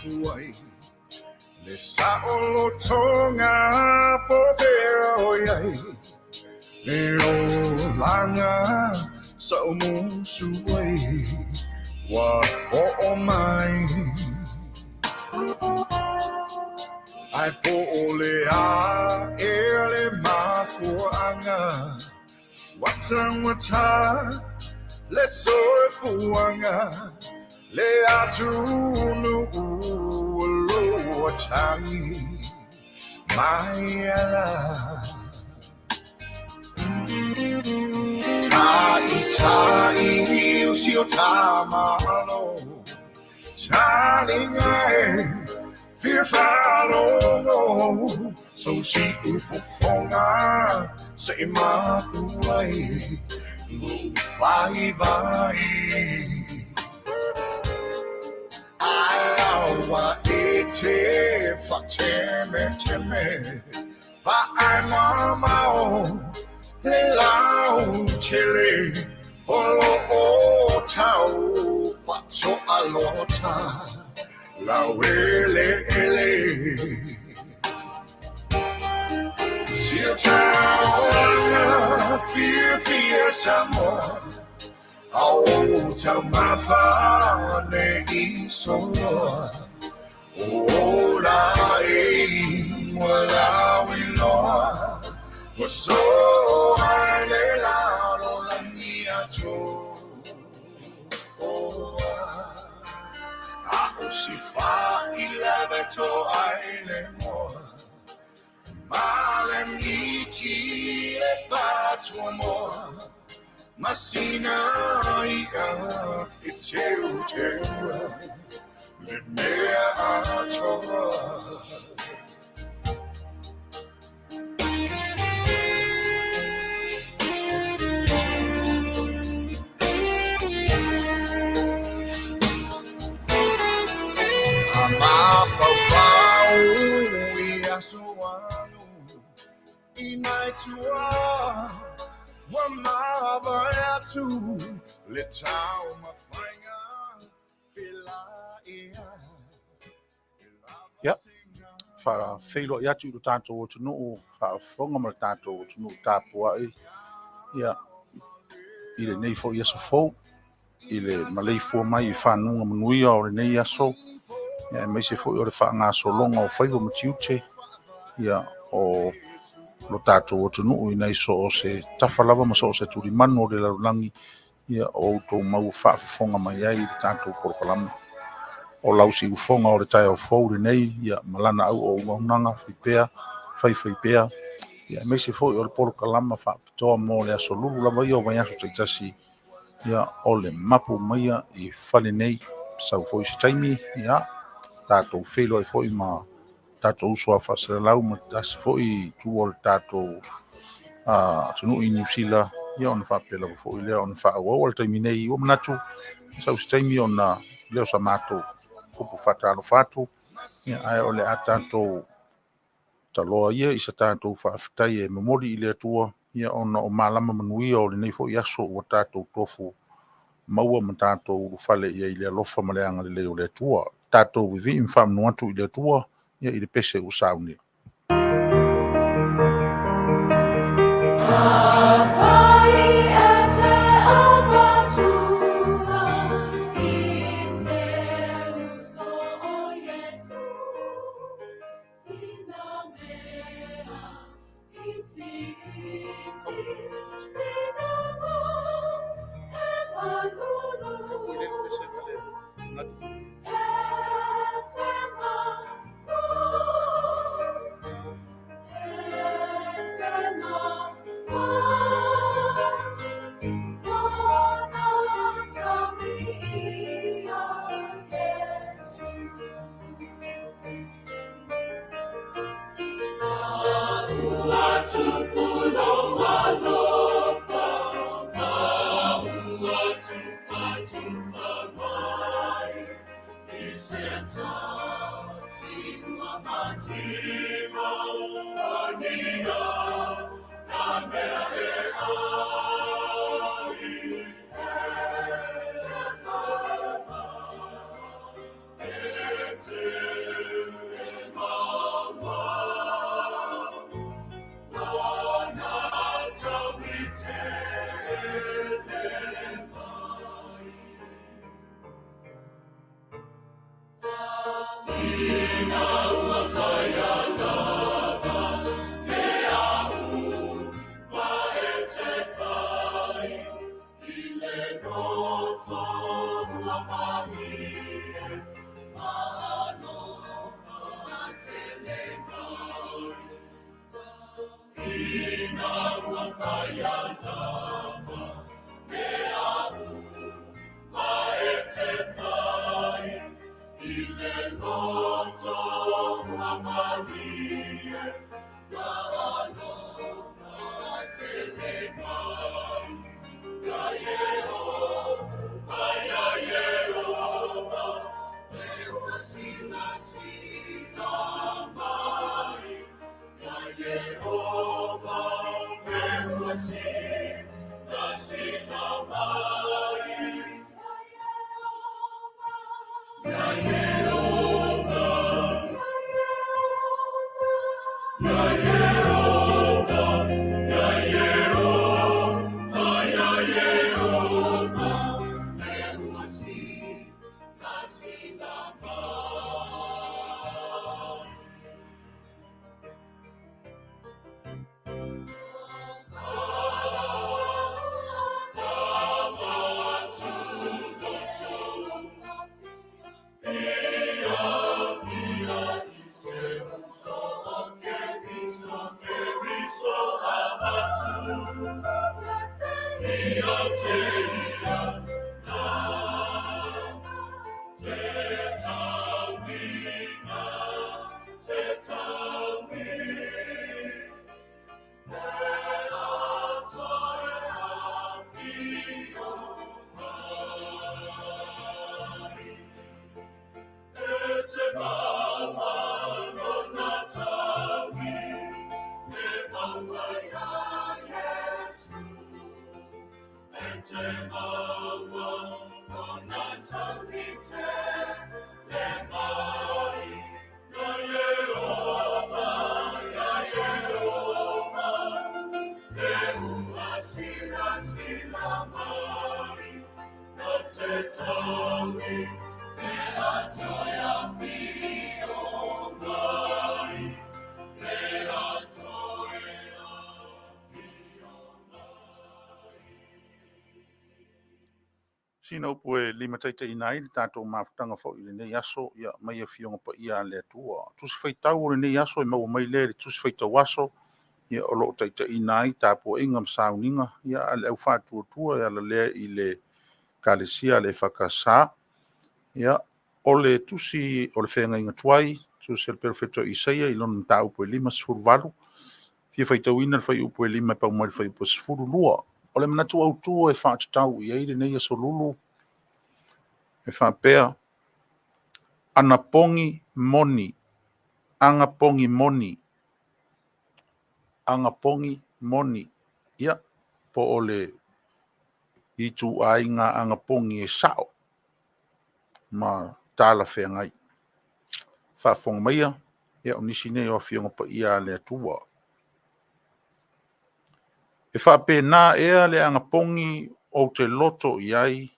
mafuai Le saʻolotoga po fea o i ai Le olaga sa o musu ai Ua hoʻo mai Ae po o le a e le mafuaʻaga Ua taugata le soifuaga Le atunuu o lo o tagi mai ala Taʻitaʻi o si o ta Malo Taliga e fia faalogo Sou siufofoga seʻi mapu ai Loʻu vaivai Ae aua e te faatemeteme Vaai mamao le lautele O loo tau faatoalota laueleele Si o taulaga fiafia Samoa A o taumafa nei soloa O ola e ua lauiloa Ua soa i le lalolagi atoa A o se failave toai le moa Ma le miti le patuamoa Masina iʻa e teuteua Le mea atoa. A mafaufau i aso alu I nai tua ua mavae atu Le taumafaiga pe la ea Ia, faafeiloai atu i lo tatou atunuu faafofoga ma le tatou atunuu tapuai, ia, i lenei foi aso fou, i le maleifua mai i fanuga manuia o lenei aso, ia, aemaise foi o le faagasologa o faiva ma tiute, ia, o lo tatou atunuu ina i so o se tafa lava ma so o se tulimanu o le lalolagi, ia, o outou maua faafofoga mai ai i le tatou polokalama. O lau siufofoga o le taeao fou lenei, ia, ma lana auaunaga faipea, faifaipea, ia, aemaise foi o le polokalama faapitoa mo le aso lulu lava ia o vaiaso taitasi, ia, o le mapu maia i fale nei. Sau foi se taimi, ia, tatou feiloai foi ma tatou uso a faasalalau ma tasi foi i tua o le tatou atunuu i Niu Sila, ia ona faapea lava foi lea ona faaauau. O le taimi nei ua manatu sau se taimi ona lea o sa matou upu faatalofa atu, ia, ae o le a tatou taloa ia i sa tatou faafetai e momoli i le Atua, ia, ona o malama manuia o lenei foi aso ua tatou tofu maua ma tatou ulufale i ai i le alofa ma le agalelei o le Atua. Tatou vivii ma faamanu atu i le Atua, ia, i le pese ua saunia. Sina upu e limataitaiina ai le tatou mafutaga foi i lenei aso, ia mai Afioga Paia a le Atua. Tusi Faitau o lenei aso e maua mai lea i le Tusi Faitau Aso, ia o lo o taitaiina ai tapuaiga ma sauniga ia a le au faatuatua e ala lea i le Ekalesia a le EFKS. Ia, o le tusi o le feagaiga tuai, tusi a le Perofeta o Isaia i lona mataupu e 58, fia faitauina le fuaiupu e 5 e pau mai le fuaiupu e 12. O le manatu autu e faatatau i ai lenei aso lulu, e faapea, anapogi moni, anapogi moni, anapogi moni. Ia, po o le ituaiga anapogi e sao ma talafeagai. Faafofoga maia, ia o nisi nei o Afioga Paia a le Atua. E faapena ea le anapogi ou te loto i ai,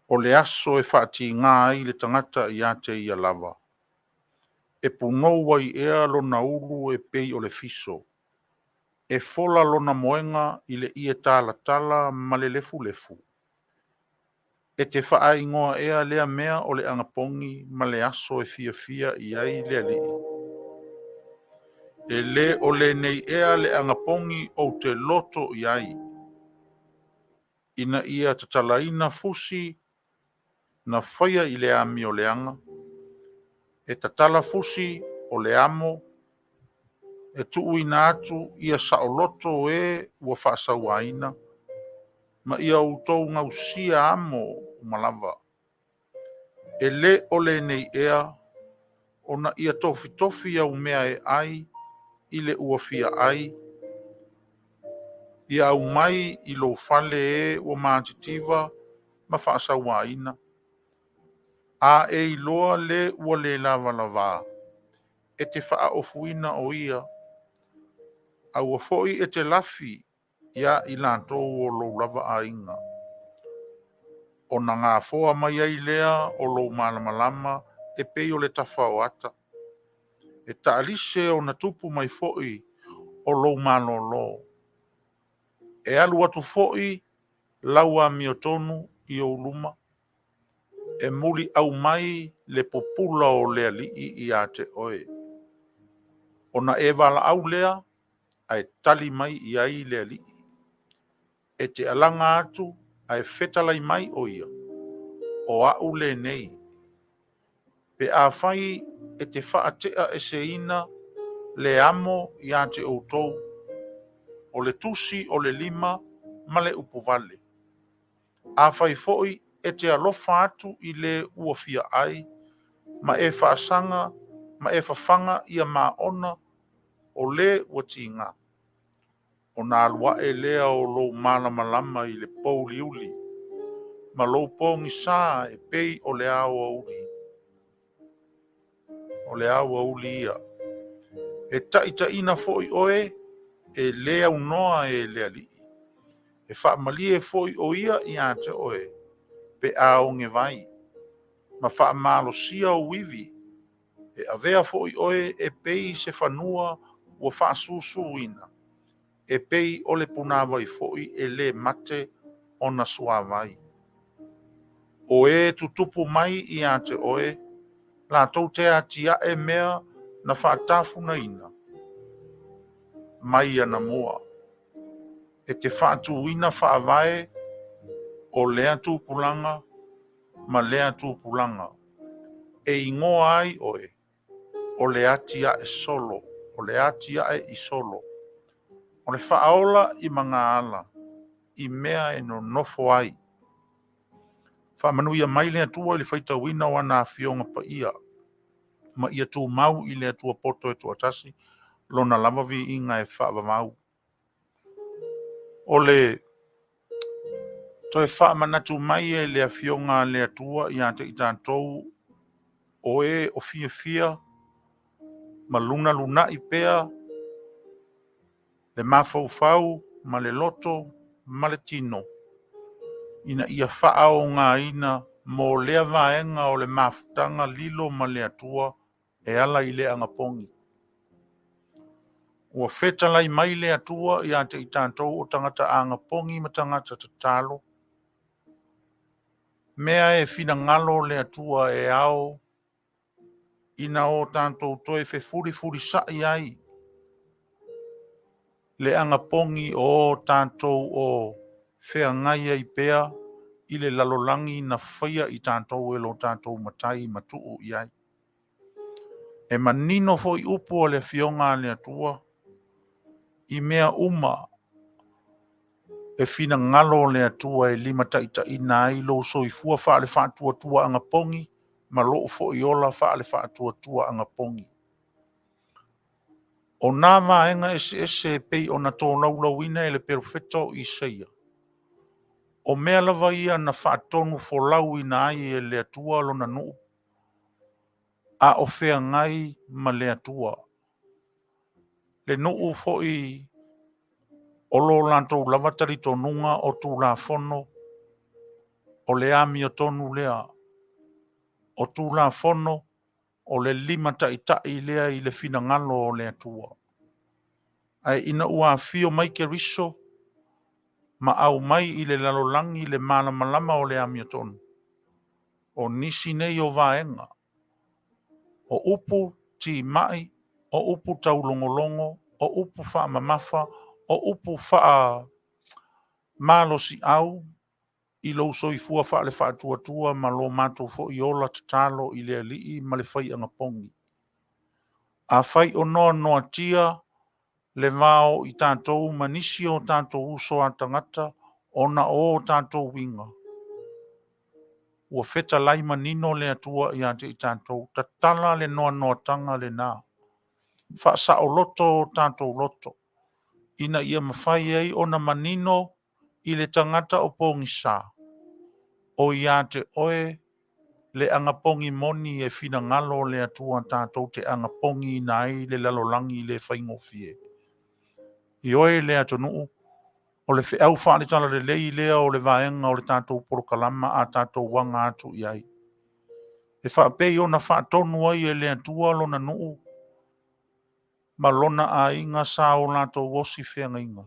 o le aso e faatiga ai le tagata ia te ia lava, e punou ai ea lona ulu e pei o le fiso, e fola lona moega i le ie talatala ma le lefulefu? E te faaaigoa ea lea mea o le anapogi ma le aso e fiafia i ai le Alii? E lē o lenei ea le anapogi ou te loto i ai, ina ia tatalaina fusi na faia i le amioleaga, e tatala fusi o le amo, e tuuina atu ia saoloto e ua faasauaina, ma ia outou gausia amo uma lava. E lē o lenei ea ona ia tofitofi au mea e ai i le ua fia ai, ia aumai i lou fale e ua matitiva ma faasauaina. A e iloa le ua le lavalavā, e te faaofuina o ia, aua foi e te lafi ia i latou o lou lava aiga. Ona gafoa mai ai lea o lou malamalama e pei o le tafaoata, e taalise ona tupu mai foi o lou malōlō. E alu atu foi lau amiotonu i ou luma, e muliau mai le pupula o le Alii ia te oe. Ona e valaau lea, ae tali mai i ai le Alii. E te alaga atu ae fetalai mai o ia, o au lenei. Pe afai e te faateaeseina le amo ia te outou, o le tusi o le lima ma le upuvale. Afai foi e te alofa atu i le ua fia ai, ma e faasaga ma e fafaga ia maona o le ua tiga, ona alu ae lea o lou malamalama i le pouliuli, ma lou pogisa e pei o le aoauli. O le aoauli ia. E taitaiina foi oe e le aunoa e le Alii. E faamalie foi o ia ia te oe pe a ogevai, ma faamalosia ou ivi. E avea foi oe e pei se fanua ua faasusuina, e pei o le punavai foi e le mate ona suavai. O e tutupu mai ia te oe, latou te atiae mea na faatafunaina mai anamua. E te faatuina faavae o lea tupulaga ma lea tupulaga. E igoa ai oe o le atiae solo, o le atiae i solo. O le faaola i magaala, i mea e nonofo ai. Faamanuia mai le Atua i le faitauina o ana afioga paia, ma ia tumau i le Atua poto e toatasi, lona lava viiga e faavavau. O le toe faamanatu mai e le Afioga a le Atua ia te i tatou o e o fiafia ma lunalunai pea le mafaufau ma le loto ma le tino, ina ia faaogaina mo lea vaega o le mafutaga lilo ma le Atua e ala i le agapogi. Ua fetalai mai le Atua ia te i tatou o tagata agapogi ma tagata tatalo, mea e finagalo le Atua e ao ina o tatou toe fefulifulisai ai le agapogi o tatou o feagai ai pea i le lalolagi na faia i tatou e lo tatou Matai matuu i ai. E manino foi upu o le Afioga a le Atua i mea uma e finagalo le Atua e limataitaiina ai lou soifua faale-faatuatua agapogi ma lou foi ola faale-faatuatua agapogi. O nā vaega eseese e pei ona tolaulauina e le perofeta o Isaia, o mea lava ia na faatonu folauina ai e le Atua lona nuu, a o feagai ma le Atua. Le nuu foi o lo latou lava talitonuga o Tulafono, o le amiotonu lea. O Tulafono o le limataitai lea i le finagalo o le Atua. Ae ina ua afio mai Keriso ma aumai i le lalolagi le malamalama o le amiotonu, o nisi nei o vaega, o upu timai, o upu taulogologo, o upu faamamafa, o upu faamalosiau i lou soifua faale-faatuatua ma lo matou foi ola tatalo i le Alii ma le faiagapogi. Afai o noanoatia le va o i tatou ma nisi o tatou uso a tagata ona o tatou uiga, ua fetalai manino le Atua ia te i tatou, tatala le noanoataga lena, faasaoloto o tatou loto, ina ia mafai ai ona manino i le tagata o pogisa, o ia te oe le agapogi moni e finagalo le Atua tatou te agapogiina ai le lalolagi le faigofie. I oe le atunuu, o le feau faale-talalelei lea o le vaega o le tatou polokalama a tatou aga atu i ai. E faapei ona faatonu ai e le Atua lona nuu ma lona aiga sa o latou osi feagaiga,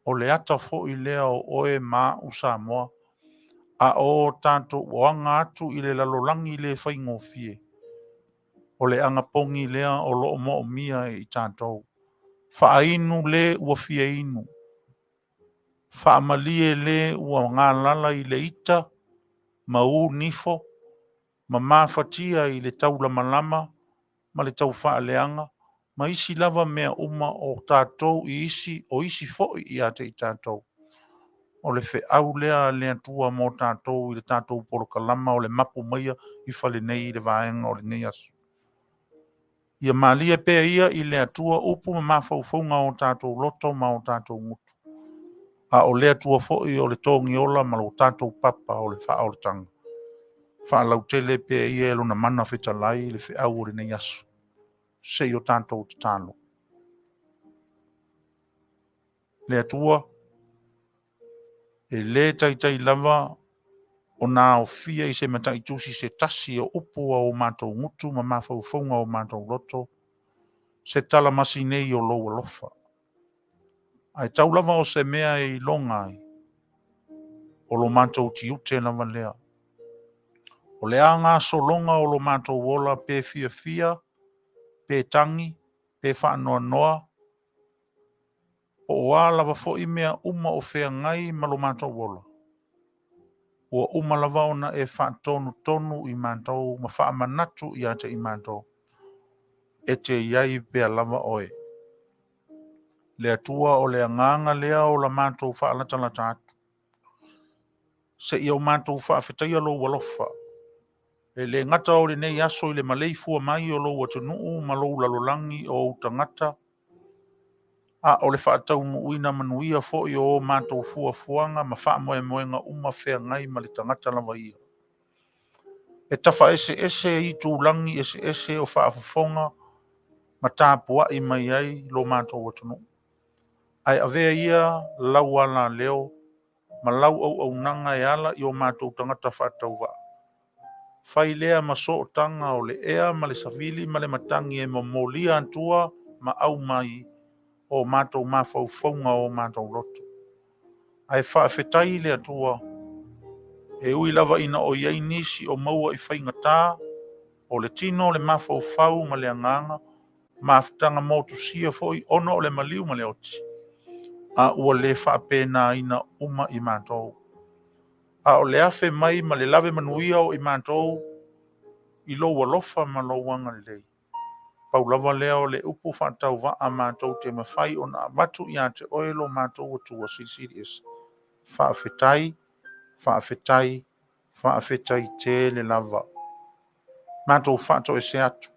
o le ata foi lea o oe ma au Samoa. A o tatou aga atu i le lalolagi le faigofie, o le agapogi lea o loo moomia e i tatou. Faainu le ua fia inu, faamalie le ua galala i le ita ma u nifo, ma mafatia i le taulamalama ma le taufaaleaga, ma isi lava mea uma o tatou i isi, o isi foi ia te i tatou. O le feau lea a le Atua mo tatou i le tatou polokalama o le mapu maia i fale nei i le vaega o lenei aso. Ia malie pea ia i le Atua upu ma mafaufauga o tatou loto ma o tatou gutu. A o le Atua foi o le togiola ma lo tatou papa o le faaolataga, faalautele pea ia e lona mana fetalai le feau o lenei aso. Se i o tatou tatalo. Le Atua, e le taitai lava ona aofia i se mataitusi se tasi o upu a o matou gutu ma mafaufauga o matou loto, se talamasi nei o lou alofa. Ae tau lava o se mea e iloga ai, o lo matou tiute lava lea. O le a gasologa o lo matou ola pe fiafia, pe tagi, pe faanoanoa, po o a lava foi mea uma o feagai ma lo matou ola, ua uma lava ona e faatonutonu i matou ma faamanatu ia te i matou, e te i ai pea lava oe. Le Atua, o le agaga lea o la matou faalatalata atu, seia o matou faafetaia lou alofa, e le gata o lenei aso i le maleifua mai o lou atunuu ma lou lalolagi o ou tagata, a o le faataunuuina manuia foi o o matou fuafuaga ma faamoemoega uma feagai ma le tagata lava ia. E tafaeseese i itulagi eseese o faafofoga ma tapuai mai ai lo matou atunuu. Ae avea ia lau alaleo ma lau auaunaga e ala i o matou tagata faatauvaa. Fai lea ma sootaga o le ea ma le savili ma le matagi e momolia atua ma aumai o matou mafaufauga o matou loto. Ae faafetai le Atua, e ui lava ina o i ai nisi o maua i faigata, o le tino o le mafaufau ma le agaga, mafutaga motusia foi ona o le maliu ma le oti, a ua le faapenaina uma i matou. A o le afe mai ma le lave manuia o i matou i lou alofa ma lou agalelei. Pau lava lea o le upu faatauvaa matou te mafai ona avatu ia te oe lo matou Atua Silisili Ese. Faafetai, faafetai, faafetai tele lava. Matou faatoese atu,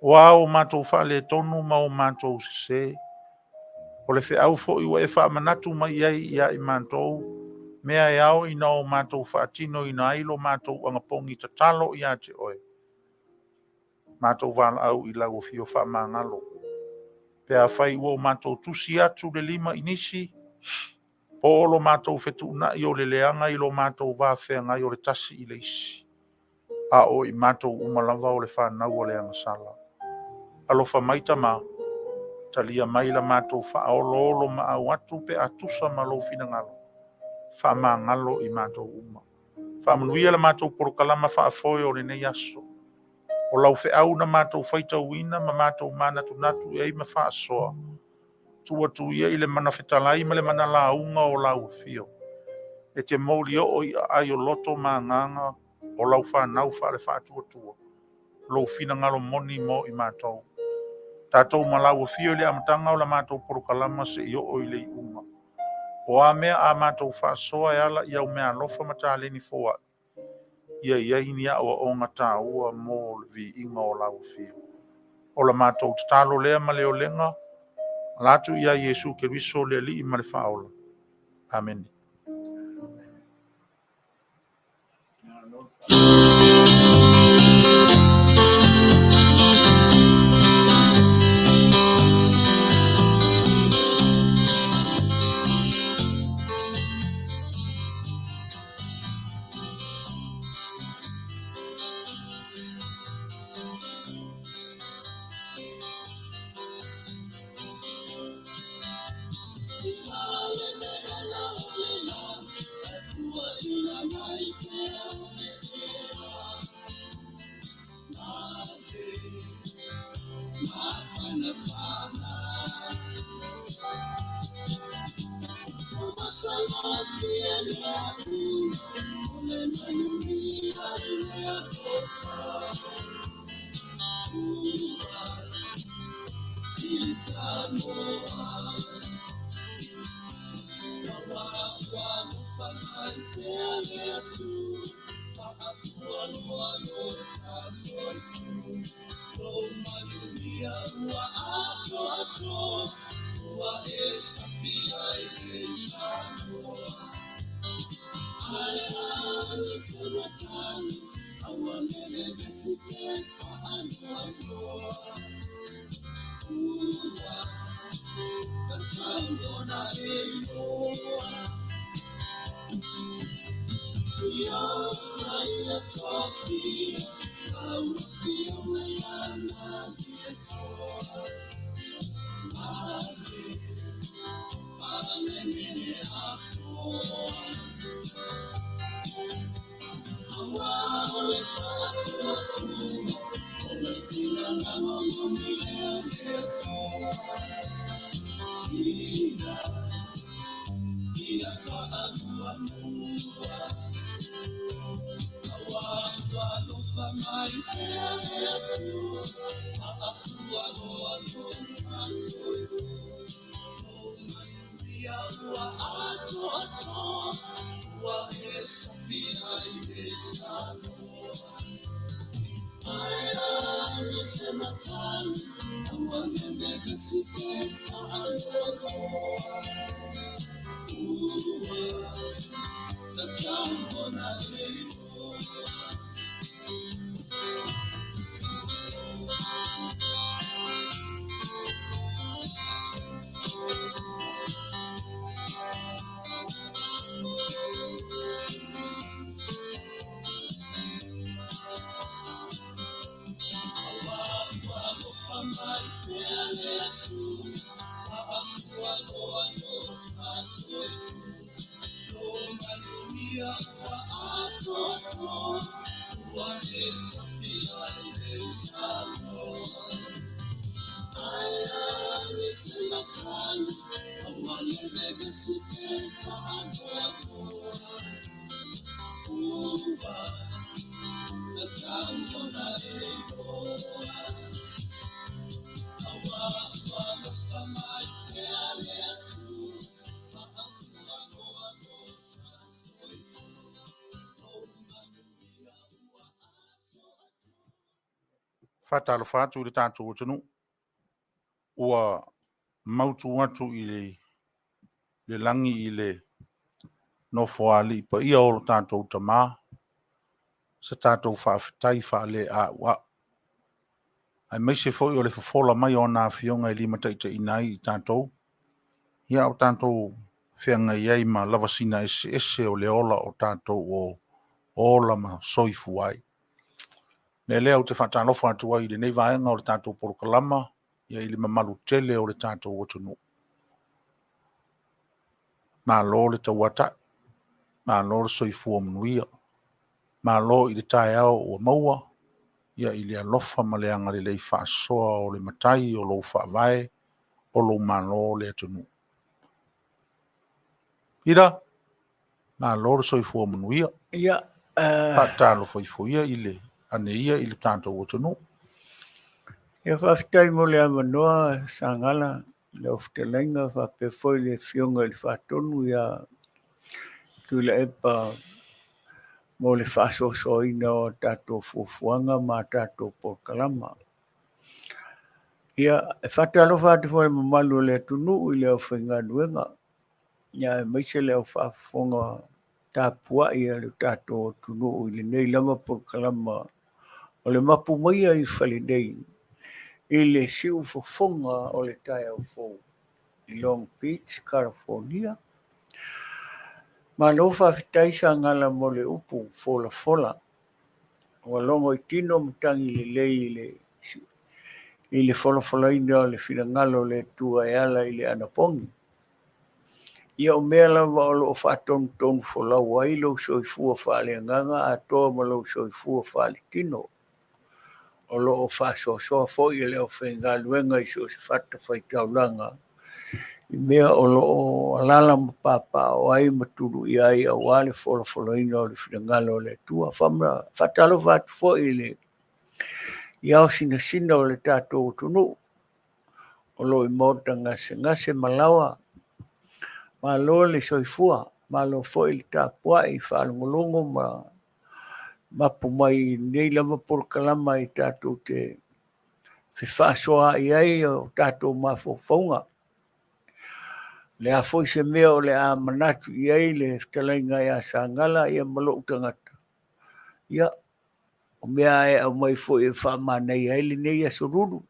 o a o matou faaletonu ma o matou sese, o le feau foi ua e faamanatu mai ai ia i matou, mea e ao ina o matou faatinoina ai lo matou agapogi tatalo ia te oe, matou valaau i lau afio faamagalo. Pe afai ua o matou tusi atu le lima i nisi, po o lo matou fetuunai o le leaga i lo matou va feagai o le tasi i le isi, a o i matou uma lava o le fanau o le agasala. Alofa mai Tama, talia mai la matou faaoloolo maau atu pe a tusa ma lou finagalo, faamagalo i matou uma. Faamanuia la matou polokalama faafoe o lenei aso. O lau feau na matou faitauina ma matou manatunatu i ai ma faasoa, tuu atu ia i le mana fetalai ma le mana lauga o lau afio, e te mouli oo i aai o loto ma agaga o lau fanau faale-faatuatua, lou finagalo moni mo i matou. Tatou ma lau afio i le amataga o la matou polokalama se i oo i le iuga. O a mea a matou faasoa e ala i au mea alofa ma taleni foai, ia i ai ni aoaoga taua mo le viiga o lau afio. O la matou tatalo lea ma le olega, ala atu ia Iesu Keriso le Alii ma le Faaola. Amene. Faatalofa atu i le tatou atunuu ua mautu atu i le lagi i le Nofoalii paia o lo tatou Tama se tatou faafetai faaleauau, aemaise foi o le fofola mai o ana Afioga e limataitaiina ai i tatou, a o tatou feagai ai ma lavasiga eseese o le ola o tatou o ola ma soifua ai. O le mea lea ou te faatalofa atu ai i lenei vaega o le tatou polokalama i le mamalu tele o le tatou atunuu. Malo le tauatai, malo le soifua manuia, malo i le taeao ua maua i le alofa ma le agalelei faasoa o le Matai o lou Faavae, o lou Malo le atunuu. Peter, malo le soifua manuia. Faatalofa ifo ia ane ia i le tatou atunuu. Ia, faafetai mo le avanoa, Sagala, lau fetalaiga faapea foi le Afioga i le Faatonu ia Tuilaepa mo le faasoasoaina o a tatou fuafuaga ma a tatou polokalama. Ia, e faatalofa atu foi i le mamalu o le atunuu i le aufaigaluega, aemaise le au faafofoga tapuai a le tatou atunuu i lenei lava polokalama o le mapu maia i fale nei i le siufofoga o le taeao fou i Long Beach, California. Malo faafetai Sagala mo le upu folafola. Ua logo i tino matagi lelei i le folafolaina o le finagalo o le Atua e ala i le anapogi. Ia o mea lava o lo o faatonutonu folau ai lou soifua faaleagaga atoa ma lou soifua faaletino. O lo o faasoasoa foi e le aufaigaluega i so o se fatafaitaulaga. i mea o lo o alaala ma papaaao ai ma tuluia ai aua le folafolaina o le finagalo o le Atua. Faatalofa atu foi i le i ao sinasina o le tatou atunuu o lo o i maota gasegase ma laoa. Malo le soifua, malo foi le tapuai faalogologo ma mapu mai i lenei lava polokalama i tatou te fefaasoaai ai o tatou mafaufauga. O le a foi se mea o le a manatu i ai le fetalaiga ia Sagala ia ma lou tagata, ia, o mea e aumai foi e faamanaia ai lenei aso lulu.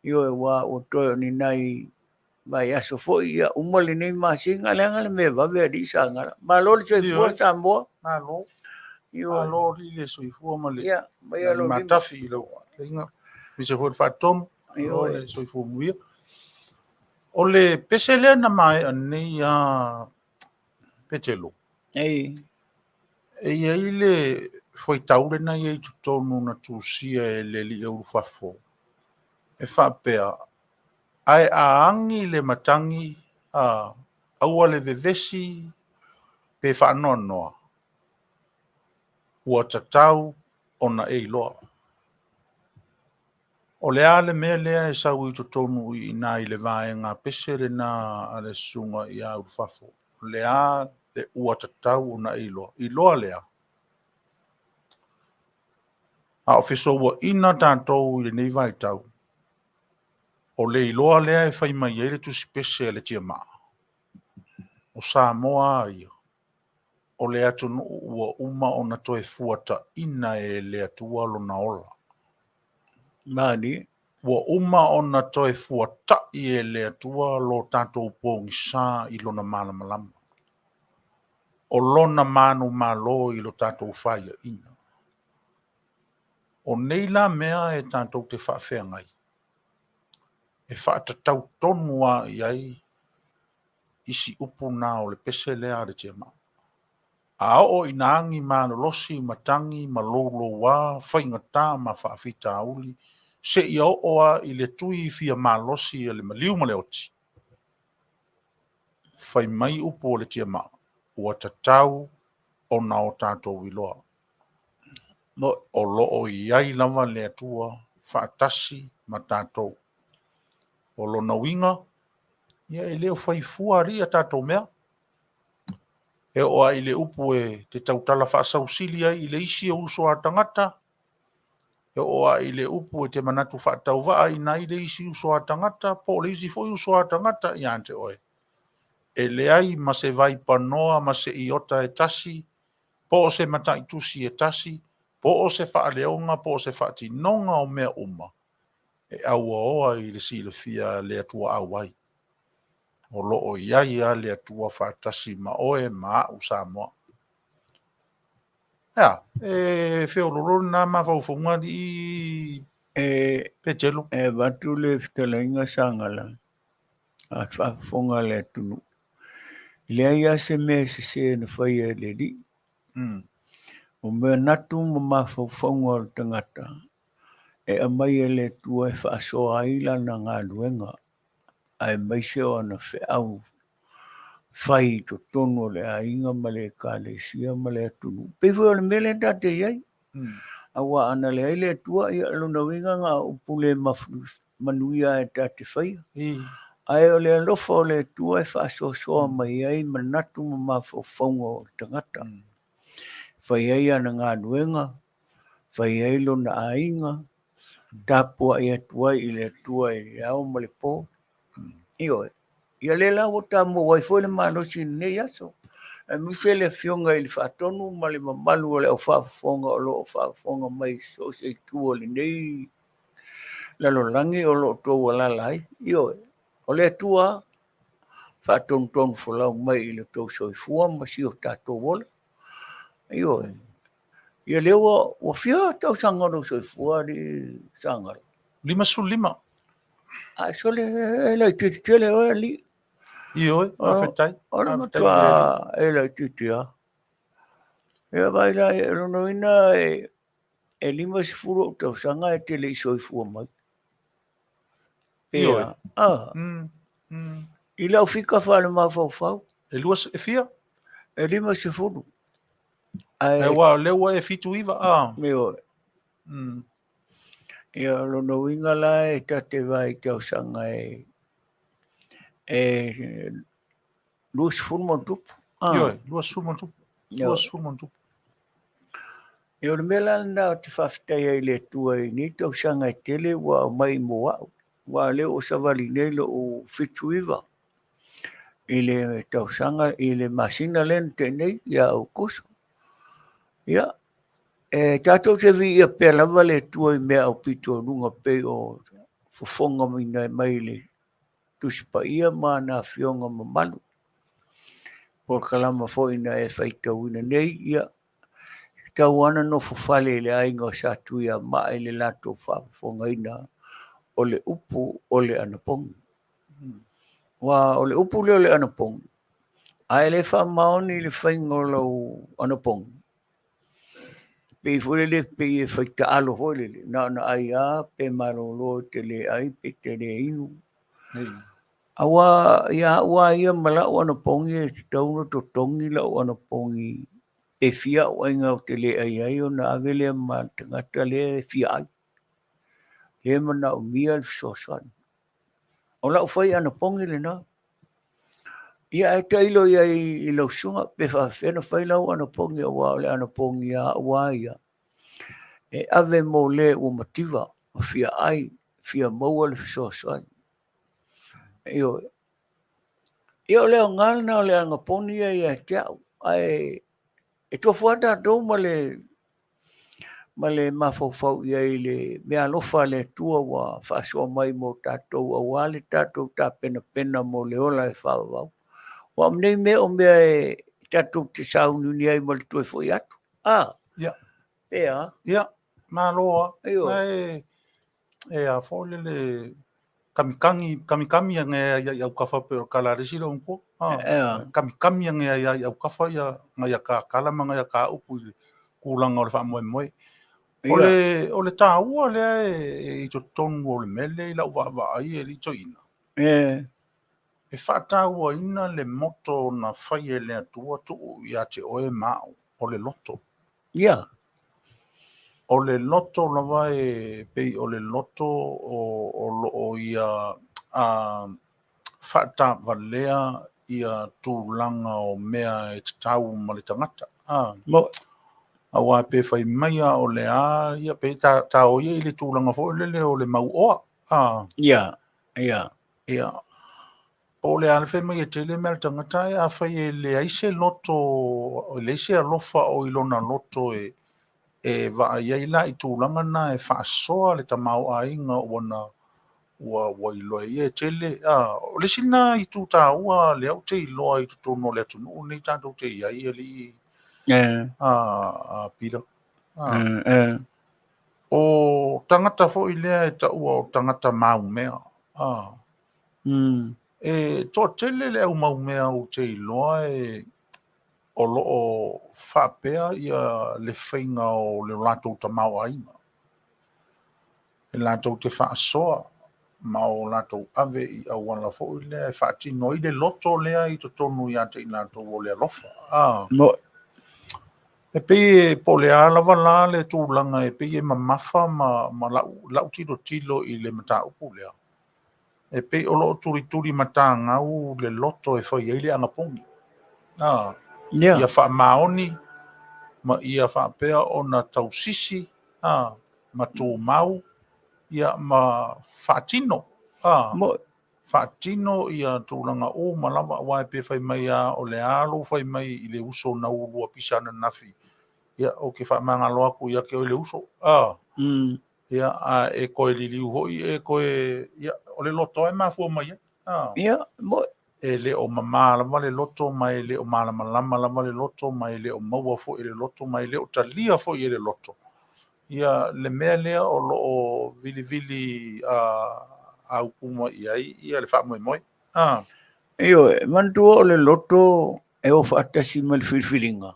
Ioe, aua ua toe o ni nai vaiaso foi, ia uma lenei masina, leaga le mea vave alii Sagala. Malo le soifua Samoa. Malo. Ioe. Malo alii le soifua ma le Ia, maia lou lima. Matafi i lau aiga. Aemaise foi le faatomu. Malo Ioe. le soifua manuia. O le pese lea na maea nei a Petelo. Ei. E i ai le fuaitau lena e i ai i totonu na tusia e le alii Ulufafo, e faapea, ae a agi le matagi, a, aua le vevesi pe faanoanoa, ua tatau ona e iloa. O le a le mea lea e sau i totonu i ina i le vaega pese lena a le susuga ia Ulufafo? O le a le ua tatau ona e iloa? Iloa lea, a o fesouaina tatou i lenei vaitau, o le iloa lea e fai mai ai le tusipese a le Tiamaa, o Samoa a ia, o le atunuu ua uma ona toe fuataina e le Atua lona ola. Malie. Ua uma ona toe fuatai e le Atua lo tatou pogisa i lona malamalama, o lona manumalo i lo tatou faiaina. O nei la mea e tatou te faafeagai, e faatatau tonu lava i ai isi upu na o le pese lea a le Tiamaa. A oo ina agi malolosi matagi ma louloua faigata ma faafitauli, seia oo lava i le tui fia malosi a le maliu ma le oti, fai mai upu o le Tiamaa, ua tatau ona o tatou iloa. O lo o i ai lava le Atua faatasi ma tatou. O lona uiga, ia e le o fai fua alii a tatou mea. E oo lava i le upu e te tautala faasausili ai i le isi o uso a tagata, e oo lava i le upu e te manatu faatauvaaina ai le isi uso a tagata po o le isi foi uso a tagata ia te oe, e leai ma se vaipanoa ma se iota e tasi, po o se mataitusi e tasi, po o se faaleoga po o se faatinoga o mea uma e auaoa i le silafia a le Atua auai. O lo o i ai lava le Atua faatasi ma oe ma a'u Samoa. Ea, e feoloolo lena mafaufauga alii Petelo. E avatu le fetalaiga Sagala a faafofoga le atunuu. E leai lava se mea e sese na faia e le Alii. O manatu ma mafaufauga o le tagata e aumai e le Atua e faasoa ai lana galuega aemaise o ana feau fai i totonu o le aiga ma le ekalesia ma le atunuu. Pei foi o le mea lea tatou te i ai. Aua ana leai le Atua, ia o lona uiga na o upu le manuia e tatou te faia. Ae o le alofa o le Atua e faasoasoa mai ai manatu ma mafaufauga o le tagata. Fai ai ana galuega, fai ai lona aiga, tapuai atu ai i le Atua i le ao ma le po. Ioe. Ia lea la ua ta maua ai foi le malosi i lenei aso. Aemaise le Afioga i le Faatonu ma le mamalu o le au faafofoga o lo o faafofoga mai i so o se itu o lenei lalolagi o lo o outou alaala ai. Ioe. O le Atua faatonutonu folau mai i lo outou soifua ma si o tatou ola. Ioe. Ia lea ua fia tausaga o lou soifua alii Sagala? 55. Ae sole e laitiiti tele oe alii. Ioe, faafetai. O le matua e laitiiti lava. Ia vaai la, o lona uiga e 50 ou tausaga e te le i soifua mai. Pe Ioe. a? Ah. I lau fika faalemafaufau. E lua, e fia? E 50. Ae aua o lea ua e 79 a. Ioe. Ia, o lona uiga la e ta te vaai i tausaga e 20 ma ona tupu. Ioe, 20 ma ona tupu. 20 ma ona tupu. Ia, o le mea la lena ou te faafetai ai i le Atua i nei tausaga e tele ua aumai mo au, aua o lea ua savali nei lou 79 i le tausaga, i le masina lea na tea nei ia Aokuso. Ia, e tatou te viia pea lava le Atua i mea aupito i luga pei o fofoga mai le Tusi Paia ma ana Afioga mamalu. Polokalama foi na e faitauina nei, ia, e tatau lava ona nofo fale i le aiga o Satuiamaa i le latou faafofogaina o le upu o le anapogi. Aua o le upu lea o le anapogi, a e le faamaoni i le faiga o lau anapogi, pei foi lele, pei e fai taalo foi lele, na ona ai lava pe malolo e te le ai pe te le inu. Aua ia au lava ia ma lau anapogi e tatau ona totogi lau anapogi pe fia au aiga ou te le ai ai ona ave lea ma le tagata lea e fia ai. Lea e manaomia le fesoasoani. O lau fai anapogi lena. Ia ae tailo i ai i lau susuga pe faapefea ona fai lau anapogi aua o le anapogi a au lava ia, e ave mo le ua mativa ma fia ai, fia maua le fesoasoani. Ioe. Ia o le aoga lena o le anapogi ia ia te au, ae e tofu lava tatou ma le ma le mafaufau i ai i le meaalofa a le Atua ua faasoa mai mo tatou aua le tatou tapenapena mo le ola e faavavau. Aua o nei mea o mea e tatou te sauniuni ai ma le toe foi atu. A? Ia. Pe a? Ia, malo lava. Ioe. E, e a foi lele kamikami, kamikami ane ai ai aukafa pe o kala le sila unko. Ah, kamikami ane ai ai aukafa ia ngai ka kala ma ngai ka upu i tulaga o le faamoemoe. O le, o le taua lea e i totonu o le mea lea i lau vaavaai e alii toeaina. E faatauaina le moto na fai e le Atua tuu ia te oe ma au, o le loto. O le loto lava e pei o le loto o lo o ia faatavalea ia tulaga o mea e tatau ma le tagata. Aua pe fai mai a o le a, ia pe ta o ia i le tulaga foi lele o le mauoa. Ia, ia. Ia. Po o le a le fai mai e tele mea a le tagata ae afai e leai se loto, e leai se alofa o i lona loto e vaai ai la i tulaga na e faasoa le tamaoaiga ua na ua iloa e ia e tele. O le isi lena itu taua lea ou te iloa i totonu o le atunuu lenei tatou te i ai, alii Peter. O tagata foi lea e taua o tagata maumea. E toatele le au maumea ou te iloa e o lo o faapea ia le faiga o le latou tamaoaiga. E latou te faasoa ma o latou ave i auala foi lea e faatino ai le loto lea i totonu ia te i latou o le alofa. E pei e po o le a lava la le tulaga e pei e mamafa ma lau tilotilo i le mataupu lea. E pei o lo o tulituli matagau le loto e fai ai le anapogi. Ia faamaoni ma ia faapea ona tausisi ma tumau ia ma faatino. Faatino ia tulaga uma lava aua e pe fai mai lava o le a lou fai mai i le uso na ulua pisa ananafi. Ia, ou te faamagalo atu ia te oe le uso. Ia, a e toe liliu foi e toe, ia, o le loto e mafua mai ai. Ia, moe. E le o mamā lava le loto ma e le o malamalama lava le loto ma e le o maua foi e le loto ma e le o talia foi e le loto. Ia, le mea lea o lo o vilivili aupu mai i ai ia le faamoemoe. Ioe, manatua o le loto e o faatasi ma le filifiliga.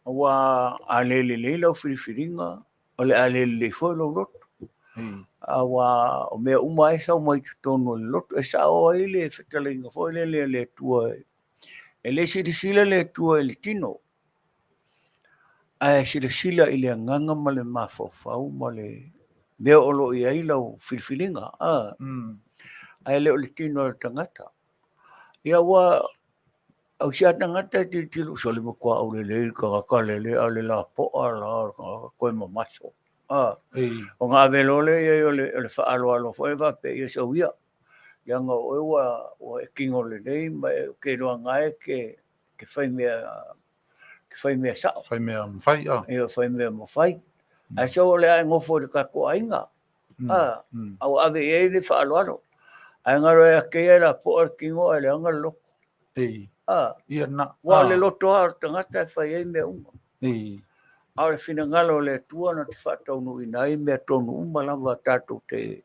Aua a le lelei lau filifiliga, o le a le lelei foi lou loto. Aua o mea uma e sau mai totonu o le loto, e sao ai le fetalaiga foi lele a le Atua, e le silasila le Atua i le tino, ae silasila i le agaga ma le mafaufau ma le mea o lo o i ai lau filifiliga, ae le o le tino o le tagata. Ia ua au si a tagata e tilotilo, sole matua aulelei le tagata lele, a o le lapoa la o le tagata toe mamaso. Ona ave loa lea i ai o le faaaloalo foi lea faapea, ia sau ia, leaga o oe ua e tino lelei ma e ou te iloa na e te fai mea sao. Fai mea mafai. Ia, fai mea mafai. Ae sau o le a e nofo i le tatou aiga, a ua ave i ai le faaaloalo. Ae galo ia te ia e lapoa le tino ae leaga le loto. Ia na. Ua o le loto lava o le tagata e fai ai mea uma. A o le finagalo o le Atua na te faataunuuina ai mea tonu uma lava tatou te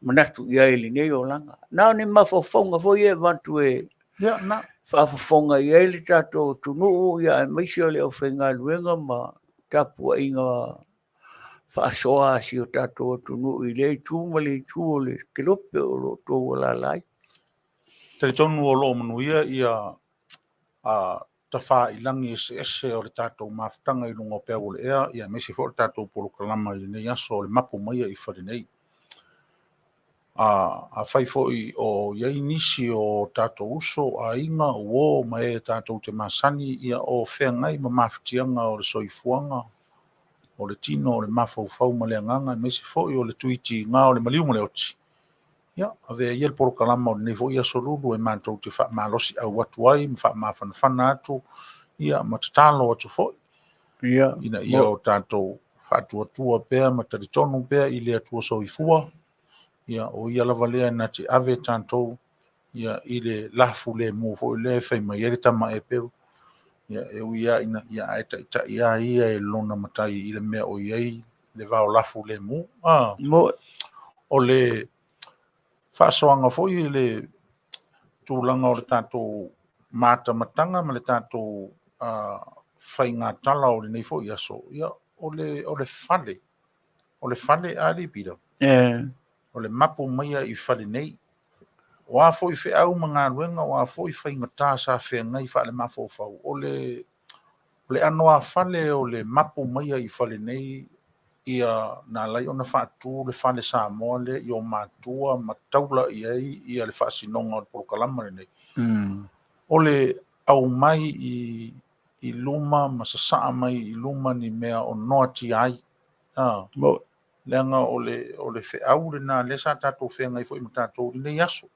manatu i ai i lenei olaga. Na o ni mafaufauga foi ia e avatu e Ia na. faafofoga i ai le tatou atunuu, ia aemaise o le aufaigaluega ma tapuaiga faasoa a si o tatou atunuu i lea itu ma le itu o le kelope o lo o outou alaala ai. Talitonu o lo o manuia ia tafailagi eseese o le tatou mafutaga i luga o peau o le ea, ia aemaise foi o le tatou polokalama i lenei aso o le mapu maia i fale nei. Afai foi o i ai nisi o tatou uso, aiga, uo ma e tatou te masani, ia o feagai ma mafatiaga o le soifuaga, o le tino, o le mafaufau ma le agaga, aemaise foi o le tuitiga o le maliu ma le oti, ia, avea ia le polokalama o lenei foi aso Lulu e matou te faamalosiau atu ai ma faamafanafana atu, ia, ma tatalo atu foi. Ia, ina ia o tatou faatuatua pea ma talitonu pea i le Atua soifua, ia, o ia lava lea na te ave tatou, ia, i le lafu lemu foi lea e fai mai ai le tama Eperu. Ia, e ui lava ina ia ae taitai lava ia e lona matai i le mea o i ai le vao lafu lemu. O le faasoaga foi i le tulaga o le tatou matamataga ma le tatou faigatala o lenei foi aso, ia, o le fale, o le fale alii Pita, o le mapu maia i fale nei. O a foi feau ma galuega, o a foi faigata sa feagai faale-mafaufau, o le ano a fale o le mapu maia i fale nei, ia na alai ona faatu le fale Samoa lea i o matua ma taula i ai ia le faasinoga o le polokalama lenei. O le aumai i luma ma sasaa mai i luma ni mea o noatia ai. Leaga o le feau lena lea sa tatou feagai foi ma tatou i lenei aso.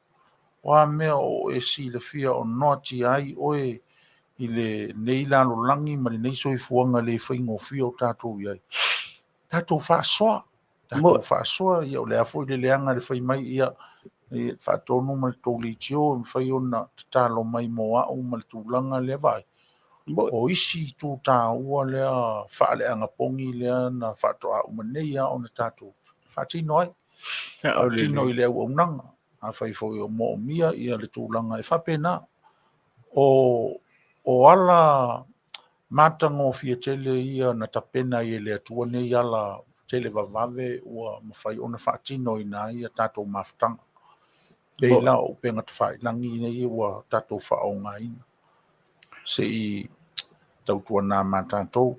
O a mea o e silafia o noatia ai oe i lenei lalolagi ma lenei soifuaga le faigofie o tatou i ai. Tatou faasoa, tatou faasoa, ia o le a foi le leaga le fai mai, ia faatonu ma le tou leitio e mafai ona tatalo mai mo au ma le tulaga lea vaai. O isi itu taua lea faaleagapogi lea na faatoa uma nei lava ona tatou faatino ai. Faatino i le auaunaga. Afai foi o moomia ia le tulaga e faapena. O ala matagofie tele ia na tapena ai e le Atua nei ala tele vavave ua mafai ona faatino ina ai a tatou mafutaga. Pei la o upega tafailagi nei ua tatou faaaogaina. Se i tautuana ma tatou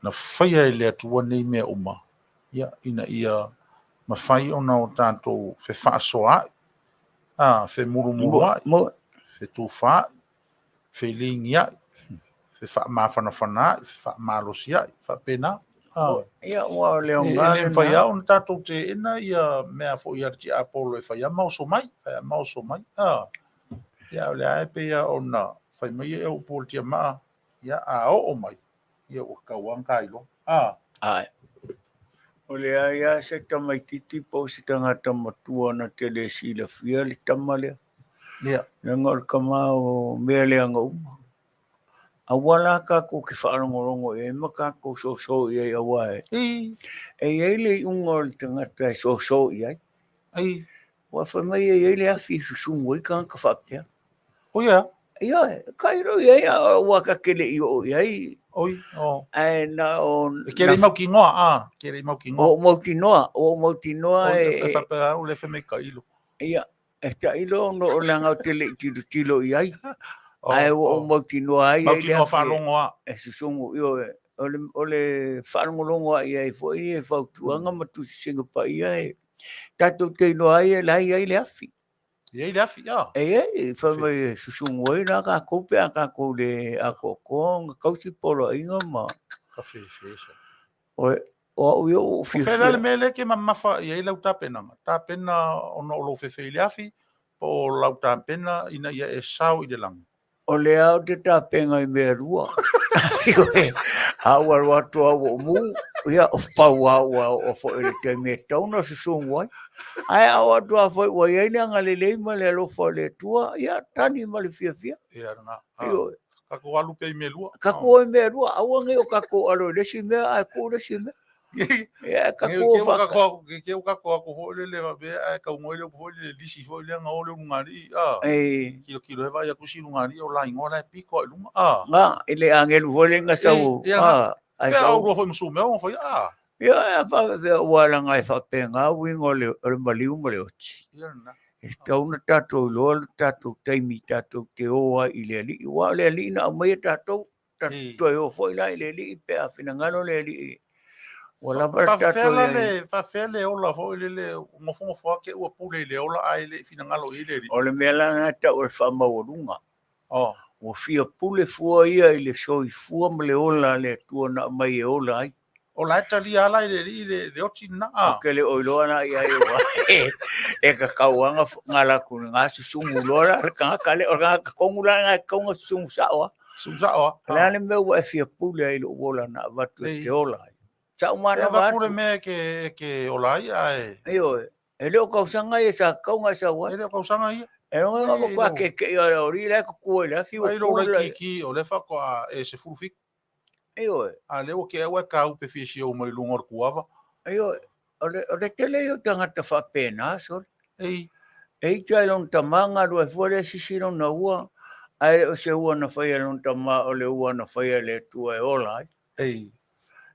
na faia e le Atua nei mea uma, ia, ina ia mafai ona o tatou fefaasoaai, femulumuluai, fetufaai, feligiai, fefaamafanafanaai, fefaamalosiai, faapena. Ia, ua o le aoga E le mafai lava ona tatou teena ia mea foi a le tiapolo e fai lava ma oso mai, fai lava ma oso mai. Ia, o lea e pei lava ona fai mai e upu o le tiamaa, ia, a oo mai, ia ua tatau lava ona tailoa. Ai. O le ai lava se tamaitiiti po o se tagata matua na te le silafia le tama lea. Ia. Leaga o le tama o mea leaga uma. Aua la tatou te faalogologo i ai ma tatou soso i ai aua e e i ai le iuga o le tagata e soso i ai. Ua fai mai e i ai le afi e susumu ai tagata faapea. O ia? Ioe, tailo i ai, ua ta te le i oo i ai. Oi, o. Ae na o... E ke le mautinoa, a, ke le mautinoa. Ua ou mautinoa, ua ou mautinoa e... E faapea au le fai mai tailo. Ia, e tailo ona o leaga ou te le i tilotilo i ai. Ae ua ou mautinoa ai. Mautinoa faalogo a. E susugu, ioe, o le faalogologo a i ai foi e fautuaga ma tusisiga paia e tatou te iloa ai e la e i ai le afi. E i ai le afi, a. E i ai, fai mai e susugu ai la tatou pe a tatou le atoatoa ona tausi poloaiga ma... Ka fefe sa. O, o au ia ua ou fiafia. O fea la le mea lea e te mamafa i ai lau tapenaga? Tapena ona o lou fefe i le afi, po o lau tapena ina ia e sao i le lagi? O lea ou te tapena i mea e lua. A ua alu atu lava ua ou mu, ia o pau lava ua oo foi i le taimi e tatau ona susugu ai. Ae a oo atu lava foi ua i ai le agalelei ma le alofa o le Atua, ia tali ma le fiafia. Ia lena. Ioe. Tatou alu pea i mea e lua. Tatou o i mea e lua, aua ne i o tatou alo i le isi mea ae tuu le isi mea. Ia, tatou o faata. Ne i te i ua tatou o atu foi lele faapea ae tau mai le upu foi lele lisi foi lea na o le ulugalii, a. E. Tilotilo e vaai atu isi ulugalii o lainoa la e pito lava i luga, a. Na, i le agelu foi lea na sau, a. Ae sau. Pe a foi ma sumeo na faia, a. Ia, a faapefea aua leaga e faapena uiga o le maliu ma le oti. Ia lena. E tatau ona tatou iloa le tatou taimi tatou te o ai i le Alii, aua o le Alii na aumaia tatou, tatou toe o foi la i le Alii pe a finagalo le Alii ua lava le tatou i ai. Faafefea le ola foi lele, nofonofo lava te ua pule i le ola ae le i finagalo i ai le Alii? O le mea la lena e tau o le faamaualuga. Ua fia pule fua ia i le soifua ma le ola a le Atua na aumai e ola ai. O la e talia lava la e le Alii le oti lena. Ou te le o iloa la i ai aua e tatau lava ona alu atu i lena susugu loa la le tagata lea. O le tagata tonu la lena e tatau ona susugu sao lava. Susugu sao lava. O le a le mea ua e fia pule ai i lou ola na avatu e te ola ai. Sa uma E avatu le mea e te ola ai ae. Ioe. E le o kausaga ia sa tatau ona e sau ai. E le o kausaga ia. E lona uiga matua keke'i o le alii la e tutu ai i le afi ua tu. Ai lou laitiiti o lea faatoa e 17. Ioe. A lea ua tea ua e kaupe fia siou mai luga o le kuava. Ioe. O le tele ia o tagata faapena sole. Ei. E ita i lona tama galue fua lea sisi lona ua, ae le o se ua na faia e lona tama o le ua na faia e le Atua e ola ai. Ei.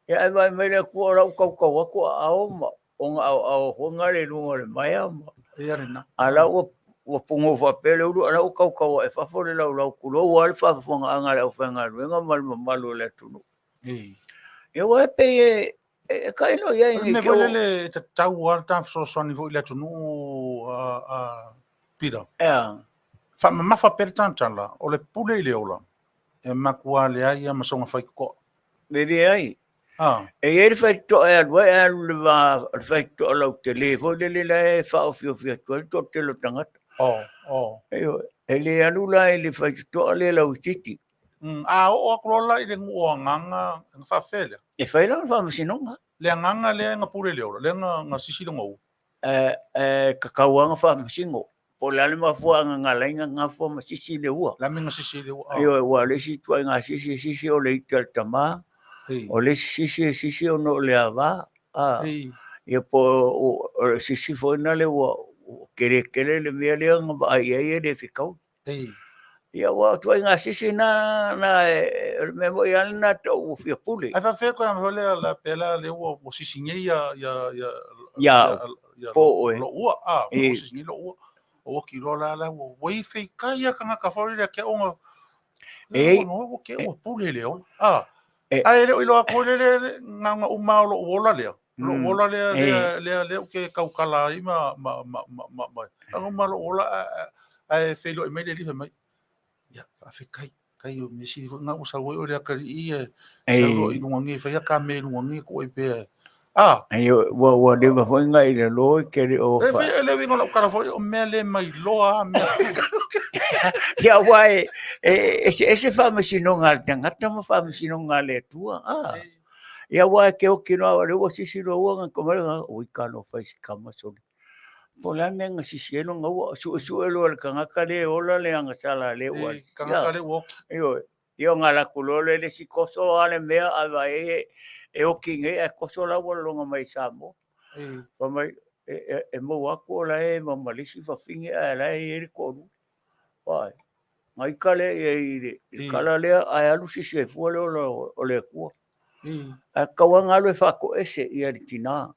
Ia ae vaai mai le Atua o la ua tautau atu aao ma ona aoao foi gale i luga o le maea ma. Ia lena. A la ua ua pugou faapea le ulu, a la ua tautau ae fafo le laulau tulou lava le faafofogaaga a le aufaigaluega ma le mamalu o le atunuu. Ei. Ia aua e pei e e tailo i ai O le mea foi lele e tatau lava le ta fesoasoani foi i le atunuu a Peter. Ea. Faamamafa pea le tatala, o le pule i le ola, e matua leai lava ma soona faitotoa. E leai. Ah. E i ai le faitotoa e alu ai, ae alu i le va o le faitotoa lautele foi lele la e faaofiofi atu ai le toatele o tagata. Oh, oh. Ioe. E le alu la i le faitotoa lea lauitiiti. A oo atu loa la i le nuu o Agaga, na faafefea lea? E fai lana faamasinoga. Le Agaga lea na pule i le ola, lea na sisi lona ua. E tatau lava ona faamasino. Po o le a le mafuaaga na ala ai ona gafa ma sisi le ua. Le a le mea na sisi ai le ua? Ioe, aua o le isi ituaiga sisi e sisi o le ita a le tama, o le isi sisi e sisi ona o le ava. Ia po o le sisi foi lena ua keletele le mea lea na vaai i ai e le fetaui. Ia ua ituaiga sisi na, na e, o le mea moi lava lena tau ua fia pule. Ae faafefea koe a le la pe la le ua ua sisi nei ia ia ia ia ia po oe. Lo ua a ua sisi nei lo ua. O ua kilo la la ua ua i fei kai ia kangaka foi le ke onga. E ua ke ua pule le ola. A ae le o iloa atu le le nga uma o lou ola lea. Lou ola lea lea lea lea ou te tautala ai ma ma ma ma ma ma nga uma lou ola ae feiloai mai le alii fai mai, ia faafetai kai o mea sili foi nga ua sau ai oe le atalii e sau loa i luga nei fai a ta mea i luga nei tuu ai pea. A ua ua leva foi nga i lalo i ke le o e fai e le uiga o lau tala foi o mea le mailoa a mea. Ia aua e eseese faamasinoga a le tagata ma faamasinoga a le Atua. Ia aua e ke oki noa o le ua sisi loa ua nga mai nga ui ka no fai si kama soli. Po le a mea nga sisi ai longa ua suesue loa le tagata le ola le agasala le ua. Ei, tagata le ua oki. Ioe. Ia nga la ku loa le le si koso a le mea a va e e oki nei ae koso la ua longa mai Samoa. Ei. Fai mai e maua atu o la e mamalisi fafine ae la e i ai le toalua. Vai. Gaika lea i ai i le kala lea ae alu sisi ai fua le ola o le Atua. Ae tatau lava ona alu e faatoese ia le tina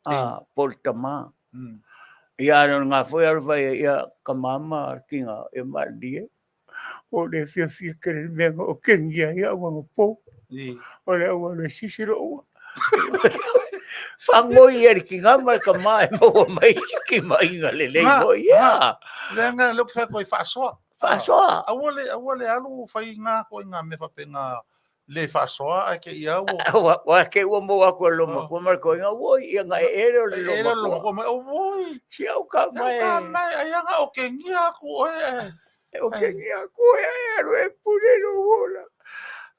a po o le tama. Ia a o lena foi alu fai ai, ia tama ma tina ia malilie. Ua ou le fiafia tele i le mea na otegia ai au anapo. O le auala e sisi lou ua. Faanoi ia le tina ma le tama e maua mai se timaiga lelei foi. Ia. Leaga lea ou te fai atu ai, faasoa. Faasoa. Aua le, aua le alu fai ngā ituaiga mea faapena le faasoa ae te i au. Ua te ua maua atu e le loomatua ma le toeaina, oi, ia na ee lea o le loomatua mai, oi, si au ka mai. Ka mai, ai anga otegia atu oe e. E otegia atu oe ae alu e pule lou ola.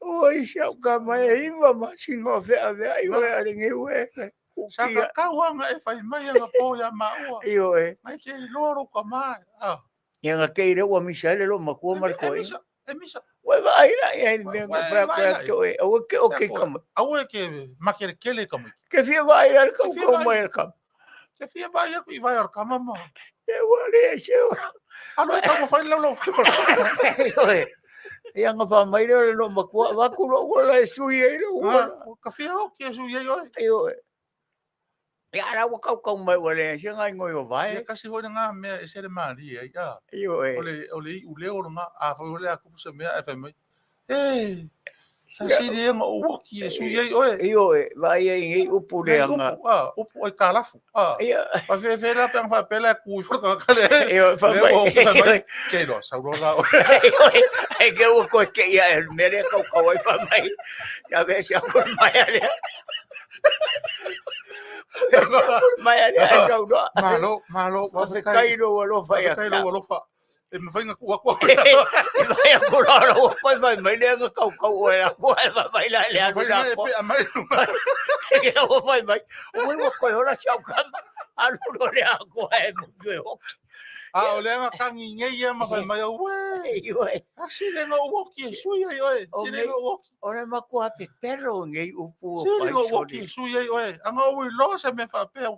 Oi, si au ka mai e 9 masina o feaveai oe a lenei ue. Sa ka kau anga e fai mai anga po ia maua. Ioe. Mai ke iloa lou tama. Ia na kei lea ua misa ai le loomatua ma le toeaina. E misa. Ua e vaai la i ai le mea na fai atu ia te oe, aua e ke oke i tama. Aua e ke makelekele i tama. Ke fia vaai la le kaukau mai le kama. Ke fia vaai aku i vai o le kama ma. E ua le se ora. Alo e tau fai lau lau. Ioe. Ia nga fa mai le le loomatua, avatu lou ola e sui ai lou ola. Ka fia oki e sui ai oe. Ioe. Ia ala ua kaukau mai ua leai se gaoioi o vae. Ia kasi foi lena mea e ese le malie ai a. Ioe. O le iu leo lena, a fai foi le a tupu se mea ae fai mai, E, sa sili ia ona ou oki e sui ai oe. Ioe, vaai ai i nei upu lea na. Upu, a, upu aitalafu, a. Ia. Faafeafea la pe ana faapea la e ku ifo le tagata lea. Ioe, fai mai. Lea ua oki fai mai, ke iloa, sau loa la oe. Ioe, ai ke ua koe ke ia e le mea lea kaukau ai fai mai. Ia vese aku le maea lea. Mai ale ai sau noa. Malo, malo. Faafetai lou alofa ia. Faafetai lou alofa. E mafai ona tuu atu au. E mafai aku loa lou koe fai mai lea na kaukau oe la koe fai mai la le alu la koe. E mai luma. E ua fai mai. Ua ua koe ola si au kama. Alu loa le a koe e mutu e hoki. A o lea na tagi nei ia ma fai mai au, uē. Ioe. A sili ona ou oki e sui ai oe. Sili ona ou oki. O le matua pepelo nei upu o Sili ona ou oki e sui ai oe. Ana ou iloa se mea faapea.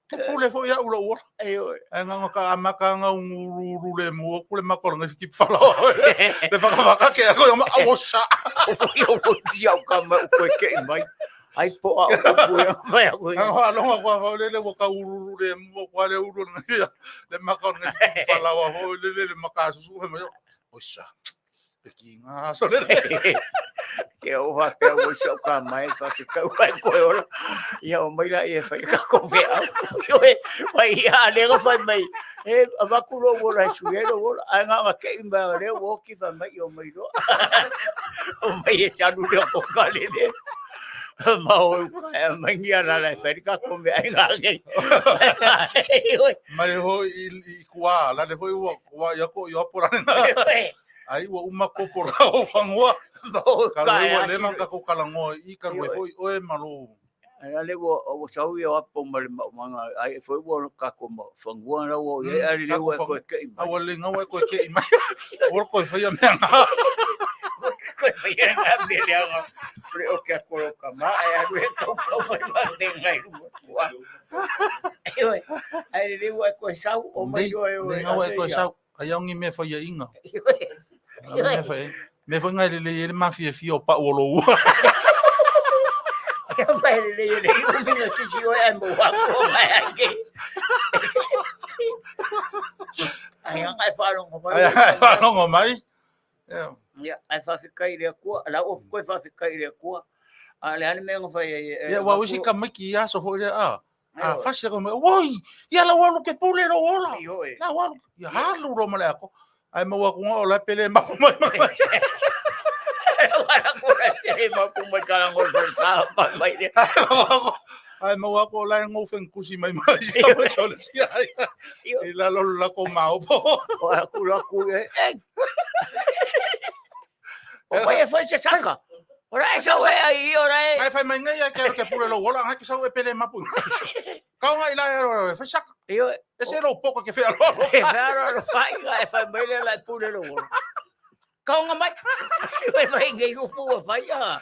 Pupule foi au lou ola. Ioe. Ae na ka amata na uguluulu le mu aku le maka o le gafi kipi falaoa. Le fakafaka ke ako ma awosa. Oi o ti au ka mai o koe ke mai. Ai po a o upu ia mai aku. Ana faalogo atu a foi lele ua ka ululu le mu aku a le ulu o le gafi le maka o le gafi kipi falaoa foi lele le maka susu fai mai. Oisa. Le kiga aso lele. Ke o faapea ua isi au ka mai faafetai ua e koe ola. Ia o mai la ia fai ka ko feau. Ioe, fai ia le ga fai mai. E avatu lou ola e sui ai lou ola. Ae na ona kei mai o lea ua oki fai mai o mai loa. O mai e te alu lea ko ka lele. Ma o uka e mai ni ala la e fai ka ko mea ai ngā nei. Ioe. Mai hoi i kua, la le foi ua ua ia ko i apo la nena. Ai ua uma kopo la o fangoa. Ma o Ka uka e ua le ati. ma ka ko kalangoa i ka rue foi oe ma lo. Ala le ua ua sau ia apo ma le maumaga ai foi ua kako ma fangua la ua i ai ale le ua koe kei mai. Aua le ngaua e koe kei mai. Ua koe whaia mea ngā. Koe whaia ngā mea lea ngā. Pre o kia koro ka mā ai alu e kau kau mai ma le ngai runga kua. Ioe, ai le le ua e koe sau o mai oe oe. Nei ngaua e koe sau. Ai au ngi mea whaia inga. Ai mea whaia. Mea whai ngai lele i le mafiafia o pau o lo ua. Ia mai le le le i uminga sisi oe ai mo wako mai ai ke. Ai anga e whaalongo mai. Ai anga e whaalongo mai. Ia. Ia, ai whawhikai le akua, la o koe whawhikai le akua. A le ane mea nga whai ai. Ia, wa uisi ka maiki i aso hoi le a. A fasi ko mai, woi, ia la walu ke pule ro ola. La walu, ia halu ro ma le ako. Ai maua ku o la pele mapu mai mai. Wala ko la pele mapu mai kala ngol for sa mai mai. Ai maua ko la ngo fen kusi mai mai ka mai chole si ai. I la lo la ko mau po. Wala ku la ku e. O mai e fai se saka. Ora e sau e ai ora e. Ai fai mai ngai ai ke ke pule lo ola ngai ke sau e pele mapu. Kau ngai la e fai saka. Io e se lo poko ke fea lo. E fea lo lo fai e fai mai le la pule lo ola. Kau ngai mai. E mai ngai rupu o fai a.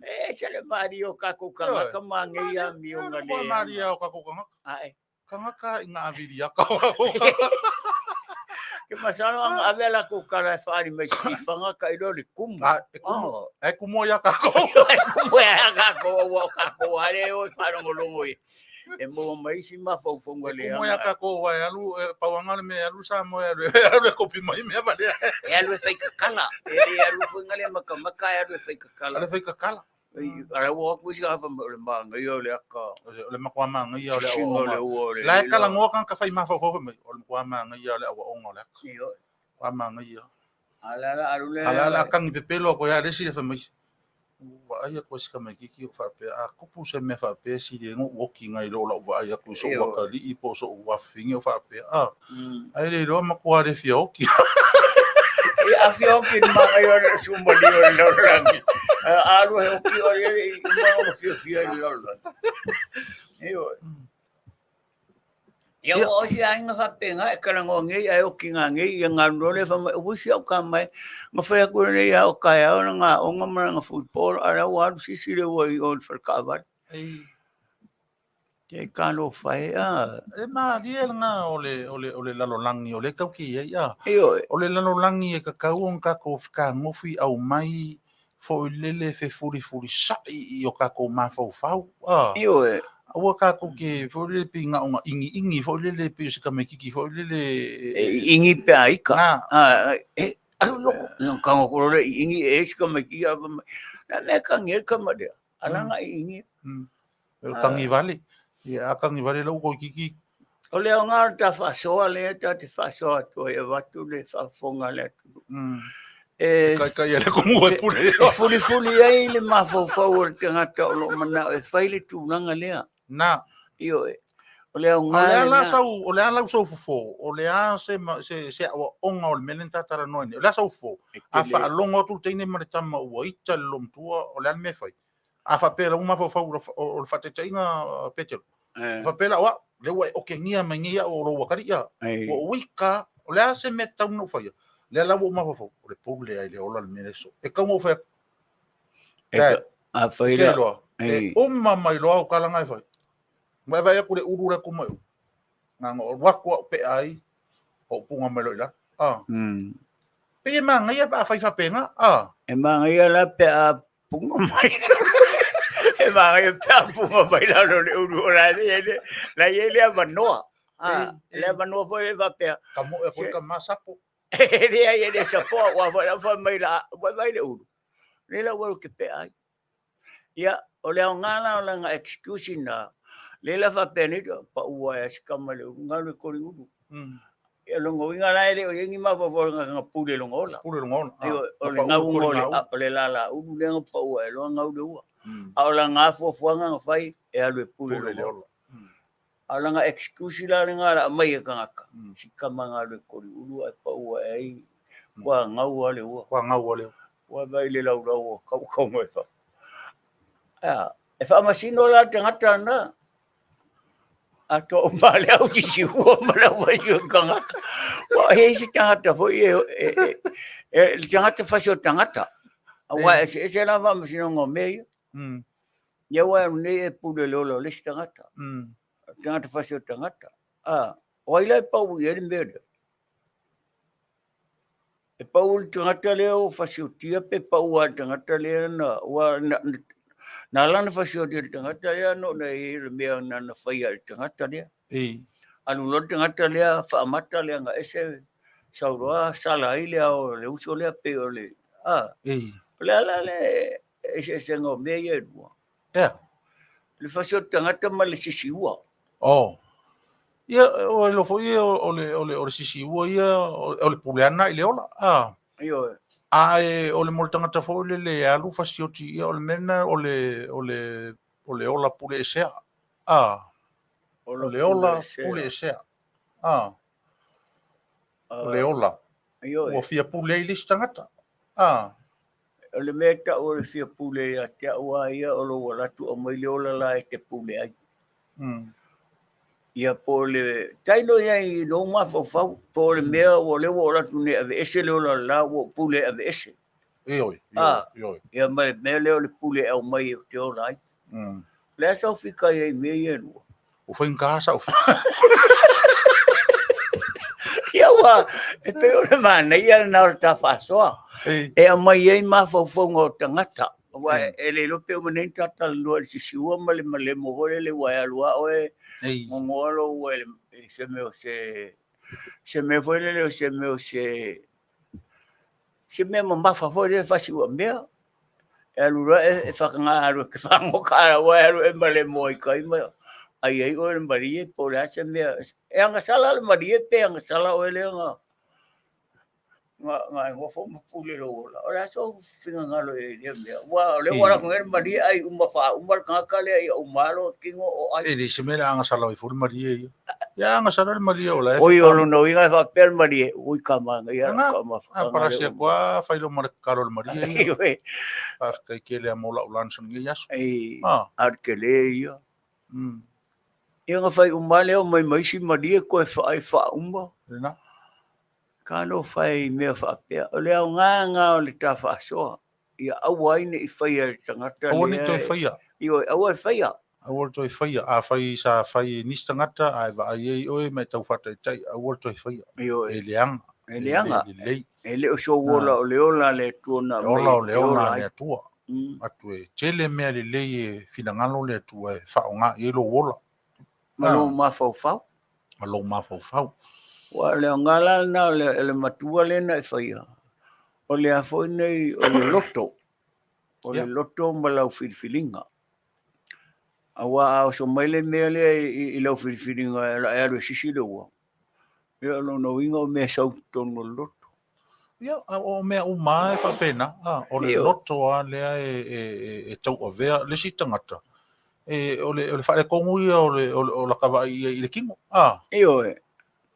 E se le mari o ka ko ka ka ma ngai a mi o ngale. Ko mari o ka ko ka. Ai. Kangaka i ngā awiri a kau. Ke Masalo anga ave la ko kala e whaari mai sifaga ka ilo le kumu. A, e kumu, e kumu ia kākou. E kumu ia kākou, ua o kākou ale o e whaalongolongo i. E mua mai isi mafaufauga le Kumu ia kākou, e alu, e pauanga le mea, e alu Samoa, e alu, e alu e kopi mai mea valea. E alu e whai kakala. E le alu fuinga le makamaka, e alu e whai kakala. Alu e whai kakala. Ala ua aku isi hafa mai o le māngaia o le aka. O le makuā māngaia o le auaonga. La e kalagoa tagata fai mafaufau fai mai, o le makuā māngaia o le auaonga o le aka. Makuā māngaia. Ala ala alu le. Ala ala kangi pepelo ako ia le isi le fai mai. Ua vaai aku e si tamaititi o faapea, a tupu se mea faapea sili ai ona ou oti nai lo lau vaai atu i so'u atalii po o so'u afafine o faapea, a, ae le iloa matua le fia oti. E a fia oti le māngaia o le sumali o le lalolagi. Alu he oti o le i uma o fia fia i le lalolagi. Ioe. Ia ua osi aiga faapena e talanoa nei ae oti ngā nei ia ngā lole fa mai ua isi au ka mai ma fai aku nei au ka au na ngā onga ma nga football ala ua alu sisi le ua i o le fale kaavale. Te ka no fai a. E malie lena o le o le o le lalolagi o lea e tau ki ai a. Ioe. O le lalolagi e tatau ona tatou fetagofi aumai foi lele fefulifulisa'i i o tatou mafaufau a. Ioe. Aua tatou te foi lele pei na ona ʻigiʻigi foi lele pei o se tamaititi foi lele E ʻiʻini pe a ika. A, e, alu i o. Ia kago ko le ʻiʻini e se tamaititi a mai. Na mea kagi ai kama lea. Ala nga ʻiʻini. E kagi vale. Ia a kagi vale lau toeititi. O le aoga o ta faasoa lea ta te faasoa atu ai avatu le faafofoga a le atunuu. E kaikai le kumu e pule. E fulifuli ai le mafaufau o le tagata o lo o manao e fai le tulaga lea. Na. Ioe. O le aoga O le a la sau, o le a lau sau fofo, o le a se se se aoaoga o le mea lea na ta talanoa ai nei. O le a sau fofo. A faalogo atu le teine ma le tama ua ita le loomatua, o le a le mea e fai? A faapea lau mafaufau o le faataitaiga Petelo. Faapea la o au, lea ua e okegia mai nei au o lou atalii a. Ua ou ita, o le a se mea tatau ona ou faia? Lea la ua ou mafaufau, o le pule lava i le ola le mea lea e soo. E tatau ona ou fai atu. Dad, A fai la. Loa, e uma mai loa au tala na e fai. Ua e vaai atu le ulu lea e tu mai o. Na ona alu atu au pea ai, ou puga mai loa i lalo. Ah. Pei e manaia pe a fai faapena. Ah. E manaia la pe a punga mai. E manaia pe a punga mai lalo le ulu o la le le la ye le avanoa. Ah, le avanoa foi e faapea. Ka moe foi ka masapo. E le ai e le sapoa ua foi la foi mai la ua vai le ulu. Le la ua ke pe ai. Ia, o le aoga la o lana excuse na, le la faapea nei, pa ua e si kama le ulu, ngalu e kori ulu. Ia longa uiga la e le o i ni mafaufau nga nga pule longa ola. Pule longa ola. Ia, o le ngau o le, o le lala ulu le nga pa ua e loa ngau le ua. A o la ngā fuafuaga nga fai, e alu e pule longa ola. A o lana excuse la le nga la mai e kangaka. Si kama ngalu e kori ulu ai pa ua e ai, kua ngau a le ua. Kua ngau a le ua. Ua vai le laulau o kau kau mai fa. Ea, e whaamasino la tagata na. A to ma le au tisi ua ma le au vai o kangaka. Ua he isi tagata foi e, e, e, e, le tagata fasi o tagata. A ua e se ese la whaamasino ngō mea ia. Ia ua e nei e pule le ola o le isi tagata. Tagata fasi o tagata. A, o ai la e pau i ai le mea lea? E pau le tagata lea o fasiotia pe pau a le tagata lea na ua na, na ala na fasiotia le tagata lea no na i le mea na na faia le tagata lea. Ei. Alu loa le tagata lea faamata lea nga ese sauroa sala ai lea o le uso lea pe o le a. Ei. O le ala le eseesega o mea ia e lua. Ea. Le fasi o le tagata ma le sisiua. Oh. Ia, o iloa foi ia o le, o le, o le sisiua ia, o le pule ana i le ola. A. Ioe. A e, o le mo le tagata foi lele e alu fasioti ia, o le mea lena o le, o le, o le ola pule esea. A. O le ola pule esea. A. O le ola. Ioe. Ua fia pule ai le isi tagata. A. O le mea e tau o le fia pule ia te au a ia o lou alu atu aumai le ola la e te pule ai. Ia po o le tailo ia i lou mafaufau, po o le mea ua lea ua ou alu atu nei e aveese le ola la ua ou pule e aveese. Ioe, ioe, ioe. Ia ma le mea lea o le pule e aumai ou te ola ai. O le a sau fika ai i mea ia e lua? Ua faigata sau fika. Ia ua, e pei o le manaia lena o le ta faasoa. E aumai ai mafaufauga o tagata. Aua e le iloa pe uma nei ona ta talanoa i le sisiua ma le malemo foi lele ua e alu lava oe gogoa lou ua i se mea o se se mea foi lele o se mea o se se mea mamafa foi lele faasiuamea. E alu loa e faataga alu e te fagoka ua e alu e malemo ai tai ma ai ai oe le malie po o le a se mea. E agasala le malie pe agasala oe lea na na e nofo ma pule lou ola. O le a sou finagalo i lea mea? Aua o lea ua alu atu nei le malie ai uma faauma le tagata lea ia uma lava lona tino o ai. E leai se mea o le a agasala ai foi le malie ia. Ia agasala le malie o la e. Oi, o lona uiga e faapea le malie, ui ka manaia lau taumafa. A palasi atu lava fai loa ma le tatalo a le malie ia. Faafetai tele lava mo lau lunch o lenei aso. Ei, a o le tele ia. Ia ona fai uma lava lea omai ma isi malie toe faai faauma. Lena. Talofa e i mea faapea. O le aoga lena o le ta faasoa, ia aua ai ne i faia e le tagata lea. Aua ne i toe faia. Ioe, aua e faia. Aua le toe faia. Afai sa fai e nisi tagata ae vaai ai oe ma e tau faataitai, aua le toe faia. Ioe. E leaga. E leaga. E le lelei. E le o sou ola, o le ola a le Atua na aumai. Le ola o le ola a le Atua. Atu e tele mea lelei e finagalo le Atua e faaaoga i ai lou ola. Ma lou mafaufau. Ma lou mafaufau. Ua o le aoga la lena o le matua lea na e faia, o le a foi nei o le loto, o le loto ma lau filifiliga. Aua a oso mai le mea lea i lau filifiliga e alu e sisi le ua, ia o lona uiga o mea e sau i totonu o le loto. Ia, o mea uma lava e faapena, o le loto lava lea e tauavea le isi tagata, o le faaletonu ia o lata vaai i ai i le tino. Ioe.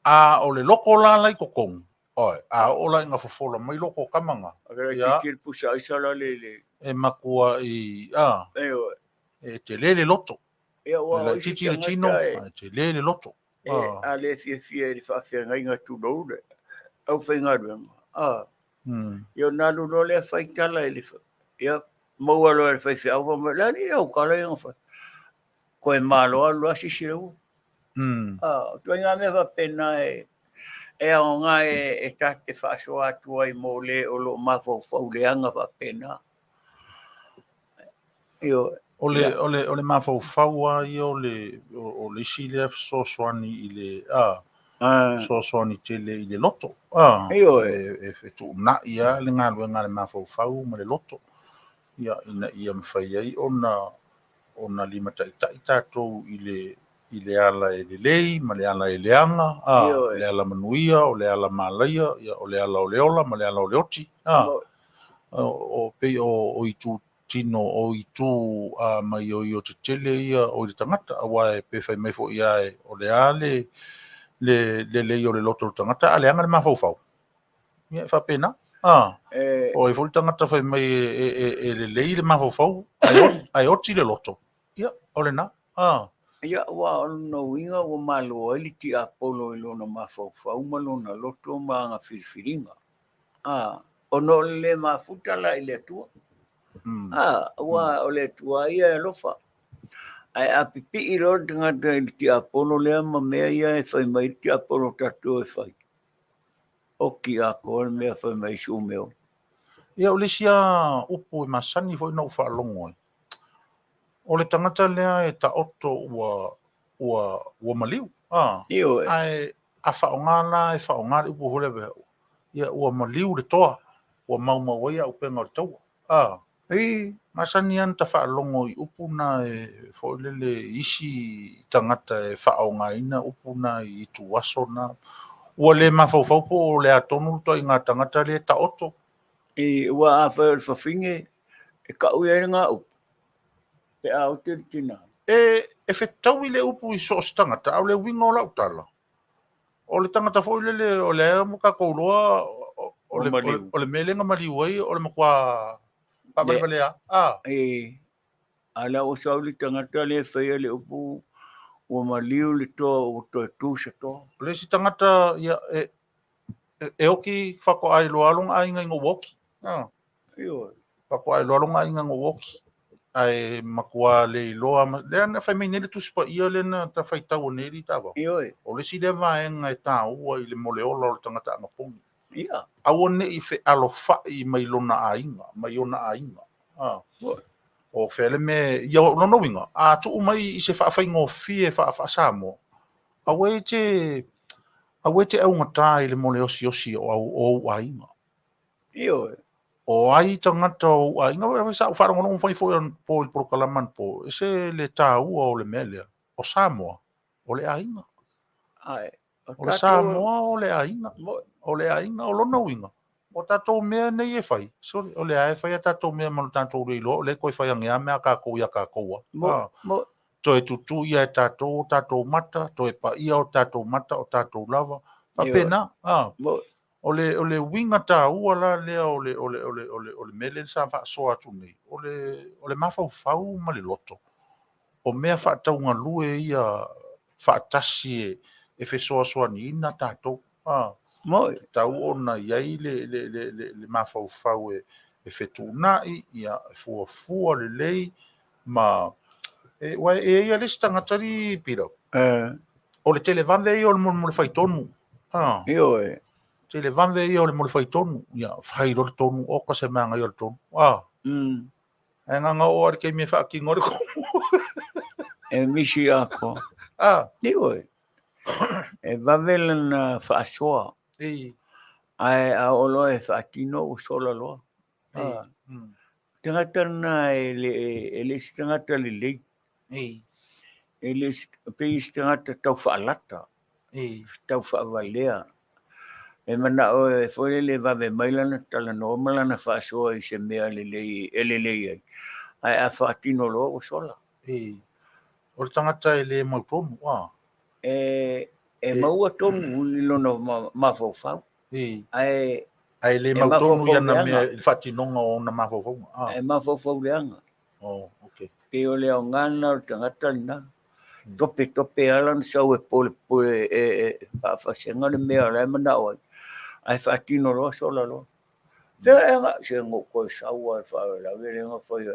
A o le loto la la i totonu, oi, a oo la ina fofola mai loko o tama na, ia, le pusa aisa la le le e matua i, a, ioe, e tele le loto. Ia, ua E laitiiti le tino, ae tele le loto. E a le fiafia i le faafeagaiga tulou le aufaigaluega, a, ia ona alu loa lea fai tala i le, ia maua loa e le faifeau fai mai, o le a le au tala ia na fai? Koe malo alu loa sisi le ua. A, o ituaiga mea faapena e e aoga e ta te faasoa atu ai mo le o lo o mafaufau leaga faapena. Ioe. O le, o le, o le mafaufau lava ia o le, o le isi lea fesoasoani i le, a, fesoasoani tele i le loto. A, Ioe. e, e fetuunai lava le galuega a le mafaufau ma le loto, ia, ina ia mafai ai ona, ona limataitai tatou i le, i le ala e lelei ma le ala e leaga, a, Ioe. le ala manuia, o le ala malaia, ia, o le ala o le ola ma le ala o le oti, a, o, o pei o, o itu tino, o itu maioio tetele ia o i le tagata, aua e pe fai mai foi lava e, o le a le, le lelei o le loto o le tagata, a leaga le mafaufau. Ia, e faapena. A, E, o ai foi le tagata fai mai e, e, e lelei le mafaufau, ae oti le loto. Ia, o lena. A. Ia, aua o lona uiga ua malo ai le tiapolo i lona mafaufau ma lona loto ma ana filifiliga. A, ona o le le mafuta la i le Atua. A, aua o le Atua ia e alofa. Ae a pipii loa le tagata i le tiapolo lea ma mea ia e fai mai le tiapolo tatou e fai, oki atoa le mea fai mai sumeo. Ia, o le isi lava upu e masani foi ona ou faalogo ai, o le tagata lea e taoto ua ua ua maliu, a. Ioe. Ae a faaaoga la e faaaoga le upu foi lea, ia ua maliu le toa, ua maumau ai auupega o le taua, a. Ii. Masani lava ona ta faalogo i upu na e foi lele i isi tagata e faaaogaina upu na i ituaso na. Ua le mafaufau po o le a tonu le ituaiga tagata lea e taoto. Ii, aua afai o le fafine e kau i ai lena upu, pe a oti le tina. E, e fetaui le upu i so o se tagata, a o le uiga o lau tala, o le tagata foi lele o lea ua tatou iloa o le, o le mea lea na maliu ai, o le matua faavalevalea. A. E, a la ua sau le tagata lea e faia le upu, ua maliu le toa ua toe tu se toa. O le isi tagata, ia, e, e oki faatoa iloa lona aiga ina ua oki. Ioe. Faatoa iloa lona aiga ina ua oki. Ae matua le iloa ma lea na fai mai nei le Tusi Paia lea na ta faitau nei li tava. Ioe. O le isi lea vaega e taua i le mo le ola o le tagata anapogi. Ia. Aua ne i fealofai mai lona aiga, mai ona aiga. Ah. O fea le mea, ia o lona uiga, a tuu mai i se faafaigofie faa-Samoa, aua e te, aua e te augata i le mo le osiosi o au, o ou aiga. Ioe. O ai tagata o ou aiga, aua sa ou faalogologo mai foi anapo i le polokalame anapo, e ese le taua o le mea lea. O Samoa, o le aiga. Ae, o le Samoa o le aiga. O le aiga, o lona uiga, o tatou mea nei e fai, sorry, o lea e fai a tatou mea ma lo tatou le iloa, o lea e toe fai ane lava mea a tatou iā tatou lava. Toe tutui e tatou o tatou mata, toe paia o tatou mata o tatou lava. Faapena, o le uiga taua la lea o le, o le, o le, o le, o le mea lea sa faasoa atu nei, o le mafaufau ma le loto, o mea faataugalue ia faatasi e fesoasoaniina tatou. Moi. Tau ona i ai le mafaufau e fetuunai, ia, e fuafua lelei, ma e, ua e ia le isi tagata li Peter. O le televave ia o le mo le faitonu. Ioe. Televave ia o le mo le faitonu. Ia, fai loa le tonu, oka se manaia o le tonu. Ae gaga oo lava i le taimi e faatino ai le tonu. E misi atoa. Ioe. E vave lana faasoa. Ae a oo loa e faatino ua sola loa. Tagata lena e le se tagata lelei. E le pei se tagata tau faalata, tau faavalea. E manao e foi lele vave mai lana talanoa ma lana faasoa i se mea lelei e lelei ai. Ae a faatino loa ua sola. O le tagata e le mautonu. E maua tonu i lona mafaufau. Ae Ae le mautonu i ana mea i le faatinoga o ona mafaufauga. E mafaufau leaga. Oh, okay. Pei o le aoga lena o le tagata lena. Tope tope lava lana sau e polepole e faafasega le mea o la e manao ai. Ae faatino loa sola loa. Fea e aga se go koe sau a faalavelave le na fai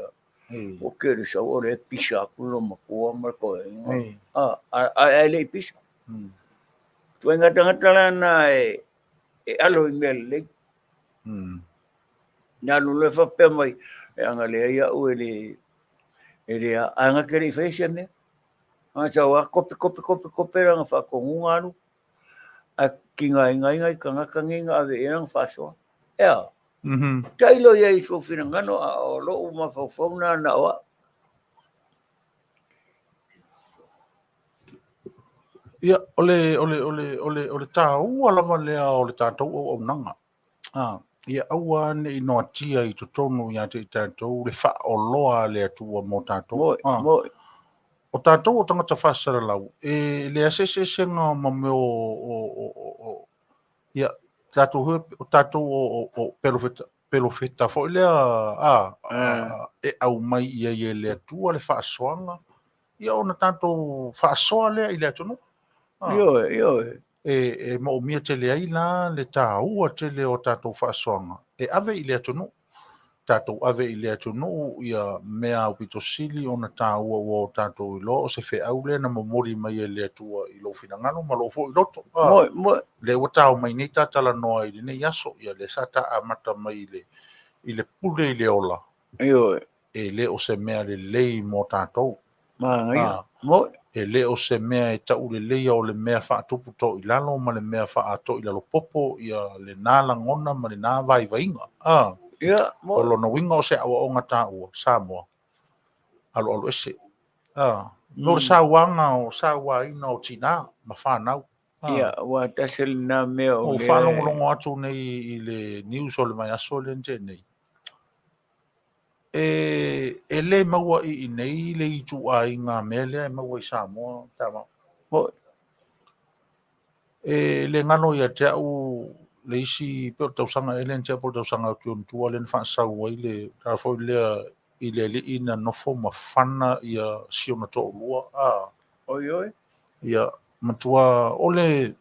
o ke le sau o le pisa atu lo matua ma le koe. Ae le i pisa. Tuaiga tagata la na e alo i mea lelei. Na alu loa faapea mai, e aga leai au e le a ga ke le i faia se mea. A sau a kope kope kope kope lana faatonuga alu. Ae tigaina ai tagata nei na ave i ai lana faasoa. Ea. Tailo i ai i sou finagalo a o lou mafaufau na na o au. Ia, o le, o le, o le, o le, o le taua lava lea o le tatou auaunaga. Ia aua ne i noatia i totonu ia te i tatou le faaoloa a le Atua mo tatou. Moi. O tatou o tagata faasalalau, e leai se eseesega ma mea o ia, tatou o tatou o pelofeta, pelofeta foi lea, e aumai i ai e le Atua le faasoaga, ia ona tatou faasoa lea i le atunuu. Ioe, ioe. E moomia tele ai la le taua tele o tatou faasoaga e ave i le atunuu. Tatou ave i le atunuu ia mea aupito sili ona taua ua o tatou iloa o se feau lea na momoli mai e le Atua i lou finagalo ma lou foi loto. Moi, moi. Lea ua tao mai nei tatalanoa i lenei aso, ia lea sa ta amata mai i le pule i le ola. Ioe. E le o se mea lelei mo tatou. Manaia. Moi. E le o se mea e tauleleia o le mea faatupu toilalo ma le mea faatoilalo popo ia lena lagona ma lena vaivaiga. Ia, O lona uiga o se aoaoga taua, Samoa, aloalo ese. No le sauaga o sauaina o tinā ma whanau. Ia, ua tasi lena mea o O lea. Whaalongolongo atu nei i le news o le vaiaso le nte nei. E le maua i nei le itu ai ngā mea lea e maua i Samoa. Tama. Moi. E le ngalo ia te au le isi pe o le tausaga e le nte po o le tausaga o tion tua le na faasau ai le tala foi lea i le alii na nofo ma fana ia si ona toalua. Oi, oi. Ia, matua o le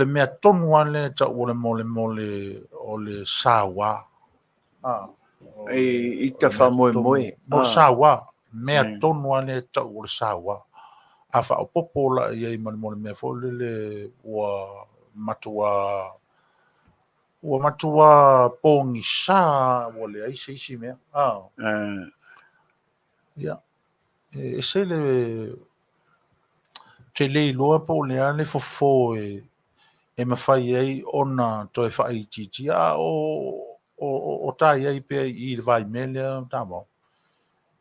mea tonu lava lea e tau o le mole mole o le saua. I ta faamoemoe. Mo le sauā, mea tonu lava lea e tau o le sauā. A faaopoopo la i ai ma le mo le mea foi lele ua matuā ua matuā pogisa ua leai se isi mea. Ia, e ese le te le iloa po o le a le fofo e mafai ai ona toe faaitiitia, a o ta i ai pea i i le vaimea lea Tamau.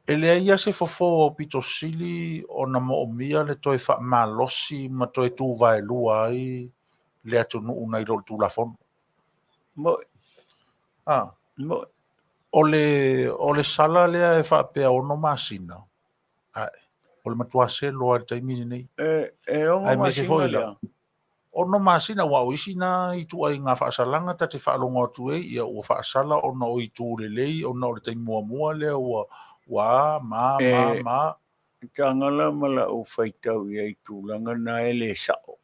E leai lava se fofo aupito sili ona moomia le toe faamalosi ma toe tuvaelua ai le atunuu nai lo le Tulafono. Mo'i. Mo'i. O le sala lea e faapea 6 masina, ae, o le matua selo lava i le taimi lenei. E 6 masina lea. 6 masina, aua o isi na ituaiga faasalaga ta te faalogo atu ai, ia ua faasala ona o itu lelei, ona o le taimi muamua lea ua a, ma, ma, ma. E tagala ma lau faitau i ai i tulaga na e le sao.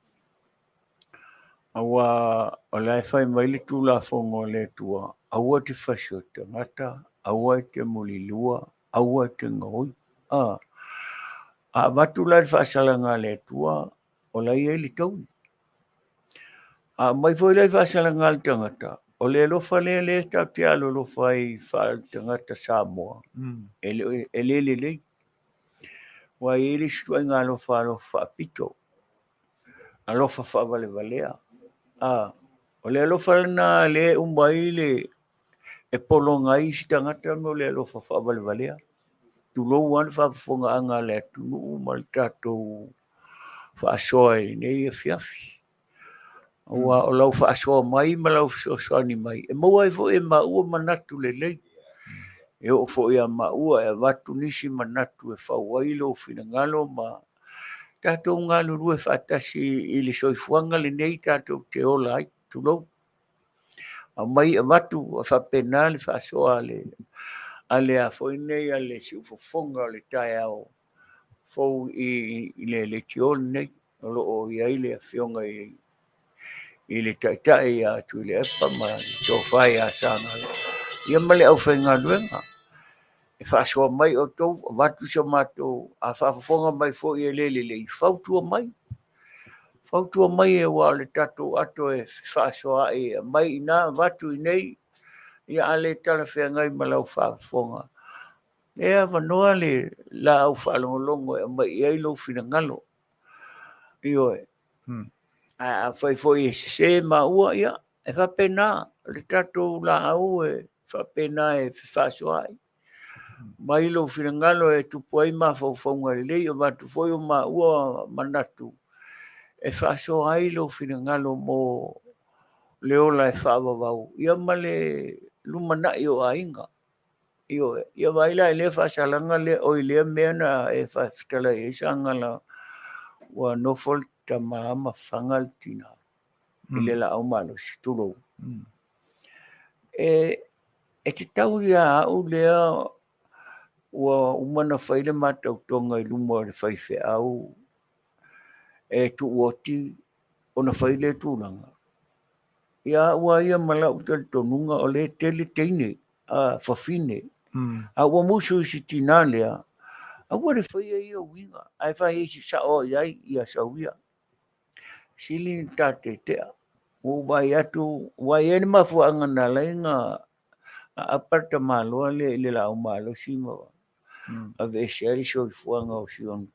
Aua o la e fai mai le Tulafono a le Atua, aua te fasi o tagata, aua e te mulilua, aua e te gaoi. A avatu la le faasalaga a le Atua, o la e i ai le taui. A aumai foi la le faasalaga a le tagata, o le alofa lea lea tatou te alolofa ai faaletagata Samoa, e le lelei. Ua i ai le isi ituaiga alofa, alofa faapito, alofa faavalevalea. O le alofa lena lea e uma ai le e pologa ai isi tagata mo le alofa faavalevalea. Tulou lava le faafofogaaga a le atunuu ma le tatou faasoa i lenei afiafi. Aua o lau faasoa mai ma lau fesoasoani mai, e maua ai foi e maua manatu lelei. E oo foi ia maua e avatu nisi manatu e fau ai lou finagalo ma tatou galulue faatasi i le soifuaga lenei tatou te ola ai. Tulou. Aumai avatu faapena le faasoa a le a foi nei a le siufofoga o le taeao fou i le leitio lenei o lo o i ai le afioga i le taitai ia Tuilaepa ma le tofa ia Sagala ia ma le aufaigaluega. E faasoa mai outou, avatu se matou, a faafofoga mai foi e le lelei, fautua mai. Fautua mai aua o le tatou ato e faasoa ai, aumai i ina, avatu i nei, ia a le talafeagai ma lau faafofoga. E avanoa le laau faalogologo e aumai i ai lou finagalo. Ioe. Ae afai foi e sese maua, ia, e faapena, o le tatou laau e faapena e fefaasoaai. Mai lou finagalo e tupu ai mafaufauga lelei, avatu foi o maua manatu e faasoa ai lou finagalo mo le ola e faavavau, ia ma le lumanai o aiga. Ioe, ia vaai la i lea faasalaga lea, oi lea mea na e faafetalai ai Sagala, ua nofo le tama ma faga le tina i le laau malosi, tulou. E te tau ia au lea ua uma na fai le matautoga i luma o le faifeau e tuuoti ona fai lea tulaga. Ia ua ia ma lau talitonuga o le tele teine, fafine. A ua musu i si tina lea, aua le faia ia uiga, ae fai ai si sao i ai ia sauia. Sili ni tā tetea. Ua vai atu, ua i ai le mafuaaga na ala ai na aapa le tamaloa lea i le laau malosi ma aveese ai le soifuaga o si ona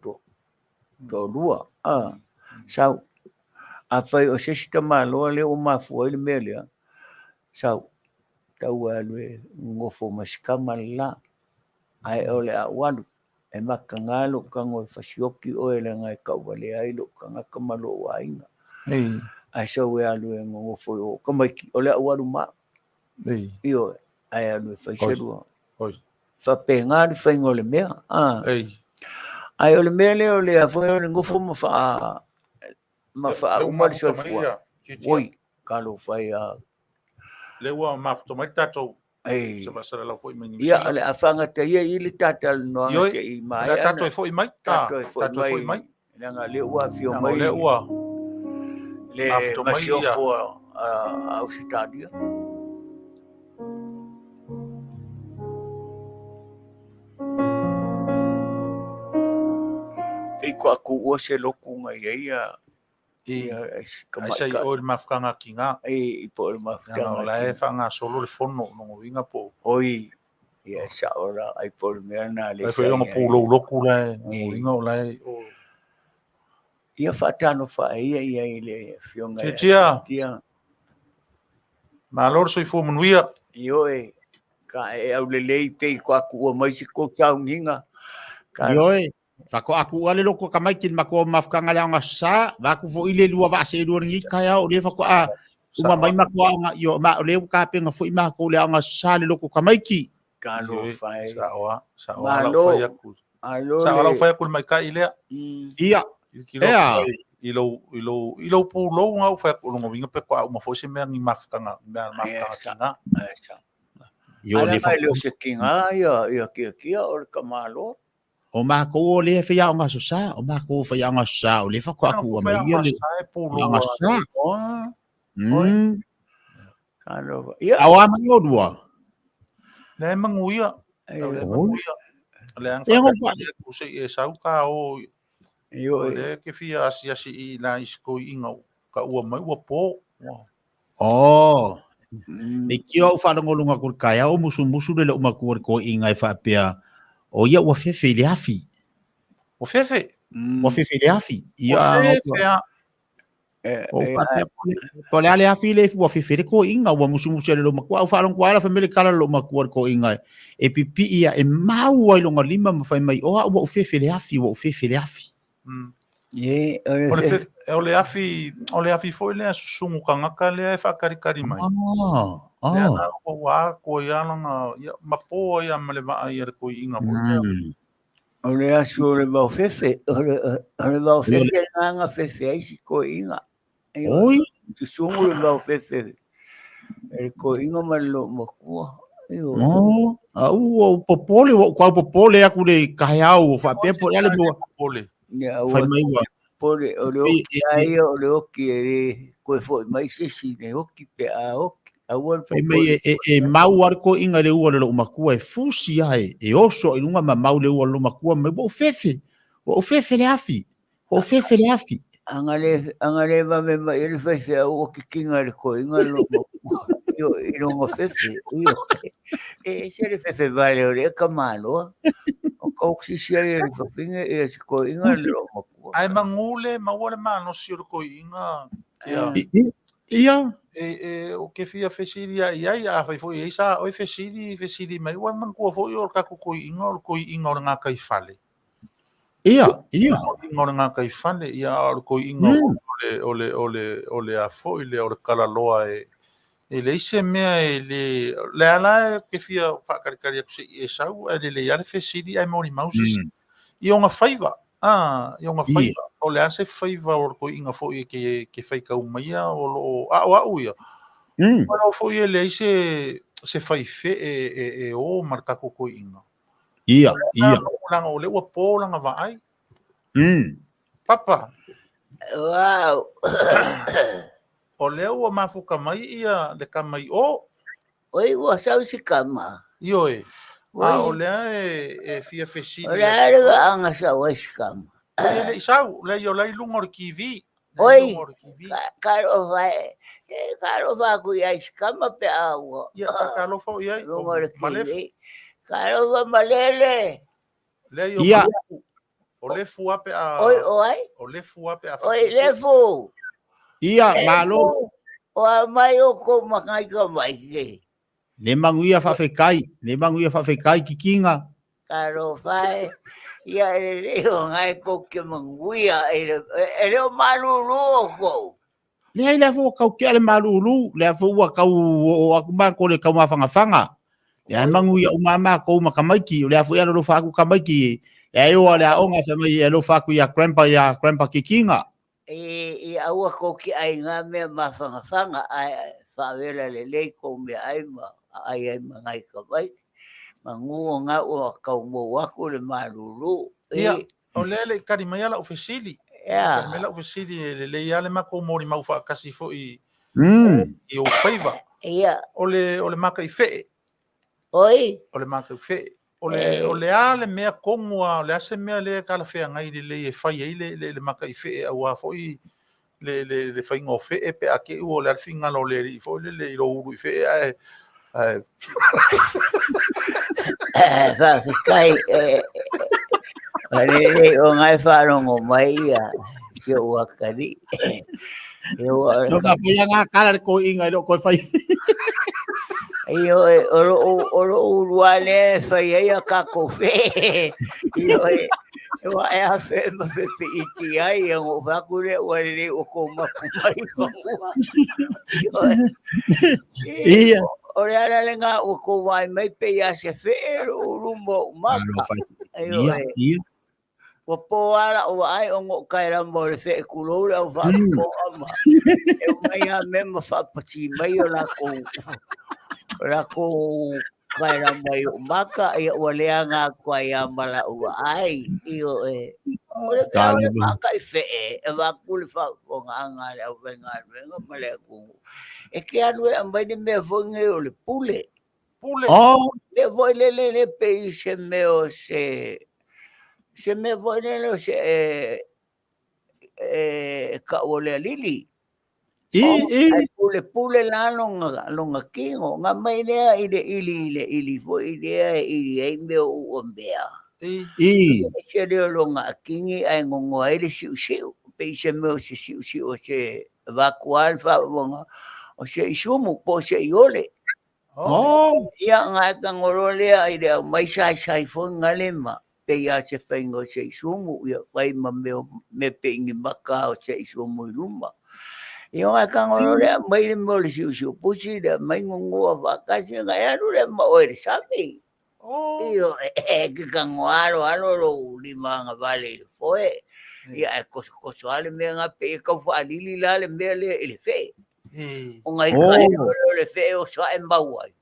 toalua. Sau. Afai o se isi tamaloa lea ua mafua ai le mea lea, sau. Tau e alu e gogofo ma si kama le la. Ae o le a ou alu. E makaga lou tago e fasioki oe leaga e tauvalea ai lou tagata ma lou aiga. Ae sau e alu e gogofo i o tamaiti, o le a ou alu ma au. Ioe, ae alu e fai selua. Faapena le faiga o le mea. Ae o le mea lea o le a foi o le nofo ma faauma le soifua. Oi, talofa e a. Le ua mafuta mai le tatou se faasalalau foi mai Niu Sila. Ia, o le a faagata ia i le talanoaga se i maea. O le a tatou e foi mai. Tatou e foi mai. Leaga lea ua afio mai. Lea ua le masiofo a Ausetalia. Pei ko aku ua se loku ngai ai ia I ia ai sa i tamaitai o le mafutaga kiga. E i po o le Leaga o mafutaga la e kiga. faagasolo le fono o lona uiga po o Oi, ia e sao la ai po o le mea lena le Ai sa foi ona i ai. pulou lotu la e lona E uiga o la e o Ia faatalofa ai ia i le afioga ia Tiatia, Tiatia. malo le soifua manuia. Ioe, ka e aulelei pei ko aku ua mai se kou sauniga. Ka Ioe, faatoa atu le loko kamaiki le matou mafutaga le aoga sa, va atu foi le lua vaa seelua i lenei taeao, o lea faatoa uma Sao mai matou aoga, io ma o lea ua tapena foi matou le aoga sa le loko kamaiki. Ioe, Talofa e. saoa, saoa lau fai Malo, atu. malo Saoa lau le fai atu le maitai lea. Ia, Tilotilo ea, atu ai i lou pulou na ou fai atu o lona uiga pe toa uma foi se mea ni mafutaga, mea Ia mafutaga sa, kiga. ia sa. io le Ala mai le o faatoa. se kiga ia ia kia kia o le kamalo. O makou o lea faiaoga aso sa, o makou o faiaoga aso sa, o lea faatoa Ana tuua ku mai fai ia aoga le sa e pulou aoga a sa. Oh, oi, talofa. Ia, A o a mai olua? Le manuia, o le e Oi. manuia. Le ang E ngo fa whakatali atu se i e sau ka o io o e. le ke fia asiasi i la isko i inga ka ua mai ua po. Ua. Oh, le kio au faalogologo atu i le taeao o musumusu le lou matua i le toeaiga e faapea, o ia ua fefe i le afi. Ua fefe. Ua fefe i le afi. Ua Ia, fefe a. o faapea po o le a le afi le ua fefe le toeaiga ua musumusu ai le lou matua. Au faalogo atu lava fai mai le tala a le lou matua i le toeaiga e pipii ia e mau ai lona lima ma fai mai, o au ua ou fefe i le afi, ua ou fefe i le afi. E, o O le le fefe, o le afi foi lea susugu tagata lea e faakalikali mai. Ah, Lea ah. na ua atoa ia lana, ia, ma po ai ma le vaa ia le toeaiga foi lea. O le aso o le vaofefe, o le Io vaofefe na fefe ai si koiga. Io, Oi, susugu le vaofefe e le koiga ma le loo makua. Io, no, a ua ou popole, ua ou tau popole atu le taeao ua faapea po o le a le mea ua Popole. ia fai ua mai ua pole o le e, oki e, a e, ia o le oki e le koe foi mai se isi le oki pe a oki. Aua le fai mai popole. e, e, e mau a le toeaiga i le ua o le lou matua e fusi a e, e oso i luga ma mau le ua o le lou matua mai, ua ou fefe le afi, ua ou fefe le afi. Anga le vave mai e le faifeau ua kikiga i le koiga le loo makua. Io, i loga fefe. Io, e ese le fefe vale o le eka maloa. O kau sisi ai e le fafine ia se koiga le loo makua. Ae magu le maua le malosi o le toeaiga tia. I, i, ia, E, e, o ke fia fesili ai ai, a fai foi ai sa oi fesili, fesili mai, ua manatua foi o le tatou toeaiga o le toeaiga o le gakai fale. ia, ia. Toeaiga o le gakai fale, ia o le toeaiga foi o le, o le, o le, o le a foi le, o le kalaloa e, e leai se mea e le, le ala e ke fia faakalikali atu se i e sau, ae lelei lava le fesili ae molimau se isi. I ona faiva, i ona faiva, o le a se faiva o le toeaiga foi e ke faitau maia o loo a'oa'o ia. O loo foi e leai se faifee e, e o ma le tatou toeaiga. Ia, ia. Laga o lea ua po lana vaai. Papa, Wow. o lea ua mafuta mai ia le tama i o. Oi, ua sau si kama. Ioe. A o Oi, lea e fia o fesili le atu. ale vaanga sau ai si kama. E le i sau, lea o la i luga o le TV. Lea i Oi, luga o le TV. ka alofa e, e, ka alofa aku i ai si kama pe a ua. Ia, tatalofa o iai, o Luga o le Malefu. TV. Ka alofa malele. Lea i o Ia, Malefu. O lefu ape a, Oi, o ai? o lefu ape a Oi, whakaupu. lefu. ia, malo. Lefu. O a mai o ko makai ka mai ke. Le manuia faafetai, le manuia faafetai kikiga. Ka alofa e. Ia e le o ngai ko ke manguia e le e le o malulu o kou. Leai lea foi ua tau tea le malūlū, lea foi ua tau oo atu matou i le taumafagafaga. Lea Oi, manuia uma lava matou ma tamaiti, o lea foi alolofa atu tamaiti, lea e oo lava le aoga fai mai e alofa atu iā grandpa kikiga. E i aua ko ki ai ngā mea mawhangawhanga ai whawela le lei ko mea ai ma ai ai ma ngai ka mai. Ma ngu ngā ua kau mō aku le malulu. Ia, E, o lea le i kari mai ala o fesili. ea, Kari mai ala o fesili e lelei lava le matou molimau faatasi foi i ou faiva. Ia, O le makai fee. oi, O le makai fee. O le, o le a le mea tonu a, o le a se mea lea e talafeagai lelei e fai ai le, le, le mataifee auā foi le, le, le faiga o fee pe a te i ua o le a le finagalo o le alii foi lele i lou ulu i fee ae, ae Faafetai. Lelei o ngai faalogo mai ia si ou atalii. Ua So ka pei nga kala le koiga i lo koe fai. Ioe, o lou ulu lava lea e fai ai a tatou fe'e. Ioe, ua e afe ma fepiiti ai, ia ona ou fai atu lea, ua lelei ua tou mapu mai i fanua. Ioe. Ia. O le ala lena ua tou vaai mai pei a se fe'e lou ulu ma ou maka. Ia, ia. Ua po lava la'u vaai ona o taelama o le fe'e tulou le au faafofoga ma e omai lava mea ma faapati mai o latou taelama i o'u maka, ia ua leaga atu ai lava ma la'u vaai. Ioe. O le mea o le matai fe'e e avatu le faafofogaaga a le aufaigaluega ma le atunuu e te alu e aumai le mea foi nei o le pule. Pule. Oh. Mea foi lele le pei se mea o se se mea foi lele o se e kau o le alili. I, i. Ai pule pule la longa longa kino nga mai lea i le ili i le ili foi lea e ili ai mea o ua mea. I. I. Se leo longa kingi ai ngongo ai le siu siu. Pei se mea o se siu siu o se vakua le whaonga o se isumu po o se iole. Oh. Ia nga e kangolo lea i le au mai sai sai foi nga le ma pe ia se whainga o se isumu ia whai ma me, me pe ingi maka o se isumu i luma. Ia nga e kangolo lea mai le mea o le siu siu pusi lea mai ngongoa whakasi nga e alu le ma oe le sami. Oh. Io e ke kango alo alo lo lima nga vale i le foe. Ia e koso koso ale mea nga pe i kau whaalili la le mea le i le whee. O ngai kai o le whee o soa e mau ai.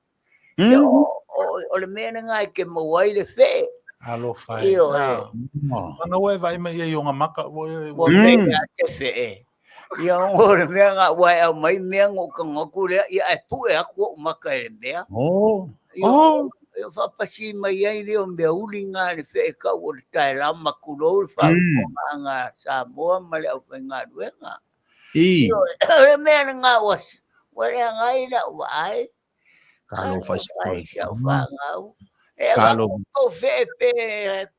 Ia, o le mea na ngai ke mau ai le whee. Alofa e. Io e. Ana ua e vaai mai ai i ona maka ua e Ua mea a te whee. Ia o le mea ngā ua e au mai mea ngō ka ngaku lea, ia e pue aku o maka e le mea. Oh. Ia, Oh. ia whapasi mai ai leo mea uli ngā le whee kau o le tae lama kulou le whafonga ngā Samoa ma le au whai ruenga. I. Io, o le mea na ngā ua, ua lea ngai la ua ai. Kalo fai se Ai, koe. si au whangau. E Kalo. ko whee pe,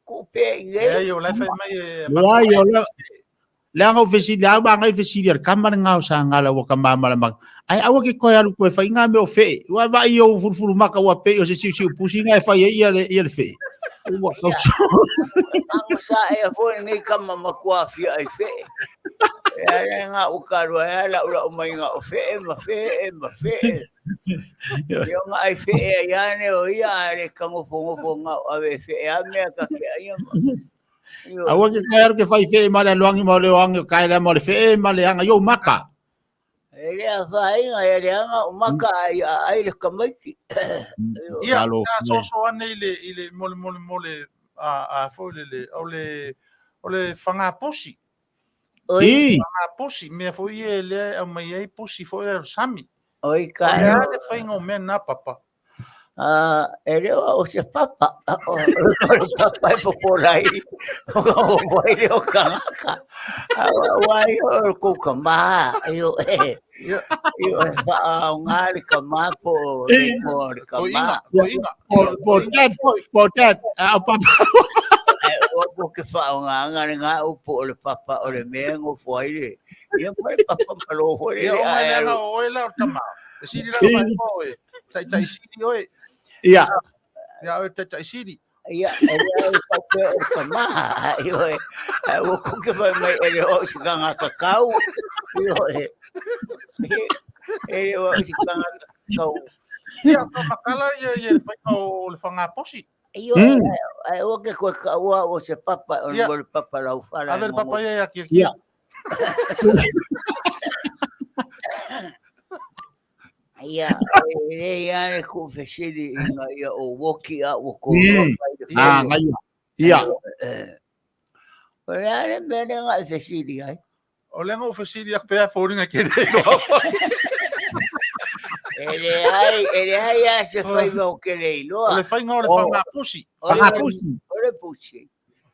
ku pe i E ngei. ai o le fai mai e Leai o le le anga o fesili au ba ngai fesili al kama le ngao sa ngala ua ka mama la maka. Ai aua ke koe alu koe fai ngā mea o fee. Ua vai o furufuru maka ua pe o se siu siu pusi ngai fai e ia le ia le fee. Ua kau Anga sa e foi ngai kama makua fia ai whee. E ale ngā ukarua e ala ula o mai ngā o whee ma whee ma whee. Ia ngā ai whee ai ane o ia ale kangofo ngofo ngā o ave whee a mea ka ke ai ma. Io, Aua ke koe alu ke fai fee ma le aluangi ma le oangi o kai le ma le fee ma le anga iou maka. E lea whainga e le anga o maka ai a ai le kamaiki. Ia, Kalo. a soso ane i le i le mole mole mole a foi le le o le o le whanga pusi. Oi, I. Whanga pusi mea foi e le au mai ai pusi foi le sami. oi O le ka. a le whainga o mea nā papa. E leo o se papa. O le papa e popolai. O wai leo kangaka. Wai o kuka maha. Io e. Ia, Io e wha o ngā le kama po le po le ko kama. inga, ko inga. Po po dad foi po dad au papa. E o po ke wha o ngā ngā le ngā upo o le papa o le mea ngō fo ai le. Ia mai papa malo fo le Ia o mai ai le anga alu. o oe la o tama. E siri la o mai oe. Tai tai siri oe. Ia. Ia oe tai tai siri. Ia e lea e whaupe o le kama. Io e. E o kuke whai mai e le o si kanga kakau. Io e. E le o si kanga kakau. Ia, ka makala ia ia le whainga o le whanga pusi. Io e o ke koe kaua o se papa o Ia. le papa lau whala. Ave le papa ia ia kia Ia. kia. Ia, e le ia le ku fesili i ngā ia o woki a o ko Ah ngai. Ia. O le ale mea le ngā fesili ai. O le anga o fesili ak pea fōringa ke le roa. E leai, e leai lava se faiva ou te le iloa. O le faiga o le fagapusi. Fagapusi. O le pusi.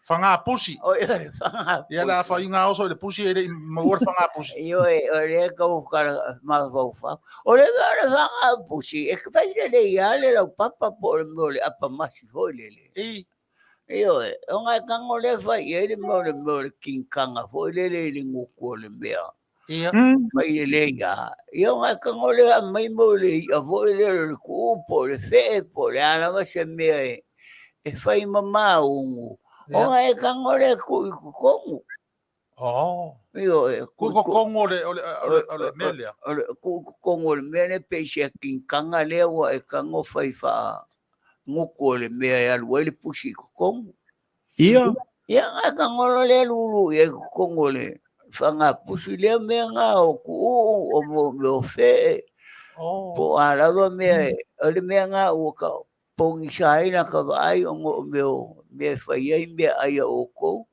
Fagapusi. O le fagapusi. Ia le afaina oso i le pusi e le i maua le fagapusi. Ioe, o lea kau kala mafaufau. O le mea o le fagapusi, e fai lelei lava le laupapa po o le mea o le apamasi foi lele. Ei. Ioe, ona e tago lea fai i ai le mea o le mea o le kinkaga foi lele i le gutu o le mea. Ia. Fai lelei lava. Ia ona e tago lea aumai mo le i'a foi lele o le tuu po o le fe'e po o le a lava se mea e fai ma maugu, ona e tago lea tuu i totonu. Oh. Ioe, Tuu i totonu o le o le o le mea lea. O le tuu i totonu o le mea lea pei se kinkaga lea ua e tago fai faagutu o le mea e alu ai le pusi i totonu. Ia. Ia ona e tago loa lea lulu i ai i totonu o le fagapusi lea mea na o tuuu, o mea o fe'e, po o a lava mea, o le mea na ua pogisa ai lata vaai ona o mea o mea e fai ai meaai a outou.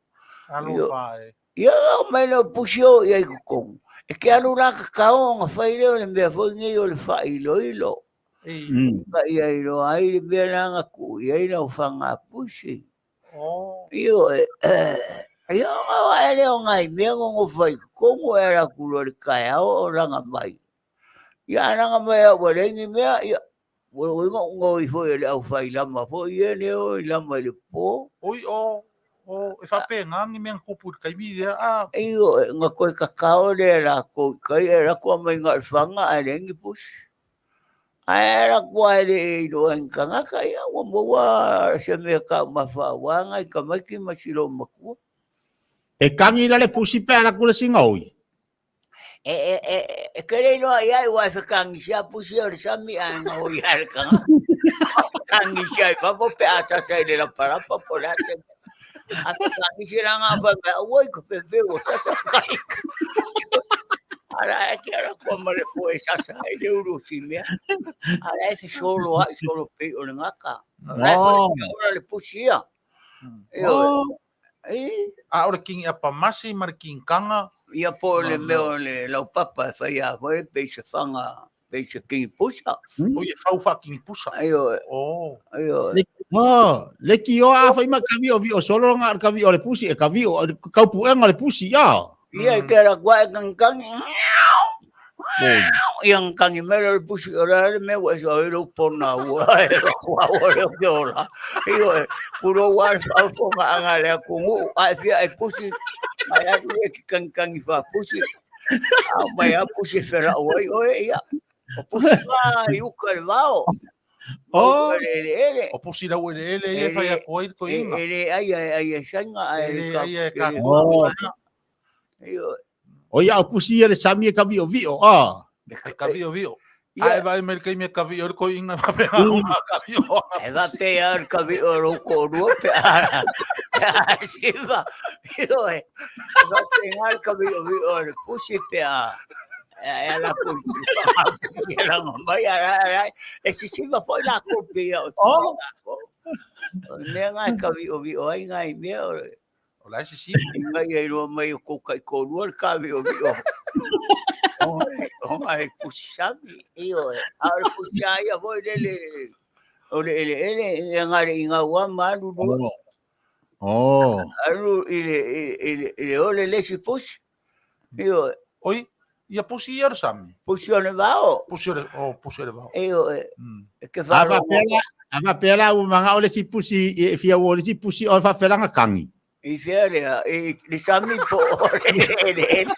Alofa e. Ia, aumai lea o pusi o i ai i totonu. E te alu la tatao ona fai lea o le mea foi nei o le faailoilo. Ina ia iloa ai le mea la na tuu i ai lau fagapusi. Ioe, ia ona o ae lea o nai mea nonofo ai i totonu e ala atu loa i le taeao o laga mai. Ia a laga mai lava ua leai ni mea, ia ua ui na ou gaoi foi e le aufailama foi ia lea o i lama i le po. Oi o, o, e faapena ni mea na tupu i le taimi lea, a. Ioe, na toe tatao lea e latou i tai ae alu atu aumai na o le faga ae leai ni pusi. Ae ala atu lava e le iloa e ni tagata, ia ua maua se mea taumafa aua nai tamaiti ma si loomatua. E kagi la le pusi pe ala atu le sigaoi. E te le iloa i ai ua e fekagisia pusi o le sami ae gaoi lava e le tagata. Fekagisia i fafo pe a sasa i le lapalapa po o le a se mea. A fekagisi la nga fai mai, aua i ka fefe ua sasa kai. Ala e ke ala kua ma le foe sasa ai le ulu o si mea. Ala e fesolo ai solo pei o le gata. Ala e oh. le pusi ia. Oh. A o le kingi apamasi ma le kinkanga. Ia po le mea o le laupapa e fai a foi pei se fanga pei se kingi pusa. O ia fau fa kingi pusa. Aio. Oh. Aio. Oh, le ki o a fai ma ka vi o vi o solo nga ka vi o le pusi e ka vi o kau puenga le pusi ia. Ia i te ra kua e kangikangi. Ia kangi mai le pusi o le mea ua esa oi lou pona ua e ua ua le ke ola. Ioe, kuro ua le whaufonga anga le akungu, a e fia e pusi, mai atu e ki kangikangi wha pusi. A mai a pusi whera oi oe ia. O pusi wā i uka le vao. Oh. Uka le ele ele. O pusi lau ele ele ia whai a koe ko inga. Ele ai ai ai ai sainga ai Ele ai ai ka Oh. Ioe. O ia o pusi ia le sami e ka vi o vi o a. E ka vi o vi o. Ia. Ai vai me le me ka vi o ko inga pa pe a ka vi o. E va pe a ka vi o ro ko rua pe a. Siva. Ioe. E va pe ngal ka vi o vi o le pusi pe a. E ala ku. E la mai ala ala. E si siva foi la ko pe o. Oh. O mea ngai ka vi o vi o ai ngai mea o O la si si. ngai ai roa mai o kou kai kōrua le ka vi o vi o. O ngai pusi sami. Ioe. A o le pusi a ia foi lele. O le ele ele ia ngā le inga ua ma alu lua. Oh. Alu i le i le i le ole le si pusi. Ioe. Oi, ia pusi ia le sami. Pusi o le vao. Pusi o le oh pusi o le vao. Ioe. E ke A wharo. faapea a faapea la ua magao le isi pusi e fia ua o le isi pusi o le faafelaga kagi. I fea lea, i le sami po o le ele ele.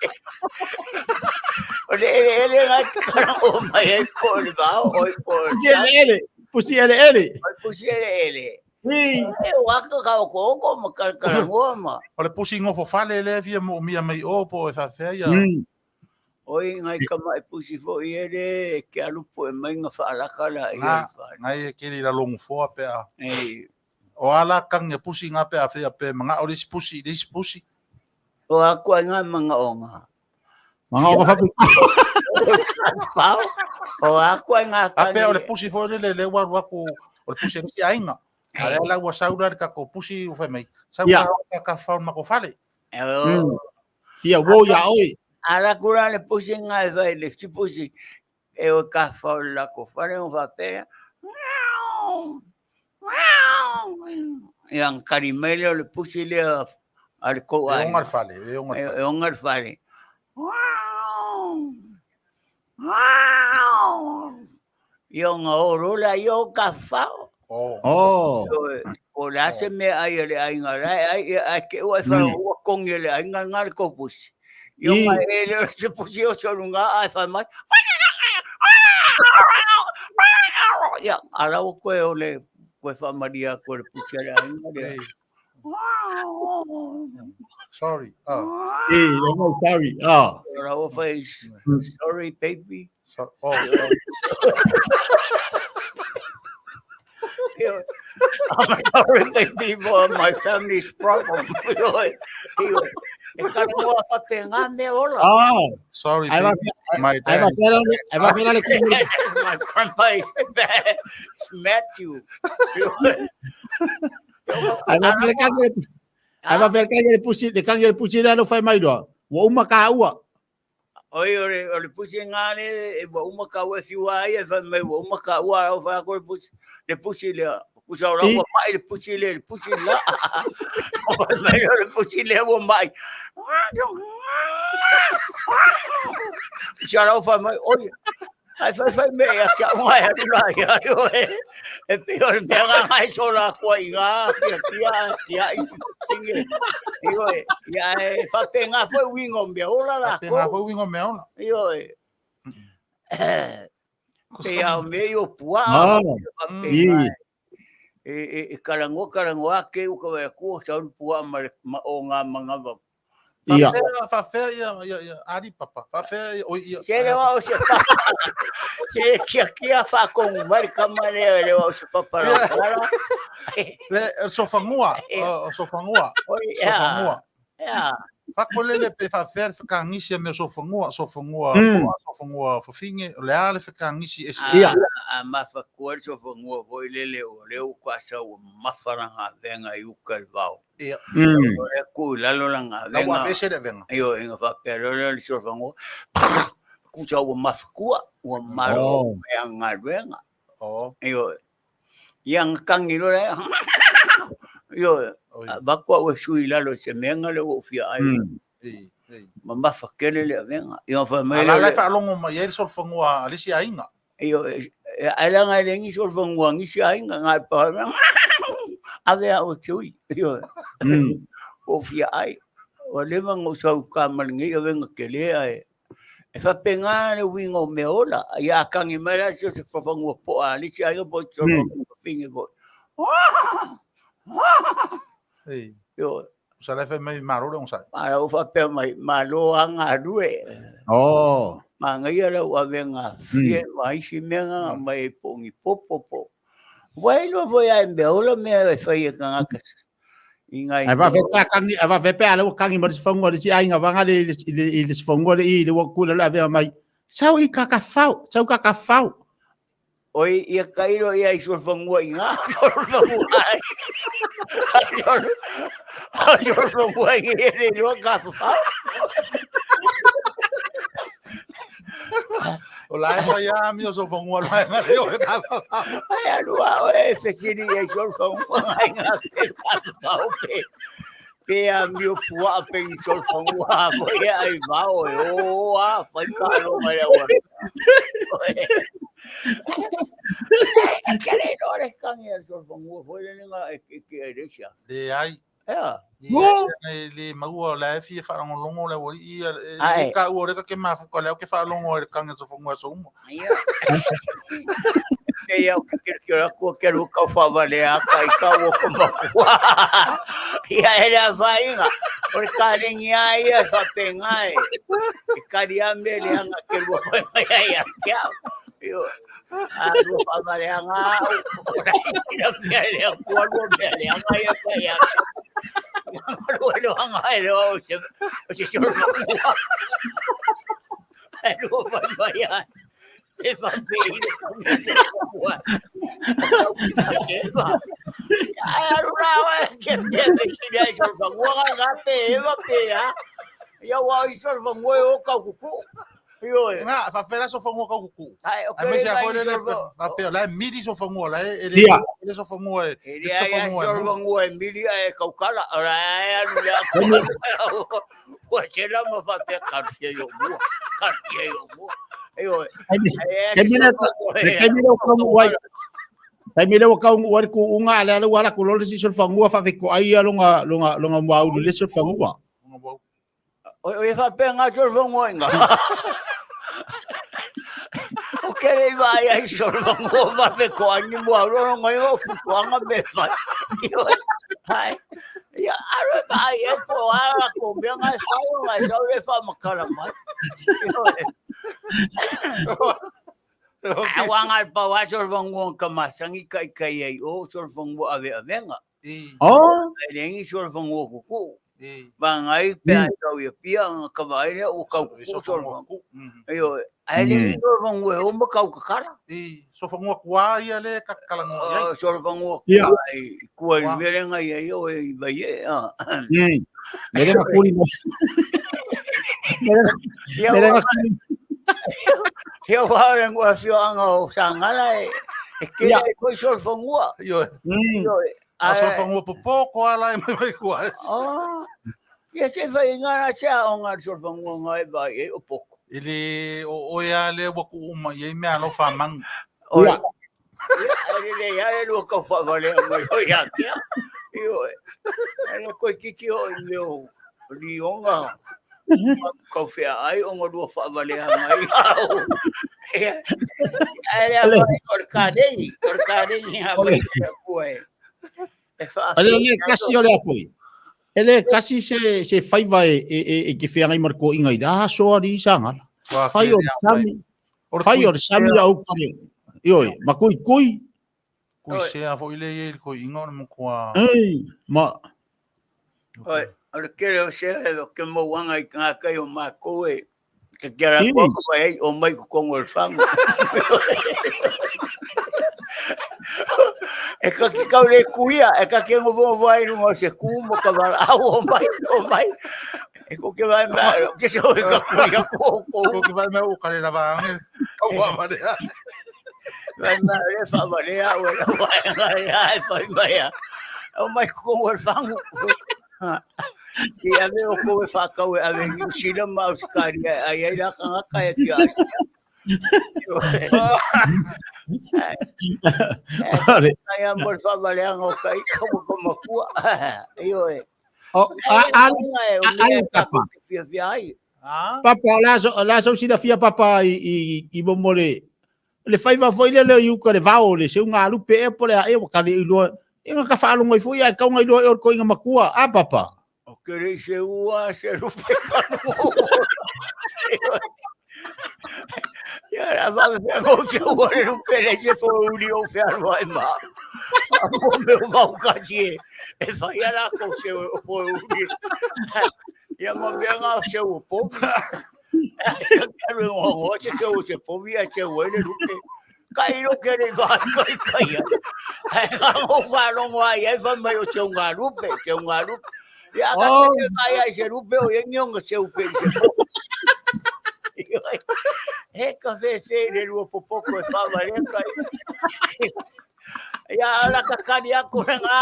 O le ele ele ngai te karango mai ai po o le vao, oi po o le Pusi ele ele, pusi ele ele. Oi pusi ele ele. Ui. E o aka ka o koko ma karakarangoa ma. O le pusi ngofo fale le fia mo mia mai o po e faafea ia. Oi ngai kama e pusi foi ele ke alu po e mai nga whaalaka la i Nga ai whale. ngai e keri la longu foa pe a. Ei. O ala kang e pusi ngā pe a fea pe manga o le isi pusi, le isi pusi. O aku ai ngā manga o ngā. Manga o ka fapi. Pau. O aku ai ngā A pe o le kangi. pusi foi le le waru aku o le pusi e ainga. A le la ua saura le kako pusi o fai mai. Saura Ia. ka ka faun mako fale. E o. Fia wo ia oi. Ala kura le pusi ngā e whai le si pusi. E o tafafao i le latou fale ona faapea lea, Ia ona tali mai lea o le pusi lea a le tou aiga. E oga le fale, e oga le fale. E oga le fale. Ia ona o loa lea ia o tafafao. Oh. Po o le a se mea ai a le aiga la e ai, ia, ae te i ua e faalogo ua togi e le aiga lena le tou pusi. Ia ona ee lea o se pusi oso i luga ae fai mai. Ia, a la ua toe o le toe faamalie atu e le pusi a le aiga lea. Sorry. Oh. E, oh, sorry. Oh. La ua fai, sorry baby. So, oh, oh. I'm sorry baby for my family's problem. E kala mua whape ngā mea ola. Oh. Sorry, Ai baby. My Ai dad. va fela le, ai va fela le My grandpa is bad. Matthew. Ai va fela kangi le, ai va fela kangi le pusi, le kangi le pusi le fai mai loa. Ua uma ka ua. Oi, o le pusi ngā le, e ua uma ka ua e fiua ai, e fai mai ua uma ka ua, au fai ako le pusi lea. Kusa o la ua mai le pusi le, le pusi la. Fai mai o le pusi le ua mai. Kusa o la fai mai, oi, ai fai fai me ia kia unga e alu la ia, oi, e pei o le mea ngā ngai so la kua i ngā, kia kia, kia i tinge. Ioe, ia e whape ngā foi wingo mea ola la Te ngā foi wingo mea ola. Ioe. Pe au me i o pua. Ah, Whape i. ngā E karangoa, karangoa ake u ka wai kua saun pua ma, le, ma o ngā mangawa. Ia. Whawhea, whawhea ia, ia, ia, ari papa. Whawhea ia, oi, ia. Se le wa o se papa. Se kia kia whakongu mai kama le le wa o se papa la wala. Le, sofangua, sofangua, Oi, ia. sofangua. Ia. Whakolele pe whawhea le whakangisi a mea sofangua, sofangua, sofangua whawhinge, le a le whakangisi e Ia. A mafa kua le sofangua foi lele o le u kwa sa ua mafa la ngā venga i uka le vao. O le ku i lalo la ngā La ua venga. vese le venga. Io inga whapea lolo le sofangua. Kusa ua mafa kua, ua malo Oh. mea ngā venga. Oh, Io, ia ngakangi lola ia. Io, oi, vakua ua sui lalo se menga le ua ufia ai. ei, ei. Ma mafa kele le venga. Io wha mai Ala le. le whaalongo mai e le sofangua a lisi ainga. Io, ai langa le ngi solfangua ngisi ainga ngai pa. Ave a o tui. Io, ufia ai. O le manga usau ka malingi o venga kele ai. E whapenga le wingo me ola. Ia kangi mai la se whawhangua po a lisi ainga po solfangua finge po. Ei. Io, Sa le whai mai marore ong sai. Mara o whapea mai, ma loa ngā rue. Oh. Ma ngai ala ua venga fie, ma isi mea mai pongi popo po. Wai loa foi ai mea ola mea e whai e kangaka. I ngai Ai va fela kangi, ai va fela le kangi mo sofangua le si ainga vanga le le le sofangua le i le ua kula le avea mai. Sau i kakafau, sau kakafau. Oi, ia kairo ia i solfangua i ngā solfangua ai. Ai solfangua i e le loa ka whau. O la e whai a mea sofangua la e ngā leo e ka whawhau. Ai alua o e fesiri ia i solfangua ngai ngā pe ka whau pe. Pe a mio pua pe i solfangua mo ia ai vao e o a whai ka alo mai au. Kia le no le kangi a solfangua foi le ngā e ke e resia. Le ai. Ea. Le le maua la e fia whaalongolongo le wari ia. Ai. Le ka ua reka ke mafuka leo ke whaalongo e kangi sofangua so umo. Ia. Te ia o ke kia kua ke ruka o whawale a kai ka o ko makua. Ia e le whainga. O le karingi a ia whapenga e. E kari a me le anga ke rua whai mai ai a kia. Io. A rua whawale anga. O rai mea le kua rua mea le anga ia whai a. Rua le anga e le o se o se soro makua. Ai rua whai mai ai. E whape i le kamea Eva. Ai aru rā oe, ke mea me kiri ai solfangua ngā ngā pe eva pe a. Ia wā i solfangua e o kau kuku. Ioe. Nga, faapea la sofanua kau kuku. Ai, o ke Aemaise le a vai foi lele solva. faapea o la e mili sofanua la e le Ia. le sofanua e E le le ai a sofanua e solva muli. ngua e mili a e kaukala. Ora ai alu le aku. Ua te la ma faapea karusia i o mua. Karusia i o mua. Ioe. Taimi Ai a taimi le solva ngua le e taimi le ua kaunuu ai taimi le ua kaunuu ai le kuuga a le ala ua ala atu loa le isi solofanua faafetoai ia loga loga loga muaulu i le isi solofanua. Loga muaulu. O e faapea ngā solva ngua inga. O ke le iwa ai ai solva ngua faafetoai ni muaulu ono ngai o futuanga me whai. Ioe. Hai. Ia, aro e vaai e po a ko mea ngai whai o ngai sau le whamakala mai. Ioe. A wā ngai pau a solva ngua ka masangi kai kai ai o solva ngua ave avenga. Oh. Ai lengi solva ngua kuku. Vangai pe a tau ia pia nga ka vai le o kau kuku solva ngua. Ioe. Ai lengi solva ngua e o ma kau kakara. I sofanua kua ia le ka kalangua i ai. Oh, solva ngua Ia. kua i kua i mea lenga ia i o e i vai e. Mere nga kuri mo. Ia Mere wa nga kuri. Ia wa le ngua fioanga o sangala e e ke Ia. e koi solva ngua. Ioe. Ioe. A sofanua popoko ala e mai mai kua. Oh. Ia se fai ngana se a o ngā solva ngua ngai vai e o poko. I le o oe a le ua ku uma i ai mea alo whamangu. O Ia. Ia, ai le ia le lua kau whavalea mai o ia kia. Ioe. Ai le koe kiki o i meo lionga. Kau whea ai o ngā lua whavalea mai au. Ia. Ai le awai o le kānei. O le kānei ha mai te kua e. E Ale le kasi o le afoi. E le kasi se se faiva e e e, e ke feagai ma le koiga i la aso ali sangala. Wā Fai o le sami, fai o le sami au pare. Ioe, ma kui kui. Kui sea foi le i le koi inga o le mokua. Ei, ma Oi, o le kere o se e o ke mauanga i ngā kai o mākou e. Ke kia rā Yes. koa ko vai o mai ko kongo le whangu. E ka ki kau le kuia, e ka ke ngovo vai runga o se kumo ka wala au o mai, o mai. E ko ke vai mai, ke se o e ka kuia ko ko. Ko ke vai mea o kare lava ange. Kau whavalea. Vai mai le whavalea o le vai ngai ai vai mai a. O mai ko kongo le whangu. Ki ave o koe whakau e ave New Zealand ma Australia ai ai la kanga kai ki ai. ale. Ai a mo whavalea ngō kai ko ko makua. Ioe. O a a a papa. Fia fia ai. Ah? Papa o la so la so sila fia papa i i i mo le le faiva foi le le iuka le vao le se unga alu pe e po le a e wa ka le iloa. E nga ka whaalongo i foi ai kaunga iloa e o le koinga makua. A papa. O ke rei se ua se rupe kanu. Ia la va me go se ua le rupe le se po uri o fe alua e ma. A mo me o vau ka sie. E fai ala ko se o po uri. Ia mo me nga se o po. Ka le o o se se o se po vi a se o le rupe. Ka iro ke le va kai kai. Ai nga o va longo ai ai fa mai o se unga rupe, se unga rupe. Ia ka Oh. te vai ai se rupe o engi onga se upe i se po. He ka fe fe le lua popoko e whawarea kai. Ia ala ka kari ako na ngā.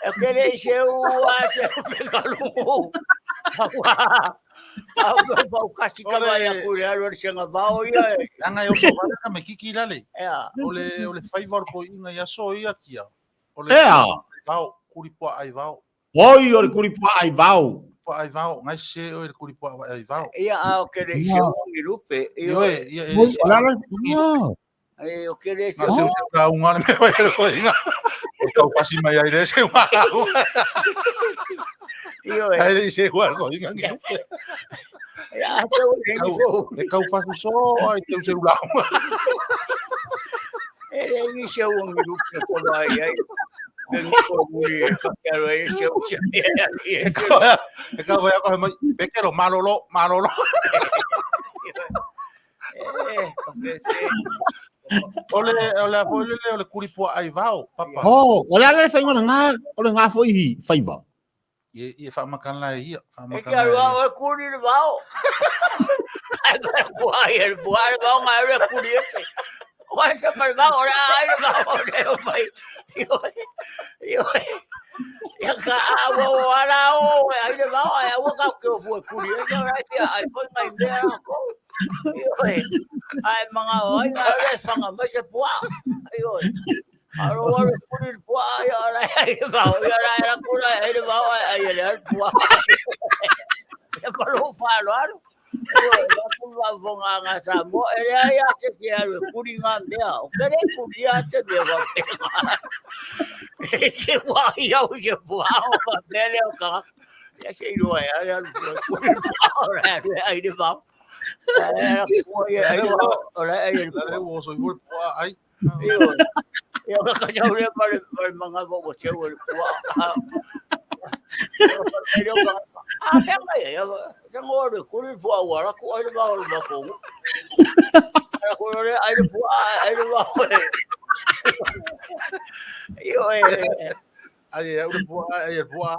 E ke le i se ua se upe ka lungu. Au au pau kasi ka vai aku le alu se ngā vao ia e. Anga e oso wale ka me kiki lale. Ea. O le o le faiva o le koi inga i aso ia kia. O le Ea. vao, kuri pua ai vao. Oi o le kuri pua ai vao. Pua ai vao, ngai se o le kuri pua ai vao. Ia au ke le i se ungi rupe. Ioe, ia e Oi, o la la. Ah. E o ke le se Nga se o se ka unga le mea le koi inga. O kau pasi mai ai le se unga. Ioe. Ai le se ua le koi inga ngi rupe. Ia te o le ngi fo. E kau fasi so ai teu se ula unga. E le ngi se ungi rupe ko vai ai. Me ngi ko muri e ka kero e se o se e E kau e kau vai ako mai pekero malolo malolo. E ka fe fe. O le o le o le o le kuri pua ai vao papa. Oh, o le ala le whainga o le ngā, o le ngā foi hi, faiva. Ia faamakala e ia, E ke faamakala alu e ia. au e kuli le vao. Ai pa pua ia le pua le vao ngai le kuli ese. Ua se pa le vao le ai le vao le o mai. Ioe. Ioe. Ia ka a ua o ala o e ai le vao ai ua ka ke o fue kuli ese o lai ia ai foi mai mea la ko. Ioe. Ai manga o ai ngai le fanga mai se pua. Ioe. Alo alo kuli le pua ia ala ai le vao ia la la kula ai le vao ai ai le pua. Ia pa lo fa lo alo. Ioe, la ku va vonga nga sa mo e le ai a se ke alu kuli nga mea. O ke le kuli a te mea va pe. Ke wa ia o je pua o pa mea le o ka. Ia se ilo ai ai alu kuli pua o la alu ai le vao. Ai la pua ia ai le vao o la ai le La le pua. ua so i le pua ai. Ioe. Ia ka ka tau le ma le ma le manga vo o te o le pua. A fea mai ia te ngoa le kuli pua ua la ku ai le vao le mako. Ala ku le ai le pua ai le vao. Ioe. Ai e au le pua ai le pua.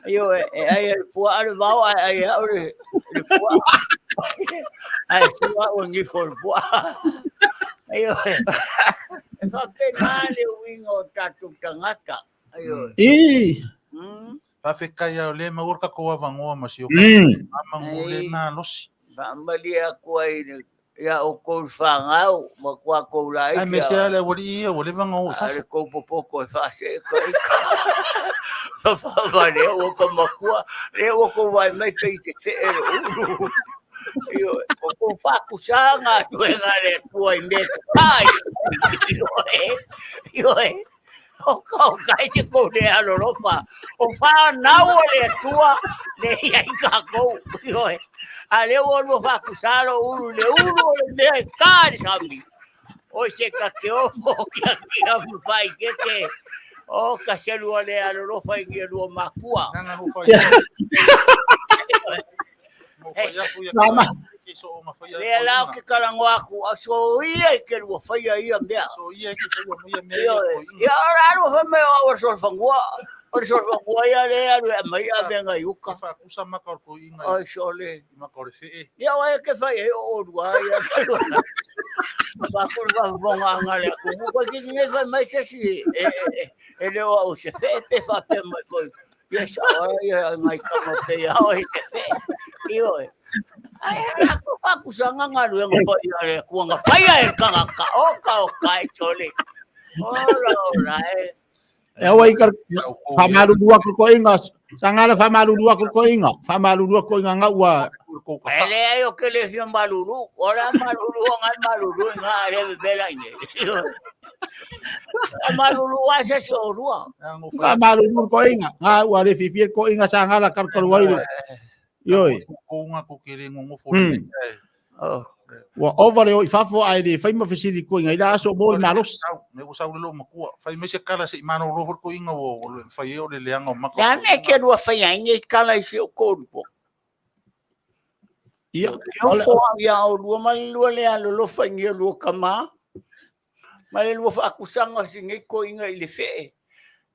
Ioe e ai le pua le vao ai ai au le le pua. Ai pua o ngi fo le pua. Ioe. E faapena le uiga o tatou tagata. Ioe. I. Faafetai a o lea maua le tatou avanoa ma si o ama mo le Ai. malosi. Faamalie atu ai ia outou le fanau ma tua kou Ai laiti me se ale aualii ia ua leva ona o i a le fafo. kou popoko e faasee ka ika. Fafafa lea ua ka makua, lea ua kou vaai mai pe i te fee le ulu. Ioe, o kou faakusaga atuega a le Atua i mea tapai. Ioe, ioe, o ka o kai te kou le alolofa. O whanau o le Atua, le ia i kākou. Ioe, a lea ua lua faakusa lo ulu, le ulu o le mea e kā le sami. O se ka ke ofo kia kia mwhai ke ke. O ka selua le alolofa i ngia lua makua. Nanga no fai. Mo fai aku ia Mama. ke so o mafai Le lao ke karango aku, a so ia i ke lua whaia ia mea. So ia ke fai mai mea Ia, ia. ia ora alu wha mea o sol fangua. O sol fangua ia le alu e mai a venga i uka. Fa kusa maka o ko inga Ai sole. maka o le fee. Ia oe ke whai e o rua ia ke rua. Wha kuru wha mbonga anga le aku. Muka ki nge whai mai se si e e e le o au se fe pe wha pe mai koi. Ia sa ora ia ngai kama pe ia o se fe. Io e. Ai aku aku sanga ngalu yang pa ia le kuanga whai e kanga ka o ka o ka e chole. Ora ora e. E aua i kar whamaruru aku ko inga. Sangala whamaruru aku ko inga. Whamaruru ko inga ngā ua. Ele ai o ke le fia malulu. Ora malulu o ngai malulu i ngā re bela ine. Malulu a se se o rua. Whamaruru ko inga. Ngā ua le whiwhia ko inga sangala karkaru ai. Ioi. Ko nga ko ke le ngongo fo. Oh. Ua ova le o i fafo ai le whaima whisiri ko inga. Ila aso mo i malosi. Me o sau le lo makua. Fai me se kala se i mano ro ko inga o fai e o le leanga o maka. La me ke rua whai ai nge kala i se o koru po. Ia. Ke o fo au ia o rua ma le lua le alo lo whai nge lua kama. Ma le lua whaakusanga si nge ko inga i le whee.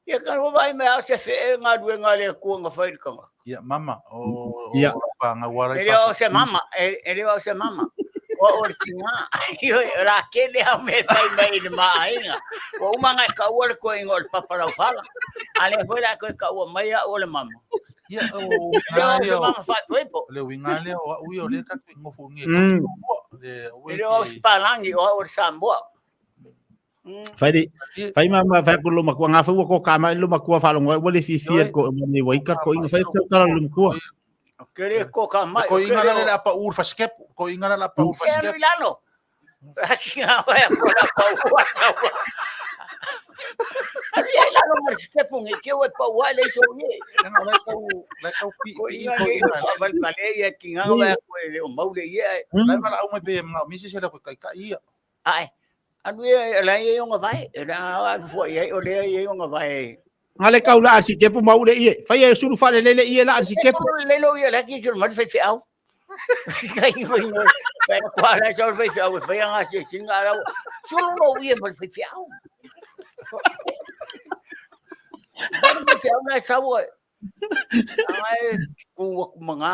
Ia ka rua vai mea se whee ngā rua ngā le kua ngā whai kanga. Ia mama o Ia. pa nga wara i E leo fafo. se mama, e leo se mama. O o le tinga, io la ke le au me fai mai le maainga. O uma ngai ka ua le ko inga o le papa rau whala. A le foi la ko ka ua mai a o le mama. Ia o Leo se ia mama whai tuipo. le winga le o ui o le ka ko ngofo nge. Le o E leo se palangi o o le Samoa. Whai re, whai mama whai ko lo makua, ngā whaua ko ka mai lo makua whalongo, ua le whiwhia ko mane waika ko inga, whai te kala lo makua. O ke le ko ka mai. Ko inga la le apa ur fa skep, ko inga la apa ur fa Ke skep. alu lano. Ki ngā whai ko la pa ua taua. Alu ia lano ma skepu nge ke ua pa ua le so ye. Nga la kau la kau pi Ko pi inga ko nge inga. o wal pale ia ki ngā whai ko le o maule ia. La mala au mai pe nga misi se la ko kai kai ia. Ai. Anu ia la ia yonga vai, la alu fua ia o lea ia yonga vai. Ngā le kau la ar si kepu maule ie, whai e suru whare lele ie la ar si kepu. Le lo ia la ki ki mai fai au. Kai ngo ngo. Pe kwa la so fai au, fai nga se singa la. Suru lo ia mai fai au. faifeau na e sau ai. Anga e ku aku ma ngā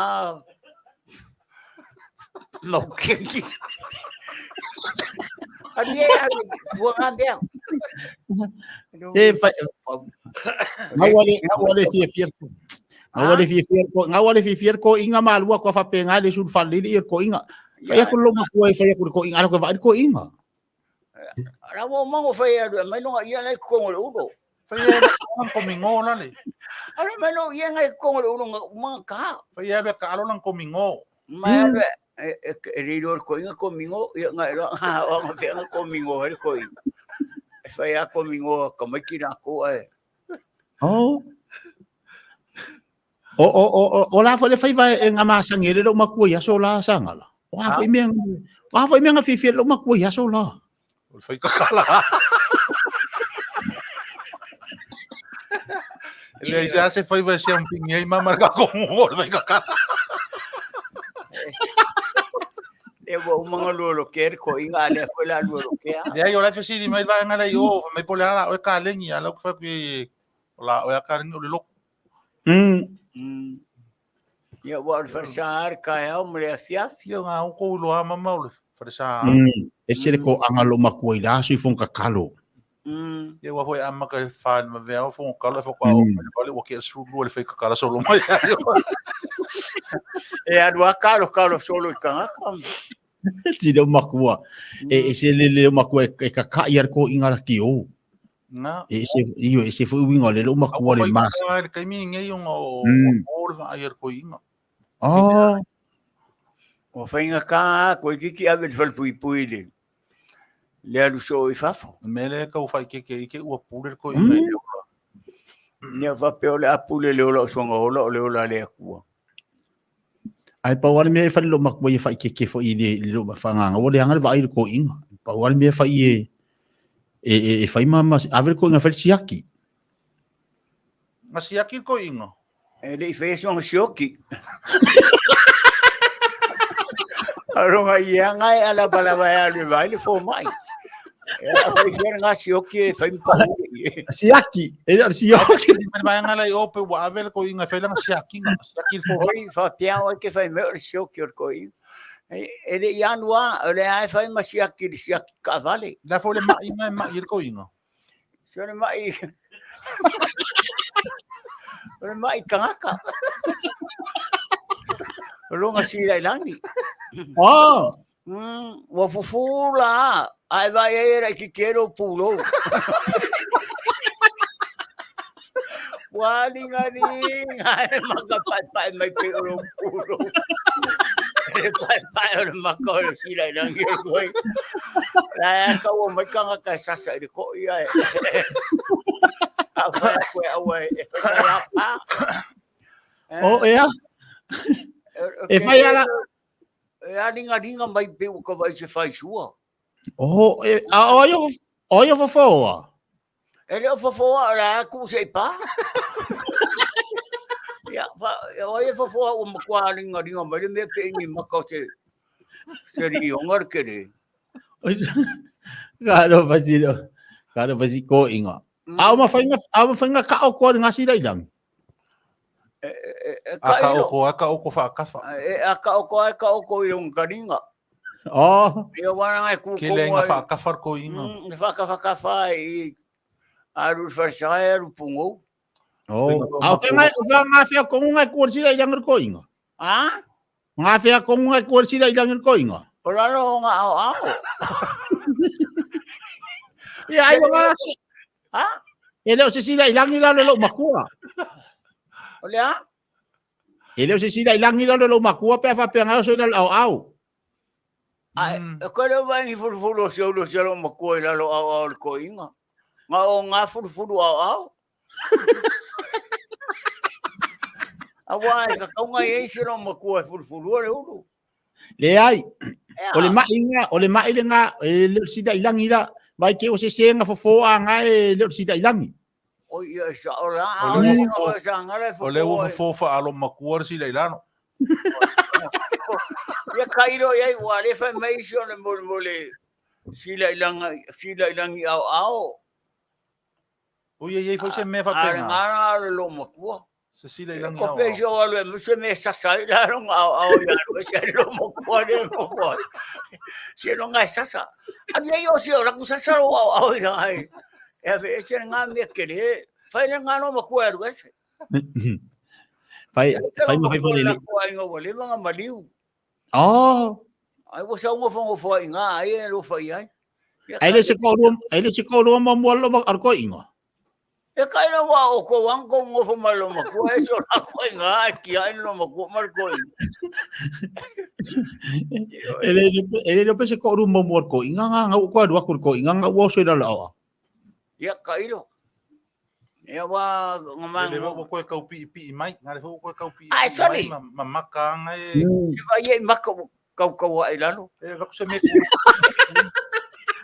mau keiki. Ani e alu tua ngā mea. E fai Ngau ale ngau ale fiafia ngau ale fiafia ko ngau ale fiafia ko inga malua ko fa penga le sul fa le ko inga. Fai aku lo makua e fai aku ko inga ala ko va ko inga. Ala mo mango fai alu mai longa ia nai kongo le ulo. Fai e lang komingo la le. Ala mai longa ia ngai kongo le ulo nga ka. Fai e ka alo lang komingo. Mai alu e e riro ko inga komingo ia ngai lo ha o nga fe nga komingo hele ko inga. E fai a komingo ka mai ki na ko e. Oh. O o o o o la fo le fai vai e nga masangi le lo makua ia so la sangala. O a foi mea o a foi mea nga fifi lo makua ia so la. O le fai kakala. Le se hace fai vai se un pingi mama ka komo o le fai kakala. Le ua umanga lua lo ke ko inga le fo la lua lo ke. Le ai o la fesili mai vai ngala i o mai pole ala o ka lengi ala ko fa ku la o ya ka lengi o le loko. Ia ua o le falesa ka e au ma le afiafi. Ia ngā o ko iloa mama o le falesa. E se le ko anga lo makua i la so i fonga kakalo. Ia ua foi ama ka fa ma vea o fonga kalo e foko au le ua ke sulu le fai kakala solo mai. E alu a kalo kalo solo i kangaka. Si le makua. E se le le makua e kaka i ko inga la ki o. Na. E se io e se foi winga le lo makua le mas. Le kaimi ngai o o le va ai ko inga. Oh. O whainga ka ko i kiki ave le whalpui le. Le alu so i fafo. Mele ka u fai ke ke ke ua pule ko inga i ola. Nia whape o le apule le ola o songa ola o le ola le akua. Ai pa wale me fai lo makua i fai ke ke fo i le lo whanganga. O le anga le vai le ko inga. Pa wale me fai e e e fai mama ave ko inga fai siaki. Nga siaki ko inga. E le i whai songa sioki. Aronga ia ngai ala bala vai alu vai le fo mai. E a whai whiara ngā sioki e whai mpahu. Siaki. E le sioki. Me vai ngala i ope ua ave le ko inga fai langa siaki nga siaki fo. Oi whapiao ai ke whai meo le sioki o le ko inga. E le i anua, o le ai whai ma siaki le siaki ka vale. La fo le mai inga e mai le ko inga. Se o le mai. O le mai kangaka. O longa si lai langi. Oh. Ua fufu la. Ai vai e era ki kero pulo. Ua linga linga e maka pai pai mai pe o pulo. E pai pai o le maka o le si lai langi o koi. La ka o mai kanga ka sasa i ko ia e. A whai koe aua e whai a pa. O ea. E whai ala. E a ringa ringa mai pe o ka vai se whai sua. Oh, e, a o io fofoa. E leo fofoa o la ku se pa. Ia, fa, o ia fofoa o makua ringa ringa mai le mea pe ingi maka o se se rionga le kere. Karo pasiro. Karo pasi ko inga. A o mawhainga ka o koa ngā sira ilang. Aka oko, aka oko whaakafa. E aka oko, aka oko i runga karinga. Oh. Ia wana ngai ku Ke le inga whaakafa ko inga. Whaakawhakafa i aru wharisai aru pungo. Oh. A o whainga ngā whia kongu ngai kua sira ilang ko inga. A? Ngā whia kongu ngai kua sira ilang ko inga. O lalo o ngā ao ao. Ia ai ngā si. Ha? E leo se sira ilangi lalo lo makua. O lea? E leo se sira ilangi lalo lo makua pe fa pe ngau so lalo au au. Ai, ko le vai ni fulu se lo se lo makua i lalo au au le ko inga. Ngā o ngā fulu au au. A wai ka kaunga e se lo makua e fulu le ulu. Le ai. O le mai nga, o le mai le nga, e leo sira ilangi la. Vai ke o se senga fofoa nga e leo sira ilangi. O ia sa o la, o le o sa ngale O le ua fofoa alo makua le sila ilano. Ia kairo ia ua le fai mai si o le mole mole sila ilangi au au. Ui e i ai foi se mea A le faapena. ngana o le lomatua. Sesila i lagi Ko pe aoao. o alu e musu me sasa i la longa au au ia alu e se lomatua le matua. Se longa e sasa. A via o se o la ku sasa lo au au i la ai. E ave e se ngā mea kere. Fai le ngā no makua e alu ese. Fai fai ma fai fai le. Ko ai ngā wale nga maliu. Oh, Ai ua sau ngofo ngofo ai ngā ai e lo fai ai. Ia ai le se ko rua, ai le se ko rua mo mo lo ar ko ingo. E kai na wa o ko wang ko ngofo mai lo makua e so la ko ai ngā ai ki ai lo makua mar ko i. E le le se ko rua mo mo ko inga nga nga ko aru ko ko inga nga wo so ila la. Ia kailo. Ia wa nga E le mang. ua koe kau pii pii mai. Nga le fo koe kau pii Ai, pii sorry. mai ma, ma maka anga e. Va ia i maka kau kau ai lalo. E vaku se me ku.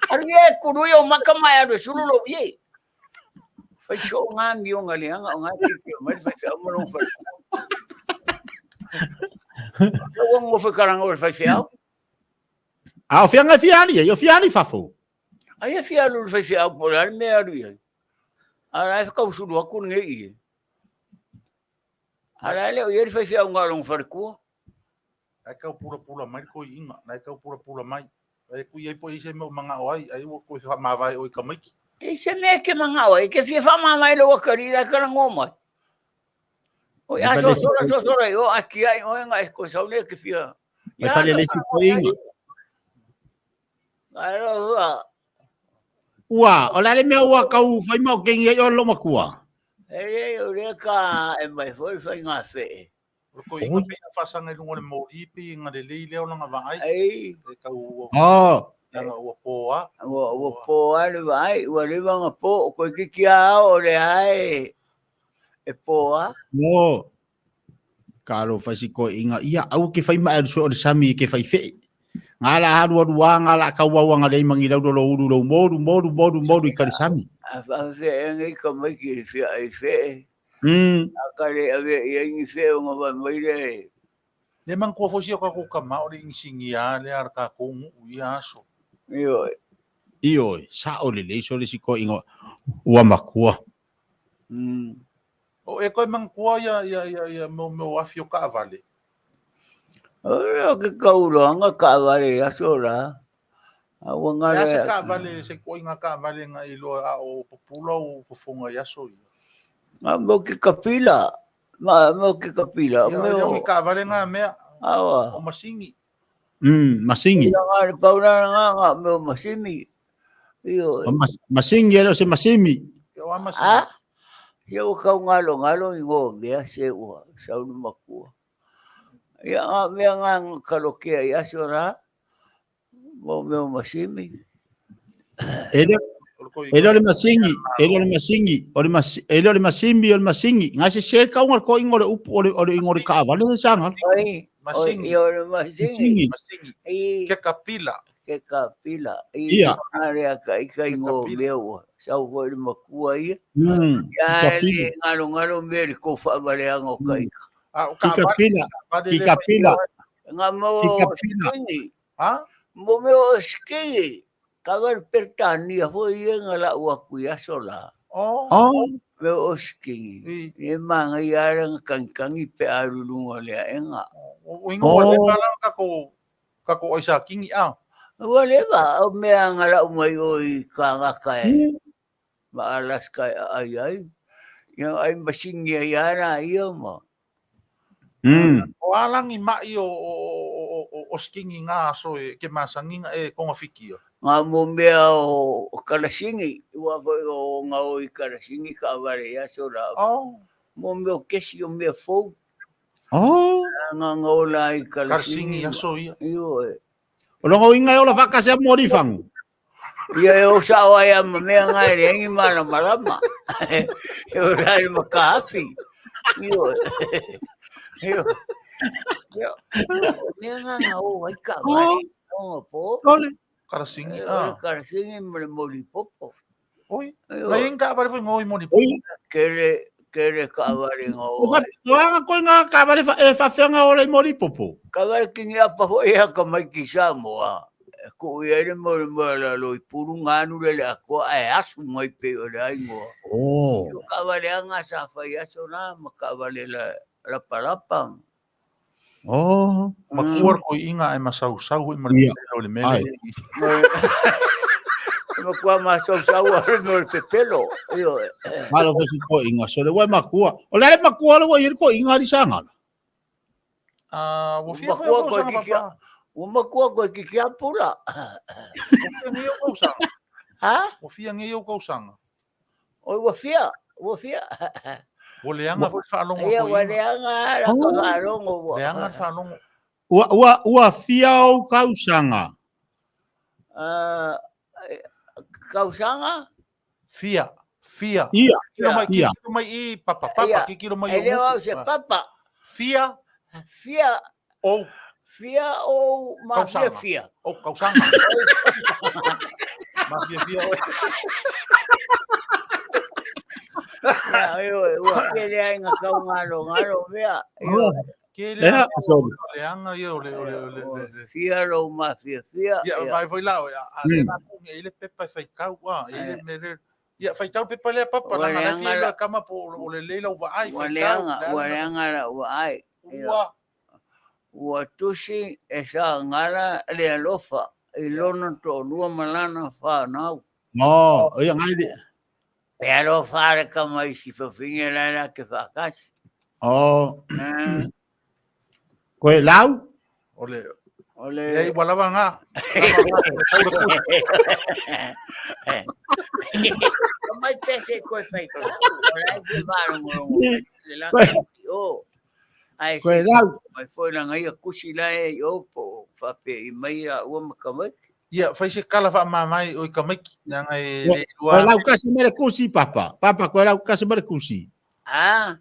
Aru ia kuru ia o maka mai aru e sulu lo ie. Fai so ngā mio ngā leanga o ngā tiki o mai fai whiau ma long fai. Ia ua ngofo karanga o le fai whiau. A o fianga fiali, e o fiali fafo. Ai e fia alu le fai whiau po le ale mea alu ia. Ara e whakausuru aku nge i. Ara ele o ia le fai whiau ngā long wharekua. Ai kau pula pula mai ko inga. Ai kau pula pula mai. Ai kui ai po i se mea o manga o ai. Ai ua koe whamawai o i kamaiki. E se mea ke manga o, e ke fia whama mai lo wakari la kara ngō mai. O ia Mai so fale sora so sora i o a kia i o nga e ko saune ke fia. Mai fale le se ko inga. Ai lo hua. Ua, o la le mea ua kau fai mau kengi ai o lo makua. E le o le ka e mai foi fai ngā whee. O ko inga pe a whasanga i lunga le mori pe inga le lei leo langa vaai. Ai, E kau ua Oh, langa ua poa. ua ua po ale vai, ua lewa ngā po, koe ki kia ao o le ai e po a. mo. Ka lo fai si ko inga ia au ke fai mai so o le sami ke fai fe. Ngā la haru aru a ngā la kau au ngā lei mangi lau lo uru lo moru moru moru moru i ka le sami. A whawhea e ngai ka mai ki le whia ai whee. A ka le ave i ai whee o ngā vai mai le. Le mang kua fosi o kako ka mao le insingi a le ara ka kongu i aso. Io, Io, sa o le lei so le si ko inga ua makua. O e koe mang kua ia ia ia ia mo mo afi o ka vale. O ke kauloanga ka vale aso la. A ua E ngale. asa ka vale se ko inga ka vale nga i loa a o popula o fofonga i aso ia. A mo ke kapila. Ma mo ke kapila. Ia Mo. ia i ka vale nga mea Awa. o masingi. Masingi. Ia ngā le pauna ngā ngā mo masimi. Io. O masingi e se masimi. Ia o a masingi. A? Ia ua kau ngalo ngalo i ngō mea se ua saunu makua. Ia ngā mea ngā ngā kalokea i aso rā. Mo meo masimi. E le O ko e le masingi, e le masingi, o le mas e le masimi o le masingi. Ngā se se kau ngā ko ingo le upu o le o le ingo le ka vale le sanga. Ai. Masingi. Ia o le masingi. Masingi. Masingi. Ai. Ke kapila. Ke kapila. Ia. Ngā rea ka ika i ngō Kapila. mea ua. Sau foi le makua ia. Ia Ki le ngalo ngalo mea le kofa wale anga o ka ika. A o ka kapila, vale. ki kapila, Ngā mo ki kapila. skingi. Ha? Mo meo o skingi. Ka wale pertania foi ia ngā la ua kui aso la. Oh. Oh, Meo o skingi. I E manga i ara ngā kankangi pe arulunga lea e ngā. o ingo o le Oh. pala ka ko ka ko oisa kingi a. Ua lewa o mea ngā lau mai o i ka ngaka e. Ma Alaska e ai ai. Ia ai masingi ai ara ia ma. O alangi mai o o o o o skingi ngā aso e ke masanginga e konga fikia. Ngā mo mea o karasingi. Ua foi o ngā o i karasingi ka ware i aso la. Oh. Mo mea o kesi o mea fou. Oh. Ngā ngā o la i Karasingi karasingi. aso ia. Io e. O longo inga e ola whakase a mori fangu. Ia e o sao ai a ma mea ngā e rengi mara marama. E o la i makahafi. Io e. Io. Io. Mea ngā ngā o ai ka ware. O ngā pō. Ole. Karasingi E o a. le karasingi ma le moli popo. Oi. Io. Ngai inga vale foi ngoi moni. Oi, Kere ka ware ngā o o ai. wha koe ngā ka vale e whawhianga o le mori popo. Ka ware ki ngā apa hoi a ka mai ki Samoa. E kuu i ai le mea o le mea o le alo i pulu ganu le le atoa ae asu mai pei o le aigoa. Oh. O taavale lava na sa fai i aso na ma taavale lapalapa. Oh. Makua le toeaina ae masausau foi ma le Ia. pepelo i le mea Ai. lea. E matua masausau lava le mea o le pepelo. Ioe. Malo foi si toeaina, sole ua e makua. O le a le makua le ua i ai le toeaina alii Sagala? Ah, ua fia foi Makua au koe tausaga kiki a- papa. Ua makua koe kiki a pula. Ua fia nei ou tausaga. Ha? Ua fia nei ou tausaga. Oi ua fia, ua fia. Ua leaga foi le faalogo a Ia ua toeaina. leaga lava la ka faalogo ua. Leaga le faalogo. Ua, ua, ua fia ou tausaga. Ah, tausaga? Fia, fia. Ia. Kikilo mai, Ia. kikilo mai i papa, papa, Ia. kikilo mai E o le o au motu. se papa. Fia Fia, ou fia ou ma fia Tausaga. fia. ou tausaga. Ma fia fia oe. Ia, ioe, ua kele ai ngā kau ngalo ngalo mea. Ioe. Ke Ea, leaga, sorry. leaga ia o le, o le, o le, Ua le, le. Fia lou ma fia fia. Ia, Ia. vai foi lá, a Mm. le la e le pepa e faitau, a, e le mele. Ia, faitau pepa lea papa, Ua langa la leaga fia la- la kama po o le leila ua ai, Ua faitau. leaga, ua leaga la ua ai. Ua, Ua tusi e Sagala le alofa i lona toalua ma lana whanau. Oh, ia ngai le. E alofa le kama i si fafine la la ke whakasi. Oh, Eh, koe lau? o le, O ia le... ua lava ngā. Ka mai pese koe whai kau. O lai ke wārongorongo. Le la ki o. Ai Koe se lau. mai foi la ngai a kusi la e i o po whape i mai ra ua makamai. Ia, fai se kala wha mamai o i kamaiki, nanga e Ua- le Koe ua. lau kasi me le kusi, papa. Papa, koe lau kasi me le kusi. Ah,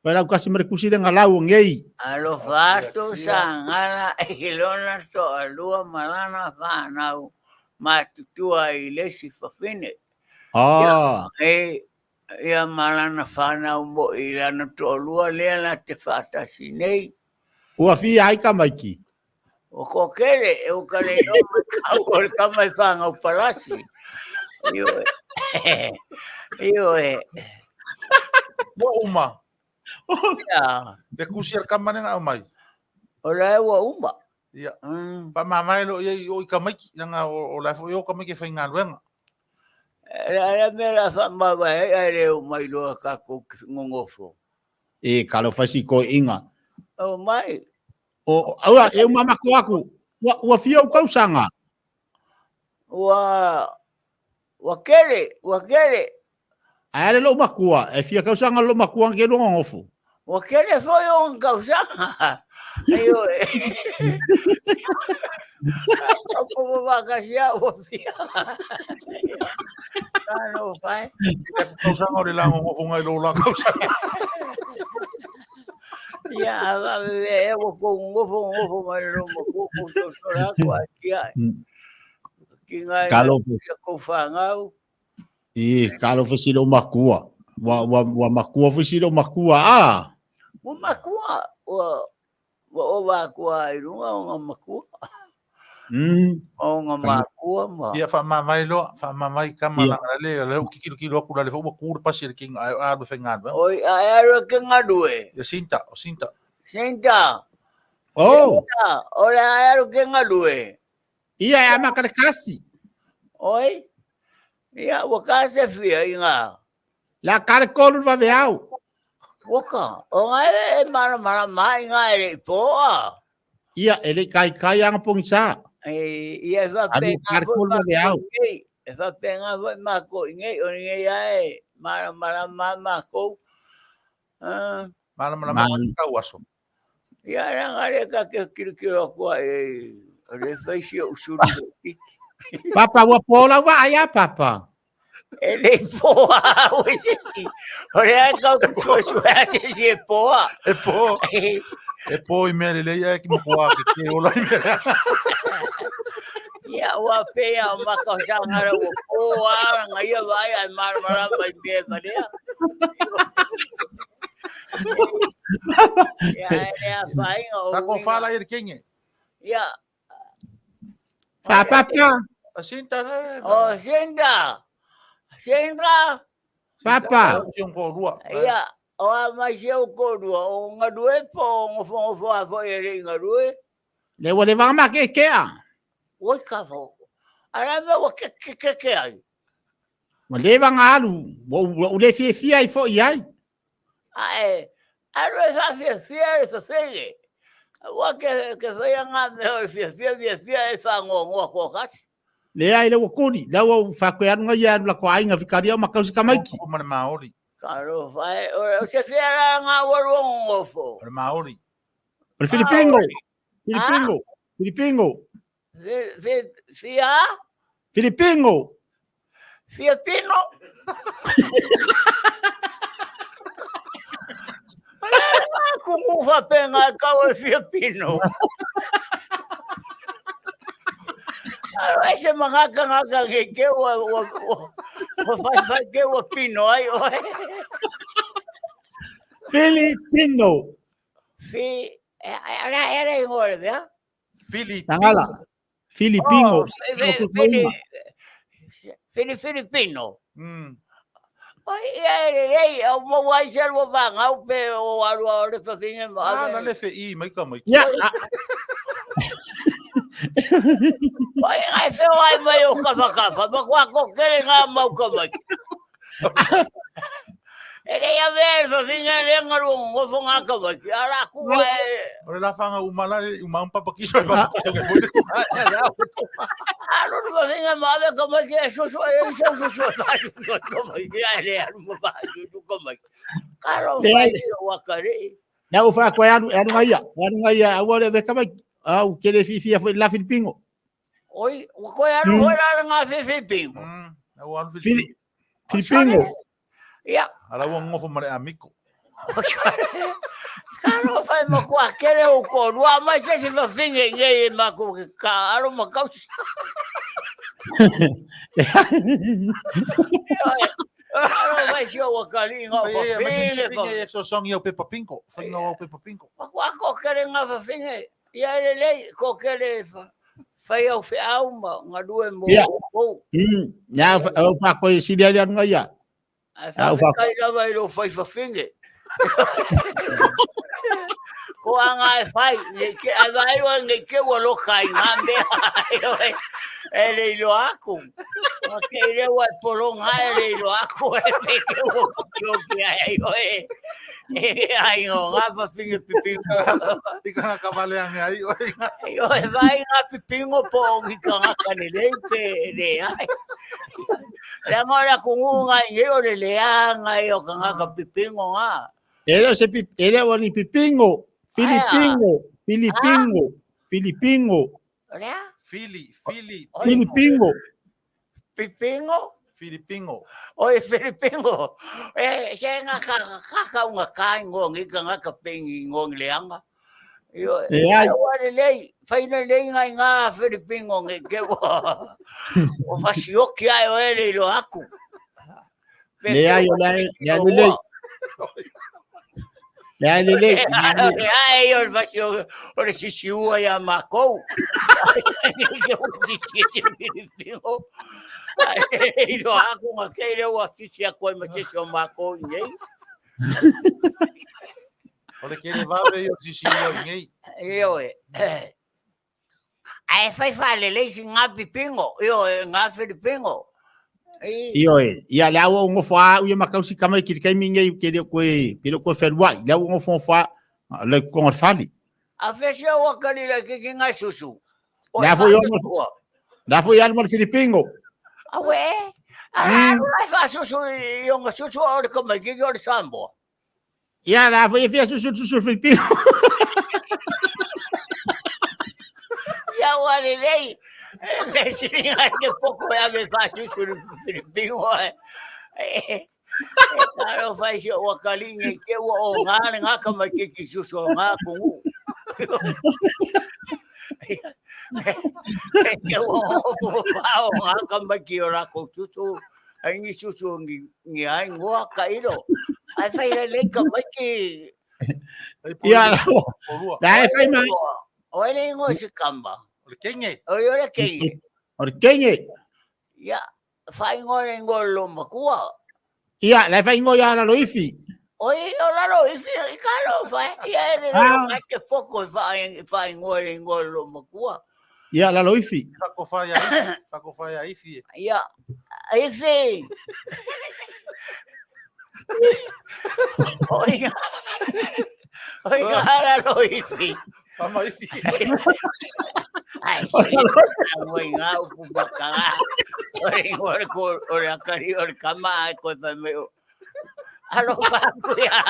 Koe lau kasi me le kusi le ngalau o ngei. alofa atu Sagala i lona toalua ma lana whanau matutua i le si fafine. Oh, E ia ma lana whanau mo i lana toalua lea la te whaatasi nei. ua fia ai kamaiki. O ko kele, e o kale no ma kau o le kama i whangau palasi. Ioe. Ioe. Ua uma, Ia. le kusi al kama nenga au mai. O la e ua uma. Ia. Mm. Pa mamai lo ia i o i kamaiki, nanga o la fo i o kamaiki e whai ngā luenga. La la me la wha mawa e ai leo mai loa ka kou ki ngongofo. E kalo fasi koe inga. O mai. O, aua, e umama ko aku. Ua, ua fia u kausanga. Ua, ua kele, ua kele. Ai ale lo makua, e fia kausanga lo makua ke lo ngofo. Ua kele foi o ang kausanga. Ioe. Ka popo wakasia ua fia. Kano whai. Tausaga o le la ngongofo ngai lo la kausaga. Ia, a e ua kou ngofo ngofo mai lo maku kou totora ko a kia. Ki ngai Kalo ia kou whangau. e kalo fasi lo makua. Ua ua ua makua fasi lo makua a. Ua makua, ua ua o wakua i runga o ngā makua. O ngā makua ma. Ia wha mamai loa, wha mamai kama Ia. langa le, le o kikilo kilo aku la le fo ua kura pasi le kinga ai alu whai ngā luenga. Oi, ai aru ke ngā rue. Ia sinta, o sinta. Sinta. Oh, Sinta, ore ai aru ke ngā rue. ia e ama kare kasi. Oi, ia ua ka se fia i ngā. La kare kolu va veau. Waka, o ngai e mara mara mai ngā e le poa. Ia e le kai kai anga pongisa. E, ia e Alu whapenga kare foi kolu va mako veau. i ngei. E whapenga foi mako i ngei, o ngei ai mara mara ma mako. Ah, Mala mala mala Mal. kau aso. ia ranga le ka ke kiro kiro kua e le faisi o usuru ki. Papa ua pola wa ai a papa. E le poa o se si. O le ai kau ki tua sua se si e poa. E po, e po i mea le leia e ki mokua ke ke ola i mea. Ia ua pea o maka o sangara ua poa nga ia vai ai mara mara mai mea marea. Ia e a whainga o Tako uinga. whala i le kenge. Ia. Faapapa. Sinta le. O Sinta. Sinta. Papa. Si on ko Ia, o a mai si au kōrua, o ngarue po o ngofo a foi e rei ngarue. Le ua le vanga ke kea. Oi ka fo. Ara me ua ke ke ke ke ai. Ua le vanga alu, ua u le fia fia i fo i ai. A e, alu e fa fia fia e fa fege. Ua ke ke whai ngā mea o fia fia fia fia e wha ngoa ngoa koa kasi. Le ai le ua kuri, le ua wha koe alu ngai alu la koa ainga vikaria o makausi kamaiki. O mana Maori. Ka ro whai, o se fia rā ngā waru o ngofo. O le Maori. O le Filipingo. Filipingo. Filipingo. Fia? Filipingo. Fia pino. Ku ngufa penga kau e fia pino. Aro ese mangaka ngaka ke ke ua ua ua whai whai ke ua pino ai oe. Filipino. Fi ara era ingoa le mea. Filipino. Tangala. Filipingo. Fili Filipino. Oi ia e lelei, au mau ai se alua whangau pe o alua o le whawhinga ma Ah, na le fe i mai ka mai. Ia. Oi ngai wheo ai mai o kafa kafa, ma kua ko kere ngā mau ka mai. E lei a vea le whawhinga le ngaru o ngofo ngā ka mai. Ara kua e... O le la whanga umala le uma un papa kiso e papa kiso ke fui. Aro no whawhinga ma ave ka mai ki e soso e i sau soso e wha soso ka mai ki a le aru ma wha soso ka mai. Karo whai o wakare. Le ua wha koe alu, alu ngai ia. Alu ngai ia, aua le veka mai. Au, ke le fifi a foi la Filipingo. Oi, ua koe alu hoi rara ngā whiwhipingo. Au alu Filipingo. Filipingo. Ia. Ala ua ngofo mare amiko. Karo whai ma kua kere o ko rua mai se se whawhinge ngei e mako ke ka aro ma kausi. Aro whai si o wakari ngā whawhinge. E so songi au Peppa Pinko. Whainga au Peppa Pinko. Ma kua ko kere ngā whawhinge. Ia e lelei ko kere whai au whiau ma ngā rue mō o. Ia, au wha koe siri ali anu ngai ia. Ai whawhikai rawa i ro whai whawhinge. Ko a ngā e whai, ai vai oa ngei ke ua loka i ngā mea. E le ilo aku. Ma ke i rewa e poronga e le ilo aku e me ke ua kio ki ai ai oe. E ai ngō ngā whawhinge pipingo. I ka ngā kawale ange ai oe. I oe vai ngā pipingo po o ngi ka ngā kane lei pe le ai. Lea ngā ora kungu ngā i o le lea ngā i o ka ngā ka pipingo ngā. E leo se pip, e leo ni pipingo, Filipingo, Filipingo, Filipingo. Lea? Fili, Fili. Filipingo. Pipingo? Filipingo. Oi, Filipingo. E, se ngā ka ka unga ka ingo ngi ka ngā ka pingi ingo ngi leanga. Io, E ai. ua le lei, whaina lei ngai ngā Filipingo ngi ke ua. O wasioki ai o ele ilo aku. Le ai o le le ai le lei. Le ai le lei. Le ai o le wasio, o le sisiua ia mākou. Ke o sisi e Filipingo. Ilo aku ngā keire ua sisi aku ai ma sisi o mākou i nei. O le kere wawe i o sisi ua i nei. Io e. Ai whai whale lei si ngā pipingo. Io e ngā Filipingo. Io e. Ia le au ngofo a uia makausi kamai ki te kaimi ngei ke leo koe, ke leo koe wheruai. Le au ngofo ngofo a le konga whali. A whese o wakari la ki ki ngā susu. Le afo i ono. Le afo i alu ma le Filipingo. A we. Ara alu lai wha susu i onga susu o le kamai ki ki o le Samoa. Ia le afo i fia susu susu Filipingo. Ia ua le lei. E siri ngai ke poko e ave wha susu le Filipingo. E taro whai si o wakari ngai ke ua o ngā le ngā kamai ki ki susu o ngā kungu. E ke ua o wha o ngā kamai ki o rākou susu. Ai ngi susu ngi ai ngoa ka iro. Ai whai le lei kamai ki. Ia, le ai whai mai. O ele ingoa se kamba. Le kenge. Oi o le kenge. O le kenge. Ia, faaigoa le igoa o le loomatua. Ia, la e faaigoa ia Laloifi. Oi, o Laloifi, i ka alofa e. Ia e le ah. Mai te foko e faaigoa le igoa o le loomatua. Ia, Laloifi. Fakofa ia ifi. Fakofa ia ifi. Ia, ifi. Oi, oi, Laloifi. Mama ifi. Ai, oi ngā upu pakanga. Oi, oi, ko, o le akari, o le kama, ai, koe pai mai o. Alofa aku ia,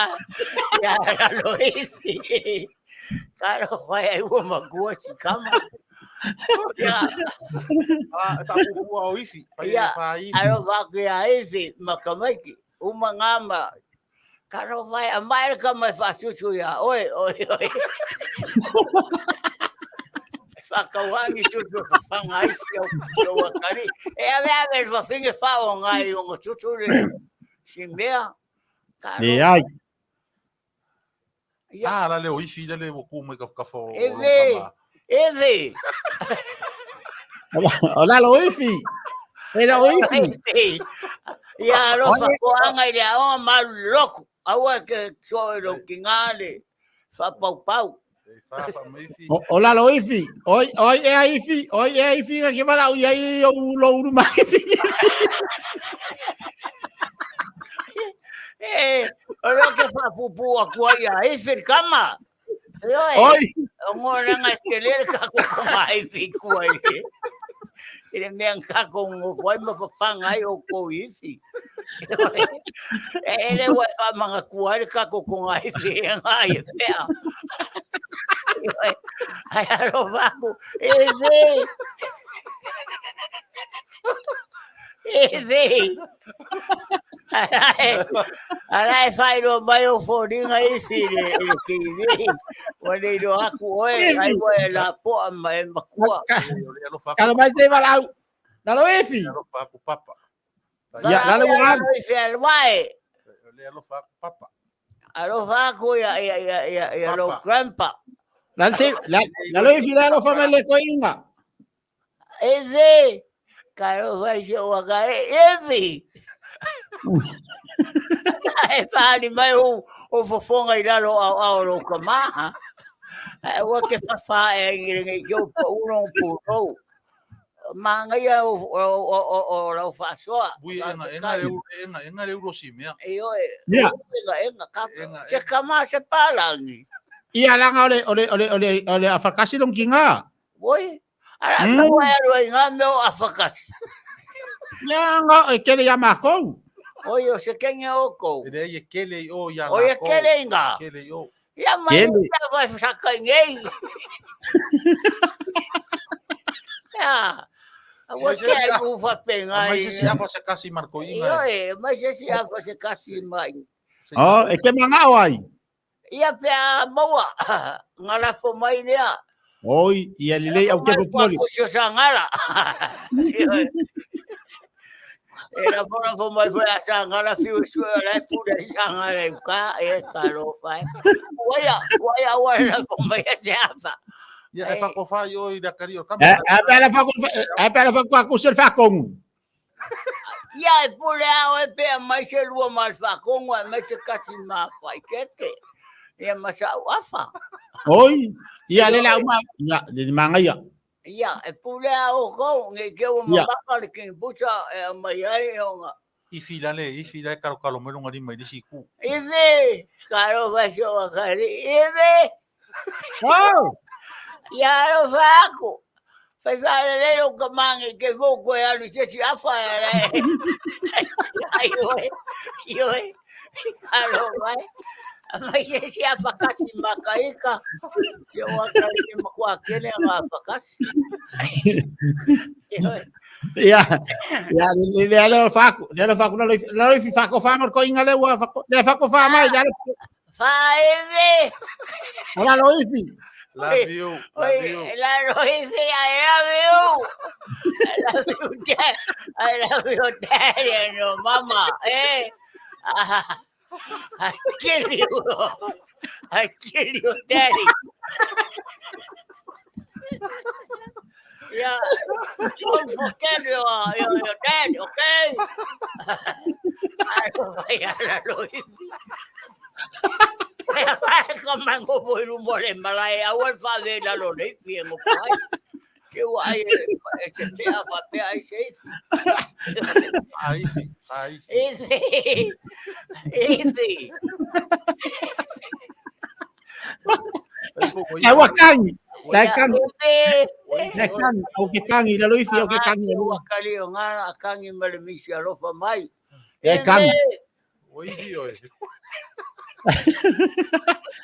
ia Laloifi. Ka alofa ai ua makua si kama. Ia. Ah, e whakupua o ifi. Ia, alofa aku ia ifi, makamaiki. Uma ngā ma, ka alofa ai, a mai le kama e whaasusu ia, oi, oi, oi. E whakauangi susu e whawhanga ai si au, si au akari. E ave ave le whawhinge whao ngā i ongo susu le si mea. Ka Le ai. Ia. Ah, la le o ifi la le o ku mai ka ka fo. Eve. Eve. O lalo ifi. E la o ifi. Ia alofa koanga i le aoga malu le loku. Aua ke so e lo ki ngā le whapaupau. O lalo ifi. Oi oi e a ifi. Oi e a ifi ka ke mala o ia i o lo uru mai ifi. E, o leo ke whapupu a kua ia ifi le kama. Oi. Oi. O ngō nanga e te lele ka ko ngā ifi kua i le. I le mea ka ko ngō wai ma whawhanga ai o kou ifi. E e le wai wha manga kua le ka ko ngā ifi e ngā i e whea. Ai aro whaku, e ve! E ve! Ara e whairo mai o fōringa ifi le, i le kiwi. Wa nei roa aku oe, ai oe e la poa ma e makua. Kala mai se walau. Lalo ifi. Alofa aku papa. Ia, lalo ua alu. Lalo ifi alwae. Le alofa aku papa. Alofa aku ia, ia, ia, ia, ia lo grandpa. Lalo se, lalo ifi le alofa mai le koinga. Evi, ka alofa i se waka e, evi. E whaani mai o, o fofonga i lalo au au lo ka maha. Ai ua ke whawha e ngi ngi ki o pa uno pūrou. Māngaia o, o, o, o, o lau whaasoa. Bui enga enga le enga enga le uro si mea. E oe, Ia. enga enga ka. Enga, Se kama se pālangi. Ia langa o le o le o le o le o le afakasi long ki ngā. Oi, ara mm. Kaua e alu ai ngā mea o awhakasi. Ia nga e kele ia mākou. Oi, o se kenge o kou. E le e kele i o ia Oi, e kele i ngā. Kele i o. Ia mai ia vai whasaka i ngei. Ia. Aua te ai uwha penga. Mai se si afa se kasi marko inga. Oi, mai se si afa se kasi mai. Oh, e ke mangao ai. Ia pea maua, ngalafo mai lea. Oi, ia lelei au ke popoli. Ko sio sa ngala. E la fona fo mai foi a sa ngala fiu su la pura sa ngala i ka e ka lo fai. Waia, waia wa la fo mai se afa. Ia e whakofa i o i la kari o kama. E e pela fa e pela fa kwa ku se fa kongu. Ia e pule ao e pea mai se lua ma le whakongo e mai se kasi ma whai keke. Ia ma sa afa. Oi, ia le la uma ia le mangaia. Ia e pule ao kou nge ke ua mabaka le king busa e mai ai e onga. Ifi la le, ifi la e karo karo mai lunga lima i lisi ku. Ifi, karo whaisio wakari, ifi! Oh! Ia alo whaaku. Whai whaarere lo ka mangi ke fō koe alu se si afa e le. Ai oe, i oe, karo mai. Mai se si afa kasi makaika. Ia wakari ke makua kene nga afa kasi. Ia, ia le le alo faku, le alo faku lalo lalo fi fako fa mo ko inga le wa fako, le fako fa mai le alo Whaere! Lalo ifi. Love you, love you. Lalo ifi, I love you. I love you, dad. I love you, daddy and your mama. Eh? I kill you. I kill you, daddy. Yeah, don't forget your, your, your dad, okay? Ai vai ala lo ifi. Ai ka mango mo i lumo le malae aua le whawe la lo le ifi e ngoko ai. Ke ua ai e se pea wha pea ai se ifi. Aifi, aifi. Ifi. Ifi. Ai ua kangi. Lai kangi. Ifi. Lai kangi. Au ke kangi la loifi au ke kangi la Ua kali o ngā a kangi ma le misi alofa mai. Lai kangi. Ua ifi oe.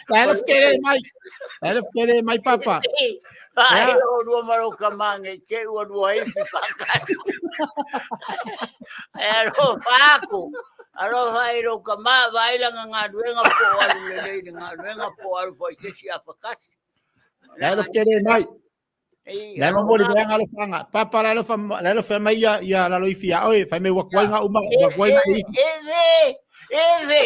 Lai le fkere mai. Lai le fkere mai papa. Ai o rua maro ka mange ke ua rua ifi whakari. Ai alo whaaku. Alo whai ro ka maa vaila ngā ngā ruenga po alu le lei ngā ruenga po alu whai sesi a whakasi. Lai le fkere mai. Lai mo moli le ngalo fanga. Papa lai le fa lai le fa mai ia ia la loifi a oe fai me ua kuai ngā uma ua kuai ngā ifi. Ifi! Ifi!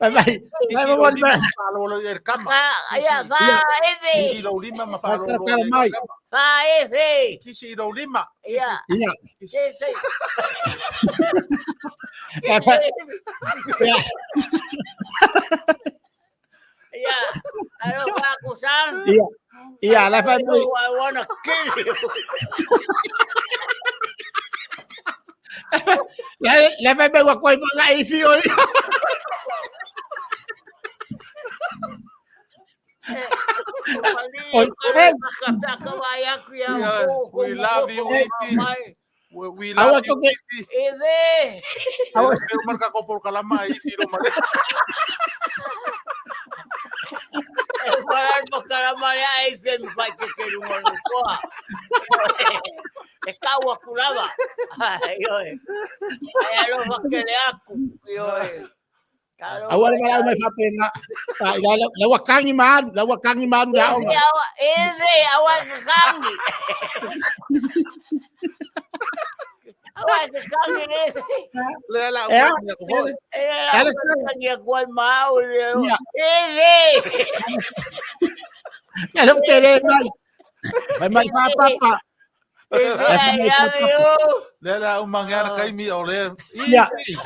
Vai vai. Lai mo moli mai. Whaalolo i e kama. Wha, ia, wha, ifi! Kisi rau lima ma whaalolo Tara i e mai. kama. Wha, ifi! Kisi rau lima. Ia, Ia. sesi. Lai fa. Ia. Ia, alo whaaku san. Ia. Ia lai fa mai. I wanna kill you. Lai lai fa mai ua kuai ngā ifi oi. Oi, hey. We love you, Ifi. We Aua love you, toke. Ifi. Ifi! Aua. Pe umar ka kopol kalama ifi ro mare. E waran makaramare ai fe mi pai te te runga no koa. E kau aku lava. Ai oi. Ai alofa kele aku. Oi. Aua le malau mai whapenga. Lai lai ua kangi maalu, lai ua kangi maalu le aoga. Ifi awa, ifi awa ke kangi. Awa ke kangi ifi. Le la Ea. ua ni ko hoi. E Ea la le kangi aku ai mau. Ia. Ifi. Lai le fkere mai. Mai mai wha papa. Ifi, I love you. Le la umang ana kaimi o le. Ia. Ifi.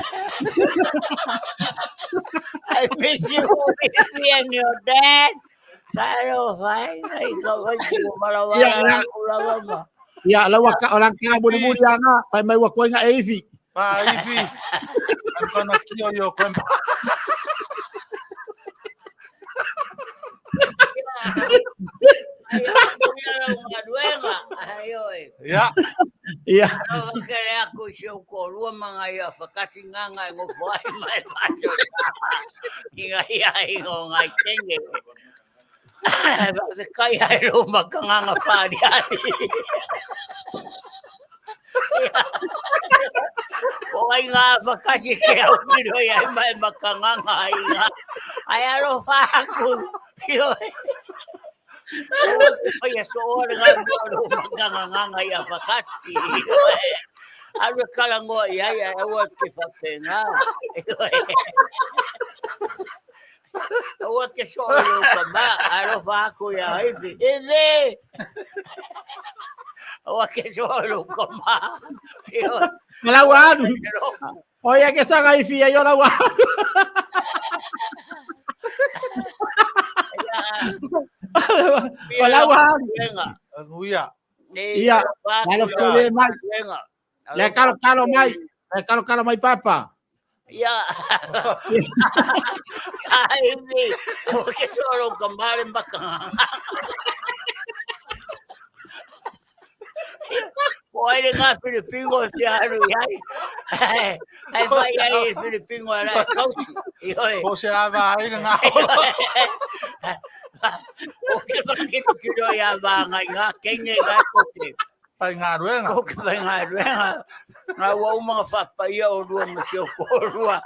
I miss you, Ifi, and your dad. Talo, fai, ai ka vai ku mala Ia, wala ia. ku lava ma. Ia lau ka o lang ka muli muli anga, fai mai ua kuai ngā ifi. Pa ifi. I'm gonna kill your grandpa. Ai aku ia lau ngaduenga. Ai oi. Ia. Ia. Alo kere aku si o ko lua manga ia whakati nganga e ngofo ai mai paso. Inga ia ingo ngai tenge. Te kai ai lo makanganga pari ari. Ko ai ngā whakati ke au kiro i ai mai makanganga ai ngā. Ai alo whaaku. Ioi. Oi e so ore ngā moro makanganga i a whakati. Alu e kalangoa i ai ai aua ke whapenga. Aua ke so ore ka ma alo whaaku i a iwi. Iwi! Aua ke so ore ka ma. Ioi. Lau alu. Oi ke sanga ifi ai o lau alu. O lau alu. Nguia. Ia. Lai le fkere mai. Lai kalo kalo mai. Lai kalo kalo mai papa. Ia. Ai iwi. Aua ke so ore ka mare makanganga. O ai le ngā Filipingo e te aru i ai. Ai whai ai e Filipingo e rai kausi. Ioi. Ko se ava ai ngā. O ke makino kiro i a wāngai ngā kenge ngā koke. Pai ngā ruenga. Koke pai ngā ruenga. Ngā ua umanga whapaia o rua ma si o kōrua.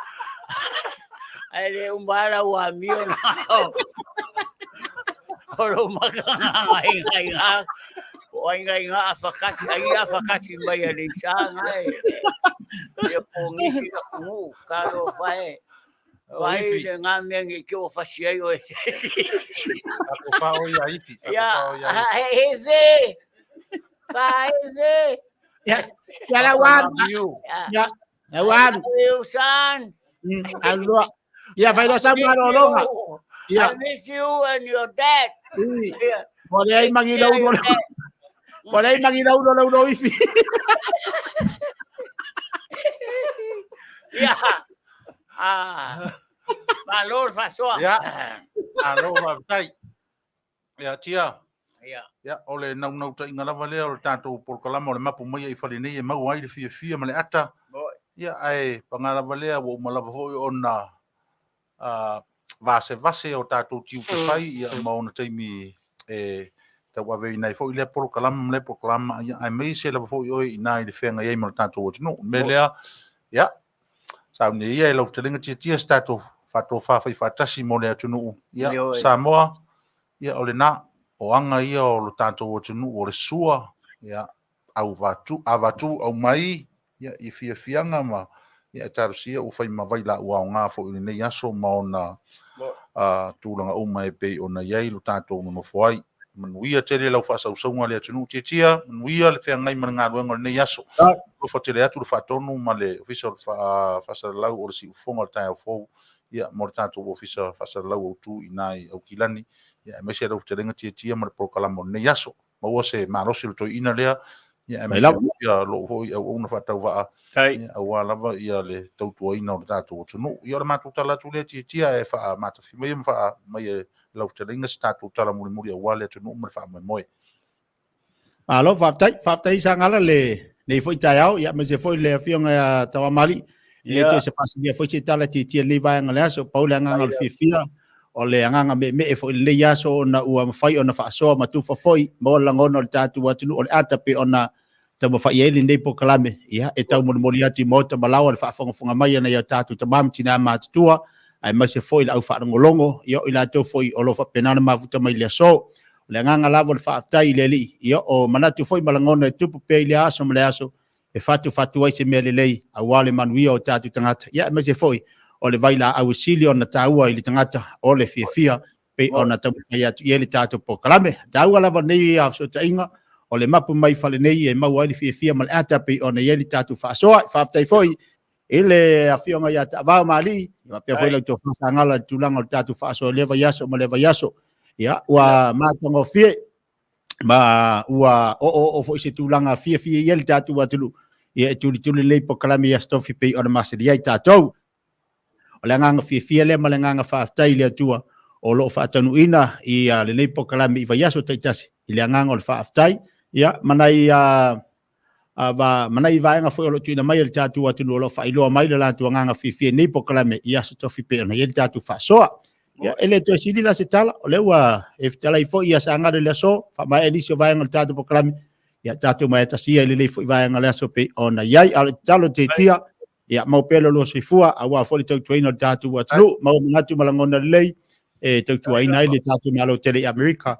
Ai le umara ua mio nā o. O ro maka ngā ngai ngai ngā. O ai ngai ngā a whakati, ai a whakati mai a le isa ngai. Ia pōngisi ka kungu, ka ro whae. Vai le ngā mea ngi ki o whasi ai o e se. Ako wha o ia ifi. Ia, he he Wha he he. Ia, ia la wan. Ia, la wan. San. Aloa. Ia, vai loa sa malologa. Ia. I miss you and your dad. Ia. Ua leai magilaulo. Ua leai magilaulo lau loifi. Ia. Ah. Malo le faasoa. Ia. Malo faafetai. Ia tia. Ia. Ia, o le naunautaiga lava lea o le tatou polokalama o le mapu mai i fale nei e maua ai le fiafia ma le ata. Ia, ae paga lava lea ua uma lava foi ona vasevase o tatou tiute fai, ia, ma ona taimi e tauaveina ai foi lea polokalama ma lea polokalama, ia, aemaise lava foi oe i ina i le feagai ai ma le tatou atunuu. O le mea lea, ia, saunia ia e lau fetalaiga Tiatia se tatou faatofa faifaatasi mo le atunuu. Ia, Samoa, ia, o lena, o aga ia o lo tatou atunuu o le sua, ia, auvatu, avatu, aumai, ia, i fiafiaga ma, ia, e talosia ua fai ma vailaau aoga foi i lenei aso ma ona tulaga uma e pei ona i ai lo tatou nonofo ai. Manuia tele lau faasausauga le atunuu Tiatia, manuia le feagai ma le galuega o lenei aso. Alofa tele atu le Faatonu ma le Ofisa o le Faasalalau o le Siufofoga o le Taeao Fou, ia, mo le tatou Ofisa Faasalalau Autu i ina i Aukilani, ia, aemaise lau fetalaiga Tiatia ma le polokalama o lenei aso. Maua se malosi o le toeaina lea, ia, aemaise ia lou foi auauna faatauvaa, ia, aua lava ia le tautuaina o le tatou atunuu. Ia, o le matou tala atu lea Tiatia, e faamatafi mai ma faa mai e lau fetalaiga se tatou tala mulimuli aua le atunuu ma le faamoemoe. Malo, faafetai, faafetai Sagala lenei foi taeao, ia, aemaise foi le afioga ia Tauamalii, e le toe se faasilia foi se tala tietie lenei vaega o le aso. Pau le agaga o le fiafia, o le agaga meemee foi i lenei aso ona ua mafai ona faasoa ma tufa foi, maua le lagona o le tatou atunuu o le ata pei ona taumafai ai lenei polokalame, ia, e taumolimoli atu i maota ma laoa le faafogafoga mai a nai o tatou tama ma tina matutua, aemaise foi le au faalogologo, ia, o i latou foi o lo o faapena ona mafuta mai i le aso. O le agaga lava o le faafetai i le Alii, ia, o manatu foi ma lagona e tupu pea i lea aso ma le aso, e fatufatu ai se mea lelei aua le manuia o tatou tagata, ia, aemaise foi o le vailaau e sili ona taua i le tagata o le fiafia pei ona taumafai atu i ai le tatou polokalame. Taua lava lenei fesootaiga o le mapu mai fale nei e maua ai le fiafia ma le ata pei ona i ai le tatou faasoa. Faafetai foi i le afioga ia Taavao Malii, faapea foi lau tofa Sagala i le tulaga o le tatou faasoa i lea vaiaso ma lea vaiaso. Ia, ua matagofie ma ua oooo foi se tulaga fiafia i ai le tatou atunuu, ia, e tulituli lenei polokalame i Aso Tofi pei ona masani ai tatou. O le agaga fiafia lea ma le agaga faafetai i le Atua o lo o faataunuuina i lenei polokalame i vaiaso taitasi i le agaga o le faafetai, ia, ma nai ma nai vaega foi o lo o tuuina mai e le tatou atunuu o lo o faailoa mai le latou agaga fiafia i nei polokalame i Aso Tofi pei ona i ai le tatou faasoa. Ia, e le toe sili la se tala, o lea ua e fetalai foi ia Sagala i le aso, faamaea nisi o vaega o le tatou polokalame, ia tatou maea tasi ia i lenei foi vaega o le aso pei ona i ai. A o le tatalo Tiatia, ia maua pea lo lua soifua, aua foi le tautuaina o le tatou atunuu, maua manatu ma lagona lelei e tautuaina ai le tatou Malo tele i Amerika,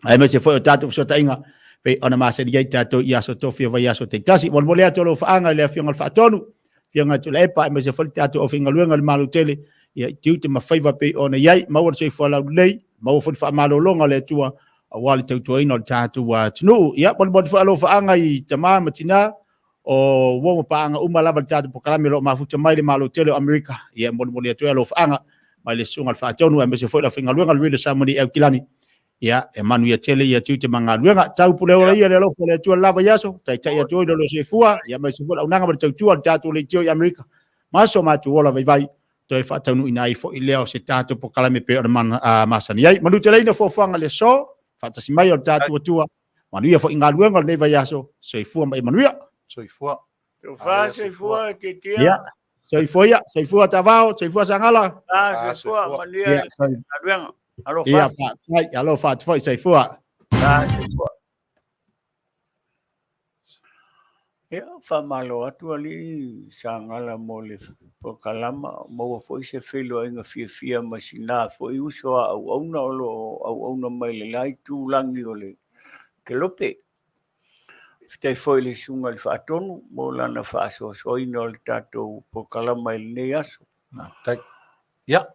aemaise foi o tatou fesootaiga pei ona masani ai tatou i aso tofi o vaiaso taitasi. Molimoli atu o lou faaga i le afioga i le Faatonu, afioga Tuilaepa, aemaise foi le tatou aufaigaluega o le Malo tele, ia i tiute ma faiva pei ona i ai, maua le soifua laulelei, maua foi le faamalologa o le Atua aua le tautuaina o le tatou atunuu. Ia, molimoli foi alofaaga i tama ma tina, o uo ma paaga uma lava le tatou polokalame o lo o mafuta mai le Malo tele o Amerika. Ia, molimoli atu ai alofaaga mai le susuga i le Faatonu, aemaise foi le aufaigaluega o le Radio Samoa i Aukilani. Ia, e manuia tele ia tiute ma galuega. Tau pule ola ia le alofa o le Atua le lava i aso, taitai atu ai lo lo soifua, ia aemaise foi le auaunaga ma le tautua a le tatou leitio i Amerika. Ma so matou ola vaivai, toe faataunuuina ai foi lea o se tatou polokalame pei ona masani ai. Manuteleina fuafuaga i le aso, faatasi mai o le tatou Atua, manuia foi i galuega o lenei vaiaso, soifua ma ia manuia. Soifua. Tofa, soifua, Tiatia. Ia, soifua ia, soifua Tavao, soifua Sagala. Ah, soifua, manuia Ia, galuega. Alofa. Ia, faafetai, alofa atu foi, soifua. Ah, soifua. Ia, faamalo atu alii Sagala mo le polokalama, maua foi se feiloaiga fiafia ma sina foi uso a auauna o lo o auauna mai le la itulagi o le kelope. Faafetai foi i le Susuga i le Faatonu mo lana faasoasoaina o le tatou polokalama i lenei aso. Faafetai. Ia,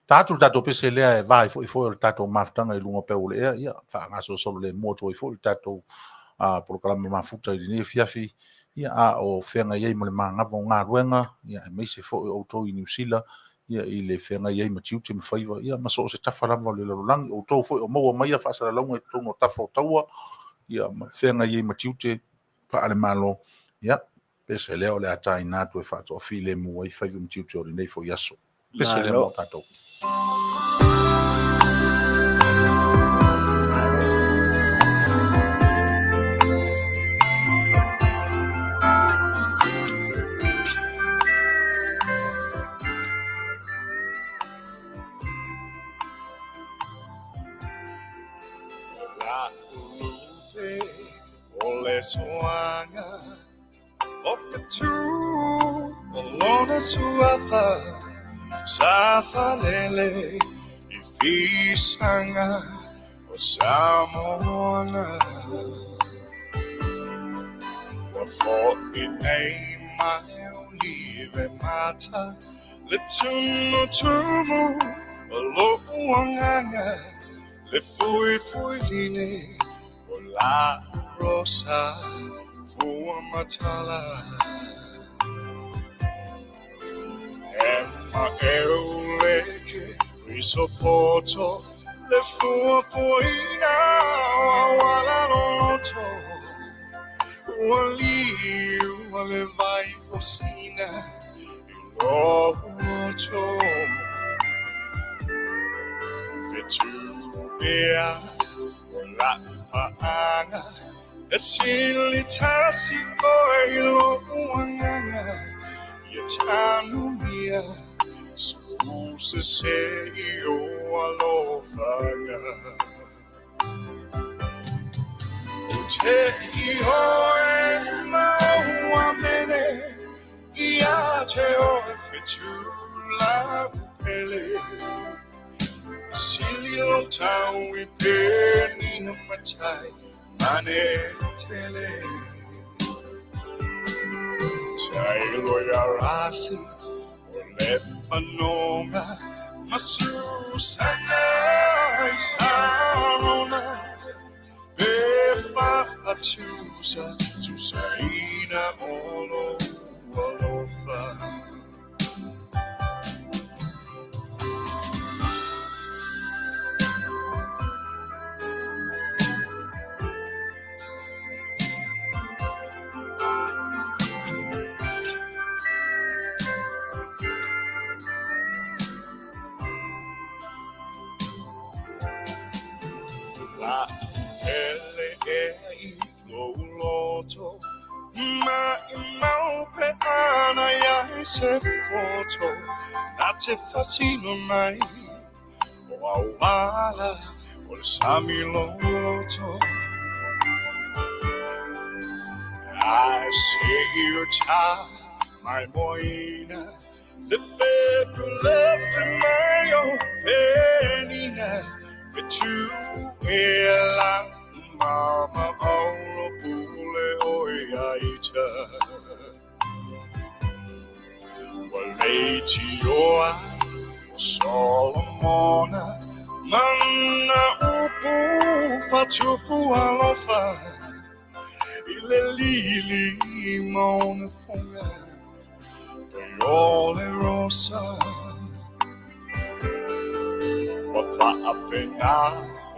ta atu le tatou pese lea e va ai foi foi o le tatou mafutaga i luga o peu o le ea, ia, faagasolosolo lemu atu ai foi le tatou polokalama mafuta i lenei afiafi, ia, a o feagai ai ma le magava o galuega, ia, aemaise foi o outou i Niu Sila, ia, i le feagai ai ma tiute ma faiva, ia, ma so o se tafa lava o le lalolagi. O outou foi o maua mai faasalalauga i totonu o tafa o taua, ia, ma feagai ai ma tiute faale-Malo, ia, pese lea o le a taina atu e faatoafilemu ai faiva ma tiute o lenei foi aso. Pese lea mo tatou. O le soaga o fetu o lona suafa sa faalele i fisaga o Samoana. Ua fo'i nei ma le olive mata le tumutumu o lo'u agaga le fuifuiline o la'u rosa fua matala. E maʻeuleke risopoto le fuafuaina o auala loloto ua liu a le vai o sina i lou loto. Fetu ea o la'u paaga e sili tasi oe i lo'u agaga ia tanumia so'u sese i ou alofaga. Ou te ioe ma ou amene ia te oe fetu la'u pele. Sili lou tau i penina matai mane tele. Tailo ia rasi o le panoga ma Susana i Sarona pe faatusa tusaina o lou alofa. La'u pele ea i lou loto Maʻimau pe ana i ai se poto na te faasino mai o auala o le sami loloto. Ae seʻi o tā maimoaina le fepulefe mai o penina fetu e la'u mama auro pule ʻoe ia ita. Ua leitioa ʻo Solomona ma nā upu faatupu alofa i le lili ma ona foga pei o le rosa. Ua faapena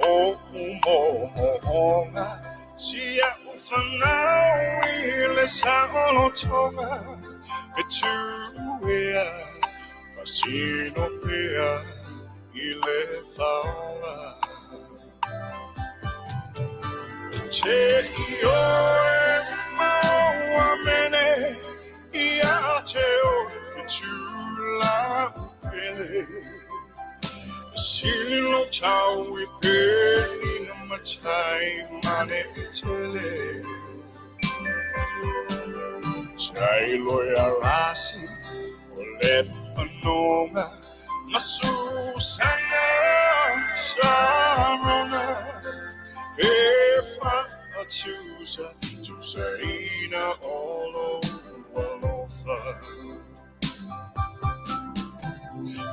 o'u moomooga si a'u fanau i le saolotoga fetu ea faasino pea i le faola. Ou te ioe ma ou amene ia te oe fetu la'u pele. E sili lou tau i penina matai mane e tele. Tailo ia rasi o le panoga ma Susana Sarona pe faatusa Tusaina o lou alofa.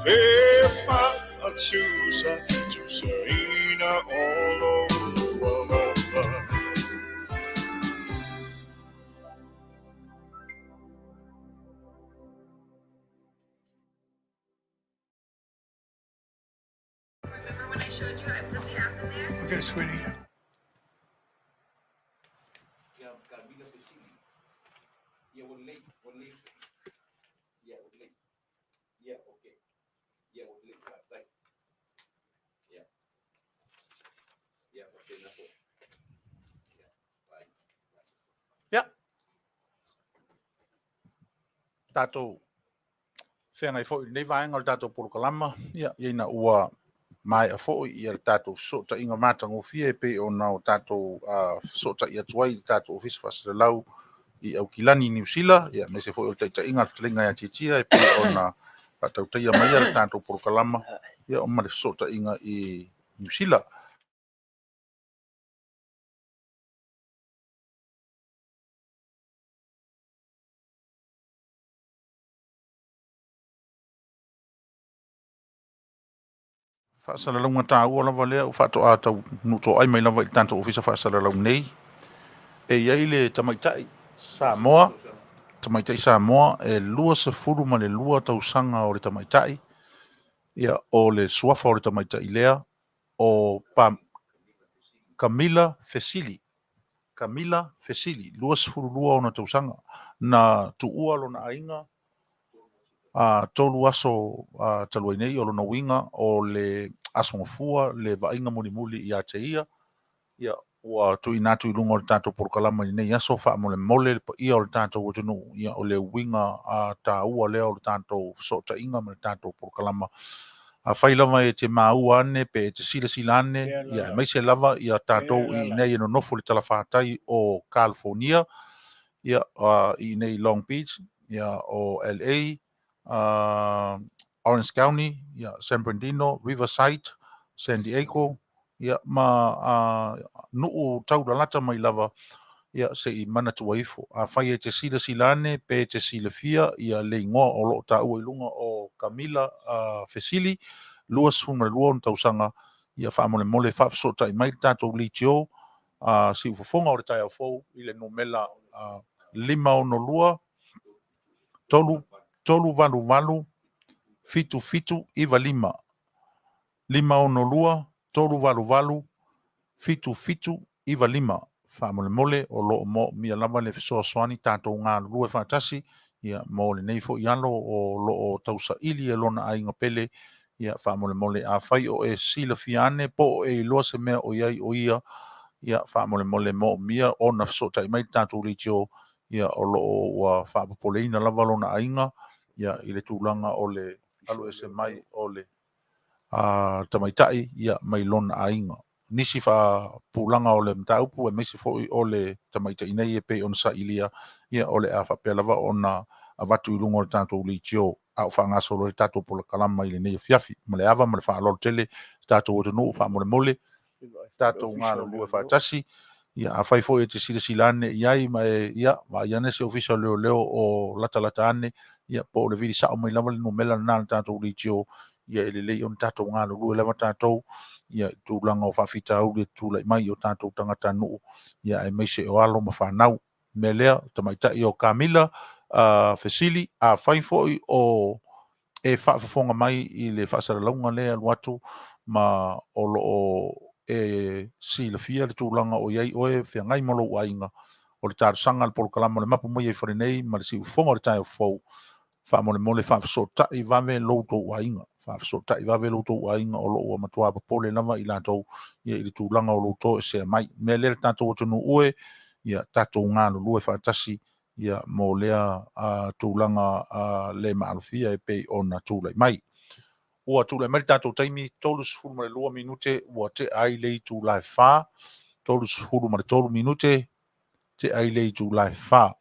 Fe faatusa, tusaina o lou alofa. Okay, sweetie. Ia, tatou feagai foi i lenei vaega o le tatou polokalama, ia, ina ua maea foi ia le tatou fesootaiga matagofie e pei ona o tatou fesootai atu ai i le tatou Ofisa Faasalalau i Aukilani, Niu Sila, ia, aemaise foi o le taitaiga a le fetalaiga ia Tiatia e pei ona faatautaia maia le tatou polokalama, ia, ma le fesootaiga i Niu Sila. Faasalalauga taua lava lea ua faatoa taunuu toai mai lava i le tatou Ofisa Faasalalau nei. E i ai le tamaitai Samoa, tamaitai Samoa e 22 tausaga o le tamaitai, ia, o le suafa o le tamaitai lea o Camilla Fesili. Camilla Fesili, 22 ona tausaga, na tuua lona aiga a 3 aso talu ai nei, o lona uiga o le Aso Gafua le vaaiga mulimuli ia te ia. Ia, ua tuuina atu i luga o le tatou polokalama i lenei aso, faamolemole le paia o le tatou atunuu. Ia, o le uiga taua lea o le tatou fesootaiga ma le tatou polokalama. Afai lava e te maua ane pe e te silasila ane, ia, aemaise lava ia tatou i inei e nonofo i le talafatai o California, ia, i inei i Long Beach, ia, o LA, Orange County, ia, San Bernardino, Riverside, San Diego, ia, ma nuu taulalata mai lava, ia, se i manatua ifo. Afai e te silasila ane pe te silafia ia le igoa o loo taua i luga o Camilla Fesili, 22 ona tausaga, ia, faamolemole faafesootai mai le tatou leitio siufofoga o le taeao fou i le numera 562 3 388 7795, 562 388 7795. Faamolemole o loo moomia lava le fesoasoani tatou galulue faatasi, ia, mo lenei foi alo o loo tausaili e lona aiga pele. Ia, faamolemole afai o e silafia ane po o e iloa se mea o iai o ia, ia, faamolemole moomia ona fesootai mai le tatou leitio. Ia, o loo ua faapopoleina lava lona aiga, ia, i le tulaga o le alu ese mai o le tamaitai, ia, mai lona aiga. Nisi faapupulaga o le mataupu aemaise foi o le tamaitai nei e pei ona sailia, ia, o le a faapea lava ona avatu i luga o le tatou leitio a o faagasolo ai le tatou polokalama i lenei afiafi. Ma le ava ma le faaaloalo tele tatou atunuu, faamolemole tatou galulue faatasi. Ia, afai foi e te silasila ane i ai ma e, ia, vaai ane se ofisa o leoleo o latalata ane, ia, po o le vili sao mai lava le numera lena a le tatou leitio. Ia, e lelei ona tatou galulue lava tatou, ia, i tulaga o faafitauli e tulai mai i o tatou tagatanuu, ia, aemaise o alo ma fanau. Mea lea, tamaitai o Camilla Fesili, afai foi o e faafofoga mai i le faasalalauga lea e alu atu ma o loo e silafia le tulaga o i ai oe feagai ma lou aiga, o le talosaga a le polokalama o le Mapu Mai ai Fale nei ma le siufofoga o le taeao fou, faamolemole faafesootai vave lo outou aiga, faafesootai vave lo outou aiga, o loo ua matua popole lava i latou, ia, i le tulaga o lo outou esea mai. Mea lea, le tatou atunuu e, ia, tatou galulue faatasi, ia, mo lea tulaga le maalofia e pei ona tulai mai. Ua tulai mai le tatou taimi, 32 minute ua tea ai le itula e 4, 33 minute tea ai le itula e 4.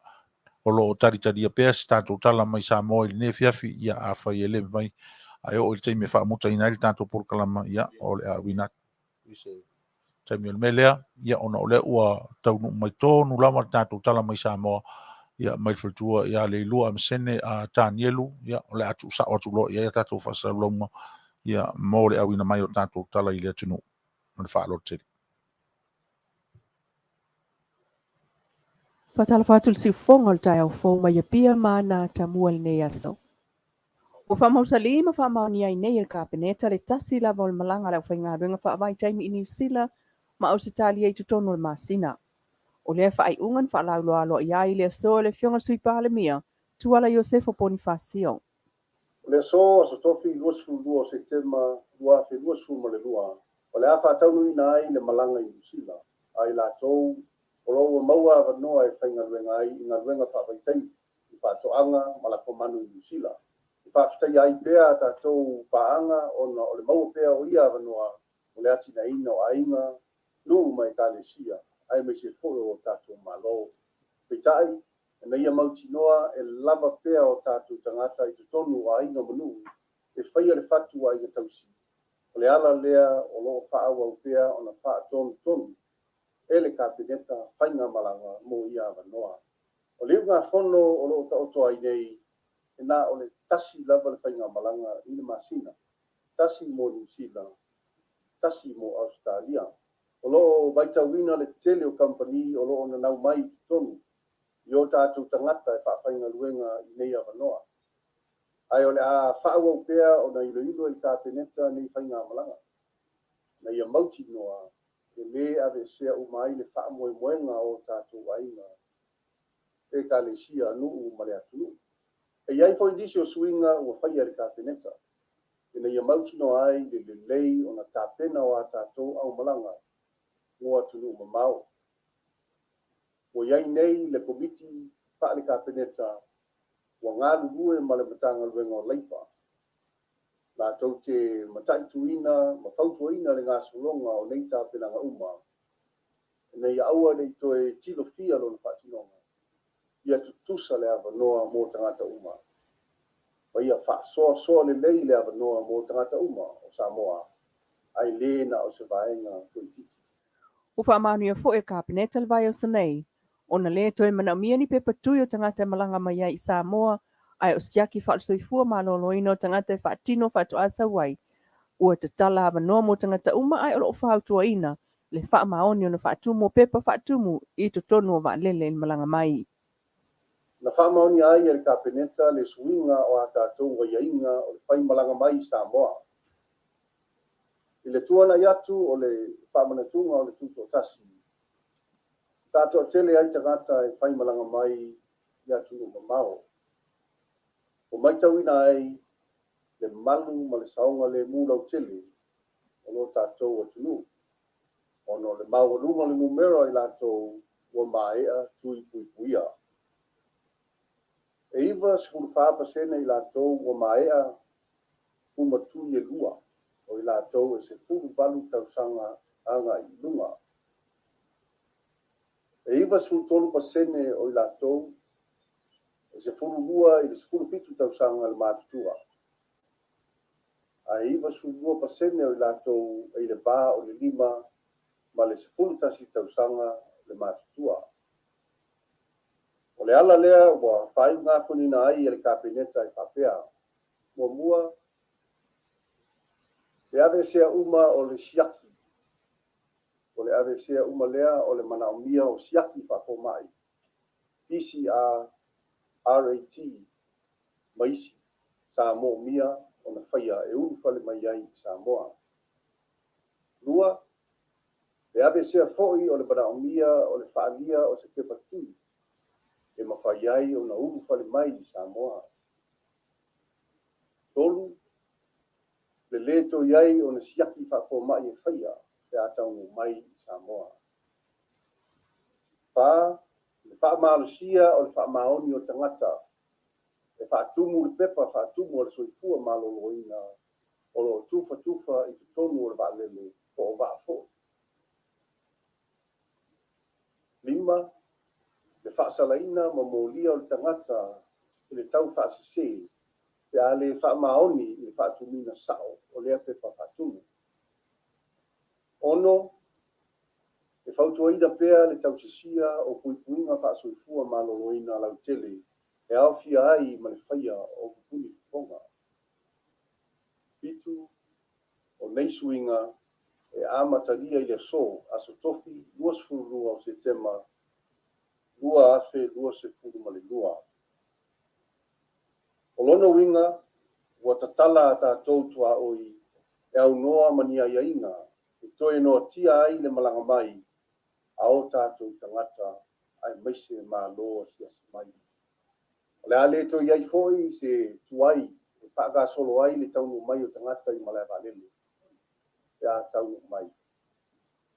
O loo talitalia pea se tatou tala mai Samoa i lenei afiafi. Ia, afai e le mafai ae oo i le taimi e faamutaina ai le tatou polokalama, ia, o le a uina atu i se Taimi o le mea lea, ia ona o lea ua taunuu mai tonu lava le tatou tala mai Samoa, ia mai le faletua ia Leilua Amasene a Tanielu, ia o le a tuusao atu loa i ai a tatou faasalalauga, ia mo le auina mai o tatou tala i le atunuu. Ma le faaaloalo tele. Faatalofa atu le siufofoga o le taeao fou mai Apia ma ana atamua i lenei aso. Ua faamausali ma faamaonia ai nei e le Kapeneta le tasi lava o le malaga a le aufaigaluega faavaitaimi i Niu Sila ma Ausetalia i totonu o le masina. O lea faaiuga na faalauiloa aloaia ai i le aso e le Afioga i le Sui Palemia, Tuala Iosefo Ponifasio. O le aso, Aso Tofi 22 o Setema 2022, o le a faataunuuina ai le malaga i Niu Sila a i latou o lo o ua maua avanoa e faigaluega ai i galuega faavaitaimi i faatoaga ma lafomanu i Niu Sila. E faafetaia ai pea a tatou paaga ona o le maua pea o ia avanoa mo le atinaeina o aiga, nuu ma ekalesia, aemaise foi o tatou Malo. Peitai, ina ia mautinoa e lava pea o tatou tagata i totonu o aiga ma nuu e faia le fatu o aiga tausi, o le ala lea o lo o faaauau pea ona faatonutonu e le Kapeneta faigamalaga mo ia avanoa. O le iugafono o lo o taoto ai nei, e na o le tasi lava le faigamalaga i le masina, tasi mo Niu Sila, tasi mo Ausetalia. O lo o vaitauina le tele o kamupani o lo o nanau mai i totonu i o tatou tagata e faafaigaluega i nei avanoa. Ae o le a faaauau pea ona iloilo e le Kapeneta nei faigamalaga, ina ia mautinoa e lē aveesea uma ai le faamoemoega o o tatou aiga, Ekalesia, nuu ma le atunuu. E i ai foi nisi o suiga ua faia e le Kapeneta ina ia mautinoa ai le lelei ona tapena o a tatou aumalaga mo atunuu mamao. Ua i ai nei le Komiti Faale-Kapeneta ua galulue ma le Matagaluega o Leipa latou te mataituina ma fautuaina le gasologa o nei tapenaga uma ina ia aua ne i toe tilofia lona faatinoga, ia tutusa le avanoa mo tagata uma, ma ia faasoasoa lelei le avanoa mo tagata uma o Samoa, ae le na o se vaega toaitiiti. Ua faamaonia foi e le Kapeneta le vaiaso nei, ona lē toe manaomia ni pepa tui o tagata e malaga mai ai i Samoa, ae o siaki faale-soifua maloloina o tagata e faatino faatoa sau ai. Ua tatala avanoa mo tagata uma ae o lo o fautuaina le faamaoni ona faatumu o pepa faatumu i totonu o vaalele i le malaga mai. Na faamaonia ai e le Kapeneta le suiga o a tatou aiaiga o le faimalaga mai i Samoa. I le tuanai atu o le faamanatuga o le Tutoatasi, sa toatele ai tagata e faimalaga mai i atunuu mamao. Ua matauina ai le malu ma le saogalemu lautele o lo tatou atunuu, ona o le maualuga o le numera o i latou ua maea tui puipuia. E 94% i latou ua maea uma tui e lua, o i latou e 18 tausaga agai i luga. E 93% o i latou e 12 i le 17 tausaga le matutua, ae 92% o i latou e i le va o le 5 ma le 11 tausaga le matutua. O le ala lea ua faaiugafonoina ai e le Kapeneta e faapea, Muamua, le aveesea uma o le siaki, o le aveesea uma lea o le manaomia o siaki faafomai, PCR, RAT ma isi sa moomia ona faia e ulufale mai ai i Samoa. Lua, le aveesea foi o le manaomia o le faaalia o se pepa tui e mafai ai ona ulufale mai i Samoa. Tolu, le lē toe i ai o ni siaki faafomai e faia pe a taunuu mai i Samoa. Fa, le faamalosia o le faamaoni o tagata e faatumu le pepa faatumu a le soifua maloloina o lo o tufatufa i totonu o le vaalele po o vaa foi. Lima, le faasalaina ma molia o le tagata i le taufaasese pe a le faamaoni i le faatumuina sao o lea pepa faatumu. Ono, fautuaina pea le tausisia o puipuiga faasoifua maloloina lautele e aofia ai ma le faia o pupuni fofoga. 7, O nei suiga e amatalia i le aso, Aso Tofi 22 o Setema 2022. O lona uiga, ua tatala a tatou tuaoi e aunoa ma ni aiaiga e toe noatia ai le malaga mai a o tatou tagata aemaise Malo asiasi mai. O le a le toe i ai foi se tuai e faagasolo ai le taunuu mai o tagata i malaevaalele pe a taunuu mai.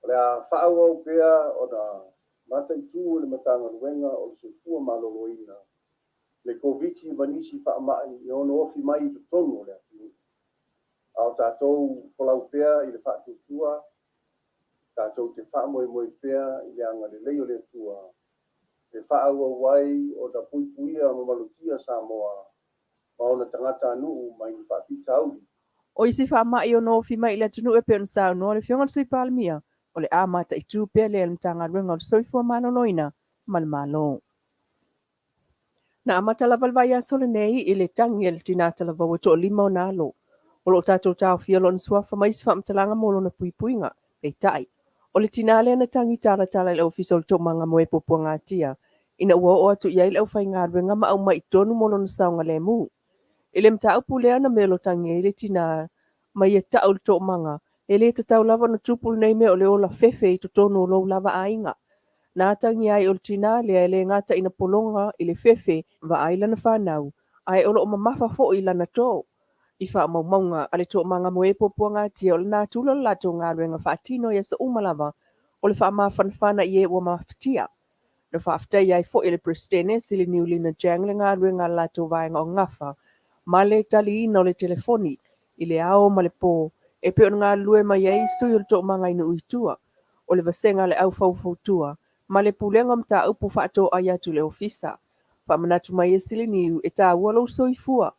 O le a faaauau pea ona mataitu e le Matagaluega o le Soifua Maloloina le Koviti ma nisi faamai e ono ofi mai i totonu o le atunuu. A o tatou folau pea i le faatuatua, tatou te faamoemoe pea i le agalelei o le Atua e faaauau ai ona puipuia ma malutia Samoa ma ona tagatanuu mai ni faafitauli. O isi faamai e ono ofi mai i le atunuu e pei ona saunoa le Afioga i le Sui Palemia, o le a mataitu pea lea e le Matagaluega o le Soifua Maloloina ma le Malo. Na amata lava le vaiaso lenei i le tagi a le tinā talavou e toalima ona alo. O lo o tatou taofia lona suafa ma isi faamatalaga mo lona puipuiga. Peitai, o le tinā lea na tagi talatala i le Ofisa o le Toomaga mo e Puapuagatia ina ua oo atu i ai le aufaigaluega ma aumai i totonu mo lona saogalemu. I le mataupu lea na meolotagia ai le tinā ma ia tau i le toomaga, e le tatau lava ona tupu lenei mea o le ola fefe i totonu o lou lava aiga. Na atagia ai o le tinā lea e le gata ina pologa i le fefe vaai lana fanau, ae o lo o mamafa foi lana too. I faamaumauga a le toomaga mo e puapuagatia o le natura o le latou galuega faatino i aso uma lava o le faamafanafana i e ua mafatia. Na faafetaia ai foi e le Peresetene Sili Niulina Jang le galuega a le latou vaega o Gafa ma le taliina o le telefoni i le ao ma le po e pei ona galulue mai ai sui o le toomaga i nuu i tua o le vasega a le au faufautua ma le pulega o mataupu faatoai atu i le ofisa. Faamanatu mai e Siliniu e taua lou soifua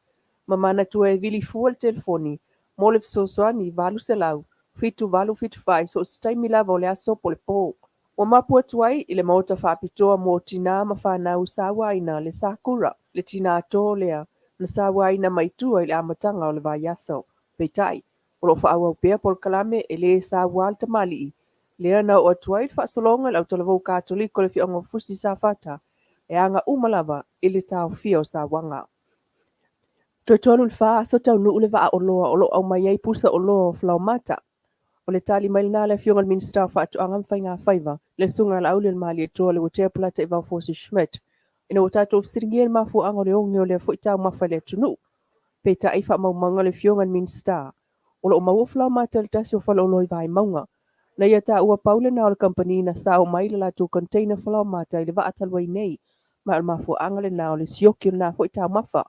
ma manatua e vili fua le telefoni mo le fesoasoani 800 7874 i so o se taimi lava o le aso po o le po. Ua mapu atu ai i le maota faapitoa mo tinā ma fanau sauaina le Sakura, le tinā tō lea na sauaina mai tua i le amataga o le vaiaso. Peitai, o lo o faaauau pea polokalame e lē saua le tamalii lea na oo atu ai le faasologa i le autalavou Katoliko i le Afioaga o Fusi i Safata, e aga uma lava i le taofia o sauaga. Toe tolu i le fa aso taunuu le vaa oloa o lo o aumai ai pusa oloa o falaoamata. O le tali mai lena a le Afioga i le Minisita o Faatoaga ma Faigafaiva, le Susuga ia Laaulialemalietoa Leuatea Polataivao Fosi Schmidt, ina ua tatou fesiligia i le mafuaaga o le oge o lea foi taumafa i le atunuu. Peitai, i faamaumauga a le Afioga i le Minisita, o lo o maua falaoamata i le tasi o faleoloa i Vaimauga. Na ia taua pau lena o le kamupani na sao mai le latou container falaoamata i le vaa talu ai nei, ma o le mafuaaga lena o le sioki o lena foi taumafa.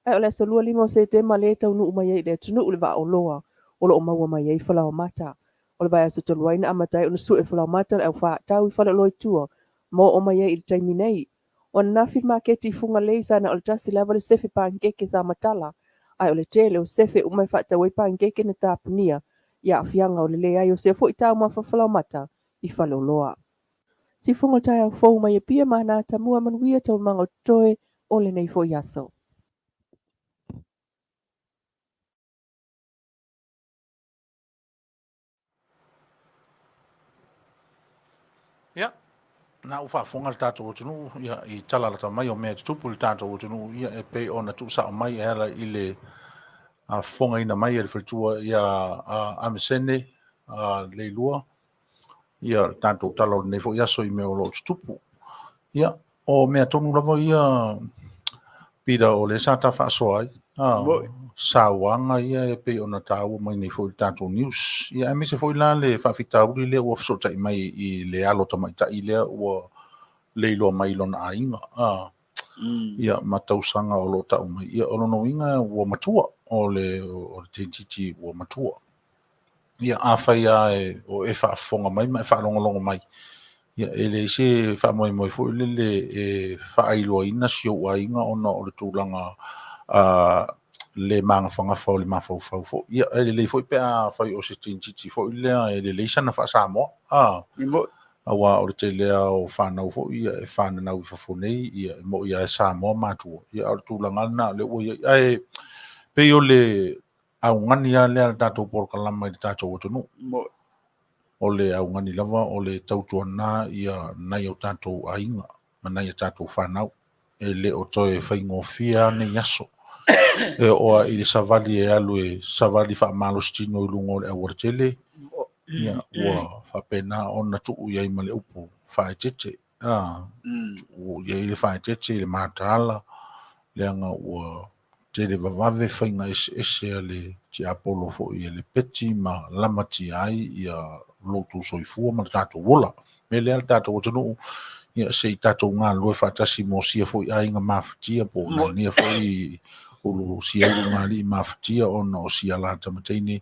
Ae o le aso 25 o Setema lea e taunuu mai ai i le atunuu le vaa oloa o lo o maua mai ai falaoamata. O le vaiaso talu ai na amata ai ona sue falaoamata le au faatau i faleoloa i tua ma oo mai ai i le taimi nei. O ananafi le maketi i Fugalei sa na o le tasi lava le sefe panikeke sa matala, ae o le tele o sefe uma e faatau ai panikeke na tapunia i aafiaga o le leai o sea foi taumafa falaoamata i faleoloa. Siufogo taeao fou mai Apia ma ana atamua manuia taualumaga o totoe o lenei foi aso. Ia, na ua faafofoga le tatou atunuu ia, i tala lata mai o mea e tutupu i le tatou atunuu ia, e pei ona tuusao mai e ala i le fofogaina mai e le faletua ia Amesene Leilua ia le tatou tala o lenei foi aso i mea o lo o tutupu. Ia, o mea tonu lava ia, Peter, o lea sa ta faasoa ai, sauaga ia e pei ona taua mai nei foi i le tatou news. Ia, aemaise foi la le faafitauli lea ua fesootai mai i le alo tamaitai lea ua leiloa mai i lona aiga. Ia, ma tausaga o lo o tau mai. Ia, o lona uiga ua matua, o le teineitiiti ua matua. Ia, afai lava e, o e faafofoga mai ma e faalogologo mai, ia, e leai se faamoemoe foi lele e faailoaina si ou aiga ona o le tulaga le magafagafa o le mafaufau foi. Ia, e lelei foi pe afai o se teineitiiti foi lea e lelei sana faa-Samoa. Auā o le tele lava o fanau foi ia e fananau i fafo nei, ia e moni lava e Samoa matua, ia a o le tulaga lava lena o lea ua i ai. Ae pei o le augani lava lea a le tatou polokalama i le tatou atunuu. O le augani lava o le tautuana ia nai o tatou aiga ma nai a tatou fanau. E le o toe faigofie lava nei aso. E oo lava i le savali e alu e savali faamalositino i luga o le aualatele, ia, ua faapena ona tuu i ai ma le upu faaeteete. Tuu i ai le faaeteete i le mataala, leaga ua tele vavave faiga eseese a le tiapolo foi e lepeti ma lamatia ai ia lo outou soifua ma le tatou ola. O le mea lea le tatou atunuu, ia se i tatou galulue faatasi mo sia foi aiga mafatia po o nai foi ulu sia ulugalii mafatia ona o sia la tamateine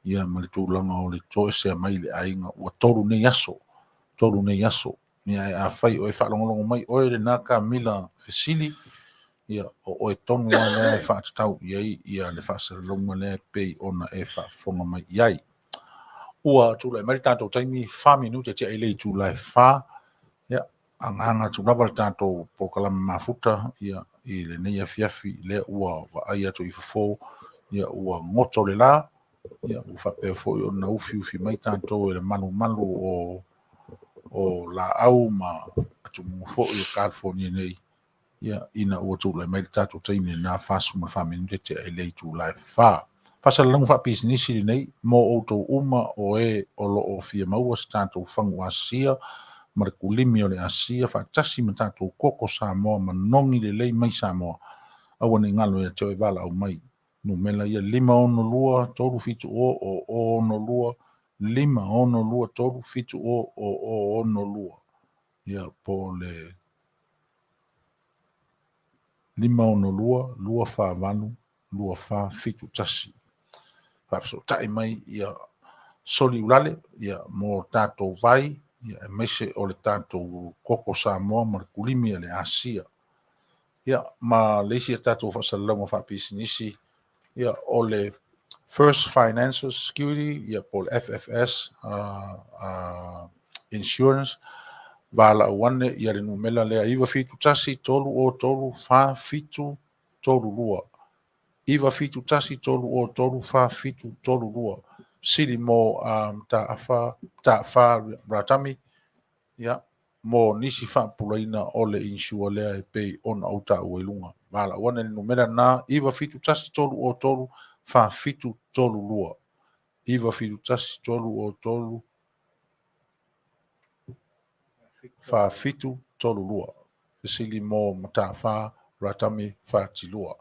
ia ma le tulaga o le toesea mai le aiga ua 3 nei aso, 3 nei aso. Ia ae afai o e faalogologo mai oe lena kamila fesili, ia o oe tonu lava lea e faatatau i ai ia le faasalalauga lea e pei ona e faafofoga mai i ai. Ua tulai mai le tatou taimi 4 minute tea i le itula e 4. Ia, agaga atu lava le tatou polokalame mafuta ia i lenei afiafi lea ua vaai atu i fofo ia ua goto le la ia ua faapea foi ona ufiufi mai tatou e le malumalu o laau ma atumuga foi o California nei ia ina ua tulai mai le tatou taimi lena 44 minute tea i le itula e 4. Faasalalauga faapisinisi lenei mo outou uma o e o lo o fia maua se tatou fagu Asia ma le kulimi o le Asia faatasi ma tatou koko Samoa manogi lelei mai Samoa. Aua ne i galo ia te oe valaau mai. Numera ia 562 370 0062 562 370 0062. Ia po o le 562 248 2471. Faafesootai mai ia soli ulale ia mo tatou vai ia aemaise o le tatou koko Samoa ma le kulimi a le Asia. Ia ma le isi a tatou faasalalauga faapisinisi ia o le First Financial Security ia po o le FFS Insurance valaau ane ia le numera lea 971 303 4732 971 303 4732 sili mo Mataafa Mataafa Ratami ia mo nisi faapupulaina o le insure lea e pei ona ou taua i luga. Valaau ane le numera lena 971 303 4732 971 303 4732. Fesili mo Mataafa Ratami Fatilua.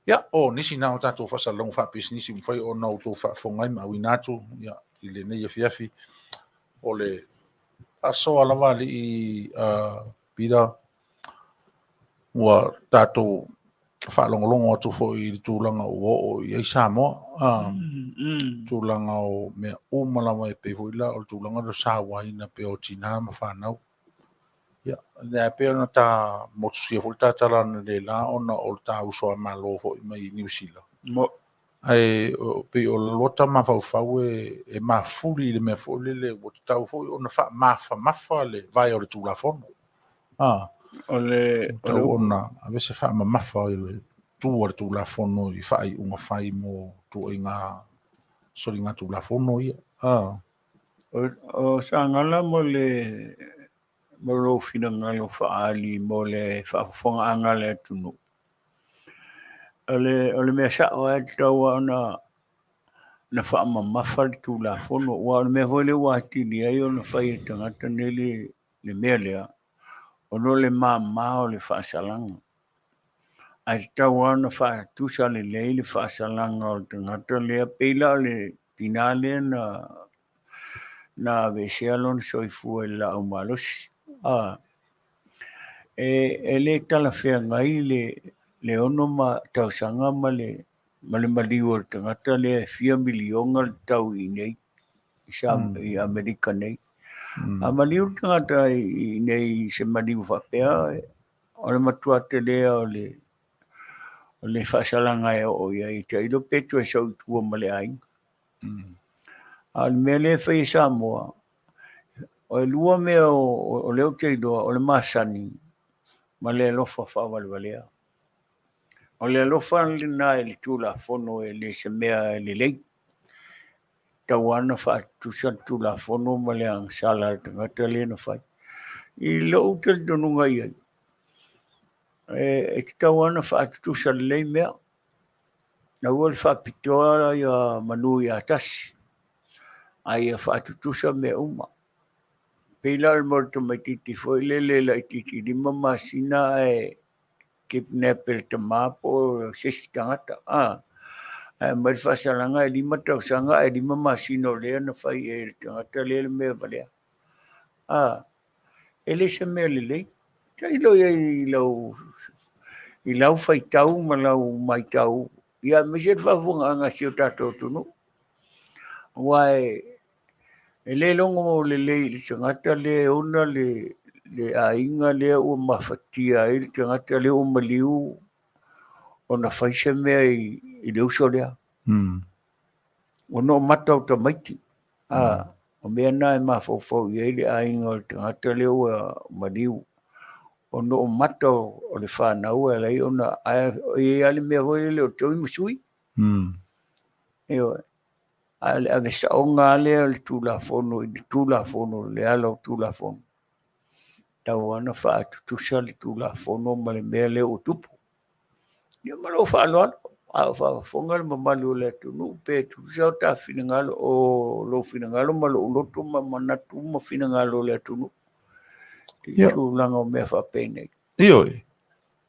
Ia, o nisi na o tatou faasalalauga faapisinisi ua mafai ona outou faafofoga ai ma auina atu ia, i lenei afiafi o le faasoa lava alii Peter, ua tatou faalogologo atu foi i le tulaga ua oo i ai Samoa, tulaga o mea uma lava e pei foi la o le tulaga o le sauaina pea o tinā ma fanau. Ia, lea pei ona ta motusia foi le ta tala analeila ona o le ta uso a Malo foi mai Niu Sila. Ae pei o lota mafaufau e mafuli i le mea foi lele ua tatau foi ona faamafamafa le vae o le Tulafono. O le tatau ona ave se faamamafa i le tu a le Tulafono i faaiuga fai mo ituaiga soligatulafono ia. O Sagala mo le mo lou finagalo faaali mo le faafofogaaga a le atunuu. O le mea sao lava e tatau lava ona na faamamafa le Tulafono, aua o le mea foi lea ua atili ai ona fai e tagata nei le mea lea, ona o le mama o le faasalaga. Ae tatau lava ona faatusa lelei le faasalaga o le tagata lea, pei la o le tinā lea na aveesea lona soifua i le laau malosi. E le talafeagai le 6 tausaga ma le maliu o le tagata lea e fia miliona le tau i inei i Amerika nei. A maliu le tagata i inei i se maliu faapea, o le matua telea o le faasalaga e oo i ai, tailo pe toe sau i tua ma le aiga. A o le mea lea e fai e Samoa, O e lua mea o lea ou te iloa, o le masani ma le alofa faavalevalea. O le alofa lena i le Tulafono e le se mea e lelei. Tatau lava ona faatutusa le Tulafono ma le agasala a le tagata lea na fai. I lou talitonuga i ai, e tatau lava ona faatutusa lelei mea. Aua le faapitoa ia manu ia tasi, a ia faatutusa mea uma. Pei la o le mea o le tamaitiiti foi lele laitiiti 5 masina ae kidnap e le tama po o se isi tagata, a, ae aumai le faasalaga e 5 tausaga ae 5 masina o lea na fai i ai e le tagata lea le mea valea. A, e le se mea lelei. Tailo i ai i lau, i lau faitau ma lau matau, ia aemaise le faafofogaaga a si o tatou atunuu. Aua e le logo lelei i le tagata lea e ona le aiga lea ua mafatia ai le tagata lea ua maliu ona fai se mea i le uso lea. Ona o mata o tamaiti. O mea na e mafaufau i ai le aiga o le tagata lea ua maliu. Ona o mata o le fanau e ala ai ona, ae e i ai lava le mea foi lele o toi ma sui. Ioe. A o le ave saoga lava lea o le Tulafono i le Tulafono, le ala o Tulafono, tatau lava ona faatutusa le Tulafono ma le mea lea ua tupu. Ia ma lou faaaloalo, a o faafofoga le mamalu o le atunuu pe tutusa o ta finagalo, o lou finagalo ma lou loto ma manatu ma finagalo o le atunuu i tulaga o mea faapenei. Ioe,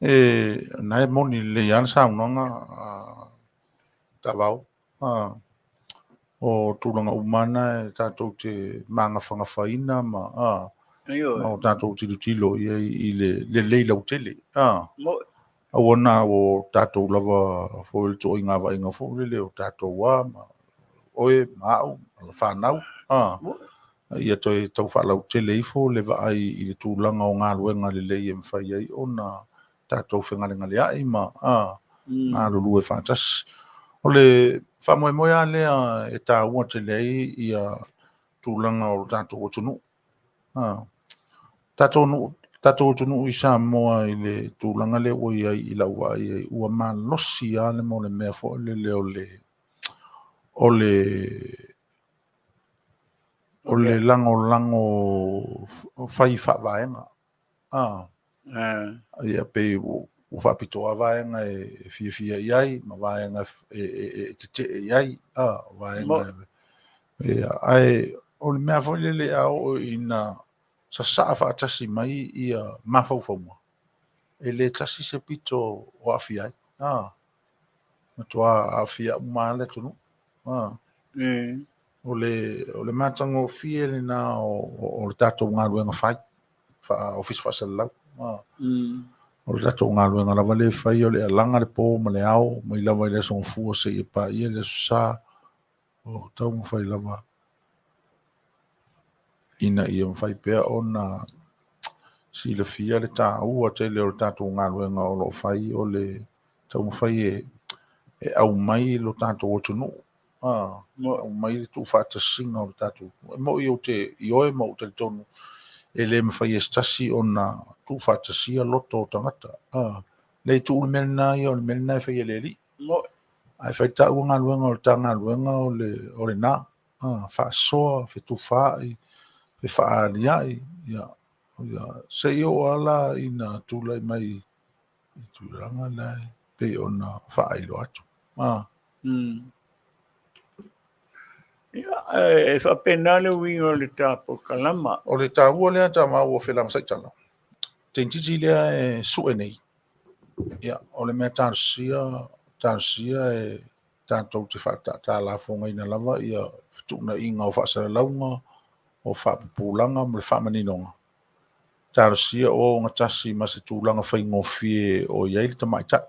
e na e moni lelei lava le saunoaga a Taavao. O tulaga uma na e tatou te magafagafaina ma ma o tatou tilotilo i ai i le lelei lautele. Aua na o tatou lava foi le ituaiga vaaiga foi lele o tatou lava ma oe ma au ma fanau. Ia toe tau faalautele ifo le vaai i le tulaga o galuega lelei e mafai ai ona tatou fegalegaleai ma galulue faatasi. O le faamoemoe lava lea e taua tele ai ia tulaga o le tatou atunuu. Tatou atunuu i Samoa i le tulaga lea ua i ai i lau vaai ai, ua malosi lava le mea o le mea foi lele o le lagolago fai faavaega. Ia pei ua faapitoa vaega e fiafia i ai ma vaega e tetee i ai, vaega ae o le mea foi lele a oo ina sasaa faatasi mai ia mafaufauga, e le tasi se pito o aafia ai. Matua aafia uma lava le atunuu. O le matagofie lena o le tatou galuega fai, Ofisa Faasalalau. O le tatou galuega lava lea e fai o le alaga le po ma le ao, mai lava i le Aso Gafua seia paia le Aso Sa, o taumafai lava ina ia mafai pea ona silafia le taua tele o le tatou galuega o lo o fai, o le taumafai e aumai lo tatou atunuu, aumai le tuufaatasiga o le tatou atunuu. E moni ou te ioe ma ou talitonu e le mafai e se tasi ona tuufaatasia loto o tagata. Leai, tuu le mea lena ia, o le mea lena e fai e le Alii. Ae fai taua galuega o le ta galuega o lena. Faasoa, fetufaai, fefaaliai, ia, seia oo lava la ina tulai mai i tulaga la e pei ona faailoa atu. Ia, e faapena le uiga o le ta polokalama. O le taua lea Tamau o Felamasai tala, teititi lea e sue nei, ia, o le mea talosia, talosia e tatou te faatalafogaina lava ia fetuunaiga o faasalalauga, o faapupulaga ma le faamaninoga. Talosia o ogatasi ma se tulaga faigofie o i ai le tamaitai.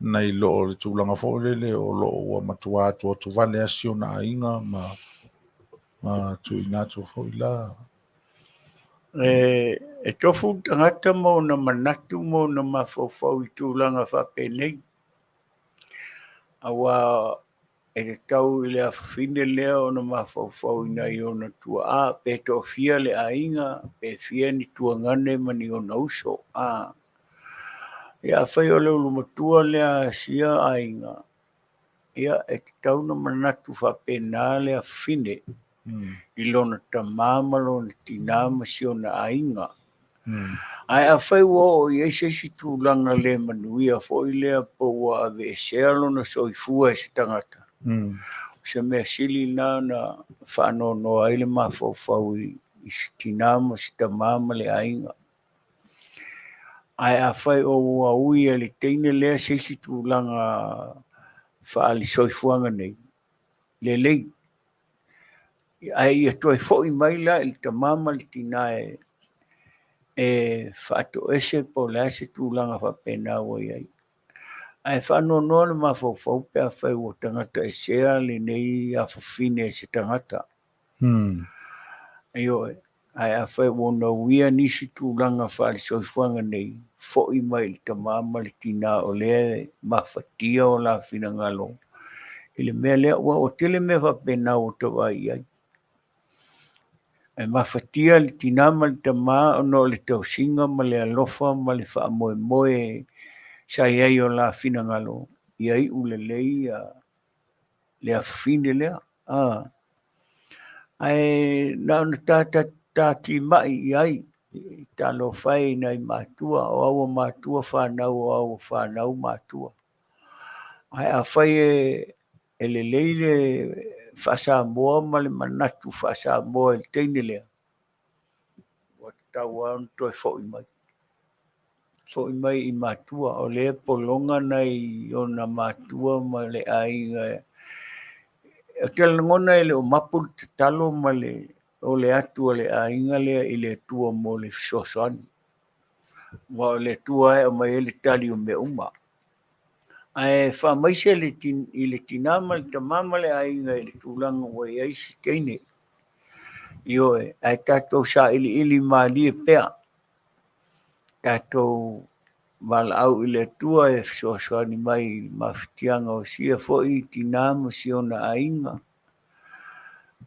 Nai lo o le tulaga foi lele o lo o ua matua atuatuvale lava si ona aiga ma tuuina atu foi la. E tofu le tagata ma ona manatu ma ona mafaufau i tulaga faapenei. Aua E tatau i le afafine lea ona mafaufau i nai ona tuaa, pe toafia le aiga, pe fia ni tuagane ma ni ona uso. A. Ia afai o le ulumatua lea a sia aiga, ia e tatau ona manatu faapena le afafine i lona tama ma lona tina ma si ona aiga. Ae afai ua oo i ai se isi tulaga le manuia foi lea po ua aveesea lona soifua e se tagata, o se mea sili lena ona faanoanoa ai le mafaufau i se tina ma se tama ma le aiga. Ae afai o ua ui e le teine lea se isi tulaga faale-soifuaga nei, lelei. Ae ia toe foi mai la i le tama ma le tina e faatoese po o le a se tulaga faapena ua i ai. Ae faanoanoa le mafaufau pe afai ua tagata esea lenei afafine e se tagata. Ioe. Ae afai ua ona uia nisi tulaga faale-soifuaga nei, foi mai i le tama ma le tina o lea e mafatia o la finagalo i le mea lea. Ua tele mea faapena ua ta vaai i ai. E mafatia le tina ma le tama ona o le tausiga ma le alofa ma le faamoemoe sa i ai o la finagalo ia iu lelei le afafine lea. Ae na ona tatimai i ai, talofa e i nai matua, o a ua matua fanau, o a ua fanau matua. Ae afai e lelei le faa-Samoa ma le manatu faa-Samoa i le teine lea, ua tatau lava ona toe foi mai. Foi mai i matua, o lea e pologa nai ona matua ma le aiga. Ou te lagona e le o mapu le tatalo ma le ole atu a le aiga lea i le Atua mo le fesoasoani. Aua o le Atua lava e aumai ai le tali o mea uma. Ae faamaise i le tina ma le tama ma le aiga i le tulaga ua i ai si teine. Ioe, ae tatou sailiili malie pea. Tatou valaau i le Atua e fesoasoani mai i le mafatiaga o sia foi tina ma si ona aiga.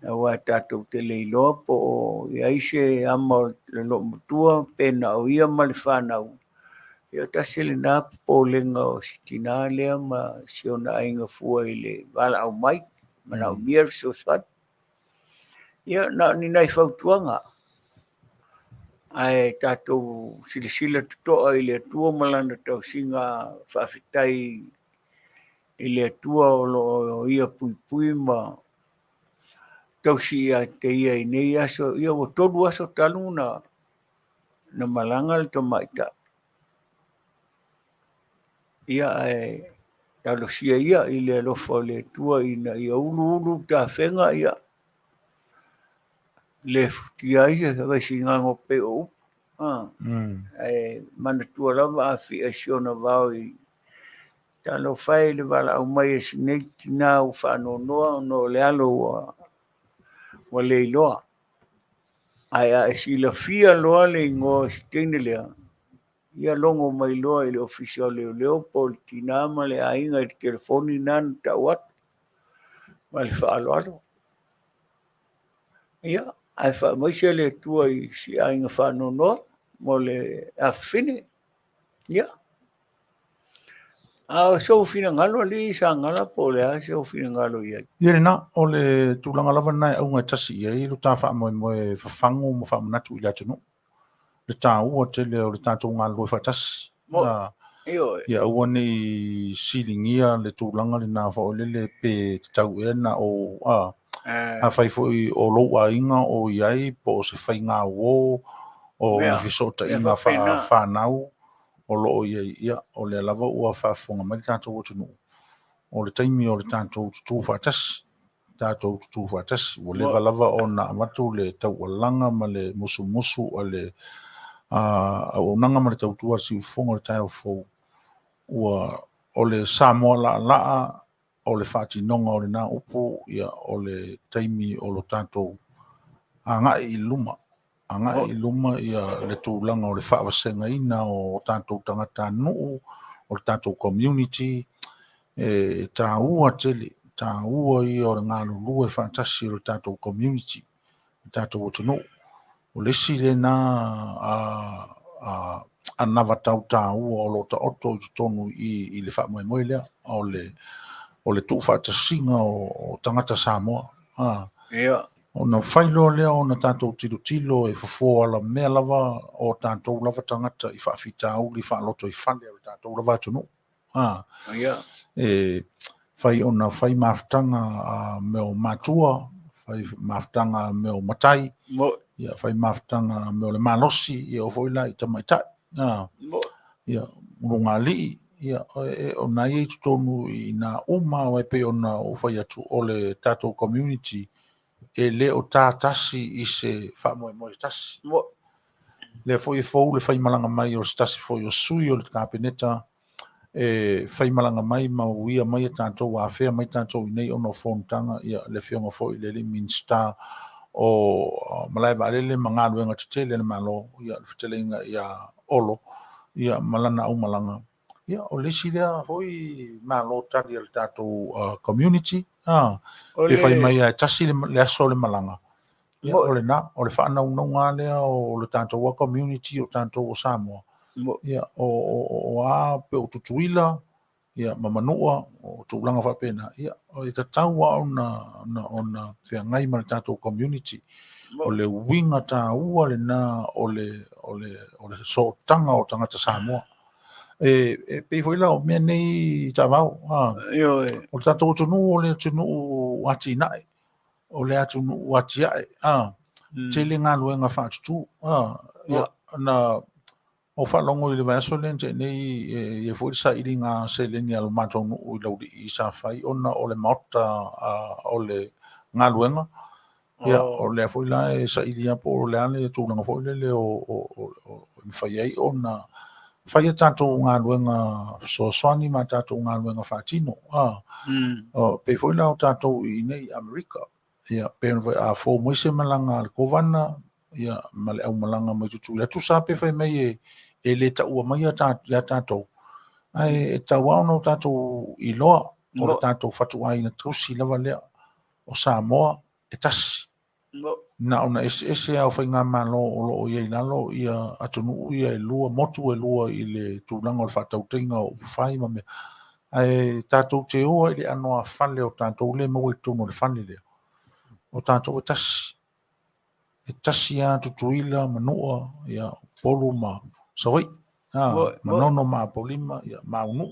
Aua tatou te le iloa po o i ai se ama o le loomatua pe na o ia ma le fanau. Ia tasi lena popolega o si tina lea ma si ona aiga fua i le valaau mai, manaomia le fesoasoani. Ia na o ni nai fautuaga, ae tatou silasila totoa i le Atua ma Lana tausiga faafetai i le Atua o lo o Ia puipui ma tausi ia te Ia i nei aso. Ia ua 3 aso talu na malaga le tamaitai. Ia ae talosia ia i le alofa o le Atua ina ia uluulu tafega ia le futia ai se vaisigaga pei o upu. Ae manatua lava a fia i si ona vao i talofa e i le valaau mai e si nei tina ua faanoanoa ona o le alo ua le iloa. Ae a e silafia loa le igoa o si teine lea, ia logo mai loa i le ofisa o leoleo po o le tina ma le aiga i le telefoni lena na tau atu ma le faaaloalo. Ia, ae faamaise le Atua i si aiga faanoanoa mo le afafine. Ia. A o sou finagalo alii Sagala po o le a sou finagalo i ai? Ia lena, o le tulaga lava lena e auga e tasi i ai lo ta faamoemoe fafagu ma faamanatu i le atunuu. Le taua tele o le tatou galulue faatasi. Ia aua ne i siligia le tulaga lena foi lele pe tatau ea na o afai foi o lou aiga o i ai po o se faiga uo o ni fesootaiga faa-fanau o lo o i ai, ia, o lea lava ua faafofoga mai le tatou atunuu, o le taimi o le tatou tutū faatasi, tatou tutū faatasi. Ua leva lava ona avatu le taualaga ma le musumusu a le auaunaga ma le tautua a le siufofoga o le taeao fou, ua o le Samoa laalaa o le faatinoga o lena upu, ia, o le taimi o lo tatou agai i luma, agai i luma ia le tulaga o le faavasegaina o tatou tagatanuu, o le tatou community, e taua tele, taua ia o le galulue faatasi o le tatou community, le tatou atunuu. O le isi lena anavatau taua o lo o taoto i totonu i le faamoemoe lea, o le tuufaatasiga o tagata Samoa. Ona fai loa lea ona tatou tilotilo e fofo alamea lava o tatou lava tagata i faafitauli faalotoifale o le tatou lava atunuu. E fai ona fai mafutaga a mea o matua, fai mafutaga a mea o matai, ia fai mafutaga a mea o le malosi, ia oo foi la i tamaitai. Ia ulugalii, ia o na ia i totonu i na uma, aua e pei ona ou fai atu, o le tatou community e le o tatasi i se faamoemoe tasi. Lea foi e fou le faimalaga mai o se tasi foi o sui o le Kapeneta e faimalaga mai ma uia mai e tatou, afea mai tatou i nei ona o fonotaga, ia le afioga foi i le alii Minisita o Malae Vaalele ma Galuega Tetele a le Malo, ia le fetalaiga ia Olo, ia ma lana aumalaga. Ia o le isi lea foi malo tali a le tatou community, pe fai mai lava e tasi le aso o le malaga, ia o lena, o le faanaunauga lea o le tatou community o tatou o Samoa. Ia o a pe o Tutuila, ia ma Manua, o tulaga faapena, ia e tatau lava ona feagai ma le tatou community. O le uiga taua lena o le sootaga o tagata Samoa. E pei foi la o mea nei taavao, o le tatou atunuu o le atunuu atinae, o le atunuu atiae, tele galuega faatutu. Ia, na ou faalogo i le vaiaso lea na tea nei, e i ai foi le sailiga seleni a lo matou nuu i Laulii sa fai ona o le maota o le galuega. Ia, o lea foi la e saili lava po o le a le tulaga foi lele o mafai ai ona fai a tatou galuega fesoasoani ma tatou galuega faatino. Pei foi la o tatou i inei i Amerika. Ia, pei ona fai, a fou mai se malaga a le Kovana, ia, ma le aumalaga mai Tutuila, tusa lava pe fai mai e le taua mai ia tatou, ae e tatau lava ona o tatou iloa o le tatou fatuaiga tausi lava lea o Samoa e tasi. Na ona eseese lava o faigamalo o lo o i ai i lalo ia atunuu ia e lua, motu e lua i le tulaga o le faatautaiga o upufai ma mea. Ae tatou te o ai i le anoāfale o tatou lea e maua i totonu o le fale lea, o tatou e tasi. E tasi lava Tutuila, Manua, ia, Upolu ma Savaii, Manono ma Apolima, ia, ma Aunuu.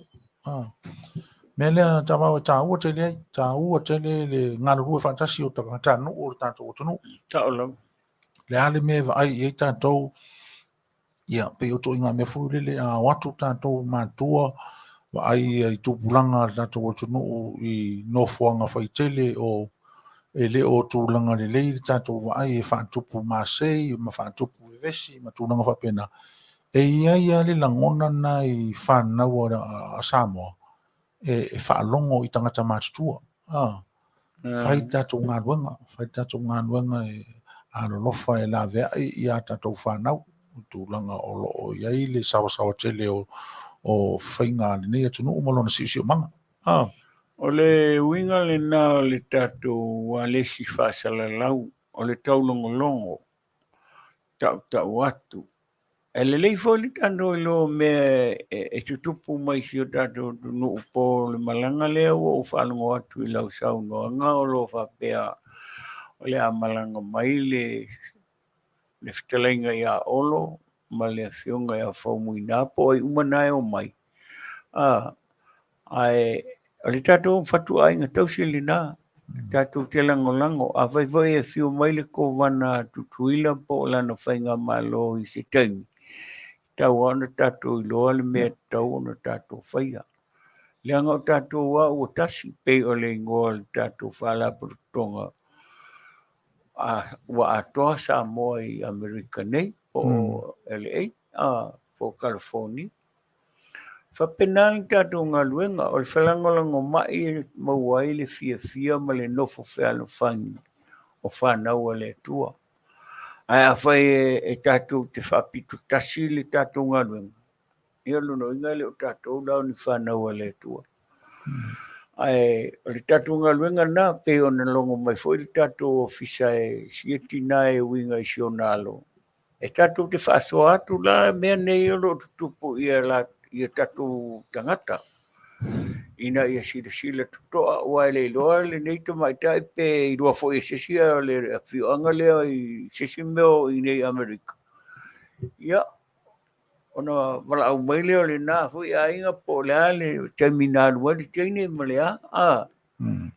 Mea lea Taavao e taua tele ai, taua tele le galulue faatasi o tagatanuu o le tatou atunuu. Sao lava. Le a le mea e vaai i ai tatou, ia, pei o ituaiga mea foi lele a o atu tatou matua, vaai i tupulaga a le tatou atunuu i nofoaga faitele o e le o tulaga lelei le tatou vaai e faatupu masei ma faatupu vevesi ma tulaga faapena. E i ai lava le lagona lena i fanau a Samoa e faalogo i tagata matutua. Fai le tatou galuega, fai le tatou galuega e alolofa e laveai ia tatou fanau i tulaga o lo o i ai le saoasaoa tele o faiga a lenei atunuu ma lona siosiomaga. O le uiga lena o le tatou ualesi faasalalau, o le taulogologo, tautau atu. E lelei foi le tatou iloa o mea e tutupu mai i si o tatou atunuu po o le malaga lea ua ou faalogo atu i lau saunoaga o lo o faapea o le a malaga mai le fetalaiga ia Olo ma le afioga ia Faumuina po o ai uma na e omai. Ae o le tatou fatuaiga tausi lena, tatou te lagolago. Afai foi e afio mai le Kovana a Tutuila po o lana faigamalo i se taimi, e tatau lava ona tatou iloa le mea e tatau ona tatou faia. Leaga o tatou lava ua tasi, pei o le igoa o le tatou faalapotopotoga ua atoa Samoa i Amerika nei, po o LA, po o California. Faapena le tatou galuega, o le felagolagomai e maua ai le fiafia ma le nofo fealofani o fanau a le Atua. Ae afai e tatou te faapito tasi le tatou galuega, ia o lona uiga e le o tatou la o ni fanau a le Atua. Ae o le tatou galuega lena, pei ona logo mai foi le tatou ofisa e sieti na e uiga i si ona alo. E tatou te faasoa atu la mea nei o lo o tutupu ia la ia tatou tagata ina ia silasila totoa aua e le iloa lenei tamaitai pe iloa foi e se isi le afioaga lea i se isi mea o i inei i Amerika. Ia, ona valaau mai lea o lena foi aiga po o le a le taimi na alu ai le teine ma le a. A,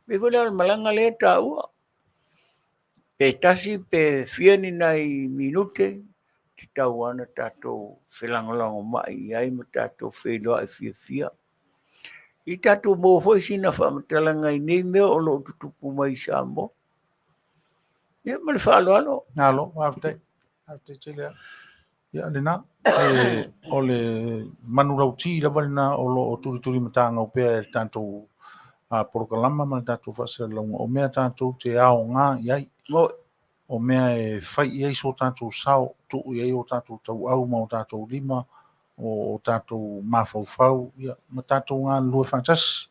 pei foi lea o le malaga lea e taua. Pe tasi pe fia ni nai minute, tatau lava ona tatou felagolagomai i ai ma tatou feiloai fiafia. I tatou maua foi sina faamatalaga i nei mea o lo o tutupu mai i Samoa. Ia ma le faaaloalo. Malo, faafetai. Faafetai tele lava. Ia lena, e, o le manulauti lava lena o lo o tulitulimatagau pea e le tatou polokalama ma le tatou faasalalauga, o mea tatou te aoga i ai. O mea e fai i ai so tatou sao, tuu i ai o tatou tauau ma o tatou lima, o tatou mafaufau, ia, ma tatou galulue faatasi,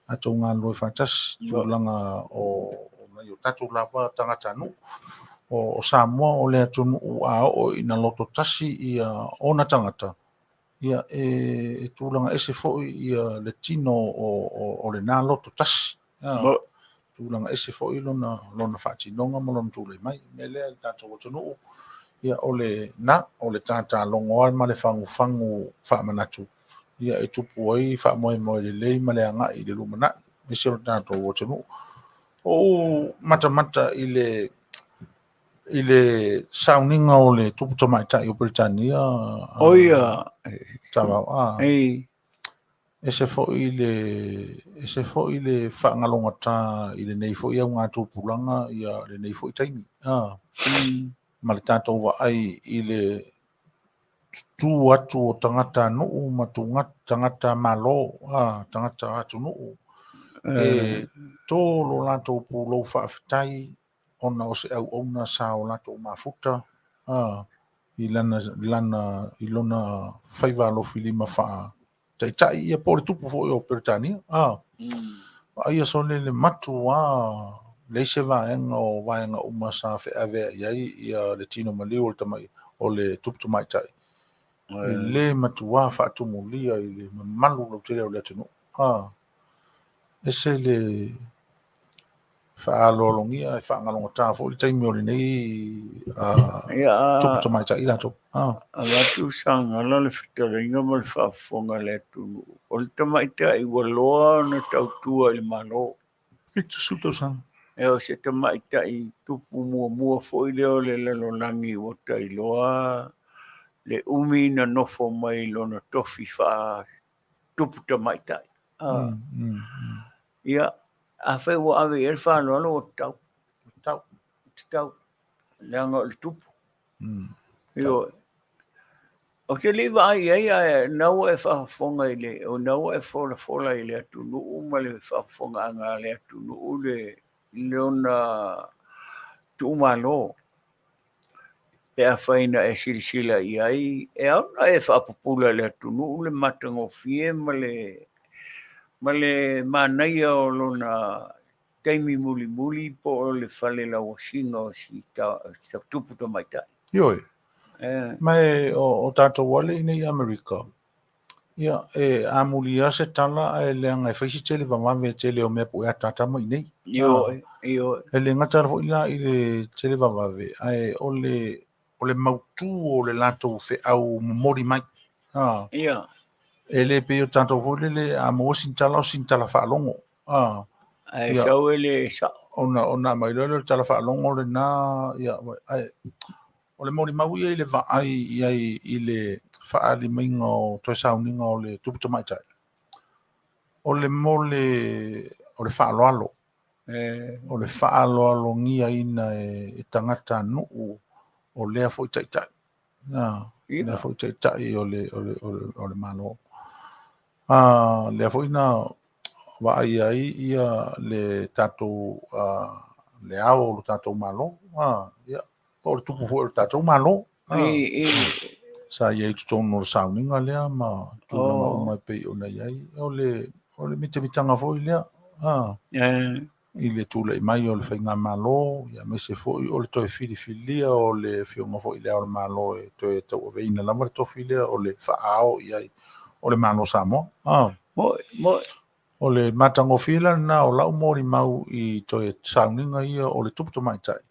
tatou galulue faatasi, tulaga o nai o tatou lava tagatanuu. O Samoa o le atunuu a oo ina loto tasi ia ona tagata, ia e tulaga ese foi ia le tino o lena loto tasi. Tulaga ese foi lona lona faatinoga ma lona tulai mai. O le mea lea le tatou atunuu, ia o le na, o le tatalogo lava ma le fagufagu faamanatu, ia e tupu ai faamoemoe lelei ma le agai i le lumanai, aemaise o le tatou atunuu. O ou matamata i le i le sauniga o le tupu tamaitai o Peretania. O ia. Tavao, a. Ei. Ese foi le ese foi le faagalogata i lenei foi augatupulaga ia lenei foi taimi. A. Ma le tatou vaai i le tutū atu o tagatanuu ma tagata Malo, a, tagata atunuu, e tō lo latou pulou faafetai ona o se auauna sa o latou mafuta, a, i lana, lana, i lona faiva alofilima faa taitai ia po o le tupu foi o Peretania. A, vaaia sole le matuā leai se vaega o vaega uma sa feaveai ai ia le tino maliu o le tamai o le tupu tamaitai. E le matuā faatumulia i le mamalu lautele o le atunuu. A, ese le faaaloalogia e faagalogata foi le taimi o lenei tupu tamaitai latou. Avatu sagala le fetalaiga ma le faafofoga a le atunuu. O le tamaitai ua loa ona tautua i le Malo. 70 tausaga. E o se tamaitai tupu muamua foi lea o le lalolagi ua tailoa le umi na nofo mai lona tofi faa tupu tamaitai. Ia, afai ua ave i ai le faaaloalo ua tatau. Tatau. Tatau. Leaga o le tupu. Ioe. Ou te le i vaai i ai, ae na ua e faafofoga i le, o na ua e folafola i le atunuu ma le faafofogaaga a le atunuu le lona tuumalo. Pe afai na e silasila i ai, e ao ona e faapupula i le atunuu le matagofie ma le ma le manaia o lona taimi mulimuli po o le fale lauasiga o si tupu tamaitai. Ioe. Ma e o tatou ale i nei Amerika, ia, e amuli lava se tala ae leaga e fai si tele vavave tele o mea po e ataata mai i nei. Ioe, ioe. E le gata foi la i le tele vavave, ae o le o le mautū o le latou feau momoli mai. A. Ia. E le pei o tatou foi lele a maua sina tala o sina tala faalogo. A. Ae sau e le sao. Ona ona aumai loa lea o le tala faalogo lena, ia, ae o le molimau ia i le vaai i ai i le faaali maiga o toe sauniga o le tupu tamaitai. O le mo le o le faaaloalo. O le faaaloalogiaina e tagatanuu o lea foi taitai. Lea foi taitai o le, o le, o le, o le Malo. Lea foi na vaaia ai ia le tatou le ao o le tatou Malo. Ia, po o le tupu foi o le tatou Malo. Sa i ai i totonu o le sauniga lea ma tulaga uma e pei ona i ai. O le, o le mitamitaga foi lea. I le tulai mai o le faigamalo, ia aemaise foi o le toe filifilia o le Afioga foi i Le Ao o le Malo e toe tauaveina lava le tofi lea o le faa-ao i ai o le Malo o Samoa. Mo'i, mo'i. O le matagofie la lena o lau molimau i toe sauniga ia o le tupu tamaitai,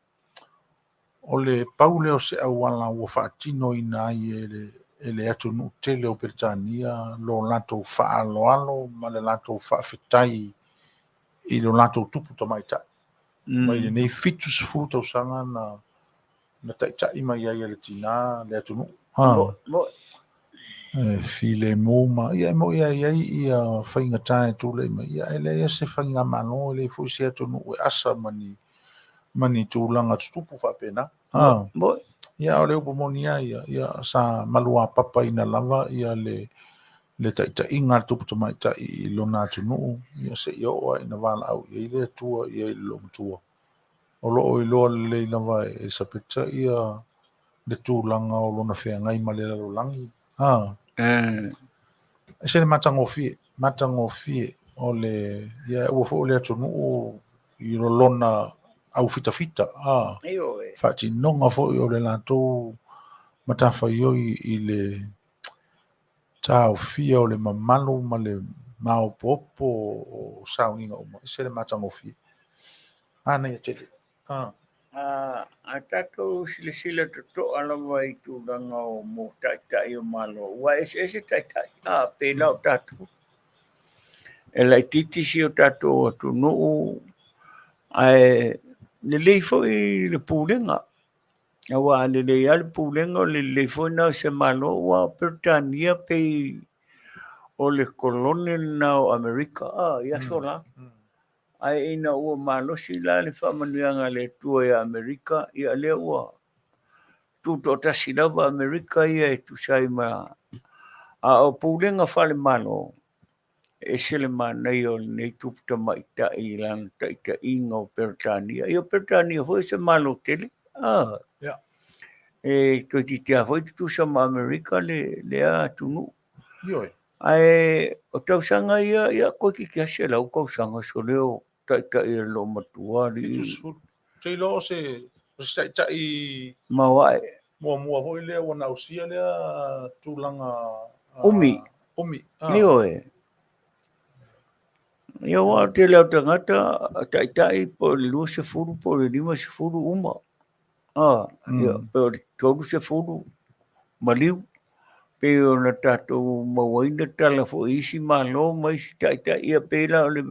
o le pau lea o se auala ua faatinoina ai e le, e le atunuu tele o Peretania lo latou faaaloalo ma le latou faafetai i lo latou tupu tamaitai. Mai lenei 70 tausaga na taitai mai ai e le tinā le atunuu. E filemu ma, ia e moni lava e i ai ia faigata e tulai mai, ia ae leai lava se faigamalo, e leai foi se atunuu e asa ma ni, ma ni tulaga tutupu faapena. Ia a o le upu moni lava ia, ia sa maluapapaina lava ia le le taitaiga a le tupu tamaitai i lona atunuu, ia seia oo lava ina valaau i ai le Atua i ai i le loomatua. O lo o iloa lelei lava e Elisapeta ia le tulaga o lona feagai ma le lalolagi. Ese le matagofie, matagofie o le, ia aua foi o le atunuu i lona aufitafita, faatinoga foi o le latou matafaioi i le taofia o le mamalu ma le maopoopo o sauniga uma, ese le matagofie. Manaia tele. A tatou silasila totoa lava i tulaga o mo taitai o Malo, ua eseese taitai, pei la o tatou. E laitiiti si o tatou atunuu, ae lelei foi le pulega. Aua a lelei lava le pulega, o le lelei foi lena o se Malo, aua o Peretania pei o le kolone lena o Amerika i aso la. Ae ina ua malosi la le faamanuiaga a le Atua ia Amerika, ia lea ua tutoatasi lava Amerika ia e tusa ai ma... A o pulega faale-Malo, e ese le manaia o lenei tupu tamaitai i lana taitaiga o Peretania. Ia o Peretania foi o se Malo tele. E toeitiiti lava foi tutusa ma Amerika lea atunuu. Ae o tausaga ia, ia toeitiiti lava 100 tausaga sole o taitai e loomatua alii. Ou te iloa o se taitai maoae muamua foi lea ua na ausia lea tulaga umi. Umi. Ioe. Ia aua o le tele o tagata taitai po o le 20 po o le 50 uma. Ia, po o le 30 maliu. Pei ona tatou mauaina tala foi i isi Malo ma isi taitai. Ia pei la o le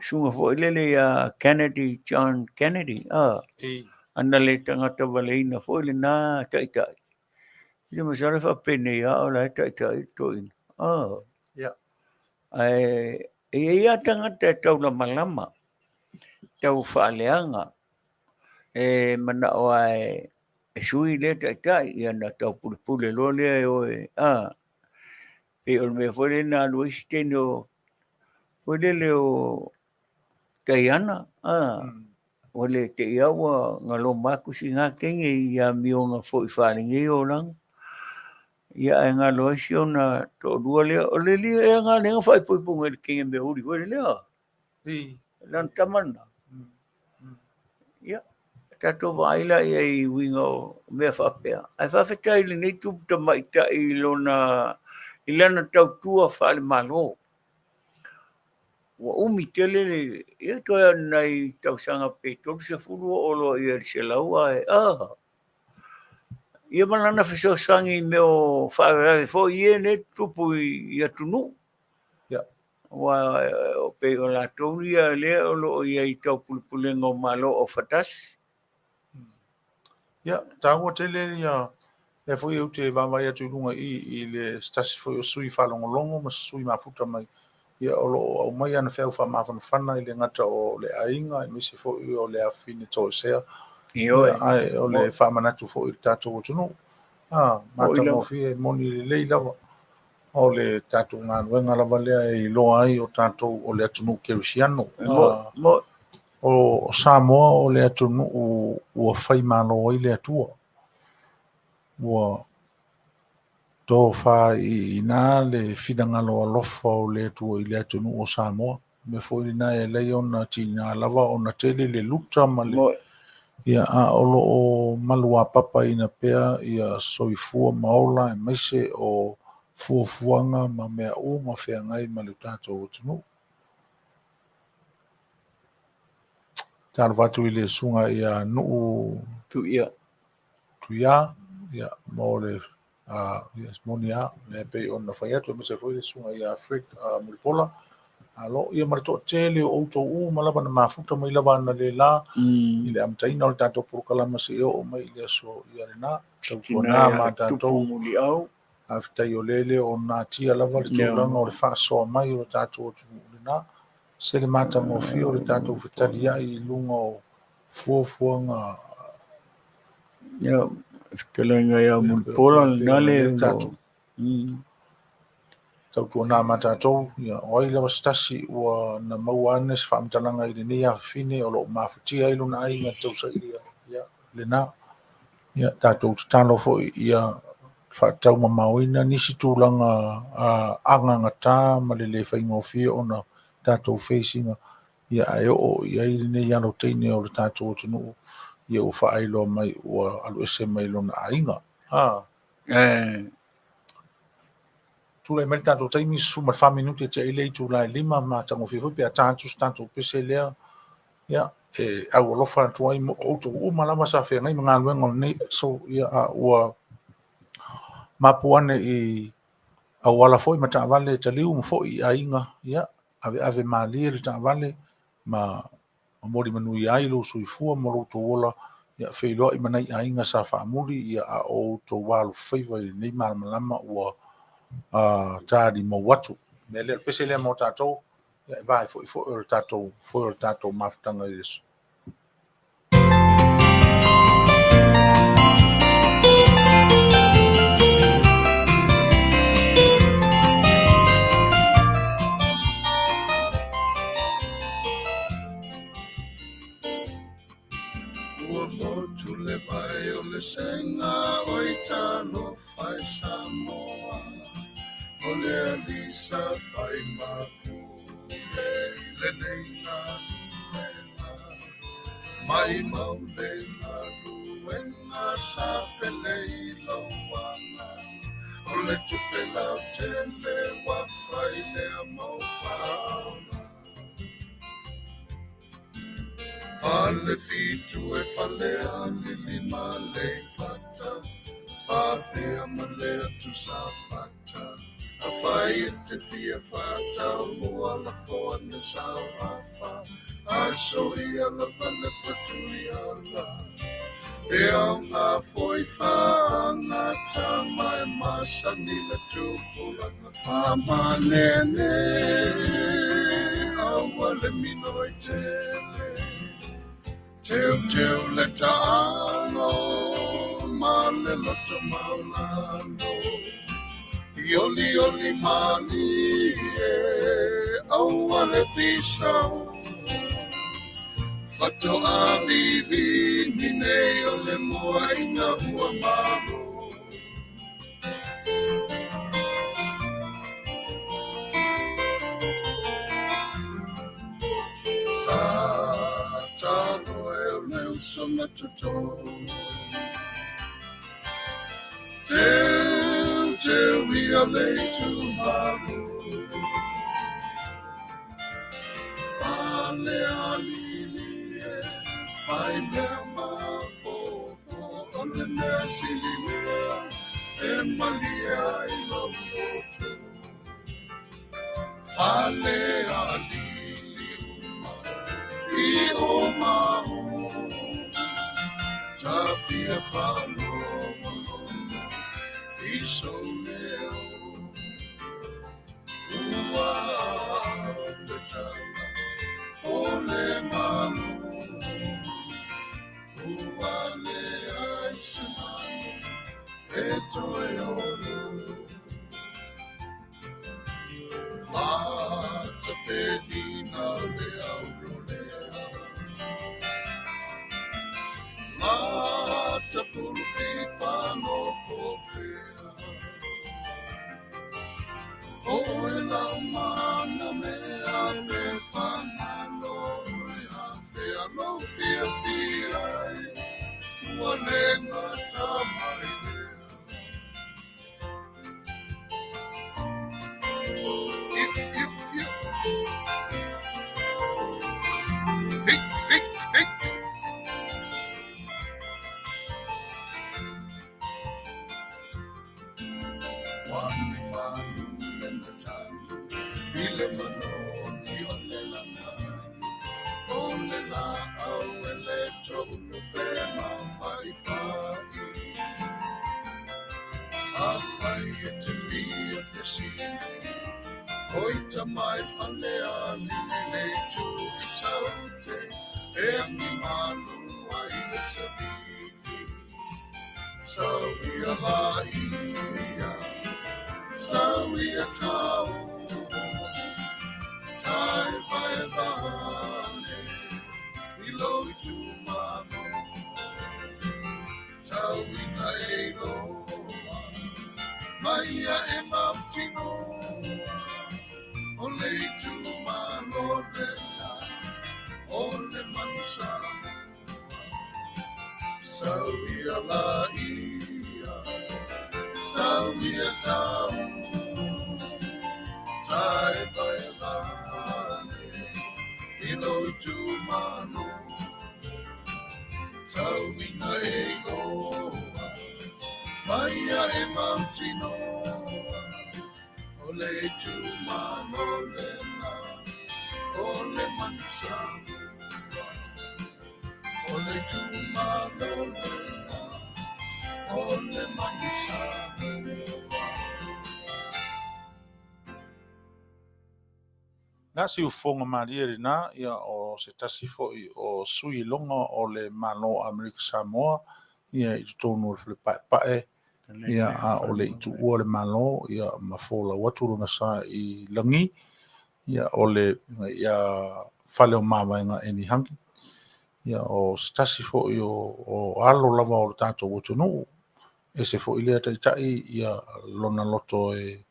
susuga foi lele ia Kennedy, John Kennedy, ana le tagata valeina foi lena taitai. Ia masalo e faapenei lava o la e taitai le toeaina. Ae e i ai lava tagata e taulamalama, tau faaleaga, e manao lava e sui lea taitai, ia ona taupulepule loa lea e o e, pei o le mea foi lea na alu ai si teine o, foi lele o Taiana, ua le te i lava ua galoma atu sina teine i amioga foi faalenei olaga. Ia ae galo ai si ona toalua lea, o le alii ea lena lea na faaipoipo nei i le teine mea uli foi lea. Lana tama lena. Ia, tatou vaai la i ai i uiga o mea faapea. Ae faafetai i lenei tupu tamaitai i lona i lana tautua faale-Malo. Ua umi tele le, ia toe lava o ni nai tausaga pe 30 oo loa ia i le 100 ae ia ma lana fesoasoani i mea o faalavelave foi ia lea e tutupu i atunuu. Aua pei o latou ia lea o lo o i ai i taupulepulega o Malo Aufaatasi. Ia, taua tele ia lea foi ou te vaavaai atu i luga i i le se tasi foi o sui faalogologo ma se sui mafuta mai, ia o lo o aumai ana feau faamafanafana i le gata o le aiga aemaise foi o le afafine toesea. Ioe. Ia, ae o le faamanatu foi i le tatou atunuu. A, matagofie, moni lelei lava. O le tatou galuega lava lea e iloa ai o tatou o le atunuu kerisiano. O Samoa o le atunuu ua faimalo ai le Atua. Ua tofa i ina le finagalo alofa o le Atua i le atunuu o Samoa. Mea foi lena e alai ona tiga lava ona tele le luta ma le ia a o lo o maluapapaina pea ia soifua ma ola aemaise o fuafuaga ma mea uma feagai ma le tatou atunuu. Talofa atu i le susuga ia Nuu Tuia. Tuia, ia, mo le ia, moni lava, e pei ona fai atu, aemaise foi le susuga ia Fred Mulipola. Alo, ia ma le toatele o outou uma lava na mafuta mai lava analeila i le amataina o le tatou polokalama seia oo mai i le aso ia lena. Tautuana ma tatou. Faafetai o lele o natia lava le tulaga o le faasoa mai o le tatou atunuu lena. Se le matagofie o le tatou fetaliai i luga o fuafuaga. Ia, fetalaiga ia Mulipola lena le tatou tautuana ma tatou, ia, o ai lava se tasi ua na maua ane se faamatalaga i lenei afafine o lo o mafatia ai lona aiga tausailia, ia, lena. Ia, tatou tatalo foi ia faataumamaoina nisi tulaga agagata ma le le faigofie ona tatou face ina, ia ae oo i ai lenei alo teine o le tatou atunuu, ia ua faailoa mai ua alu ese mai lona aiga. Tulai mai le tatou taimi, 14 minute e tiai le itula e 5, matagofie foi pe a ta atu se tatou pese lea, ia, e aualofa atu ai mo outou uma lava sa feagai ma galuega o lenei aso, ia, a ua mapu ane i auala foi ma taavale taliu ma foi i aiga, ia, aveave malie le taavale ma momoli manuia ai lou soifua ma lo outou ola, ia feiloai ma nai aiga sa faamuli, ia a o outou alofaiva i lenei malamalama ua talimou atu. Mea lea, o le pese lea mo tatou, ia e vae foi foi o le tatou foi o le tatou mafutaga i le aso. Ua motu le vai o le sega oi talofa e Samoa o le alii sa fai mapule i lenei galuega maimau le galuega sa pele i lou agaga o le tupe lautele ua fai lea mau faaola Fale fitu e fale alili ma Aleipata, faapea ma le atu Safata. Afai e te fia faataumua lafo ane sau afa, aso ia lava le fatuiala. E aoga foi faagata ma e masani le tupulaga faamanene aua le minoi tele. Teuteu le taalo ma le loto maulalo. I olioli malie aua le pisau. Fatoa vivini nei o le moaina ua malo. Sa talo e o le uso na toto. Teu, teu ia le itumalo. Fale alili e, fai mea maopoopo, o le mea sili lea, e malie ai lou loto. Fale alili uma, i o ma o, tafia faalogologo i sou leo. Ua ave tala o le Malo, ua leai se manu e toe olo. Lata penina le aurolea, lata pulupipa no pofea. Oe lau mana mea pe tamai fale alii le itu i Saute e agi malu ai le savili. Sau ia laia, sau ia tau, tai vae vane i lou itumalo. Tau ina e iloa, mai ia e mautinoa, o le itumalo lena, o le manu Samoa. Sau ia laia, sau ia tau, tai vae vane i lou itumalo. Tau ina e iloa, mai ia e mautinoa, o le itumalo lena, o le manu Samoa. O le itumalo lena, o le manu Samoa. Na se ufoga malie lena, ia, o se tasi foi o sui iloga o le Malo o Amerika Samoa, ia, i totonu o le fale paepae, ia, a o le i tuua le Malo, ia, ma folau atu lona sa i lagi, ia, o le, ia, fale o mavaega Eni Hangi, ia, o se tasi foi o alo lava o le tatou atunuu, ese foi lea taitai, ia, lona loto e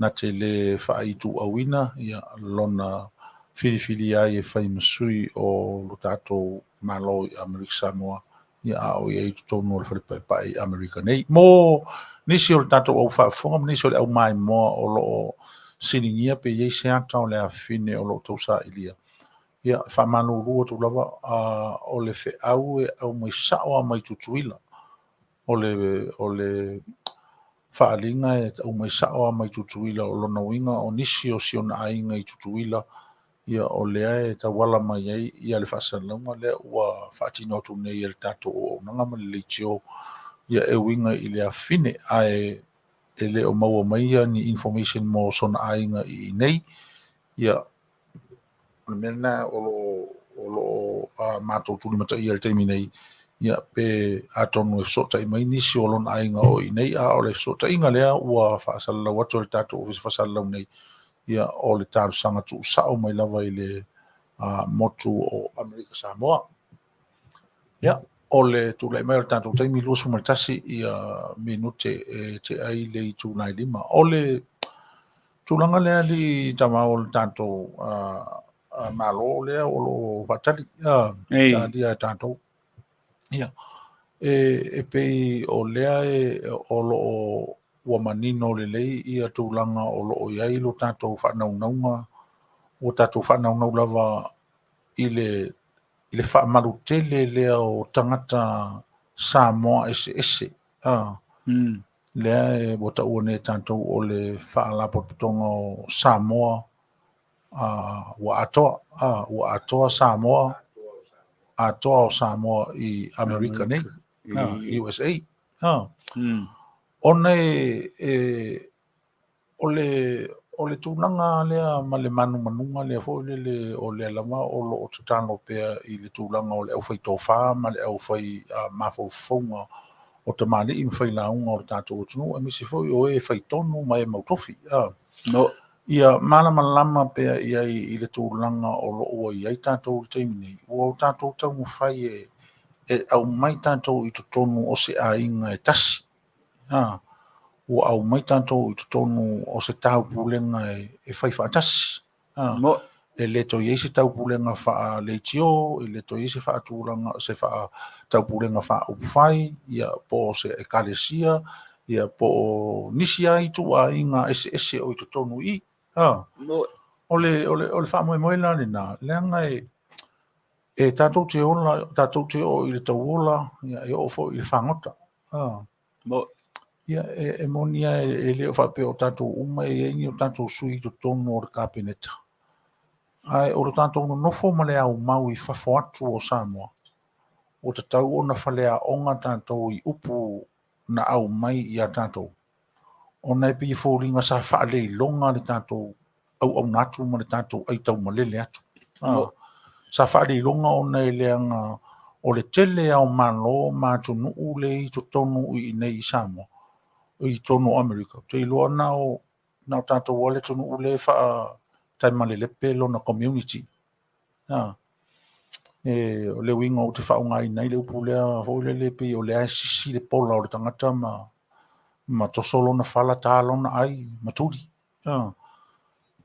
na te lē faaituauina, ia, lona filifilia ai e fai ma sui o lo tatou Malo i Amerika Samoa, ia, a o i ai i totonu o le fale paepae i Amerika nei. Mo nisi o le tatou au faafofoga ma nisi o le au maimoa o lo o siligia pe i ai se ata o le afafine o lo o tausailia, ia, faamalulu atu lava, o le feau e aumai sao lava mai Tutuila. O le faaaliga e aumai sao lava mai Tutuila, o lona uiga o nisi o si ona aiga i Tutuila, ia, o lea e tauala mai ai ia le faasalalauga lea ua faatino atu nei e le tatou auaunaga ma le leitio, ia, e uiga i le afafine, ae e le o maua mai ia ni information mo sona aiga i inei. Ia, o le mea lena o lo o matou tulimataia i le taimi nei, ia, pe atonu e fesootai mai nisi o lona aiga o i nei, a o le fesootaiga lea ua faasalalau atu e le tatou Ofisa Faasalalau nei, ia, o le talosaga tuusao mai lava i le motu o Amerika Samoa. Ia, o le tulai mai o le tatou taimi 21 ia minute e tea ai le itula e 5. O le tulaga lea alii Tamau o le tatou Malo lea o lo o faatali talia e tatou. Ia, e pei o lea e, o lo o ua manino lelei ia tulaga o lo o i ai lo tatou faanaunauga, ua tatou faanaunau lava i le faamalutele lea o tagata Samoa eseese. Lea e ua taua nei e tatou o le Faalapotopotoga o Samoa ua atoa, ua atoa Samoa, atoa o Samoa i Amerika nei, USA. Ona e o le tulaga lea ma le manumanuga lea foi lele o lea lava o lo o tatalo pea i le tulaga o le aufaitofa ma le aufai mafaufauga o tamalii ma failauga o le tatou atunuu, aemaise foi o e faitonu ma e mautofi. Ia malamalama pea i ai i le tulaga o lo o ua i ai tatou i le taimi nei, ua o tatou taumafai e aumai tatou i totonu o se aiga e tasi. Ua aumai tatou i totonu o se taupulega e fai faatasi. E le toe i ai se taupulega faaleitio, e le toe i ai se faatulaga, se taupulega faaupufai, ia, po o se ekalesia, ia, po o nisi lava ituaiga eseese o i totonu i i. O le faamoemoe la lena, leaga e tatou te ola, tatou te oo i le tauola, ia, e oo foi i le fagota. Ia, e moni lava e le o faapea o tatou uma e i ai ni o tatou sui i totonu o le Kapeneta. Ae o lo tatou nonofo ma le aumau i fafo atu o Samoa, ua tatau ona faleaoga tatou i upu na aumai ia tatou. Ona e pei e foliga sa faaleiloga le tatou auauna atu ma le tatou aitaumalele atu. Sa faaleiloga ona e leaga o le tele lava o Malo ma atunuu lea e i totonu i inei i Samoa, i totonu o Amerika, ou te iloa na o na o tatou lava le atunuu lea e faataimalelepe lona community. E, o le uiga ou te faaaogaina ai le upu lea foi lele pei o lea e sisi le pola o le tagata ma toso lona fala, ta lona ai ma tuli.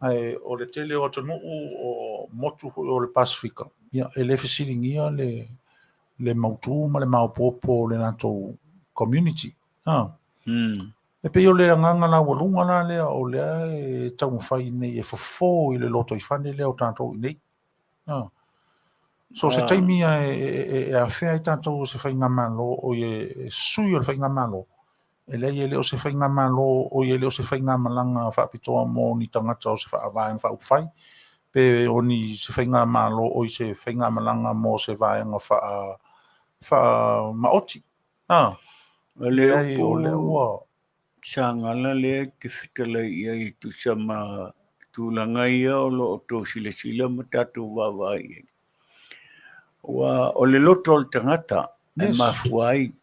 Ae o le tele o atunuu o motu foi o le Pasefika, ia, e le fesiligia le mautu ma le maopoopo o le latou community. E pei o le agaga laualuga la lea o lea e taumafai nei e fofo i le lotoifale lea o tatou i nei. So se taimi e afea ai tatou o se faigamalo, oi e sui o le faigamalo, e leai e le o se faigamalo, oi e le o se faigamalaga faapitoa mo ni tagata o se vaega faaupufai, pe o ni se faigamalo, oi se faigamalaga mo se vaega faamaoti. O le Leai, o lea ua Sagala lea e te fetalai i ai e tusa ma tulaga ia o lo o outou silasila ma tatou vaavaai i ai. Ua o le loto o le tagata e mafua ai.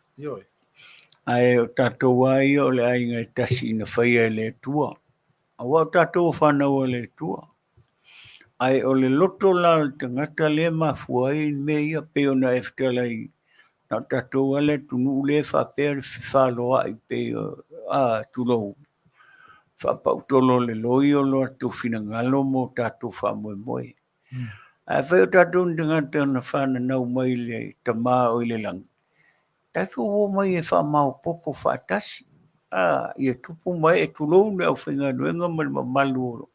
Ae o tatou lava ia o le aiga e tasi na faia e le Atua. Aua o tatou o fanau a le Atua. Ae o le loto la o le tagata lea e mafua ai mea ia, pei ona e fetalai, na o tatou lava le atunuu lea e faapea le fefaloai pei o, a, tulou, faapautolo o le loi o lo latou finagalo mo tatou faamoemoe. Ae afai o tatou ni tagata na fananau mai le Tama o i le lagi, tatou o mai e faamaopoopo faatasi, a, ia tupu ma ee, tulou le aufaigaluega ma le mamalu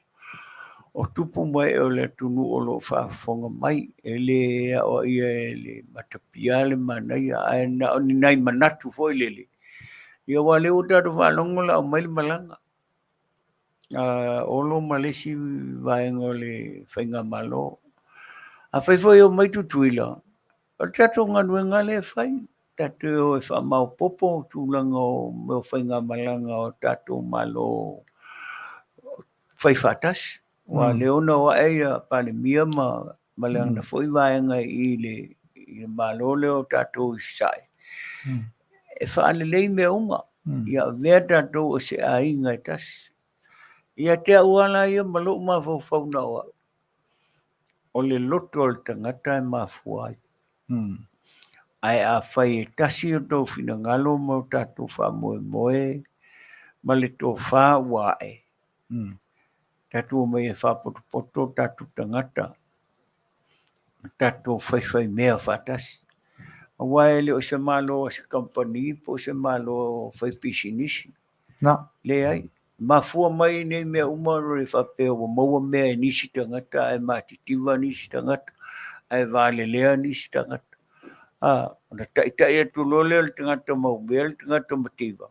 o tupu ma ee o le atunuu o lo o faafofoga mai. E le aoaia e le matapia le manaia, ae na o ni nai manatu foi lele, ia aua o lea ua tatou faalogo o le a aumai le malaga a Olo ma le isi vaega o le faigamalo. Afai foi e omai Tutuila, o le tatou galuega lea e fai, tatou o e faamaopoopo tulaga o mea o faigamalaga o tatou Malo fai faatasi. Aua o lea ona o ae ia Palemia ma lana foi vaega i le Malo lea o tatou i Sasae, e faalelei mea uma, ia avea tatou o se aiga e tasi. Ia te au lava la ia ma lou mafaufau na o au, o le loto o le tagata e mafua ai. Ae afai e tasi o tou finagalo ma o tatou faamoemoe ma le tofa ua ae, tatou omai e faapotopoto o tatou tagata, ma tatou faifaimea faatasi. Aua e le o se Malo a se kamupani po o se Malo faipisinisi. Leai. Mafua mai nei mea uma o le faapea ua maua mea e nisi tagata ae matitiva nisi tagata ae valelea nisi tagata. A, ona taitai atu loa lea o le tagata maumea le tagata mativa.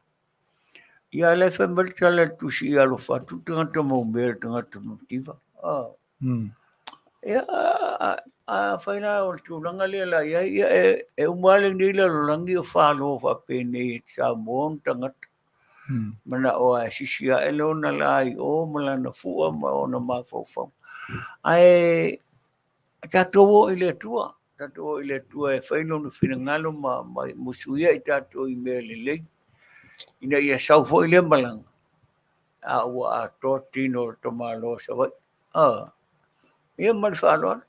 Ia a la e fai mai le tala a le tusi ia alofa atu le tagata maumea i le tagata mativa. A. Ia, afai la o le tulaga lea la i ai, ia e uma lava lenei lalolagi o falo faapenei e Samoa ona tagata. Manao lava e sisi ae lona la i o ma lana fua ma ona mafaufauga. Ae tatou o i le Atua, tatou o i le Atua e fai lona finagalo ma musuia i tatou i mea lelei, ina ia sau foi lea malaga, a ua atoa tino o le tamaloa o Savaii. Ia ma le faaaloalo.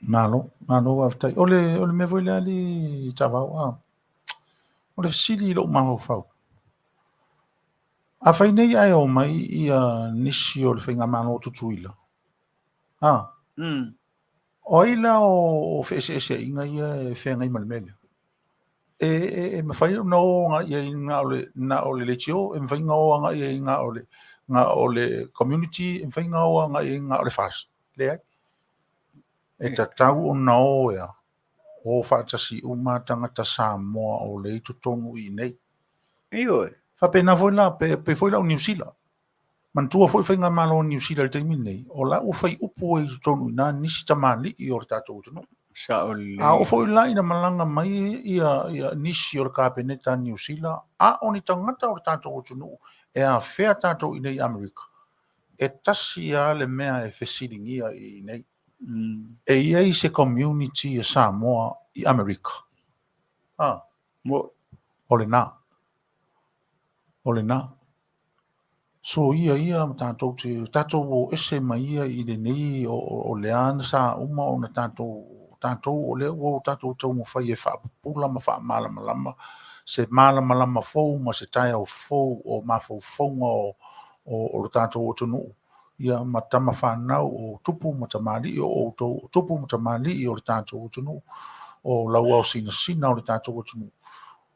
Malo, malo faafetai. O le, o le mea foi lea alii Taavao, a, o le fesili i lou mafaufau, afai nei ae omai ia nisi o le faigamalo o Tutuila, a, o ai la o feeseeseaiga ia e feagai ma le mea lea? E mafai ona o agai i ai na o le leitio, e mafai ona o agai i ai na o le community, e mafai ona o agai i ai na o le FAST. Leai. E tatau ona o ea, o faatasi uma tagata Samoa o lea i totonu i inei. Ioe. Faapena foi la, pe foi la o Niu Sila. Manatua foi faigamalo a Niu Sila i le taimi lenei, o la ua fai upu ai i totonu i ina nisi tamalii o le tatou atunuu. Sao lelei. A oo foi la ina malaga mai ia nisi o le Kapeneta a Niu Sila, a o ni tagata o le tatou atunuu e afea tatou i inei i Amerika, E tasi lava le mea e fesiligia i inei. E i ai se community a Samoa i Amerika? A, o lena. O lena. Soia ia ma tatou te, tatou o ese mai ia i lenei o, o lea na sa uma ona tatou, tatou o lea ua tatou taumafai e faapupula ma faamalamalama se malamalama fou ma se taeao fou o mafaufauga o, o, o lo tatou atunuu ia ma tama fanau o tupu ma tamalii o outou o tupu ma tamalii o le tatou atunuu o lauao sinasina o le tatou atunuu.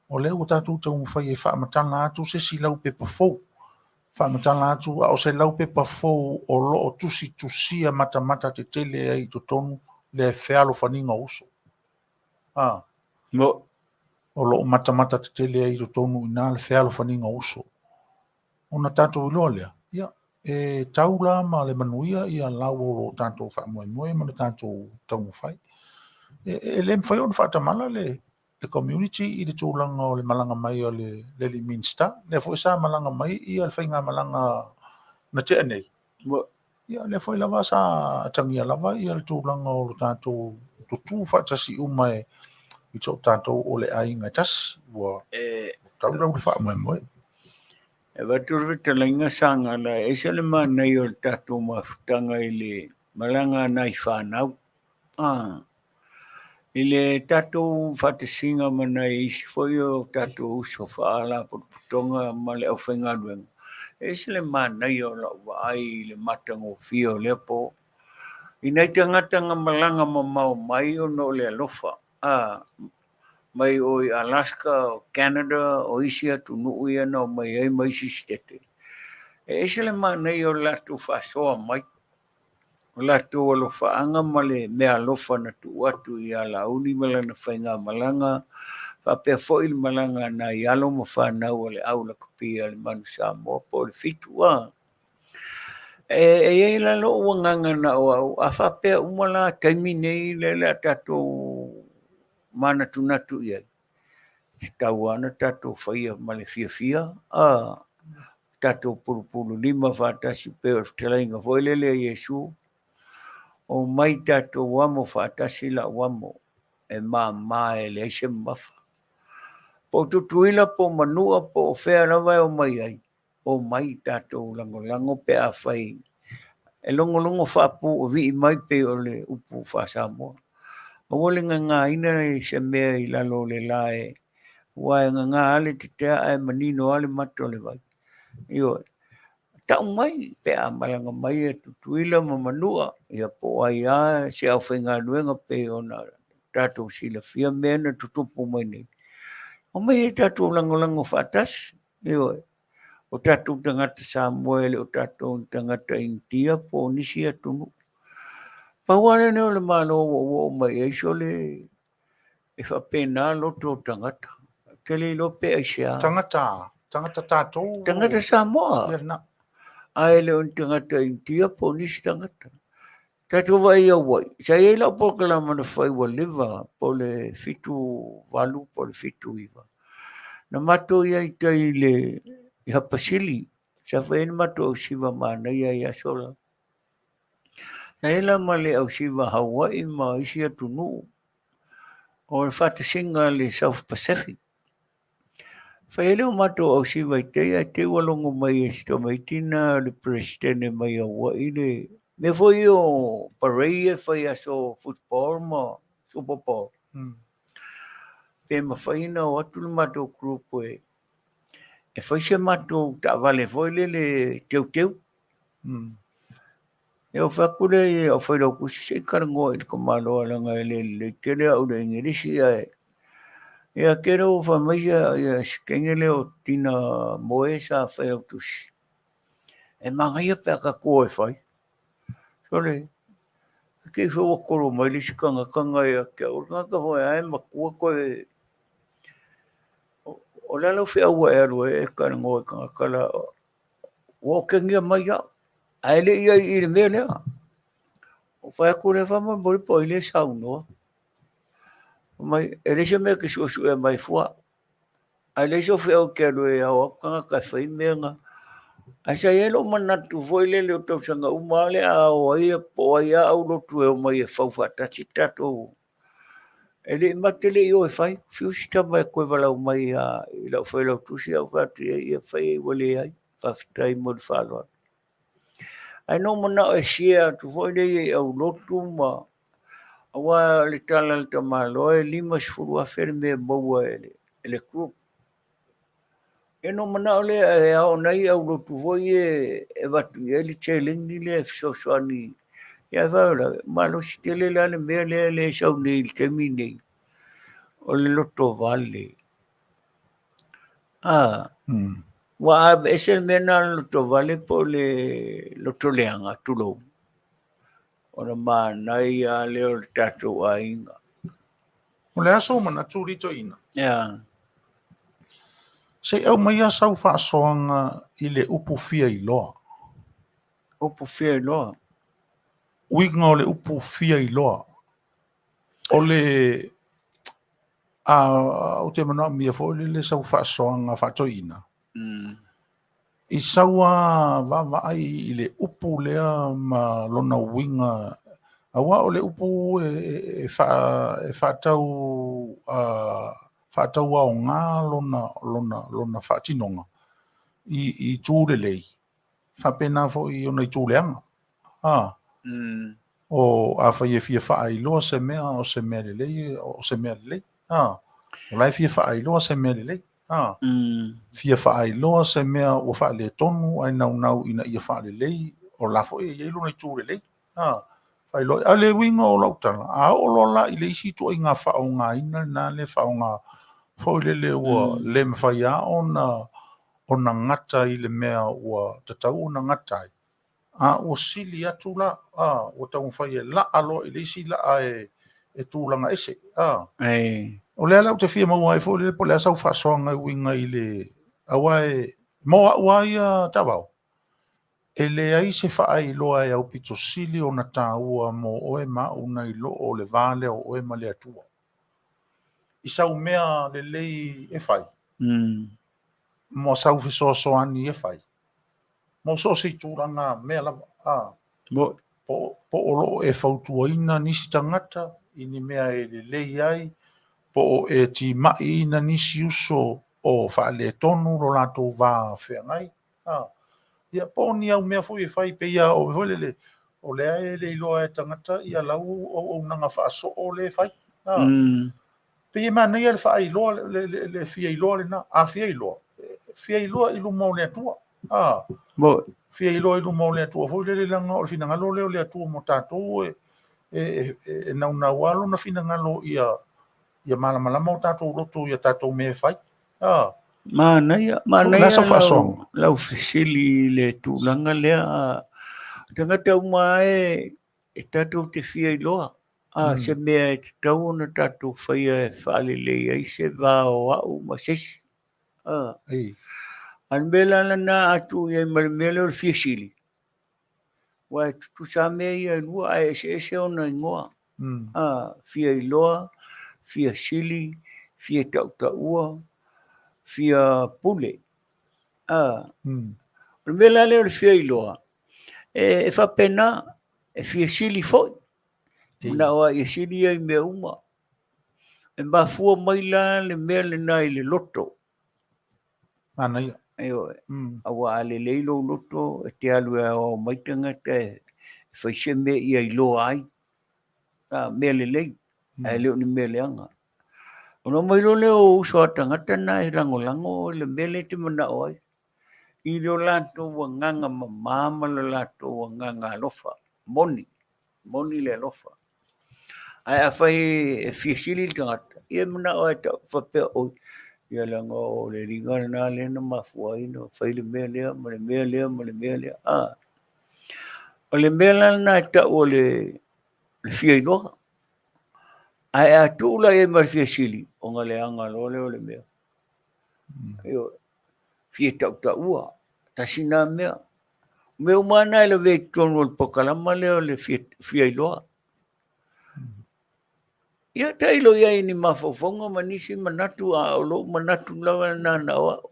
O lea ua tatou taumafai e faamatala atu se isi laupepa fou, faamatala atu a o se laupepa fou o lo o tusitusia matamata tetele ai i totonu le fealofaniga o uso. A, Mo. O lo o matamata tetele ai i totonu i ina le fealofaniga o uso. Ona tatou iloa lea, ia, e tau la ma le manuia ia lau o lo tatou faamoemoe ma le tatou taumafai. E, e le mafai ona faatamala le, le community i le tulaga o le malaga mai o le le alii Minisita. Lea foi sa malaga mai ia le faigamalaga na tea nei. Ia lea foi lava sa atagia lava ia le tulaga o le tatou tutū faatasi uma e i so tatou o le aiga e tasi ua tau lau le faamoemoe. E avatu le fetalaiga Sagala, e ese le manaia o le tatou mafutaga i le malaga a nai fanau. Ah. I le tatou faatasiga ma nai isi foi o tatou uso faalapotopotoga ma le aufaigaluega, e ese le manaia o lau vaai i le matagofie o lea po. I nai tagata na malaga mamao mai ona o le alofa, a, mai o i Alaska, o Canada, o isi atunuu ia na omai ai ma isi sitete. E ese le manaia o le latou faasoa mai. O latou alofaaga ma le meaalofa na tuu atu ia Laauli ma lana faigamalaga, faapea foi le malaga a nai alo ma fanau a le Au Lakapi a le Manu Samoa po o le Fitu A. E, e i ai la lou agaga na o au, a faapea uma la taimi nei lea o le a tatou manatunatu i ai, e tatau lava ona tatou faia ma le fiafia, a, tatou pulupululima faatasi pei o le fetalaiga foi lele a Iesu, Omai tatou amo faatasi lau amo, e mama e leai se mamafa. Po o Tutuila, po o Manua, po o fea lava e omai ai, omai tatou lagolago pe afai e logologo faapuuvii mai pei o le upu faa-Samoa. Aua le gagāina i se mea i lalo o le la e, aua e gagā lava le tetea ae manino lava le mata o le vai. Ioe. Tau mai pe a malaga mai e Tutuila ma Manua, ia po o ai lava se aufaigaluega pei ona tatou silafia mea na tutupu mai nei. Omai e tatou lagolago faatasi. Ioe. O tatou tagata Samoa e le o tatou ni tagata Initia po o nisi atunuu. Pau lava lenei o le Malo ua ou oo mai i ai sole e faapena loto o tagata. Ou te le iloa pe aisea. Tagata, tagata tatou. Tagata Samoa. Ia lena. Ae le o ni tagata Initia po o nisi tagata. Tatou vaai i Hawaii, sa i ai lau polokalama na fai ua leva po o le 78 po o le 79. Na matou i ai i tai i le i Hapasili, sa fai ai le matou ausiva manaia i aso la. Sa i ai la ma le ausiva Hawaii ma isi atunuu o le faatasiga a le South Pacific. Fai ai lea o matou ausiva i tai ae te i ua logo mai e si tamaiti na le Peresetene mai Hawaii le mea foi o parade ia e fai i aso football ma Super Bowl. Pe mafai ona o atu le matou group e fai se matou taavale foi lele teuteu. Ia ou fai atu lea i au failautusi, se i talanoa i le tamaloa leaga e le lelei tele au i le Igilisi ae ia tele ua fai mai ia, ia si teine lea o Tina Moe sa failautusi, e manaia pe a tatou o e fai. Sole, te i foi ua tolo mai le isi tagata na ia te au, o le tagata foi lava e matua toe o le a lau feau ua e alu ai e talanoa i tagata la, ua otegia mai au, ae le i ai i le mea lea. Ou fai atu lea, faamolemole po o ai lea e saunoa. Fai mai, e leai se mea e te suesuea mai fua, ae leai sou feau e te alu e ao atu tagata e fai mea na. Ae sa i ai lou manatu foi lele o tausaga uma lava lea a o ai po o ai lava aulotu e omai e fau faatasi tatou. E le i mate le i o e fai, fiu si tama e toe valaau mai i lau failautusi ae ou fai atu i ai, ia fai ai ua leai, faafetai mo le faaaloalo. Ae na ou manao e share atu foi lea i aulotu ma aua o le tala a le tamaloa e $50,000 le mea e maua e le group. Ia ona ou manao lea e ao nai aulotu foi ia e avatu i ai le seleni lea e fesoasoani. Ia ae faalavelave, malosi tele la le mea lea e sau nei i le taimi lenei, o le lotovale. Ua aveese le mea lena o le lotovale po o le lotoleaga, tulou, ona manaia lava lea o le tatou aiga. O le a sou manatu alii toeaina? Se i aumaia sau faasoaga i le upu fia iloa. Upu fia iloa. Uiga o le upu fia iloa. O le a ou te manaomia foi lele sau faasoaga faatoeaina. I sau lava vaavaai i le upu lea ma lona uiga, aua o le upu e faatau aoga lona faatinoga i itu lelei, faapena foi i ona itu leaga. O afai e fia faailoa se mea o se mea lelei, o se mea lelei. O la e fia faailoa se mea lelei. Fia faailoa se mea ua faaletonu ae naunau ina ia faalelei, o la foi e i ai lona itu lelei. Faailoa. A o le uiga o lau tala, a oo loa la i le isi ituaiga faaaogaina lena lea faaaoga foi lele ua le mafai lava ona gata i le mea ua tatau ona gata ai, a ua sili atu la, a, ua taumafai e laa loa i le isi laa e tulaga ese, a. O lea la ou te fia maua ai foi lele po o le a sau faasoaga e uiga i le, aua e, mo au lava ia Taavao, e leai se faailoa e aupito sili ona taua mo oe ma au nai lo o le va lea o oe ma le Atua. I sau mea lelei e fai, mo sau fesoasoani e fai, mo so o se tulaga mea lava, a. Po o lo o e fautuaina nisi tagata i ni mea e lelei ai, po o e timaiina nisi uso o faaletonu lo latou va feagai, a. Ia, po o ni au mea foi e fai pei lava o foi lele, o lea e le iloa e tagata ia lau auaunaga faasoo lea e fai, a. Pei e manaia le faailoa, le fia iloa lena. A fia iloa, fia iloa i luma o le Atua. A, fia iloa i luma o le Atua foi lele, leaga o le finagalo lea o le Atua mo tatou e naunau lava lona finagalo ia malamalama o tatou loto i a tatou mea e fai. A. Manaia, manaia lau fesili i le tulaga lea. Tagata uma e tatou te fia iloa. A, se mea e tatau ona tatou faia e faalelei ai se va o au ma se isi. A, a le mea la lena a tuu i ai ma le mea lea o le fia sili, aua e tutusa lava mea ia e lua ae eseese ona igoa. A, fia iloa, fia sili, fia tautaua, fia pule. A, o le mea la lea o le fia iloa, e faapena, e fia sili foi. Manao lava ia sili ia i mea uma. E mafua mai la le mea lena i le loto. Manaia. Ioe. Aua a lelei lou loto, e te alu e aoao mai tagata e fai se mea ia iloa ai. A, mea lelei, ae le o ni mea leaga. Ona omai loa lea o uso a tagata na e lagolago i le mea lea e te manao ai, i lo latou agaga mama ma lo latou agaga alofa, moni. Moni le alofa. Ae afai e fia sili le tagata, ia e manao e tau faapea, oi, ia leaga o le liga lena lea na mafua ai ona fai le mea lea ma le mea lea ma le mea lea. A. O le mea la lena e tau o le fia iloa. Ae a tuu la i ai ma le fia sili, ona leaga loa lea o le mea. Ioe. Fia tautaua, tasi lena mea. O mea uma lava na e lavea i totonu o le polokalama lea o le fia iloa. Ia tailo i ai i ni mafaufauga ma nisi manatu, a o lou manatu lava lena na o au.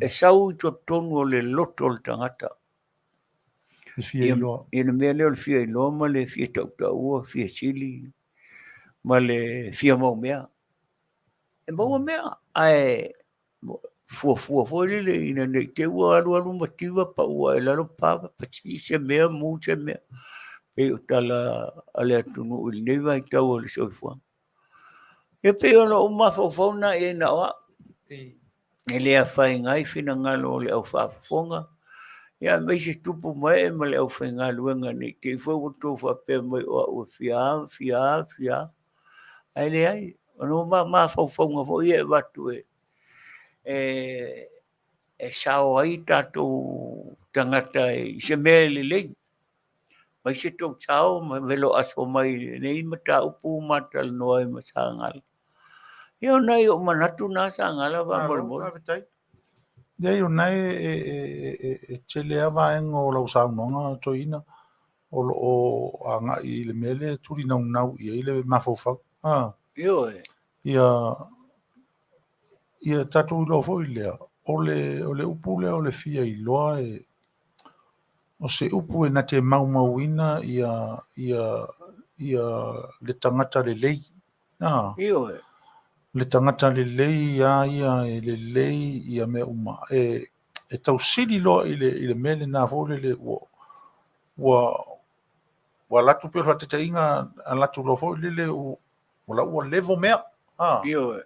E sau i totonu o le loto o le tagata. Le fia iloa. Ia le mea lea o le fia iloa ma le fia tautaua, fia sili ma le fia mau mea. E maua mea, ae fuafua foi lele ina ne i te i ua alualu mativa pau ae i lalo pa pasii se mea, mu se mea. Pei o tala a le atunuu i lenei vaitau o le soifuaga. Ia pei o lou mafaufau lena i ai na o au. E le afaina ai finagalo o le au faafofoga, ia aemaise tupu ma ee ma le aufaigaluega ne i te i foi ua outou faapea mai o au e fia a, fia a, fia a. Ae leai, o mafaufauga foi ia e avatu e sao ai tatou tagata i se mea e lelei. Mai se tou sao ma velo aso mai i lenei mataupu ma talanoa ai ma Sagala. Ia o nai ou manatu na Sagala faamolemole. Faafetai. Leai o na e tele lava vaega o lau saunoaga Toeaina o lo o agai i le mea lea e tuli naunau i ai le mafaufau. Ioe. Ia ia tatou iloa foi lea, o le upu lea o le fia iloa e o se upu e na te maumauina ia ia ia le tagata lelei. Ioe. Le tagata lelei a ia e lelei ia mea uma. E tausili loa i le mea lena foi lele ua ua ua alu atu pei o le faataitaiga alu atu loa foi lele ua ua level mea. Ioe.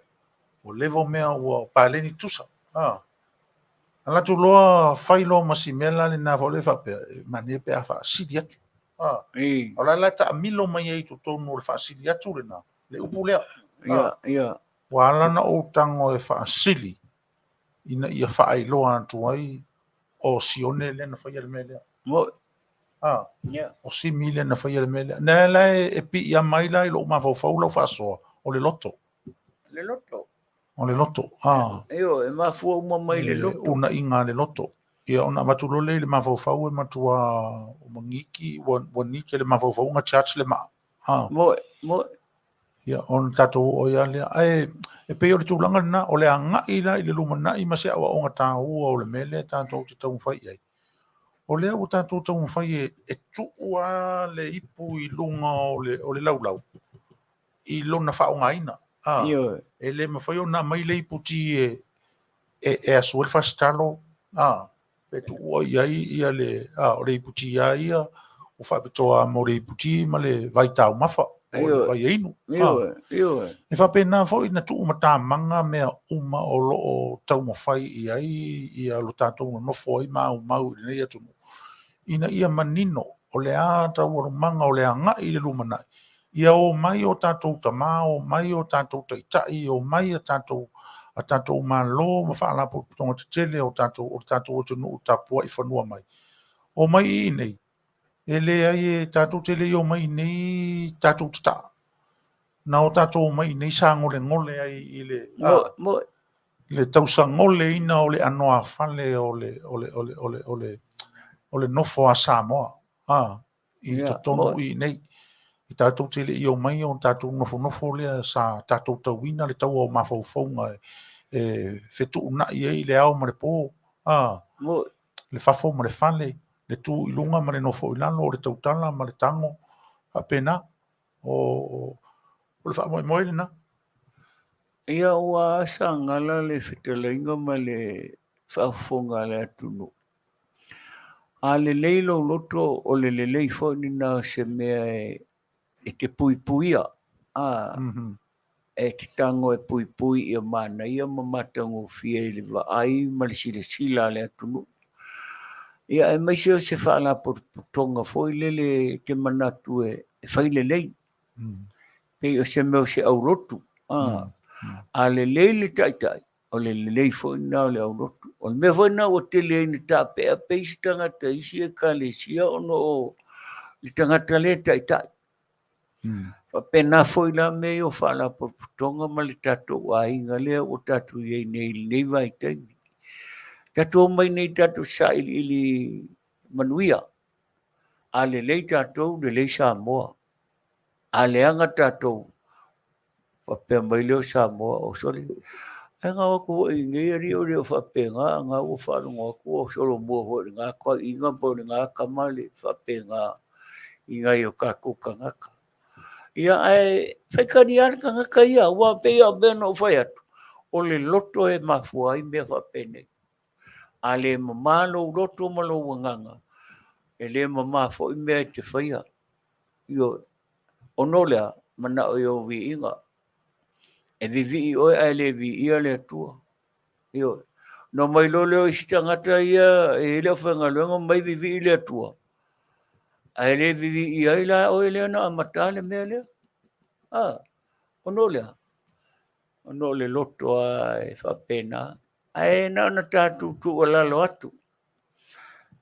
Ua level mea ua paleni tusa. Alu atu loa fai loa ma si mea la lena foi lele faapea e manaia pe a faasili atu. O la la e taamilo mai ai i totonu o le faasili atu lena, le upu lea. Ia, ia. Ua ala ona ou tago e faasili ina ia faailoa atu ai o Sione lea na faia le mea lea. Mo'i. O Simi lea na faia le mea lea. Na la e piiama ai la i lou mafaufau lau faasoa, o le loto. Le loto. O le loto. Ioe, e mafua uma mai le loto. Unaiga a le loto. Ia ona avatu loa lea i le mafaufau e matua magiki, ua nike le mafaufau ona charge le maa. Mo'i, mo'i. Ia, ona tatou oo ai lava lea. Ae e pei o le tulaga lena, o le agai la i le lumanai ma se aoaoga taua o le mea lea tatou te taumafai i ai. O lea ua tatou taumafai e tuu lava le ipu i luga o le laulau i lona faaaogaina. E le mafai ona aumai le iputi e asu ai le fasitalo, pe tuua i ai ia le, o le iputi lava ia ua faapitoa mo le iputi ma le vai taumafa, o le vai e inu. E faapena foi na tuu matamaga mea uma o lo o taumafai i ai ia lo tatou nonofo ai ma aumau i lenei atunuu, ina ia manino o le a taualumaga o le agai i le lumanai, ia o mai o tatou tama, o mai o tatou taitai, o mai a tatou Malo ma faalapotopotoga tetele o le tatou atunuu tapuai fanua mai. O mai i inei, e leai e tatou te le i o mai i inei tatou tataa. Na o tatou omai i inei sagolegole ai i le le tausagoleina o le anoāfale o le nofo a Samoa. I totonu i inei. E tatou te le i omai o tatou nofonofo lea sa tatou tauina le taua o mafaufauga e fetuunai ai le ao ma le po, le fafo ma le fale, le tu i luga ma le nofo i lalo, o le tautala ma le tago, faapena. O le faamoemoe lena. Ia ua asa gala le fetalaiga ma le faafofoga a le atunuu. A lelei lou loto, o le lelei foi lena o se mea e te puipuia, e te tago e puipui ia manaia ma matagofie i le vaai ma le silasila a le atunuu. Ia aemaise o se faalapotopotoga foi lele e te manatu e fai lelei. Pei o se mea o se aulotu. A lelei le taitai, o le lelei foi lena o le aulotu. O le mea foi lena ua tele ai ina taapeape isi tagata i isi ekalesia ona o le tagata lea e taitai. Faapena foi la mea ia o faalapotopotoga ma le tatou aiga lea ua tatou i ai nei i lenei vaitaimi. Tatou omai nei tatou sailiili manuia. A lelei tatou, lelei Samoa. A leaga tatou, faapea mai lea o Samoa, o sole. Ae gau atu foi i nei alii o le o faapena, na ua faalogo atu ua solomua foi i lena toeaina po o lena tama le faapena i nai o tatou tagata. Ia ae faitalia lava le tagata ia, aua pei lava ona ou fai atu, o le loto e mafua ai mea faapenei. A le mama lou loto ma lou agaga, e le mama foi mea e te faia. Ioe. Ona o le a? Manao i ou viiga. E vivii oe ae le viia le Atua. Ioe. Ona omai loa lea o isi tagata ia e i ai le aufaigaluega omai vivii le Atua, ae le vivii ai la oe lea na amata le mea lea. A, ona o le a? Ona o le loto lava e faapena. Ae na ona tatou tuualalo atu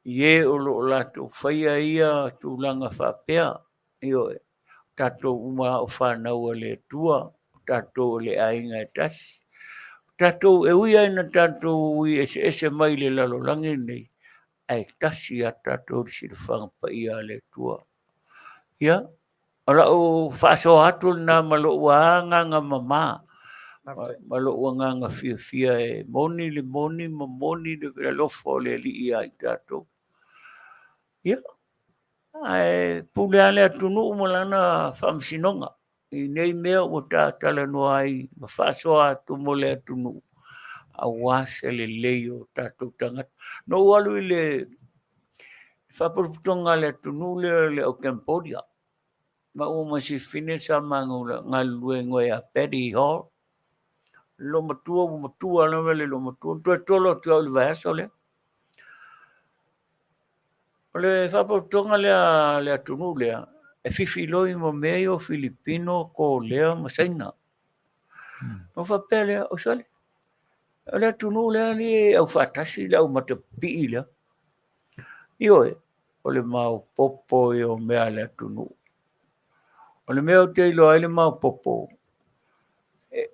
i e o lo o latou faia ia tulaga faapea. Ioe, o tatou uma lava o fanau a le Atua, o tatou o le aiga e tasi. O tatou, e ui lava ina tatou ui eseese mai i le lalolagi lenei, ae tasi lava tatou i le silafaga paia a le Atua. Ia, o lau faasoa atu lena ma lou agaga mama, ma lou agaga fiafia e moni le moni ma moni le alofa o le Alii ia i tatou. Ia, ae pule lava le atunuu ma lana faamasinoga i nei mea ua ta talanoa ai ma faasoa atu mo le atunuu aua se lelei o tatou tagata. Na ou alu i le faaputaputoga a le atunuu lea o le au Cambodia, ma ua ma si fine sa galulue igoa ia Betty Hall. Loomatua, ua matua lava le loomatua, na toe tolo atu au i le vaiaso lea. O le faaputaputoga lea a le atunuu lea, e fifiloi ma mea ia o Filipino, Kolea ma Saina. Ona ou faapea lea, oi sole, o le atunuu lea alii e aufaatasi le aumatapipii lea. Ioe, o le maopoopo ia o mea a le atunuu. O le mea ou te iloa ai le maopoopo,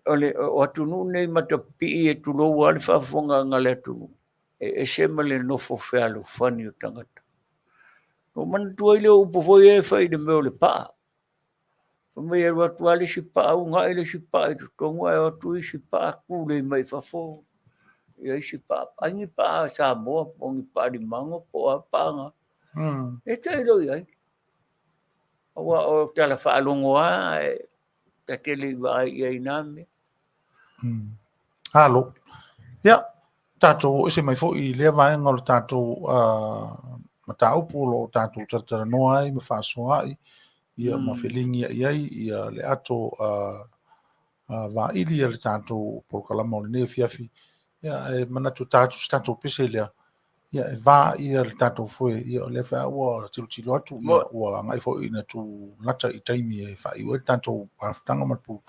o atunuu nei matapipii e tulou lava le faafofogaaga a le atunuu, e ese ma le nofo fealofani o tagata. Ona ou manatua ai lea o upu foi ia e fai i le mea o le paa. Fai mai e alu atu lava le isi paa uunai le isi paa i totonu ae o atu isi paa tulei mai fafo ia isi paa. Ai ni paa Samoa po o ni paa limago po o a paa na. E tailo i ai. Aua o tala faalogo lava ae ta te le i vaai i ai i na mea. Alo. Ia, tatou oo ese mai foi i lea vaega o le tatou mataupu o lo o tatou talatalanoa ai ma faasoaai ia ma feligiai ai ia le ato vaili a le tatou polokalama o lenei afiafi. Ia, e manatu tatou se tatou pese lea, ia e va ia le tatou foe, ia o lea foi lava ua tilotilo atu, ia ua agai foi ina tulata i taimi e faaiu ai le tatou mafutaga ma le pulu.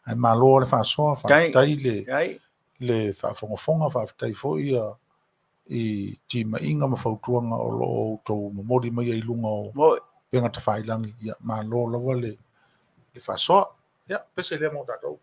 Ae malo le faasoa, faafetai le le faafogafoga, faafetai foi ia i timaiga ma fautuaga o lo o outou momoli mai ai i luga o upega tafailagi. Ia malo lava le faasoa. Ia, pese lea mo tatou.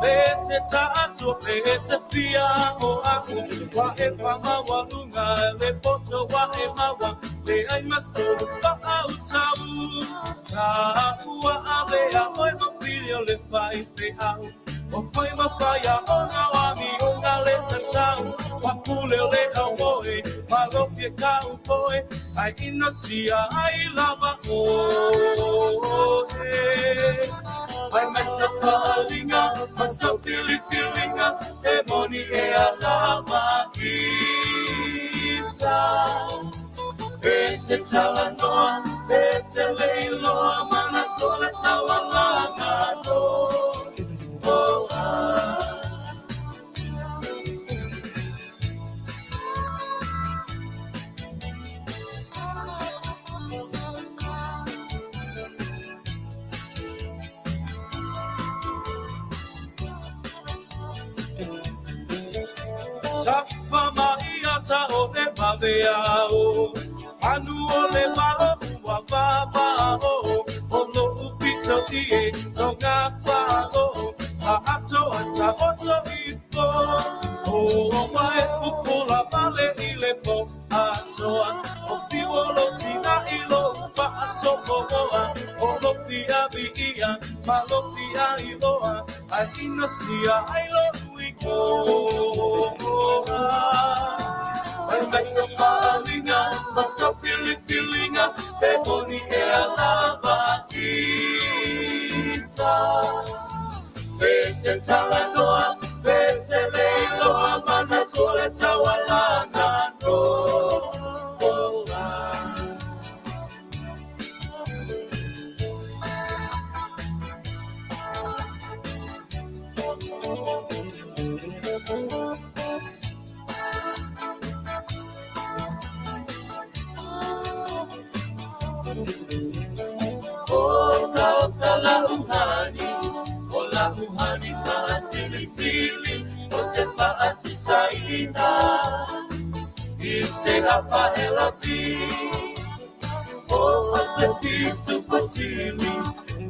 Pe te taatua pe te fia o aku Wa e whamawa lunga le poto wa e mawa Le ai maso pa au tau Ka ua ave a oi ma pili o le whai pe au O whai ma whaia o ngā wami o ngā le tatau Wa pule o le au moe Ma lopia ka upoe Ai ina sia ai lava o e Ai mai sa paalinga ma sa pilipilinga E moni e a lava ita E te talanoa, e te leiloa Mana toa taualaga no Oh, ah. Tapa mai ata o te mavea o Anu o le malo ua vava o O lo upito i e tonga wha o A ato a ta oto ifo O o wae upula male i le po atoa O fiwo lo tina i lo pa aso oa O lo pia vi ia ma lo pia i loa Ai ina sia ai lo ui koa Ai mai sa paalinga, ma sa pilipilinga, e moni e a lava ita. E te talanoa, e te leiloa, mana tole taualaga no. Oa. Oka oka la uhani, o la uhani faasilisili, o te faatisaina. I se apa e la pi, o o se pisu pasili,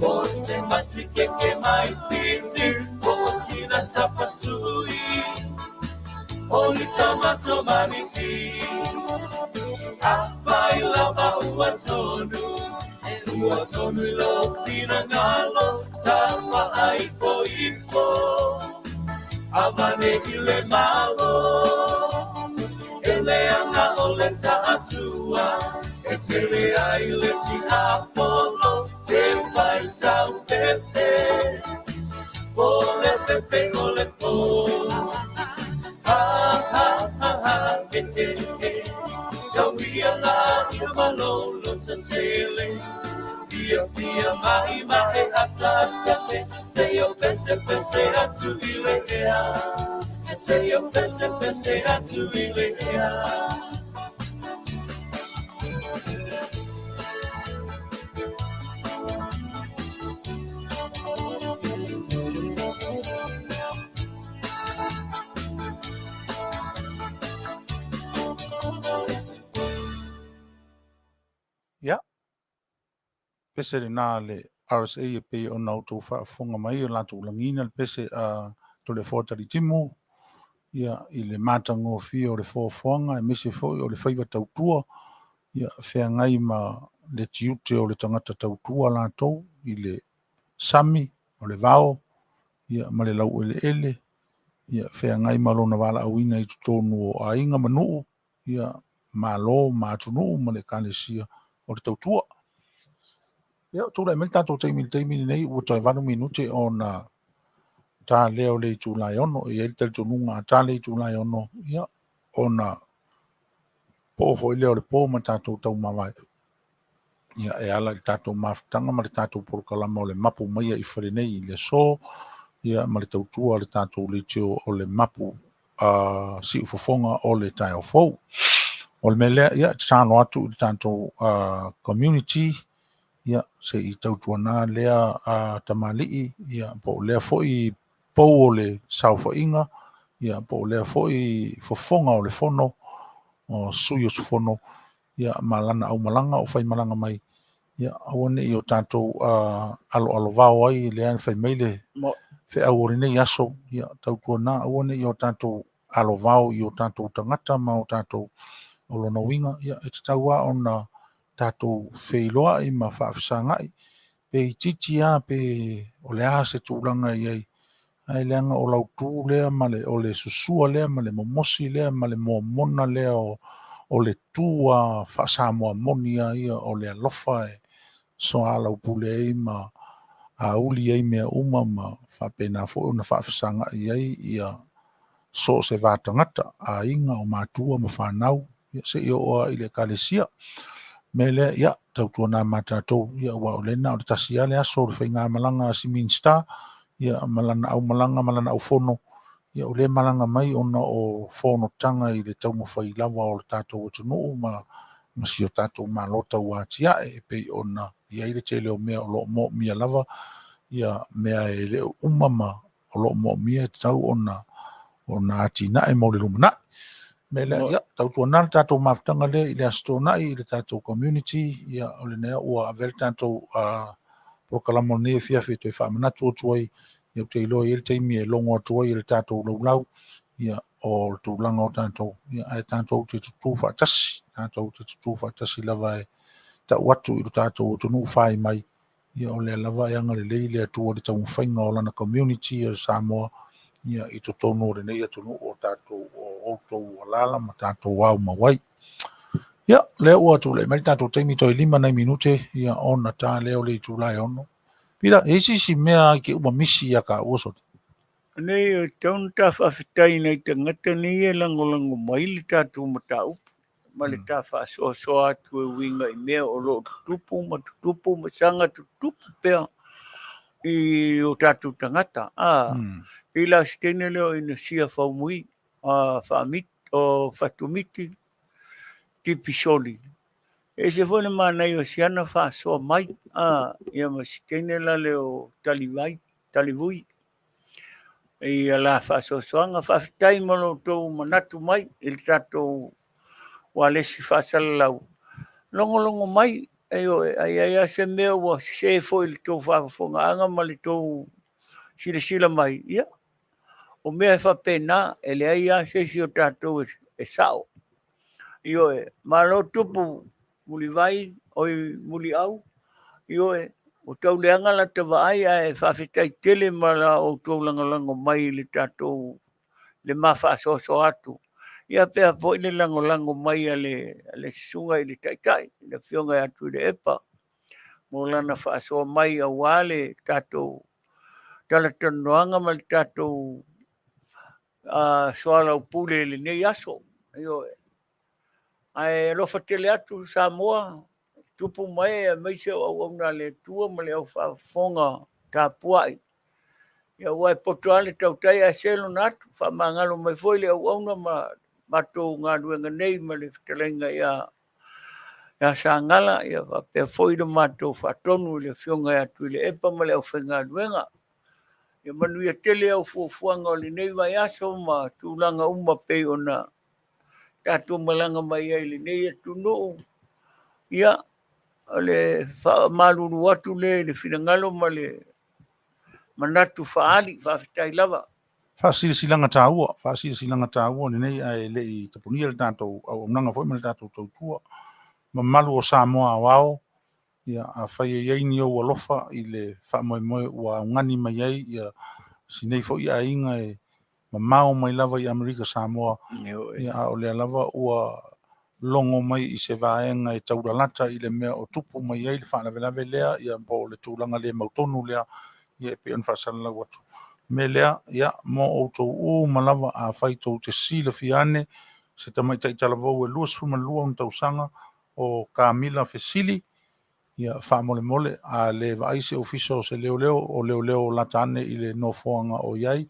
o se masikeke mai piti, o o sina sapasui, o ni tamato maniki. Awhai lava ua tonu, e ua tonu i lo whina ngalo, tapa ai po ipo. Avane i le malo, e le anga o le taatua, e tele ai le ti apolo, te whai sau pepe, o le pepe o le po. Ha ha ha ha, he he he. Tauia la i malolo ta tele. Fia fia mai mai ata ata Se yo pese pese atu i le ea. Se yo pese pese atu i le ea. Ia, pese lenā le RSA e pei ona outou faafofoga mai o latou lagiina le pese a Toleafoa Talitimu ia i le matagofie o le foafoaga aemaise foi o le faiva tautua ia feagai ma le tiute o le tagata tautua latou i le sami o le vao ia ma le laueleele ia feagai ma lona valaauina i totonu o aiga ma nuu ia malo ma atunuu ma le ekalesia o le tautua. Ia, tulai mai le tatou taimi i le taimi lenei ua toe 8 minute ona ta lea o le itula e 6. E i ai le talitonuga a ta le itula e 6, ia, ona po foi lea o le po ma tatou taumavae. Ia, e ala i le tatou mafutaga ma le tatou polokalama o le mapu maia i fale nei i le aso, ia, ma le tautua a le tatou leitio o le mapu a siufofoga o le taeao fou. O le mea lea, ia, tatalo atu i le tatou community, ia, se i tautuana lea tamalii, ia, po o lea foi pou o le saofaiga, ia, po o lea foi fofoga o le fono, o sui usufono, ia, ma lana aumalaga o faimalaga mai, ia, aua ne i o tatou aloalovao ai lea na fai mai le feau o lenei aso, ia tautuana aua ne i o tatou alovao i o tatou tagata ma o tatou o lona uiga, ia e tatau lava ona tatou feiloai ma faafesagai pe itiiti lava pe o le a se tulaga e i ai, ae leaga o lau tu lea ma le o le susua lea ma le momosi lea ma le momona lea o le tu a faa-Samoa moni lava ia o le alofa e soalaupule ai ma auli ai mea uma ma faapena foi ona faafesagai ai ia so o se va tagata, aiga, o matua ma fanau, ia seia oo lava i le Ekalesia. O le mea lea, ia, tautuana ma tatou, ia aua o lea na o le tasi lava le aso o le faigamalaga a si Minisita, ia ma lana aumalaga ma lana aufono, ia o lea e malaga mai ona o fonotaga i le taumafai lava o le tatou atunuu ma si o tatou Malo tauatiae e pei ona i ai le tele o mea o lo o moomia lava ia mea e le o uma ma o lo o moomia e tatau ona atinae mo le lumanai. Mea lea, ia, tautuana le tatou mafutaga lea i le Aso Toonai i le tatou community, ia, o lenei ua avea le tatou polokalama o lenei afiafi e toe faamanatu atu ai, ia, ou te iloa e i ai le taimi e logo atu ai e le tatou laulau, ia, o le tulaga o tatou, ia, ae tatou te tutū faatasi, tatou te tutū faatasi lava e tau atu i lo tatou atunuu fai mai, ia o lea lava e agalelei le Atua i le taumafaiga o lana community o Samoa ia i totonu o lenei atunuu o tatou o outou alala ma tatou ao mau ai. Ia, lea ua tulai mai le tatou taimi toe 5 nai minute ia ona ta lea o le itula e 6. Pita, e i ai se isi mea i te ua misi ia taua soli? Nei, e tatau ona ta faafetai i nai tagata nei e lagolago mai le tatou mataupu ma le ta faasoasoa atu e uiga i mea o lo o tutupu ma tutupu ma saga tutupu pea i o tatou tagata. A, pei la o se teine lea o Inasia Faumui, Faamiti, o Fatumiti Tipisoli. E ese foi le manaia o si ana faasoa mai, a, ia ma si teine la lea o Talivai, Talivui. I a la faasoasoaga. Faafetai mo lo outou manatu mai i le tatou ualesi faasalalau. Logologo mai, ioe, a i ai lava se mea ua sese foi i le tou faafofogaaga ma le tou silasila mai, ia, o mea e faapena, e leai lava se isi o tatou e sao. Ioe, malo tupu Mulivai, oi Muliau, ioe, ua tau leaga lata vaai ae faafetai tele ma la outou lagolago mai i le tatou le ma faasoasoa atu. Ia pea foi le lagolago mai a le susuga i le Taitai, le Afioga ia Tuilaepa, mo lana faasoa mai aua le tatou talatalanoaga ma le tatou soalaupule i lenei aso. Ioe. Ae alofa tele atu Samoa, tupu ma ee aemaise o auauna a le Atua ma le au faafofoga tapuai. Ia aua e poto lava le tautai ae se lona atu, faamagalo mai foi le auauna ma matou galuega nei ma le fetalaiga ia Sagala, ia faapea foi le matou faatonu i le Afioga ia Tuilaepa ma le aufaigaluega. Ia manuia tele au fuafuaga o lenei vaiaso ma tulaga uma pei ona tatou malaga mai ai i lenei atunuu. Ia, o le faamalulu atu lea i le finagalo ma le manatu faaali. Faafetai lava. Faasilasilaga taua, faasilasilaga taua lenei ae le i tapunia le tatou auaunaga foi ma le tatou tautua. Mamalu o Samoa aoao, ia afai e i ai ni ou alofa i le faamoemoe ua augani mai ai ia si nei foi aiga e mamao mai lava i Amerika Samoa, ia a o lea lava ua logo mai i se vaega e taulalata i le mea o tupu mai ai le faalavelave lea, ia po o le tulaga le mautonu lea, ia e pei ona faasalalau atu. Mea lea, ia, mo outou uma lava, afai tou te silafia ane se tamaitai talavou e 22 ona tausaga o Kamila Fesili, ia, faamolemole, a le vaai se ofisa o se leoleo, o leoleo o lata ane i le nofoaga o i ai,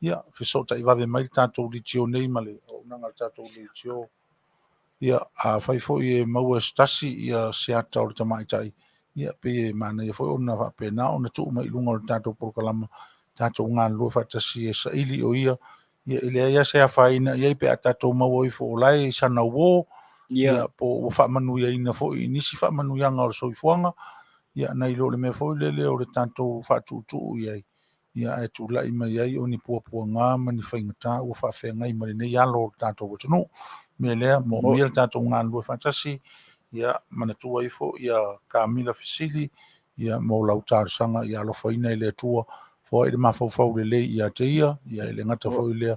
ia, fesootai vave mai le tatou leitio nei ma le auaunaga a le tatou leitio. Ia, afai foi e maua e se tasi ia se ata o le tamaitai, ia, pei e manaia foi ona faapena ona tuu mai i luga o le tatou polokalama, tatou galulue faatasi e saili o ia, ia e leai lava se afaina i ai pe a tatou maua ifo o la e i sana uō, ia, po ua faamanuiaina foi i nisi faamanuiaga o le soifuaga, ia, nai lo le mea foi lele o le tatou faatuutuu i ai. Ia ae tulai mai ai o ni puapuaga ma ni faigata ua faafeagai ma lenei alo o le tatou atunuu. Mea lea, moomia le tatou galulue faatasi, ia manatua ifo ia Kamila Fesili, ia mo lau talosaga ia alofaina e le Atua, foai le mafaufau lelei ia te ia, ia e le gata foi lea,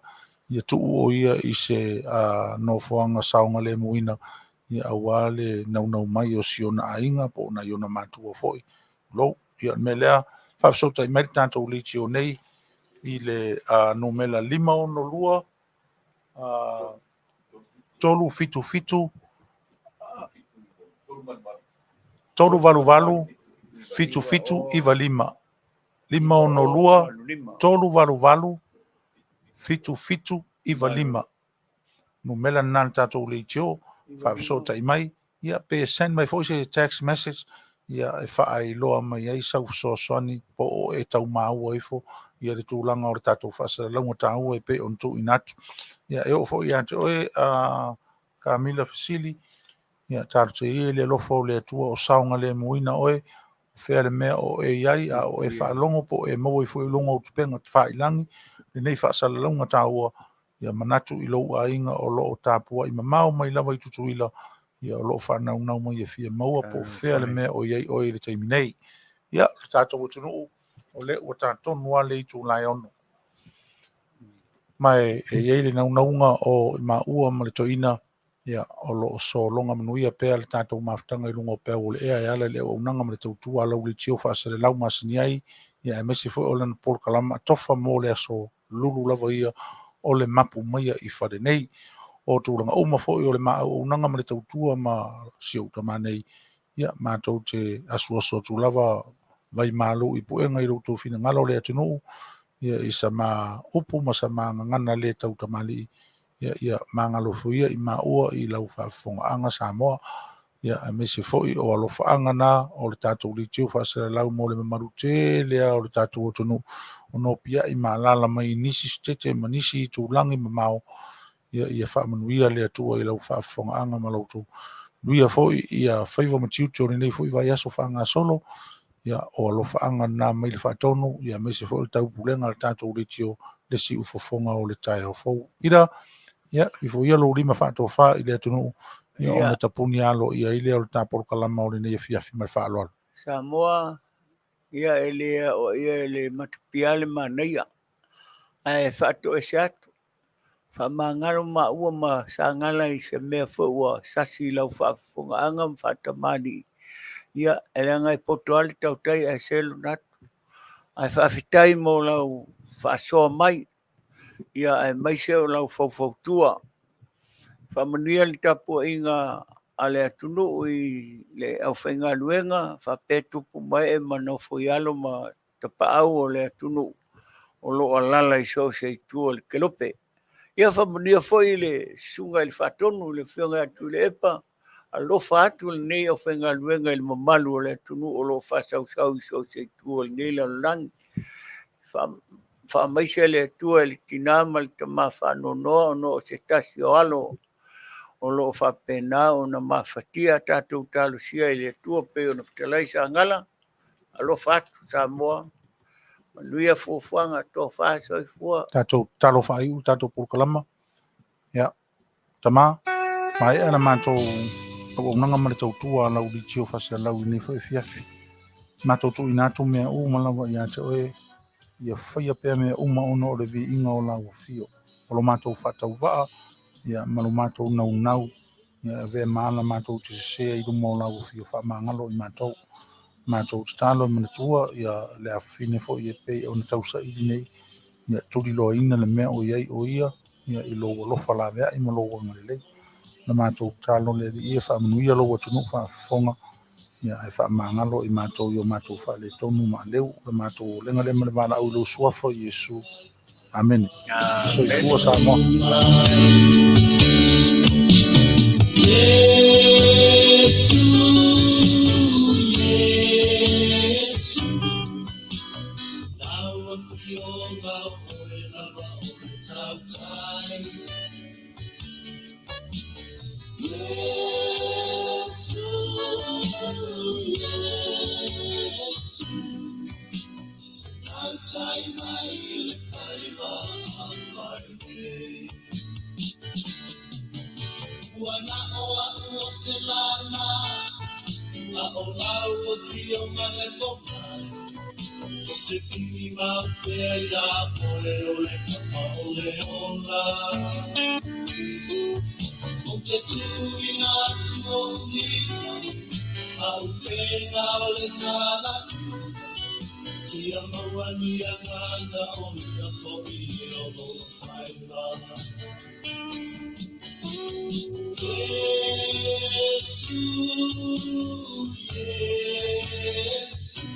ia tuu o ia i se nofoaga saogalemuina, ia aua le naunau mai o si ona aiga po o nai ona matua foi. Lou. Ia, o le mea lea, faafesootai mai le tatou leitio nei i le numera 562 377 388 7795 562 388 7795 numera lena le tatou leitio faafesootai mai ia pe send mai foi se text message ia e faailoa mai ai sau fesoasoani po o e tau maua ifo ia le tulaga o le tatou faasalalauga taua e pei ona tuuina atu. Ia e oo foi ia te oe a Kamila Fesili, ia talosia ia i le alofa o le Atua o saogalemuina oe, o fea le mea o e i ai, a o e faalogo po o e maua ifo i luga o upega tafailagi lenei faasalalauga taua, ia manatu i lou aiga o lo o tapuai mamao mai lava i Tutuila, ia o lo o faanaunau mai e fia maua po o fea le mea o i ai oe i le taimi nei. Ia, le tatou atunuu, o lea ua ta tonu lava le itula e 6. Ma e i ai le naunauga o maua ma le toeaina, ia, o lo o sologa manuia pea le tatou mafutaga i luga o peau o le ea e ala i le auaunaga ma le tautua a lau leitio faasalelau masani ai, ia aemaise foi o lana polokalama atofa mo le aso lulu lava ia o le mapu maia i fale nei. O tulaga uma foi o le ma auaunaga ma le tautua ma si ou tama nei, ia matou te asuasu atu lava vai malu i puega i lo outou finagalo le atunuu, ia i sa ma upu ma sa ma gagana le tautamalii, ia ia magalofu ia i maua i lau faafofogaaga Samoa, ia aemaise foi o alofaaga na o le tatou leitio faasalalau mo le mamalu tele lava o le tatou atunuu o nopiai ma alaala mai i nisi sitete ma nisi itulagi mamao, ia ia faamanuia le Atua i lau faafofogaaga ma lau outou manuia foi ia faiva ma tiute o lenei foi vaiaso faagasolo, ia o alofaaga na mai le faatonu, ia aemaise foi o le taupulega a le tatou leitio le siufofoga o le taeao fou. Ira, ia, ifo ia lou lima faatofa i le atunuu, ia ona tapuni alo ia i lea o le tapolokalama o lenei afiafi ma le faaaloalo. Samoa, ia e le o ia e le matapia le manaia, ae faatoese atu. Faamagalo maua ma sagala i se mea foi ua sasi i lau faafofogaaga ma faatamalii. Ia, e leaga e poto lava le tautai ae selo na atu. Ae faafetai mo lau faasoa mai, ia aemaise o lau faufautua. Faamanuia le tapuaiga a le atunuu i le aufaigaluega, faapea tupu mae ma nofo i alo ma tapaau o le atunuu o lo o alaala i so o se itu o le kelope. Ia faamanuia foi le susuga i le Faatonu, le Afioga ia Tuilaepa, alofa atu lenei aufaigaluega i le mamalu o le atunuu o lo o faasausau i so o se itu o lenei lalolagi. Faamaise le Atua i le tina ma le tama faanoanoa ona o se tasi o alo o lo o faapena ona mafatia tatou talosia i le Atua pei ona fetalai Sagala. Alofa atu Samoa, manuia fuafuaga, tofa soifua. Tatou tatalo faaiu le tatou polokalama. Ia, tama, maea la matou auaunaga ma le tautua a lau leitio faasalalau i lenei foi afiafi. Matou tuuina atu mea uma lava ia te oe, ia faia pea mea uma ona o le viiga o lau afio. O lo matou faatauvaa, ia, ma lo matou naunau, ia avea ma ala matou te sesē i luma o lau afio faamagalo i matou. Matou tatalo e manatua, ia le afafine foi e pei ona tausaili nei, ia tuliloaina le mea o i ai o ia, ia i lou alofa laveai ma lou agalelei. Na matou tatalo le Alii e faamanuia lou atunuu faafofoga, ia ae faamagalo i matou i o matou faaletonu ma aleu, le matou olega lea ma le valaau i lou suafa Iesu. Amene. Soifua Samoa. Yesu, Yesu, lau afioga o le lava o le tautai. Yesu, Yesu, tautai mai. nei. Ua na o a'u o se lana, a o lau o fioga le pomai. O te pini mau pea ia oe o le kapa o le ola. O te tuina atu o lima, au pena o le tala. Ia maua ni aganga o ia po i o lo whaila. Yesu, Yesu,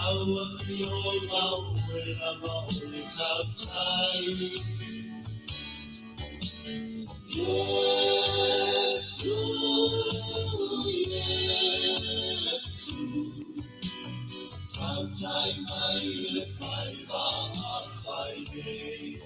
au afio lau oe lava o le tautai. Yesu, Yesu, tautai mai le whaiva a whai nei.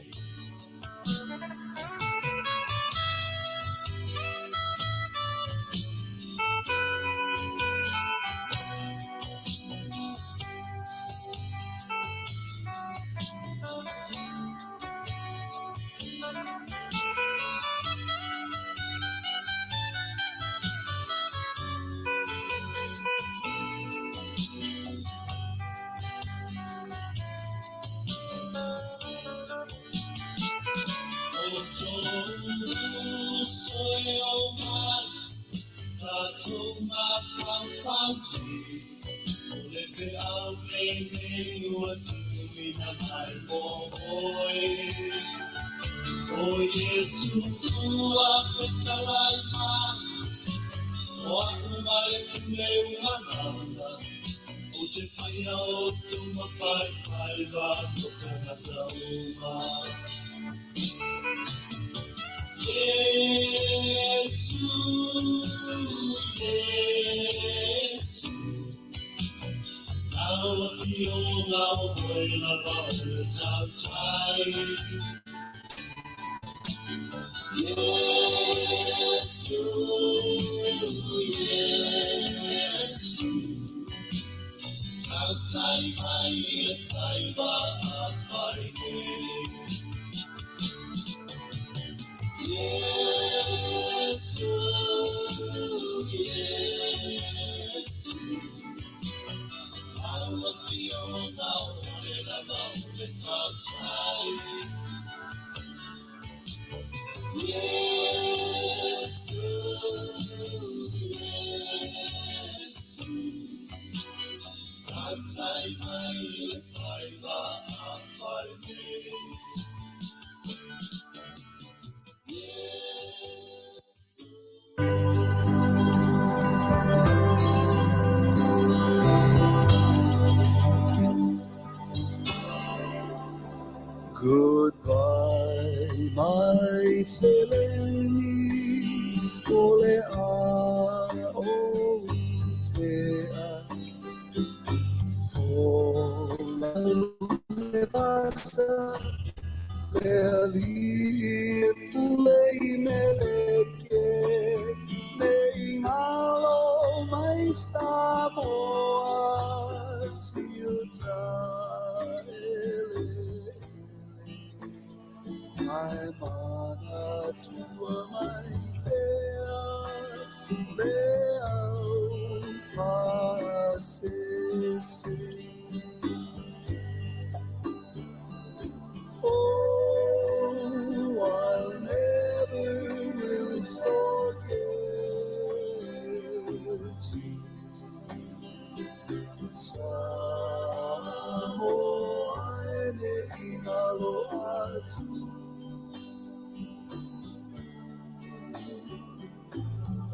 O tōu soe o mai, tātou mawhawhau nei. O le pe au nei nei ua tuina mai mō oe. O Yesu ua petalai mai, o a'u male pule unga. O te whaia o tuma whai whai wā no tangata uma. Yesu, Yesu, au afioga o oe lava o le tautai. Yesu, Yesu, tautai mai le whaiva a whai nei. Yesu, Yesu, au afioga o le lava o le tautai. Yesu, Yesu, tautai mai le whaiva a whai nei. Yesu. Goodbye, my feleni, o le a o te a. Folau le vasa, le ali e pule i meleke, me ingalo mai Samoa, siuta ele. Mai mana tua mai pea, le au pasese. Oh, I'll never will forget you. Samoa e ingalo atu.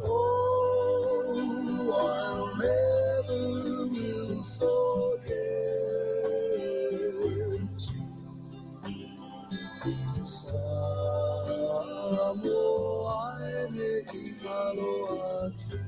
Oh, I'll never will forget you. Samoa e ingalo atu.